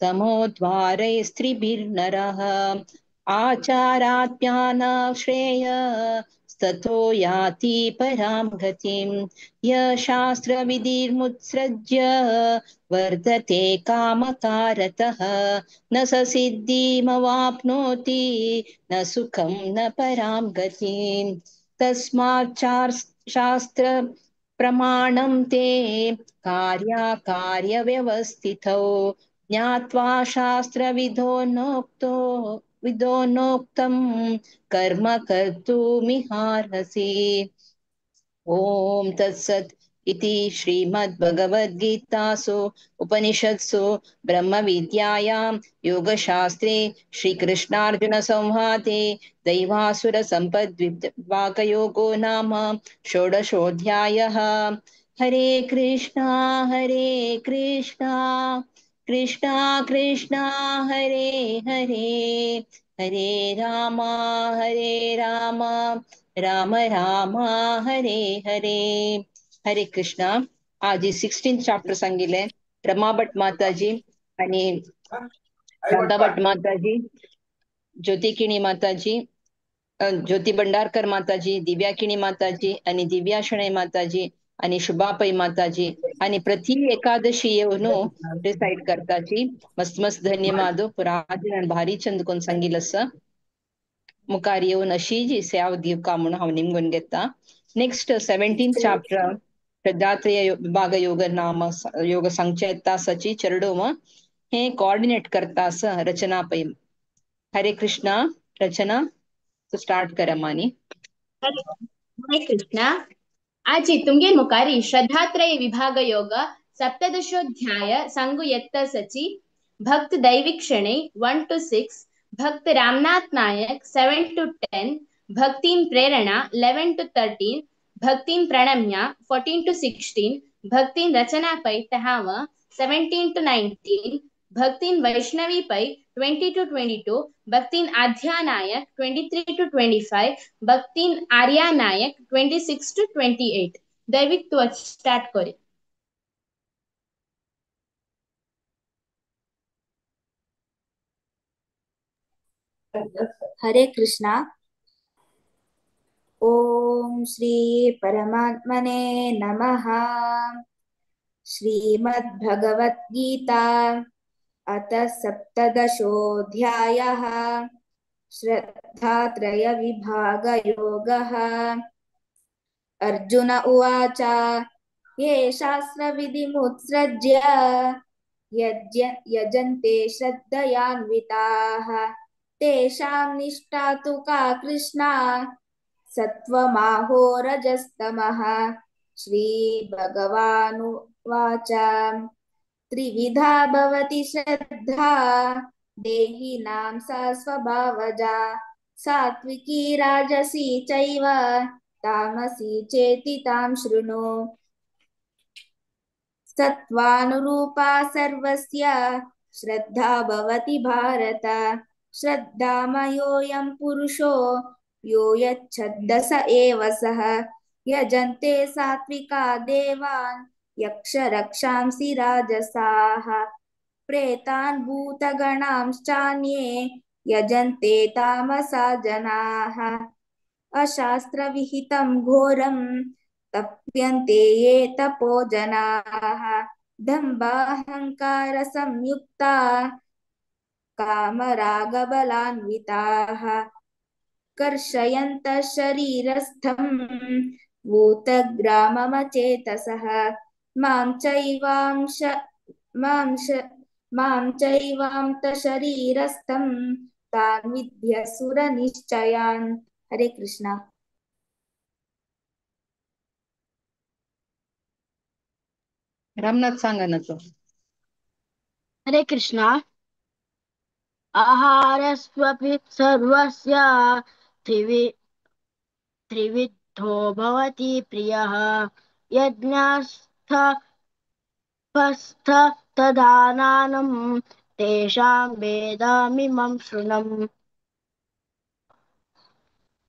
तमोद्वारैस्त्रिभिर्नरः आचारात्म्यानाश्रेय स्ततो याति परां गतिं। य शास्त्रविधिर्मुत्सृज्य वर्धते कामकारतः न स सिद्धिमवाप्नोति न सुखं न परां गतिं। तस्मात् शास्त्र प्रमाणं ते कार्याकार्यव्यवस्थितौ ज्ञात्वा शास्त्रविदो नोक्तं कर्म कर्तुमिहार्हसि। ॐ तत्सत् इति श्रीमद्भगवद्गीतासु उपनिषत्सु ब्रह्मविद्यायां योगशास्त्रे श्रीकृष्णार्जुनसंवादे दैवासुरसम्पद्विभागयोगो नाम षोडशोऽध्यायः। हरे कृष्णा हरे कृष्णा कृष्णा कृष्णा हरे हरे हरे राम राम राम हरे हरे। हरे कृष्णा। आज 16 चॅप्टर सांगितले रमा भट माताजी आणि शांता भट माताजी, ज्योती किणी माताजी, ज्योती भंडारकर माताजी, दिव्या किणी माताजी आणि दिव्या शणै माताजी आणि शुभा पै माताजी आणि प्रति एकादशी येऊन रिसाइट करताची। मस्त मस्त धन्यवाद। पुरा भारी चंद कोण सांगितलं मुखार येऊन अशी जी सेवा दिवका म्हणून हांव निमगून घेता। नेक्स्ट 17 चॅप्टर श्रद्धात्रय विभाग योग नाम योग सांगचे तासाची चरडोम हे कोऑर्डिनेट करता असं रचना पै। हरे कृष्णा। रचना तो स्टार्ट करा मानी। हरे कृष्णा। आजी तुमगे मुखारी श्रद्धात्रय विभाग योग सप्तदशोध्याय सांगू येत्त सची भक्त दैविक शणै 1 to 6, भक्त Ramnath Naik 7 to 10, भक्तीन Prerana 11 to 13, भक्तीन Pranamya 14 to 16, भक्तीन Rachana Pai तहाव 17 to 19, भक्तीन Vaishnavi Pai 20 to 22, भक्तीन Aadhya Nayak 23 to 25, भक्तीन Arya Naik 26 to 28। दैविक तू स्टार्ट करे। हरे कृष्णा। ओम श्री परमात्मने नमः। श्रीमद्भगवद्गीता अथ सप्तदशोऽध्यायः। श्रद्धात्रयविभागयोगः। अर्जुन उवाच। ये शास्त्रविधिमुत्सृज्य यजन्ते श्रद्धयान्विताः तेषां निष्ठा तु का कृष्णा सत्त्वमाहो रजस्तमः। श्रीभगवानुवाच त्रिविधा भवति श्रद्धा देहिनां सा स्वभावजा सात्विकी राजसी चैव तामसी चेति तां शृणु। सत्त्वानुरूपा सर्वस्य श्रद्धा भवति भारत श्रद्धामयोऽयं पुरुषो यो यच्छद्द स एव सः। यजन्ते सात्विका देवान् यक्षरक्षांसि राजसाः प्रेतान् भूतगणांश्चान्ये यजन्ते तामसा जनाः। अशास्त्रविहितं घोरं तप्यन्ते ये तपो जनाः दम्भाहङ्कारसंयुक्ता कामरागबलान्विताः कर्षयन्तः शरीरस्थं भूतग्राममचेतसः मां चैवांतशरीरस्थं तान् विद्यसुरनिश्चयान्। हरे कृष्णा। रामनाथ सांगा ना तो। हरे कृष्णा। आहारस्वपि सर्वस्य त्रिवि त्रिविधो भवति प्रियः यज्ञास्थ पस्थ तदानानं तेषां वेदमिमं शृणुम्।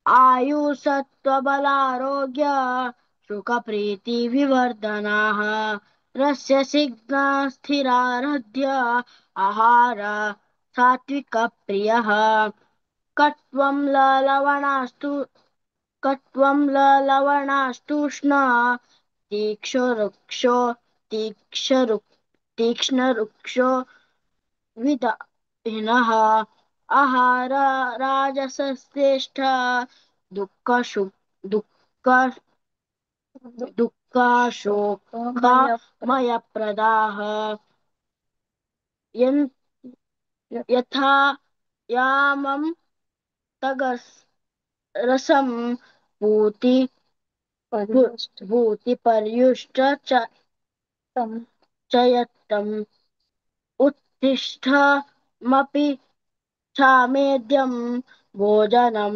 आयुसत्त्वबलारोग्य सुखप्रीतिविवर्धनाः रस्य सिग्ना स्थिरारध्य आहार सात्विकप्रियः। कट्वं ललवणास्तु कट्वं ललवणास्तुष्ण तीक्ष्णरुक्षो तीक्ष्णरुक्षो विदाहिनः। आहार राजसश्रेष्ठ दुःखशु दुःख दुःखशोकमयप्रदाः। यन् यथा यामं तगस रसं भूति भूतिपर्युष्ट च चयत्तम् उत्तिष्ठमपि सामेद्यं भोजनं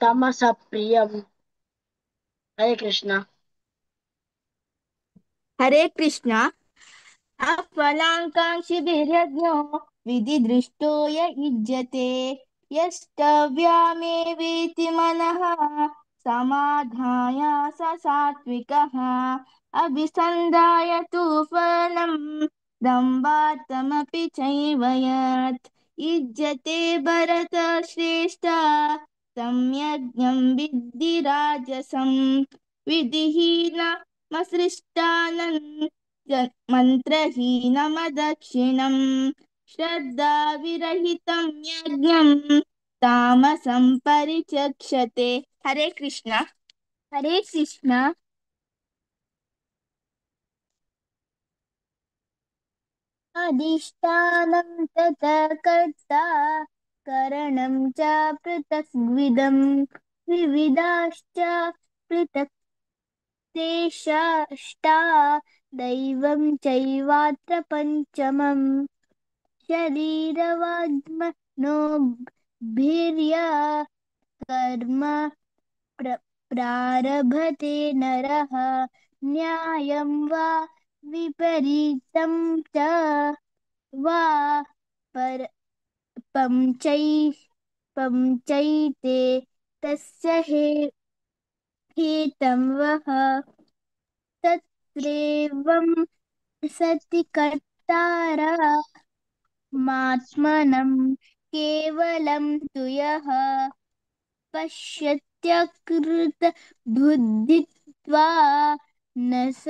तामसप्रियम्। हरे कृष्णा। हरे कृष्णा। अफलाकाङ्क्षिभिर्यज्ञो विधिदृष्टो य युज्यते यष्टव्यामेवेति मनः समाधाय स सात्विकः। अभिसन्धाय तु फलं दम्भात्तमपि चैव यत् युज्यते भरतश्रेष्ठ तं यज्ञं विद्धि राजसं विधिहीनमसृष्टानन् मन्त्रहीनमदक्षिणं श्रद्धाविरहितं यज्ञं तामसं परिचक्षते। हरे कृष्णा। हरे कृष्णा। अधिष्ठानं तथा कर्ता करणं च पृथग्विदं विविधाश्च पृथक् तेषाष्टा दैवं चैवात्र पञ्चमम्। शरीरवाग्मनोभिर्या कर्म प्रारभते नरः न्यायं वा विपरीतं च वा पर पंचै पंचैते तस्य हेतं वः। तत्रेवं सति कर्तारमात्मनं केवलं तु यः पश्यत्यकृतबुद्धित्वा न स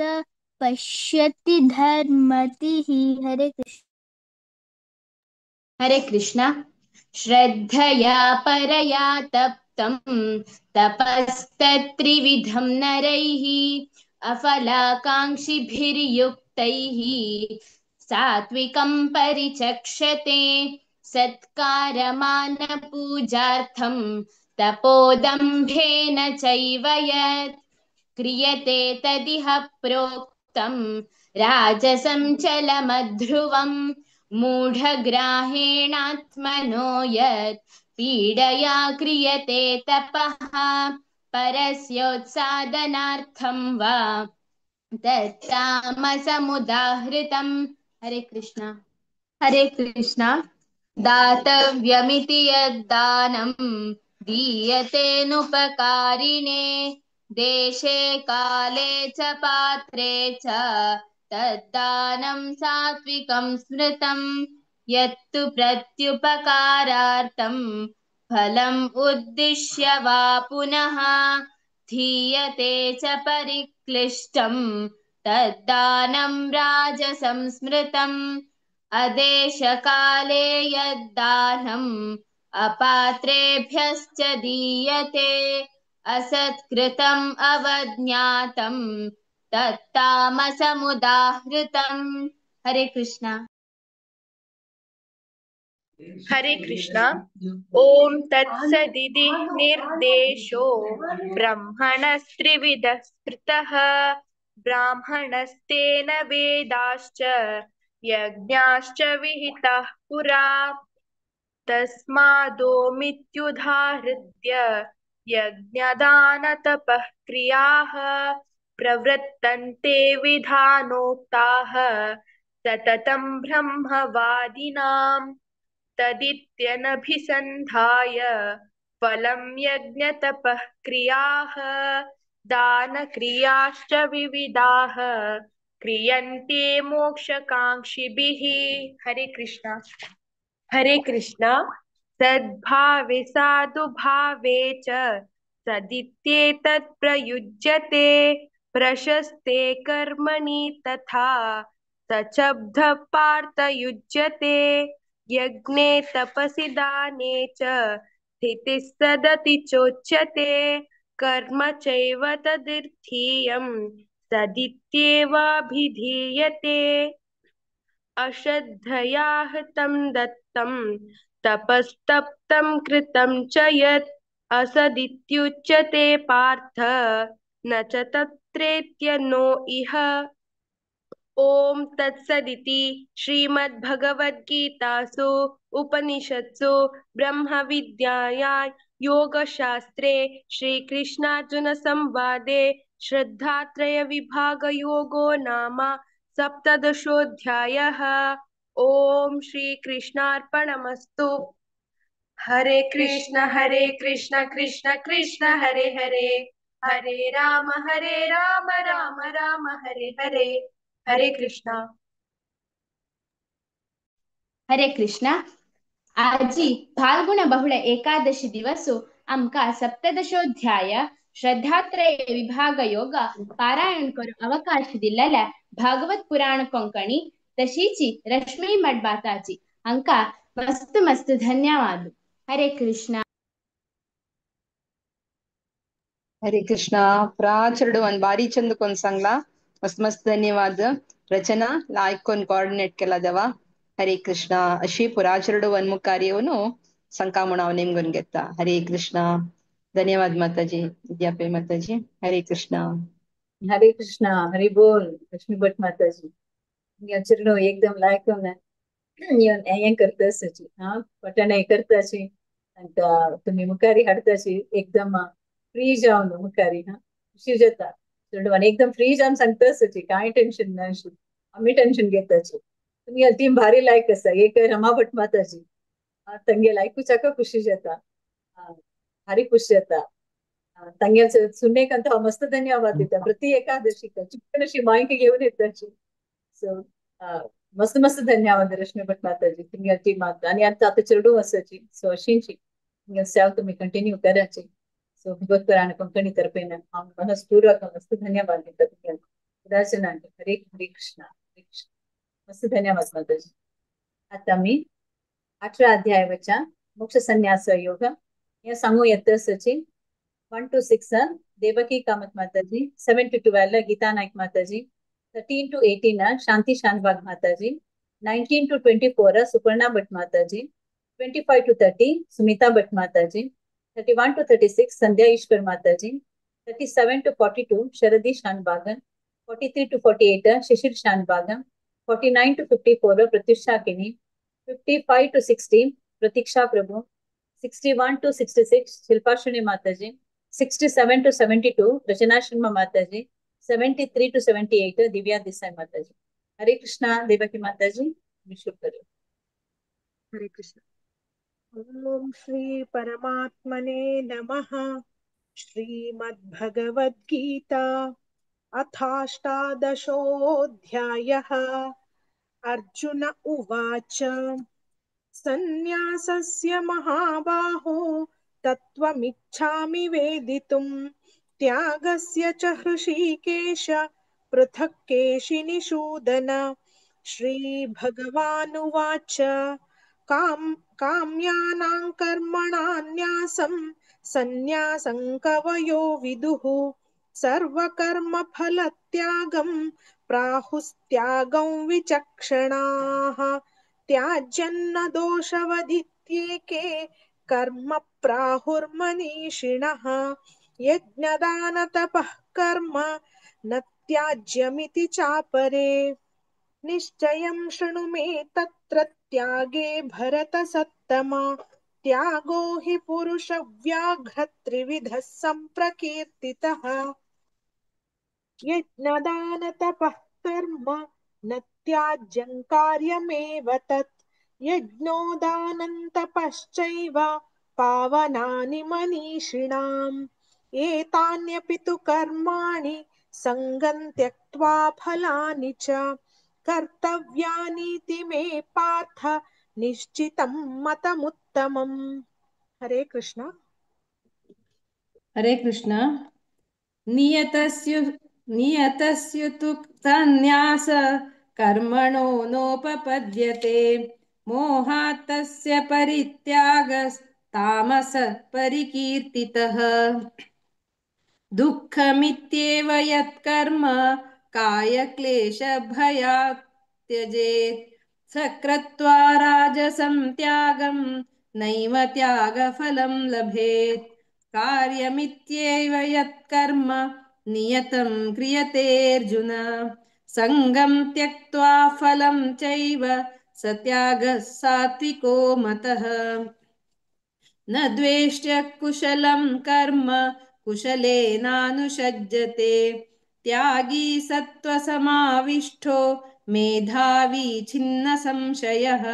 पश्यति धर्मतिः। हरे कृष्ण। हरे कृष्ण। श्रद्धया परया तप्ता प्रोक्तं तपस्तत्त्रिविधं नरैः अफलाकाङ्क्षिभिर्युक्तैः सात्विकं परिचक्षते सत्कारमानपूजार्थं तपोदम्भेन चैव यत् क्रियते तदिह प्रोक्तं राजसं चलमध्रुवं मूढग्राहेणात्मनो यत् पीडया क्रियते तपः परस्योत्सादनार्थं वा तत्तामसमुदाहृतम्। हरे कृष्ण। हरे कृष्ण। दातव्यमिति यद्दानं दीयतेऽनुपकारिणे देशे काले च पात्रे च तद्दानं सात्विकं स्मृतं यत्तु प्रत्युपकारार्थं फलम् उद्दिश्य वा पुनः धीयते च परिक्लिष्टं तद्दानं राजसं स्मृतम्। अदेशकाले यद्दानम् अपात्रेभ्यश्च दीयते असत्कृतम् अवज्ञातं तत्तामसमुदाहृतम्। हरे कृष्ण। हरे कृष्ण। ओम तत्सदिति निर्देशो ब्रह्मणस्त्रिविधः स्मृतः ब्राह्मणस्तेन वेदाश्च यज्ञाश्च विहिताः पुरा तस्मादोमित्युदाहृत्य यज्ञदानतपः क्रियाः प्रवृत्तन्ते विधानोक्ताः सततं ब्रह्मवादिनां तदित्यनभिसन्धाय फलं यज्ञतपः क्रियाः दानक्रियाश्च विविधाः क्रियन्ते मोक्षकाङ्क्षिभिः। हरे कृष्ण। हरे कृष्ण। सद्भावे साधुभावे च सदित्येतत् प्रयुज्यते प्रशस्ते कर्मणि तथा सशब्दः पार्थ युज्यते यज्ञे तपसि दाने च स्थितिः सदति चोच्यते कर्म चैव तदर्थीयं सदित्येवाभिधीयते। अश्रद्धया हतं दत्तं तपस्तप्तं कृतं च यत् असदित्युच्यते पार्थ न च तत्रेत्य नो इह। ओम तत्सदिति श्रीमद्भगवद्गीतासु उपनिषत्सु ब्रह्मविद्यायां योगशास्त्रे श्रीकृष्णार्जुन संवादे श्रद्धात्रय विभागयोगो नाम सप्तदशोऽध्यायः। ओम श्री कृष्णार्पणमस्तु। हरे कृष्ण कृष्ण कृष्ण हरे हरे, हरे राम राम राम हरे हरे। हरे कृष्ण। हरे कृष्ण। आजी फाल्गुण बहुळ एकादशी दिवसु आमकां सप्तदशोध्याय श्रद्धात्रय विभाग योग पारायण करूंक अवकाश दिल्लेल्या भागवत पुराण कोंकणी तशीची रश्मी मडबाताची हांकां मस्त मस्त धन्यवाद। हरे कृष्ण। हरे कृष्ण। प्राचरಡು ಒಂದ್ ಬಾರಿ ಚಂದ ಕೊಂದ್ ಸಂಗ್ಲಾ मस्त मस्त धन्यवाद। रचना लायक कोन कोऑर्डिनेट केला दवा। हरे कृष्ण। अशी पुराचरಡು वन्मुकार्यವನ್ನು ಸಂಕಾಮುಣಾವ್ ನಿಮ್ಗೊಂಗೆತ್ತ। हरे कृष्ण। धन्यवाद माताजी, विद्यापे माताजी। हरे कृष्ण। हरे कृष्ण। हरि बोल लक्ष्मी भट माताजी। चेडूं एकदम लायक हें करता आसाची, हा पठण हें करताची तुमी मुखारी हाडताची एकदम फ्री जावन मुखारी, हा खुशी जाता चेडवान एकदम फ्री जावन सांगता आसाची, कांय टेन्शन ना अशी आमी टेन्शन घेताची। तुमी टीम भारी लायक आसा। एक रमा भट माताजी तंगे लायकूचाक खुशी जाता, भारी खुशी जाता तांगे सुनेक अंत हांव मस्त धन्यवाद दिता प्रति एकादशीक चिकन अशी मायक घेवन येताची। सो मस्त मस्त धन्यवाद रश्मी भट माताजी तुमगे टीमाक आनी आतां आतां चेडूं आसाची। सो अशींची तुमगे सेवा तुमी कंटिन्यू कराची। सो भगवत पुराण कोंकणी तर्फेन हांव मनस्पूर्वक मस्त धन्यवाद दिता तुमगे उदासनांक। हरे हरे कृष्ण। हरे कृष्ण। मस्त धन्यवाद माताजी। आतां आमी 18 अध्यायाच्या मोक्ष संन्यास योग हे सांगू येत सची 1 to 6 Devaki Kamat Mataji, 7 to 12 Geeta Naik Mataji, 13 to 18 Shanti Shanbhag Mataji, 19 to 24 Suparna Bhatt Mataji, 25 to 30 Sumita Bhatt Mataji, 31 to 36 Sandhya Ishwar Mataji, 37 to 42 Sharadi Shanbagan, 43 to 48 Shishir Shanbagan, 49 to 54 Pratyusha Kini, 55 to 60 Pratiksha Prabhu, 61 to 66 Shilpa Shuni Mataji, 67 to 72 Rachana Sharma Mataji, 73 to 78 Divya Desai Mataji. Hare Krishna Devaki Mataji, Vishnu करो. हरे कृष्ण. ओम श्री परमात्मने नमः. श्रीमद्भगवद्गीता अथाष्टादशोऽध्यायः. अर्जुन उवाच. संन्यासस्य महाबाहो तत्त्वमिच्छामि वेदितुं त्यागस्य च हृषीकेश पृथक् केशिनिषूदन. श्रीभगवानुवाच. काम्यानां कर्मणान्यासं संन्यासं कवयो विदुः सर्वकर्मफलत्यागं प्राहुस्त्यागं विचक्षणाः. त्याज्यन्न दोषवदित्येके कर्म प्राहुर्मनीषिणः. यज्ञदानतपः कर्म न त्याज्यमिति चापरे. निश्चयं शृणु मे तत्र त्यागे भरतसत्तमा. त्यागो हि पुरुषव्याघ्र त्रिविधः सम्प्रकीर्तितः. यज्ञदानतपः कर्म न त्याज्यं कार्यमेव तत्. यज्ञो दानं तपश्चैव पावनानि मनीषिणाम्. एतान्यपि तु कर्माणि सङ्गं त्यक्त्वा फलानि च कर्तव्यानीति मे पार्थ निश्चितं मतमुत्तमम्. हरे कृष्ण. हरे कृष्ण. नियतस्य तु सन्न्यास कर्मणो नोपपद्यते. मोहात् तस्य परित्यागस्तामस परिकीर्तितः. दुःखमित्येव यत्कर्म कायक्लेशभयात् त्यजेत्. स कृत्वा राजसं त्यागं नैव त्यागफलं लभेत्. कार्यमित्येव यत्कर्म नियतं क्रियतेऽर्जुन. सङ्गं त्यक्त्वा फलं चैव स त्यागः सात्विको मतः. न द्वेष्ट्य कुशलं कर्म कुशलेनानुषज्जते. त्यागी सत्त्वसमाविष्टो मेधावी छिन्न संशयः.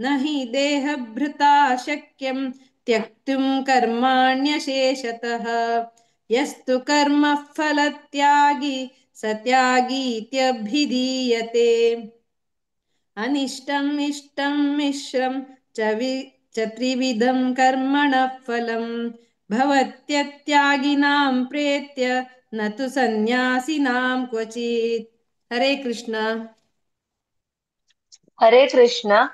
न हि देहभृता शक्यं त्यक्तुं कर्माण्यशेषतः. यस्तु कर्म फलत्यागी स त्यागीत्यभिधीयते. अनिष्टम् इष्टं मिश्रं च त्रिविधं कर्मणः फलं भवत्यत्यागिनां प्रेत्य न तु सन्न्यासिनां क्वचित्. हरे कृष्ण. हरे कृष्ण.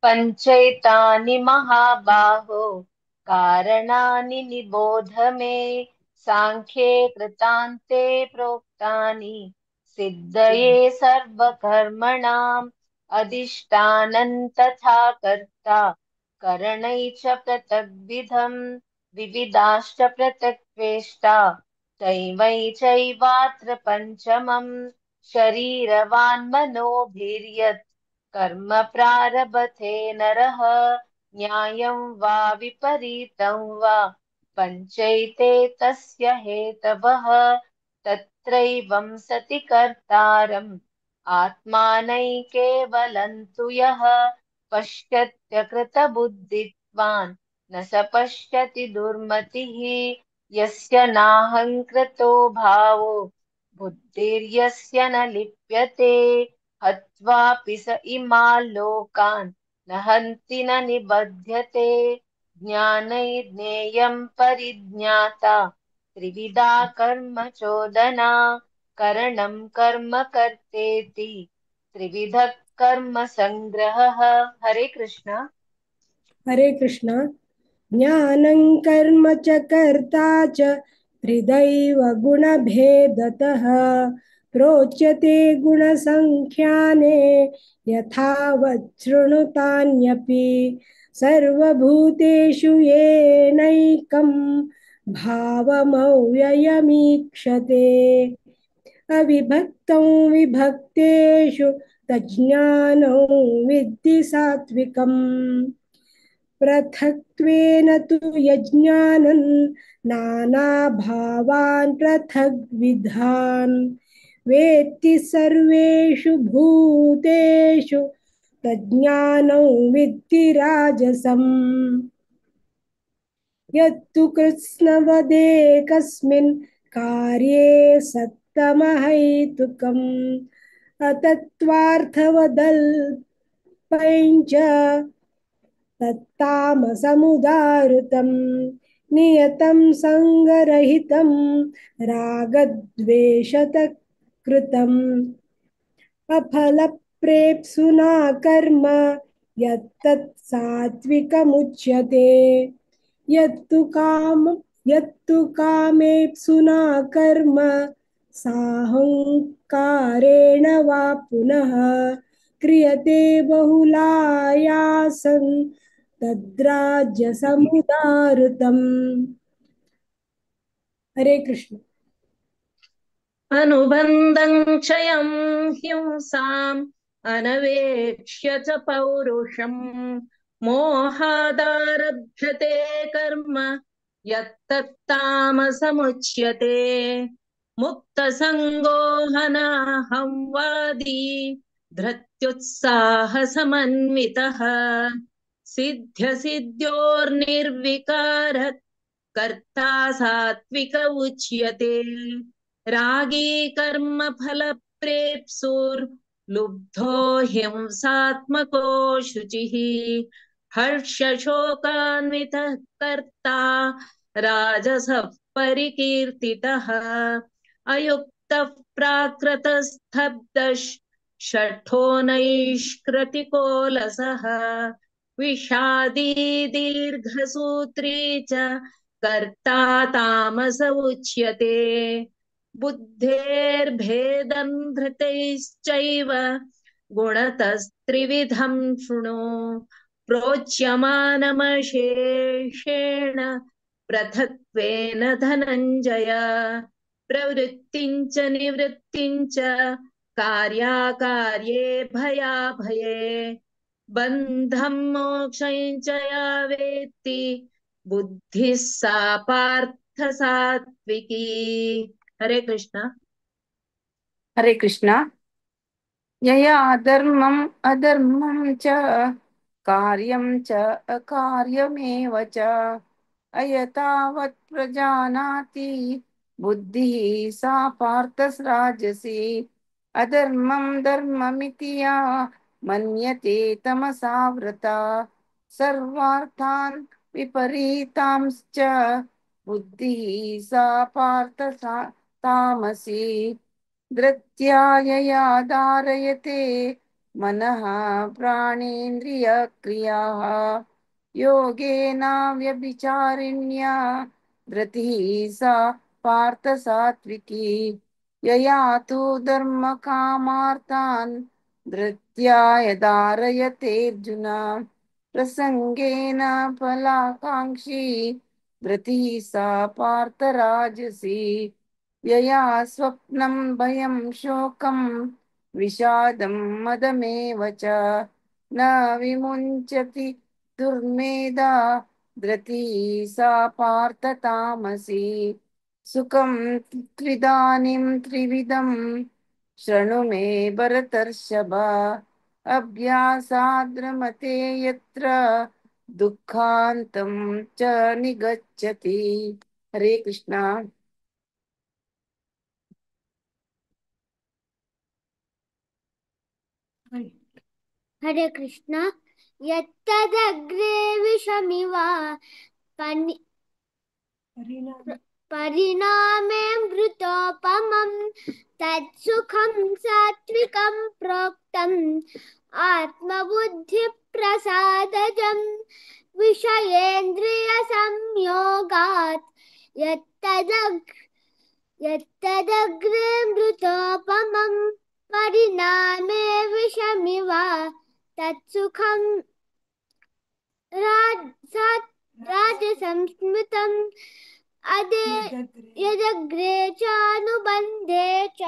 पंचैतानि महाबाहो कारणानि निबोध मे. सांख्ये कृतान्ते प्रोक्तानि सिद्धये सर्वकर्मणाम्. अधिष्ठानं तथा कर्ता करणै च पृथग्विधं विविधाश्च पृथक् तैवै चैवात्र पञ्चमं शरीरवान् मनोभिर्यत् कर्म प्रारभते नरः. न्यायं वा विपरीतं वा पञ्चैते तस्य हेतवः. तत्रैवं सति कर्तारम् आत्मानैकेवलं तु यः पश्यत्यकृतबुद्धित्वान् न स पश्यति दुर्मतिः. यस्य नाहङ्कृतो भावो बुद्धिर्यस्य न लिप्यते. हत्वापि स इमान् लोकान् न हन्ति न निबध्यते. ज्ञानैर्ज्ञेयं परिज्ञाता त्रिविधा कर्म चोदना. करणं कर्म कर्तेति त्रिविधः कर्म संग्रहः. हरे कृष्ण. हरे कृष्ण. ज्ञानं कर्म च कर्ता च त्रिदैव गुणभेदतः प्रोच्यते गुणसङ्ख्याने यथावत् शृणुतान्यपि सर्वभूतेषु येनैकं भावमव्ययमीक्षते अविभक्तं विभक्तेषु तज्ज्ञानं विद्धि सात्विकम् पृथक्त्वेन तु यज्ञानं नानाभावान् पृथग्विधान् वेत्ति सर्वेषु भूतेषु तज्ज्ञानं विद्धि राजसम्। यत्तु कृत्स्नवदेकस्मिन् कार्ये सत्तमहैतुकम् अतत्त्वार्थवदल्पञ्च तत्तामसमुदाहृतं नियतं सङ्गरहितं रागद्वेषतः कृतम् अफलप्रेप्सुना कर्म यत्तत् सात्विकमुच्यते। यत्तु कामेप्सुना कर्म साहंकारेण वा पुनः क्रियते बहुलायासं तद्राज्यसमुदाहृतम्। हरे कृष्ण। अनुबन्धं क्षयं हिंसाम् अनवेक्ष्य च पौरुषं मोहादारभ्यते कर्म यत्तत्तामसमुच्यते। मुक्तसङ्गो हनाहं वादी धृत्युत्साहसमन्वितः सिद्ध्यसिद्ध्योर्निर्विकारः कर्ता सात्विक उच्यते। रागी कर्म फलप्रेप्सुर्लुब्धो हिंसात्मको शुचिः हर्षशोकान्वितः कर्ता राजसः परिकीर्तितः अयुक्तः प्राकृतस्तब्धः षठो नैष्कृतिकोलसः विषादी दीर्घसूत्री च कर्ता तामस उच्यते। बुद्धेर्भेदं धृतैश्चैव गुणतस्त्रिविधं शृणु प्रोच्यमानमशेषेण पृथक्त्वेन धनञ्जय। प्रवृत्तिं च निवृत्तिं च कार्याकार्ये भयाभये बन्धं मोक्षं च या वेत्ति बुद्धिः सा पार्थ सात्विकी। हरे कृष्णा। हरे कृष्णा। यया धर्मम् अधर्मं च कार्यं च अकार्यमेव च अयथावत् प्रजानाति बुद्धिः सा पार्थ राजसी। अधर्मं धर्ममिति या मन्यते तमसावृता सर्वार्थान् विपरीतांश्च बुद्धिः सा पार्थ तामसी। धृत्या यया धारयते मनः प्राणेन्द्रियक्रियाः योगेनाव्यभिचारिण्या धृतिः सा पार्थ सात्विकी। यया तु धर्मकामार्थान् धृत्या यधारयतेऽर्जुन प्रसङ्गेन फलाकाङ्क्षी धृतिः सा पार्थ राजसी। यया स्वप्नं भयं शोकं विषादं मदमेव च न विमुञ्चति दुर्मेधा धृतिः सा पार्थ तामसी। सुखं त्विदानीं त्रिविधं शृणु मे भरतर्षभ अभ्यासाद्रमते यत्र दुःखान्तं च निगच्छति। हरे कृष्णा। हरे कृष्णा। यत्तदग्रे विषमिव पनि परिणामे मृतोपमं तत्सुखं सात्विकं प्रोक्तम् आत्मबुद्धिप्रसादजं विषयेन्द्रियसंयोगात् यत्तदग्रे मृतोपमं परिणामे विषमिव तत्सुखं राजसंस्मृतम् यदग्रे चानुबन्धे च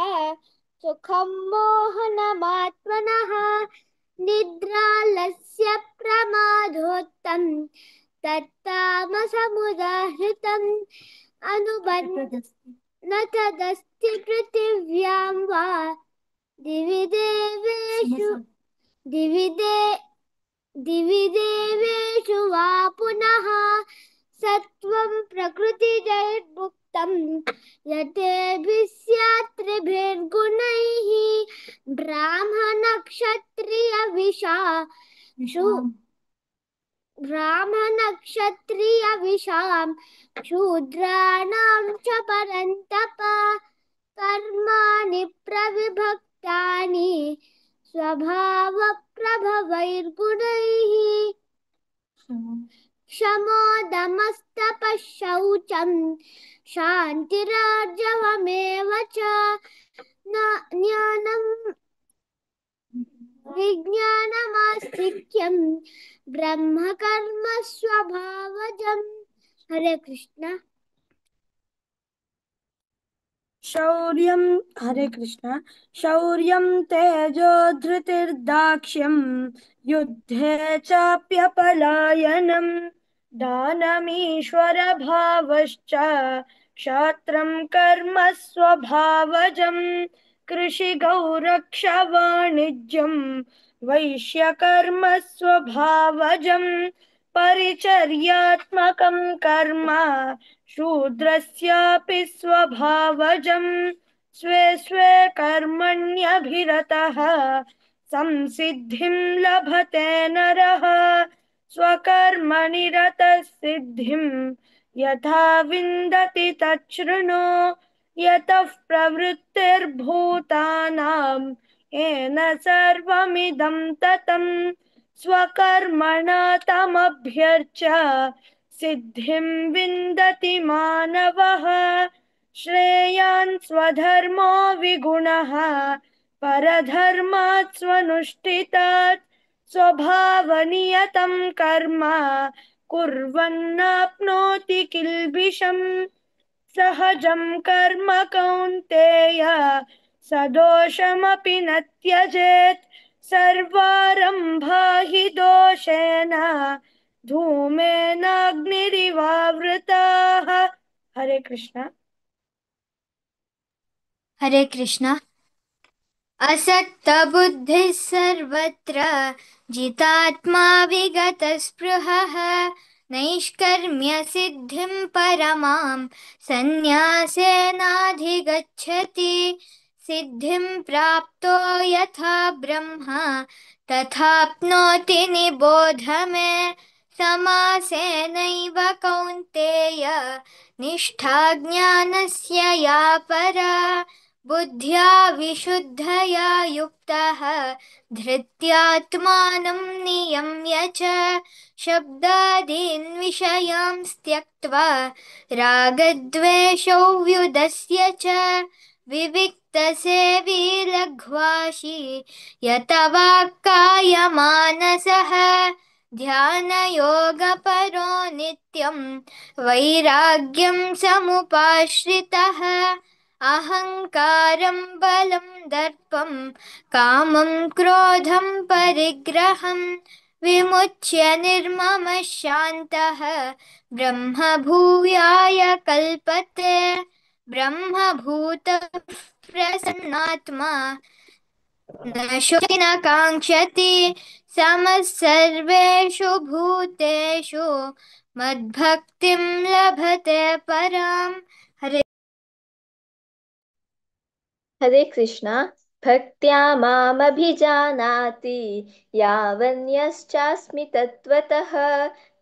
सुखं मोहनमात्मनः निद्रालस्य प्रमादोत्तं तत्तामसमुदाहृतम् अनुबन्ध न तदस्ति पृथिव्यां वा दिवि देवेषु दिवि देवेषु वा पुनः सत्त्वं प्रकृतिजैर्भुक्तं यतेभिः स्यात् त्रिभिर्गुणैः ब्राह्मणक्षत्रियविषां शूद्राणां च परन्तप कर्माणि प्रविभक्तानि स्वभावप्रभवैर्गुणैः क्षमोदमस्तपः शौचं शान्तिरार्जवमेव च ज्ञानं विज्ञानमास्तिक्यं ब्रह्मकर्म स्वभावजम्। हरे कृष्ण। शौर्यं हरे कृष्ण। शौर्यं तेजो धृतिर्दाक्ष्यं युद्धे चाप्यपलायनं दानमीश्वरभावश्च क्षात्रं कर्म स्वभावजं कृषिगौरक्षवाणिज्यं वैश्यकर्म स्वभावजं परिचर्यात्मकं कर्म शूद्रस्यापि स्वभावजं स्वे स्वे कर्मण्यभिरतः संसिद्धिं लभते नरः स्वकर्मनिरतः सिद्धिं यथा विन्दति तच्छृणु यतः प्रवृत्तिर्भूतानां येन सर्वमिदं ततं स्वकर्मणा तमभ्यर्च्य सिद्धिं विन्दति मानवः। श्रेयान् स्वधर्मो विगुणः परधर्मात् स्वनुष्ठितात् स्वभावनियतं कर्म कुर्वन्नाप्नोति किल्बिषम्। सहजं कर्म कौन्तेय सदोषमपि न त्यजेत् सर्वारम्भा हि दोषेण धूमेनाग्निरिवावृताः। हरे कृष्ण। हरे कृष्ण। असक्तबुद्धिः सर्वत्र जितात्मा विगतस्पृहः नैष्कर्म्यसिद्धिं परमां सन्न्यासेनाधिगच्छति। सिद्धिं प्राप्तो यथा ब्रह्मा तथाप्नोति निबोध मे। समासेनैव कौन्तेय निष्ठा ज्ञानस्य या परा। बुद्ध्या विशुद्धया युक्तः धृत्यात्मानं नियम्य च शब्दादीन् विषयांस् त्यक्त्वा रागद्वेषौ व्युदस्य च विविक्तसेवी लघ्वाशी यत वाक्कायमानसः। ध्यानयोगपरो नित्यं वैराग्यं समुपाश्रितः। अहङ्कारं बलं दर्पं कामं क्रोधं परिग्रहं विमुच्य निर्ममः शान्तः ब्रह्मभूयाय कल्पते। ब्रह्मभूतः प्रसन्नात्मा न शोचति न काङ्क्षति समः सर्वेषु भूतेषु मद्भक्तिं लभते पराम्। हरे हरे कृष्णा। भक्त्या मामभिजानाति यावन्यश्चास्मि तत्त्वतः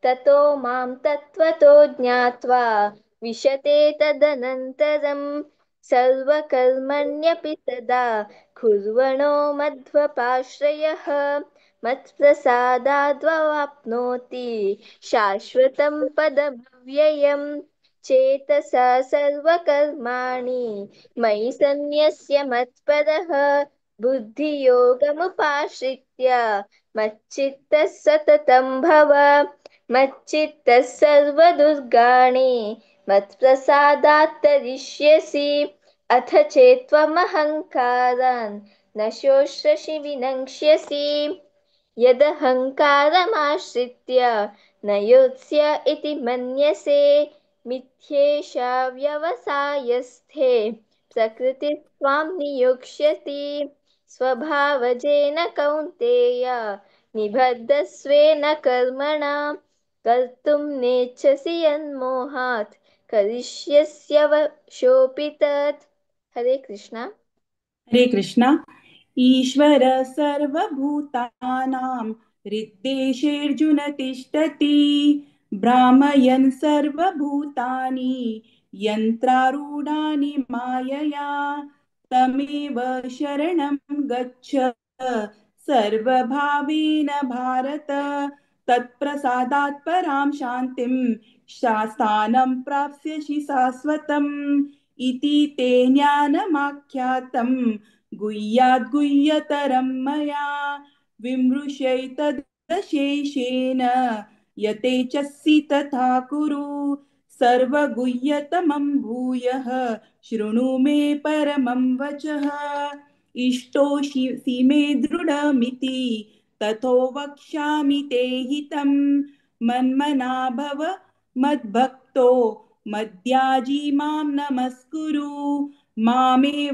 ततो मां तत्त्वतो ज्ञात्वा विशते तदनन्तरं सर्वकर्मण्यपि सदा कुर्वणो मध्वपाश्रयः मत्प्रसादाद्वाप्नोति शाश्वतं पदमव्ययम्। चेतसा सर्वकर्माणि मयि सन्न्यस्य मत्परः बुद्धियोगमुपाश्रित्य मच्चित्तः सततं भव। मच्चित्तः सर्वदुर्गाणि मत्प्रसादात् तरिष्यसि। अथ चेत्त्वमहङ्कारान् न शोष्यसि विनङ्क्ष्यसि। यदहङ्कारमाश्रित्य न योत्स्य इति मन्यसे मिथ्येषा व्यवसायस्थे प्रकृतिस्त्वां नियोक्ष्यति। स्वभावजेन कौन्तेय निबद्धस्वेन कर्मणा कर्तुं नेच्छसि यन्मोहात् करिष्यस्यवशोऽपि तत्। हरे कृष्णा। हरे कृष्णा। ईश्वर सर्वभूतानां हृद्देशेऽर्जुन तिष्ठति, भ्रामयन् सर्वभूतानि यन्त्रारूढानि मायया, तमेव शरणं गच्छ सर्वभावेन भारत, तत्प्रसादात् परां शान्तिं शास्तानं प्राप्स्यसि शाश्वतम्। इति ते ज्ञानमाख्यातं गुह्याद् गुह्यतरं मया विमृशैतदशेषेण यतेच्छसि तथा कुरु। सर्वगुह्यतमं भूयः शृणु मे परमं वचः। इष्टोऽसि मे दृढमिति ततो वक्ष्यामि ते हितं। मन्मना भव मद्भक्तो मद्याजी मां नमस्कुरु। मामे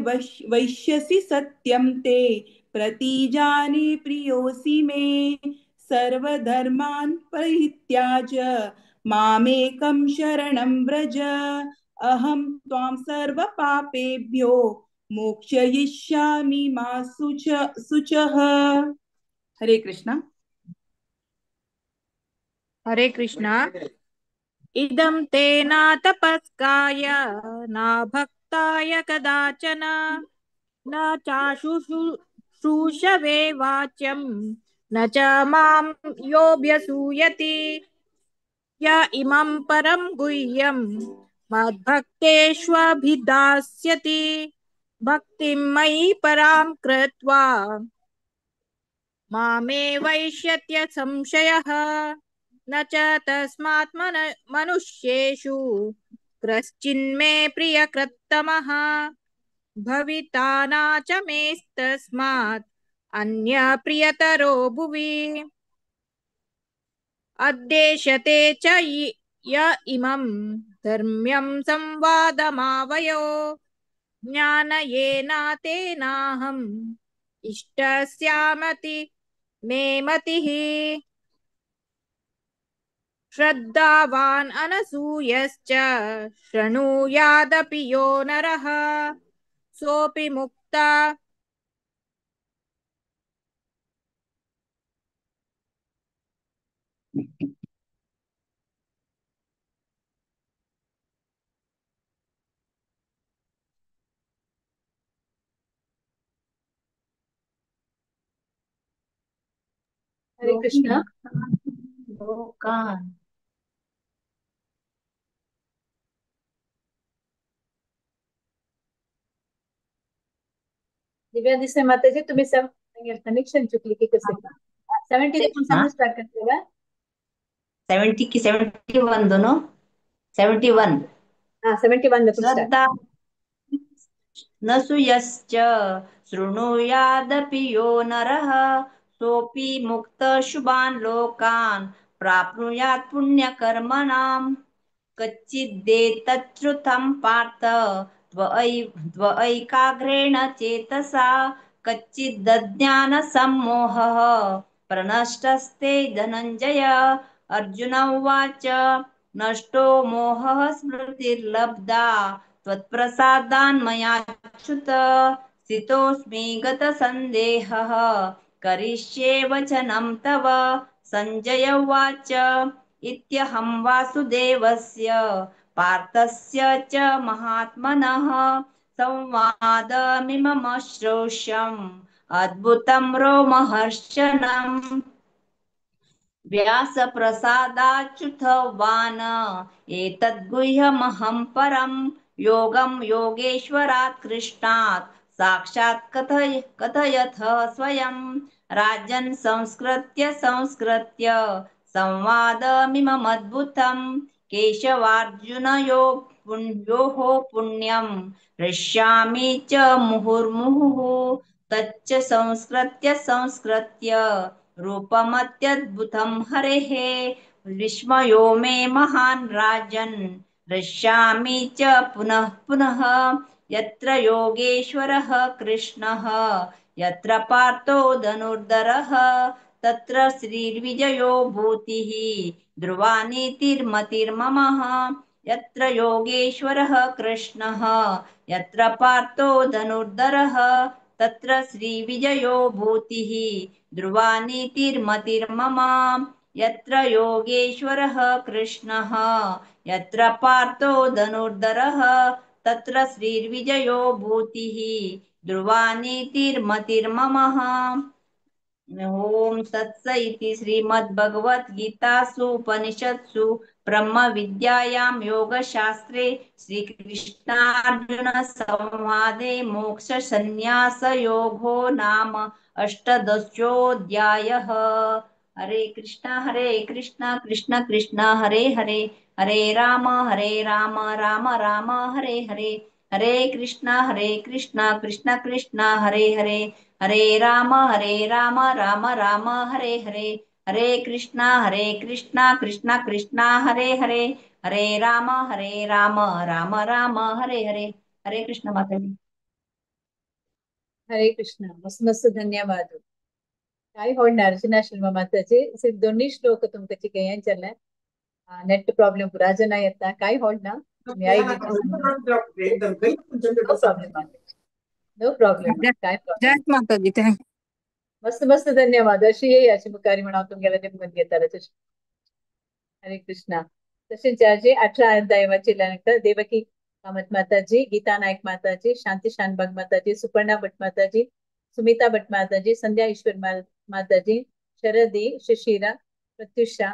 वैश्यसि सत्यं ते प्रतिजाने प्रियोऽसि मे। सर्वधर्मान् परित्याज मामेकं शरणं व्रज। अहं त्वां सर्वपापेभ्यो मोक्षयिष्यामि मा शुचः। हरे कृष्णा। हरे कृष्णा। इदं ते न तपस्काय न भक्ताय कदाचन न चाशुश्रूषवे वाच्यं न च मां योऽभ्यसूयति। य इमं परं गुह्यं मद्भक्तेष्वभिधास्यति भक्तिं मयि परां कृत्वा मामे वैष्यत्य संशयः। न च तस्मात् मनुष्येषु कश्चिन्मे प्रियकृत्तमः भविता न च मेस्तस्मात् अन्यप्रियतरो भुवि। अद्देशते च य इमं धर्म्यं संवादमावयो ज्ञानयेनातेनाहम् इष्टस्यामति मे मतिः। श्रद्धावान् अनसूयश्च शृणुयादपि यो नरः सोऽपि मुक्ता हरे कृष्णा। लोकान् दिव्या दिसे माताजी तुम्ही कनेक्शन चुकली की कसे 70 हाँ स्टार्ट करते 70 की 71 दोनों 71। हाँ 71 में स्टार्ट। श्रद्धा न सुयश्च शृणुयादपि यो नरः सोऽपि मुक्तः शुभान् लोकान् प्राप्नुयात् पुण्यकर्मणाम्। कच्चिदेतच्छ्रुतं पार्थ त्वैकाग्रेण चेतसा कच्चिदज्ञानसम्मोहः प्रनष्टस्ते धनञ्जय। अर्जुन उवाच नष्टो मोहः स्मृतिर्लब्धा त्वत्प्रसादान्मयाच्युत स्थितोऽस्मि गतसन्देहः करिष्ये वचनं तव। सञ्जय उवाच इत्यहं वासुदेवस्य पार्थस्य च महात्मनः संवादमिमम श्रोष्यम् अद्भुतं रोमहर्षणम्। व्यासप्रसादाच्युतवान् एतद्गुह्यमहं परं योगं योगेश्वरात् कृष्णात् साक्षात् कथयथ स्वयं। राजन् संस्कृत्य संस्कृत्य संवादमिममद्भुतं केशवार्जुनयोः पुण्यं हृष्यामि च मुहुर्मुहुः। तच्च संस्कृत्य संस्कृत्य रूपमत्यद्भुतं हरेः विस्मयो मे महान् राजन् हृष्यामि च पुनः पुनः। यत्र योगेश्वरः कृष्णः यत्र पार्थो धनुर्धरः तत्र श्रीर्विजयो भूतिः ध्रुवा नीतिर्मतिर्ममः। यत्र योगेश्वरः कृष्णः यत्र पार्थो धनुर्धरः तत्र श्रीविजयो भूतिः ध्रुवा नीतिर्मतिर्मम। यत्र योगेश्वरः कृष्णः यत्र पार्थो धनुर्धरः तत्र श्रीर्विजयो भूतिः ध्रुवा नीतिर्मतिर्ममः। ॐ तत्स इति श्रीमद्भगवद्गीतासु उपनिषत्सु ब्रह्मविद्यायां योगशास्त्रे श्रीकृष्णार्जुन संवादे मोक्षसंन्यासयोगो नाम अष्टादशोऽध्यायः। हरे कृष्णा कृष्ण कृष्ण हरे हरे, हरे राम राम राम हरे हरे। हरे कृष्णा कृष्ण कृष्ण हरे हरे, हरे राम राम राम हरे हरे। हरे कृष्णा कृष्ण कृष्ण हरे हरे, हरे राम राम राम हरे हरे। हरे कृष्ण माता जी। हरे कृष्ण। मस्त मस्त धन्यवाद। काय होणार अर्चना शर्मा माताजी, सिर्फ दोन्ही श्लोक तुमकां हें जालें, नेट प्रॉब्लेम पुरा जना येता, काय होणार नो प्रॉब्लेम, नो प्रॉब्लेम, काय प्रॉब्लेम। माताजी thank मस्त मस्त धन्यवाद। अशी येई अशी मुखारी म्हणून हांव तुमगेले निमगून घेतालें। हरे कृष्णा। तशेंच 18 अध्याय वाचिल्ल्या देवकी कामत माताजी, गीता नायक माताजी, शांती शानबाग माताजी, सुपर्णा भट माताजी, सुमिता भट माताजी, संध्या ईश्वर माताजी, शरदी, शिशिरा, प्रत्युषा,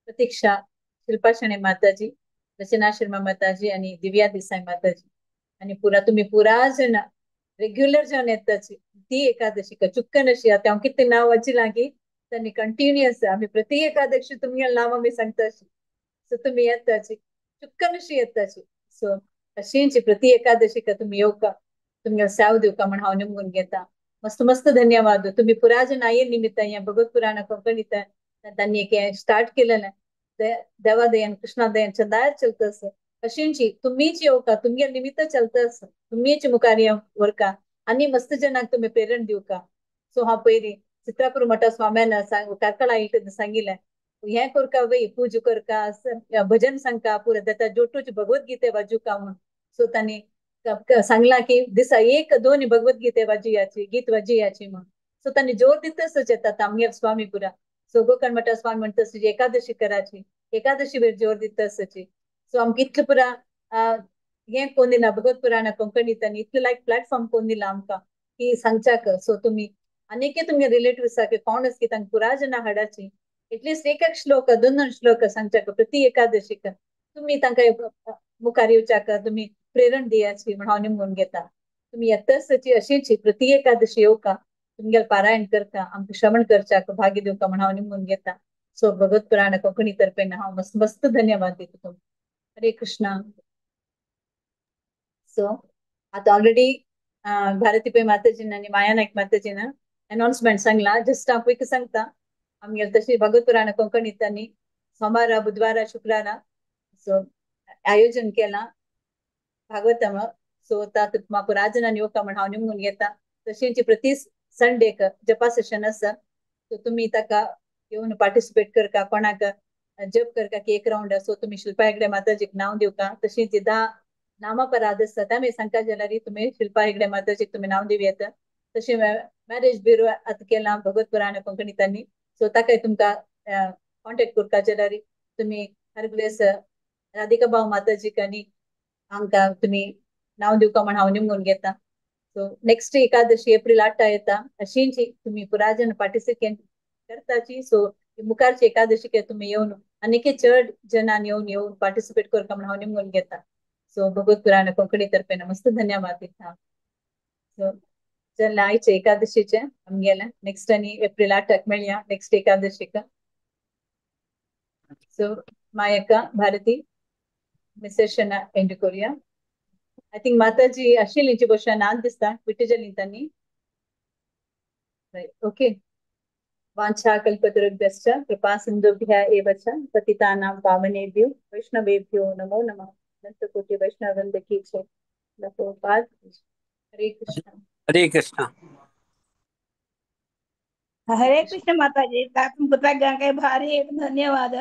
प्रतीक्षा, शिल्पा शणे माताजी, रचना शर्मा माताजी आणि दिव्या देसाई माताजी आणि पुरा तुम्ही पुरा जण रेग्युलर जावन येताची ती एकादशी चुक्कन अशी आतां हांव कितें नांव वाचिलां की तांणी कंटिन्युअस आमी प्रति एकादशी तुमगेलें नांव आमी सांगता अशी, सो तुमी येताची चुक्कन अशी येताची। सो अशींच प्रति एकादशीक तुमी येवका, तुमगेलो सेव दिवका म्हण हांव निमगून घेता। मस्त मस्त धन्यवाद। तुम्ही पुरा जण आये निमित्त ह्या भगवत पुराण कोंकणीत तांणी एक स्टार्ट केलेलें देवादयन कृष्णादयन चंदार चलता आसा, अशींची तुमीच येवका, तुमगेले निमित्त चलता आसा, तुमीच मुखार व्हरका आनी मस्त जणांक तुमी प्रेरण दिवका। सो हांव पयलीं चित्रापूर मठा स्वाम्यान कार्कळा सांगिल्लें हें करका वय, पूजा करका, भजन सांगका, पुरा देता जोटूच भगवद्गीते वाजुका म्हूण। सो तांणी सांगलां की दिसा एक दोन भगवद्गीते वाजुयाची, गीत वाजुयाची म्हूण। सो तांणी जोर दितच येता आमगेर स्वामी पुरा। सो गोकर्ण मठा स्वामी म्हणटा एकादशी कराची, एकादशी वेळ जोर दिता आसची। सो आमकां इतलें पुरा हें कोण दिला भगवत पुराण कोंकणीत आनी इतलें लायक प्लॅटफॉर्म कोण दिला आमकां की सांगच्याक। सो तुमी आनीक तुमगे रिलेटिव्स की कोण आसा की तांकां पुरा जाणां हाडाची, एटलिस्ट एक एक श्लोक दोन दोन श्लोक सांगच्याक प्रति एकादशीक तुमी तांकां मुखार येवच्याक तुमी प्रेरण दियाची म्हण हांव निमगून घेता। तुमी येताच अशीच प्रति एकादशी येवका, तुमगेलें पारायण करता, आमकां श्रवण करच्याक भाग्य दिवका म्हण हांव निमगून घेता। सो भगवत पुराण कोंकणी तर्फेन हांव मस्त मस्त धन्यवाद दिता तुमकां। हरे कृष्णा। सो आतां ऑलरेडी भारती पै माताजीन आनी माया नायक माताजीन अनाउन्समेंट सांगला, जस्ट हांव क्विक सांगता। आमगेले तशी भगवत पुराण कोंकणीत आनी सोमारा, बुधवारा, शुक्रारा सो आयोजन केलां भागवतम। सो तातूंत म्हाका राजनान येवका म्हण हांव निमगून घेता। तशेंच प्रति संडेक जपा सेशन आसा, सो तुमी ताका येवन पार्टिसिपेट करका, कोणाक जप करका की एक रावंड। सो तुमी शिल्पा हेगडे माताजीक नांव दिवका। तशीच 10 नामापराध आसता ते आमी सांगता जाल्यार तुमी शिल्पा हेगडे माताजीक तुमी नांव दिवं येता। तशें मॅरेज ब्युरो आतां केलां भगवत पुराण कोंकणीतांनी, सो ताकाय तुमकां कॉन्टेक्ट करता जाल्यार तुमी हरग्लेस राधिका भाव माताजीक आनी आमकां तुमी नांव दिवका म्हण हांव निमगून घेता। सो नेक्स्ट एकादशी एप्रिल 8 येता अशींची तुम्ही पुराजन पार्टिसिपेट करताची. सो मुखारची एकादशी तुम्ही येवन आनीक चड जणांनी येवन येवन पार्टिसिपेट करता म्हणून हांव निमगून घेता. सो भगवत पुराण कोंकणी तर्फे मस्त धन्यवाद दिता. सो चल आयचे एकादशीचे आमगेले नेक्स्ट आनी एप्रिल 8 मेळया नेक्स्ट एकादशीक. सो मायका भारती मिसेशन एंड कोरिया. I think Mataji आशिल्लीची ಬಹುಶಃ नान दिसता विटजली तांनी. ओके. वाञ्छाकल्पतरुभ्यश्च कृपा सिन्धुभ्य एव च पतितानां पावनेभ्यो वैष्णवेभ्यो नमो नमः. अनंतकोटि वैष्णववृंद की जय. हरे कृष्ण. हरे कृष्ण. हरे कृष्ण माताजी, तुमकां भारी धन्यवाद.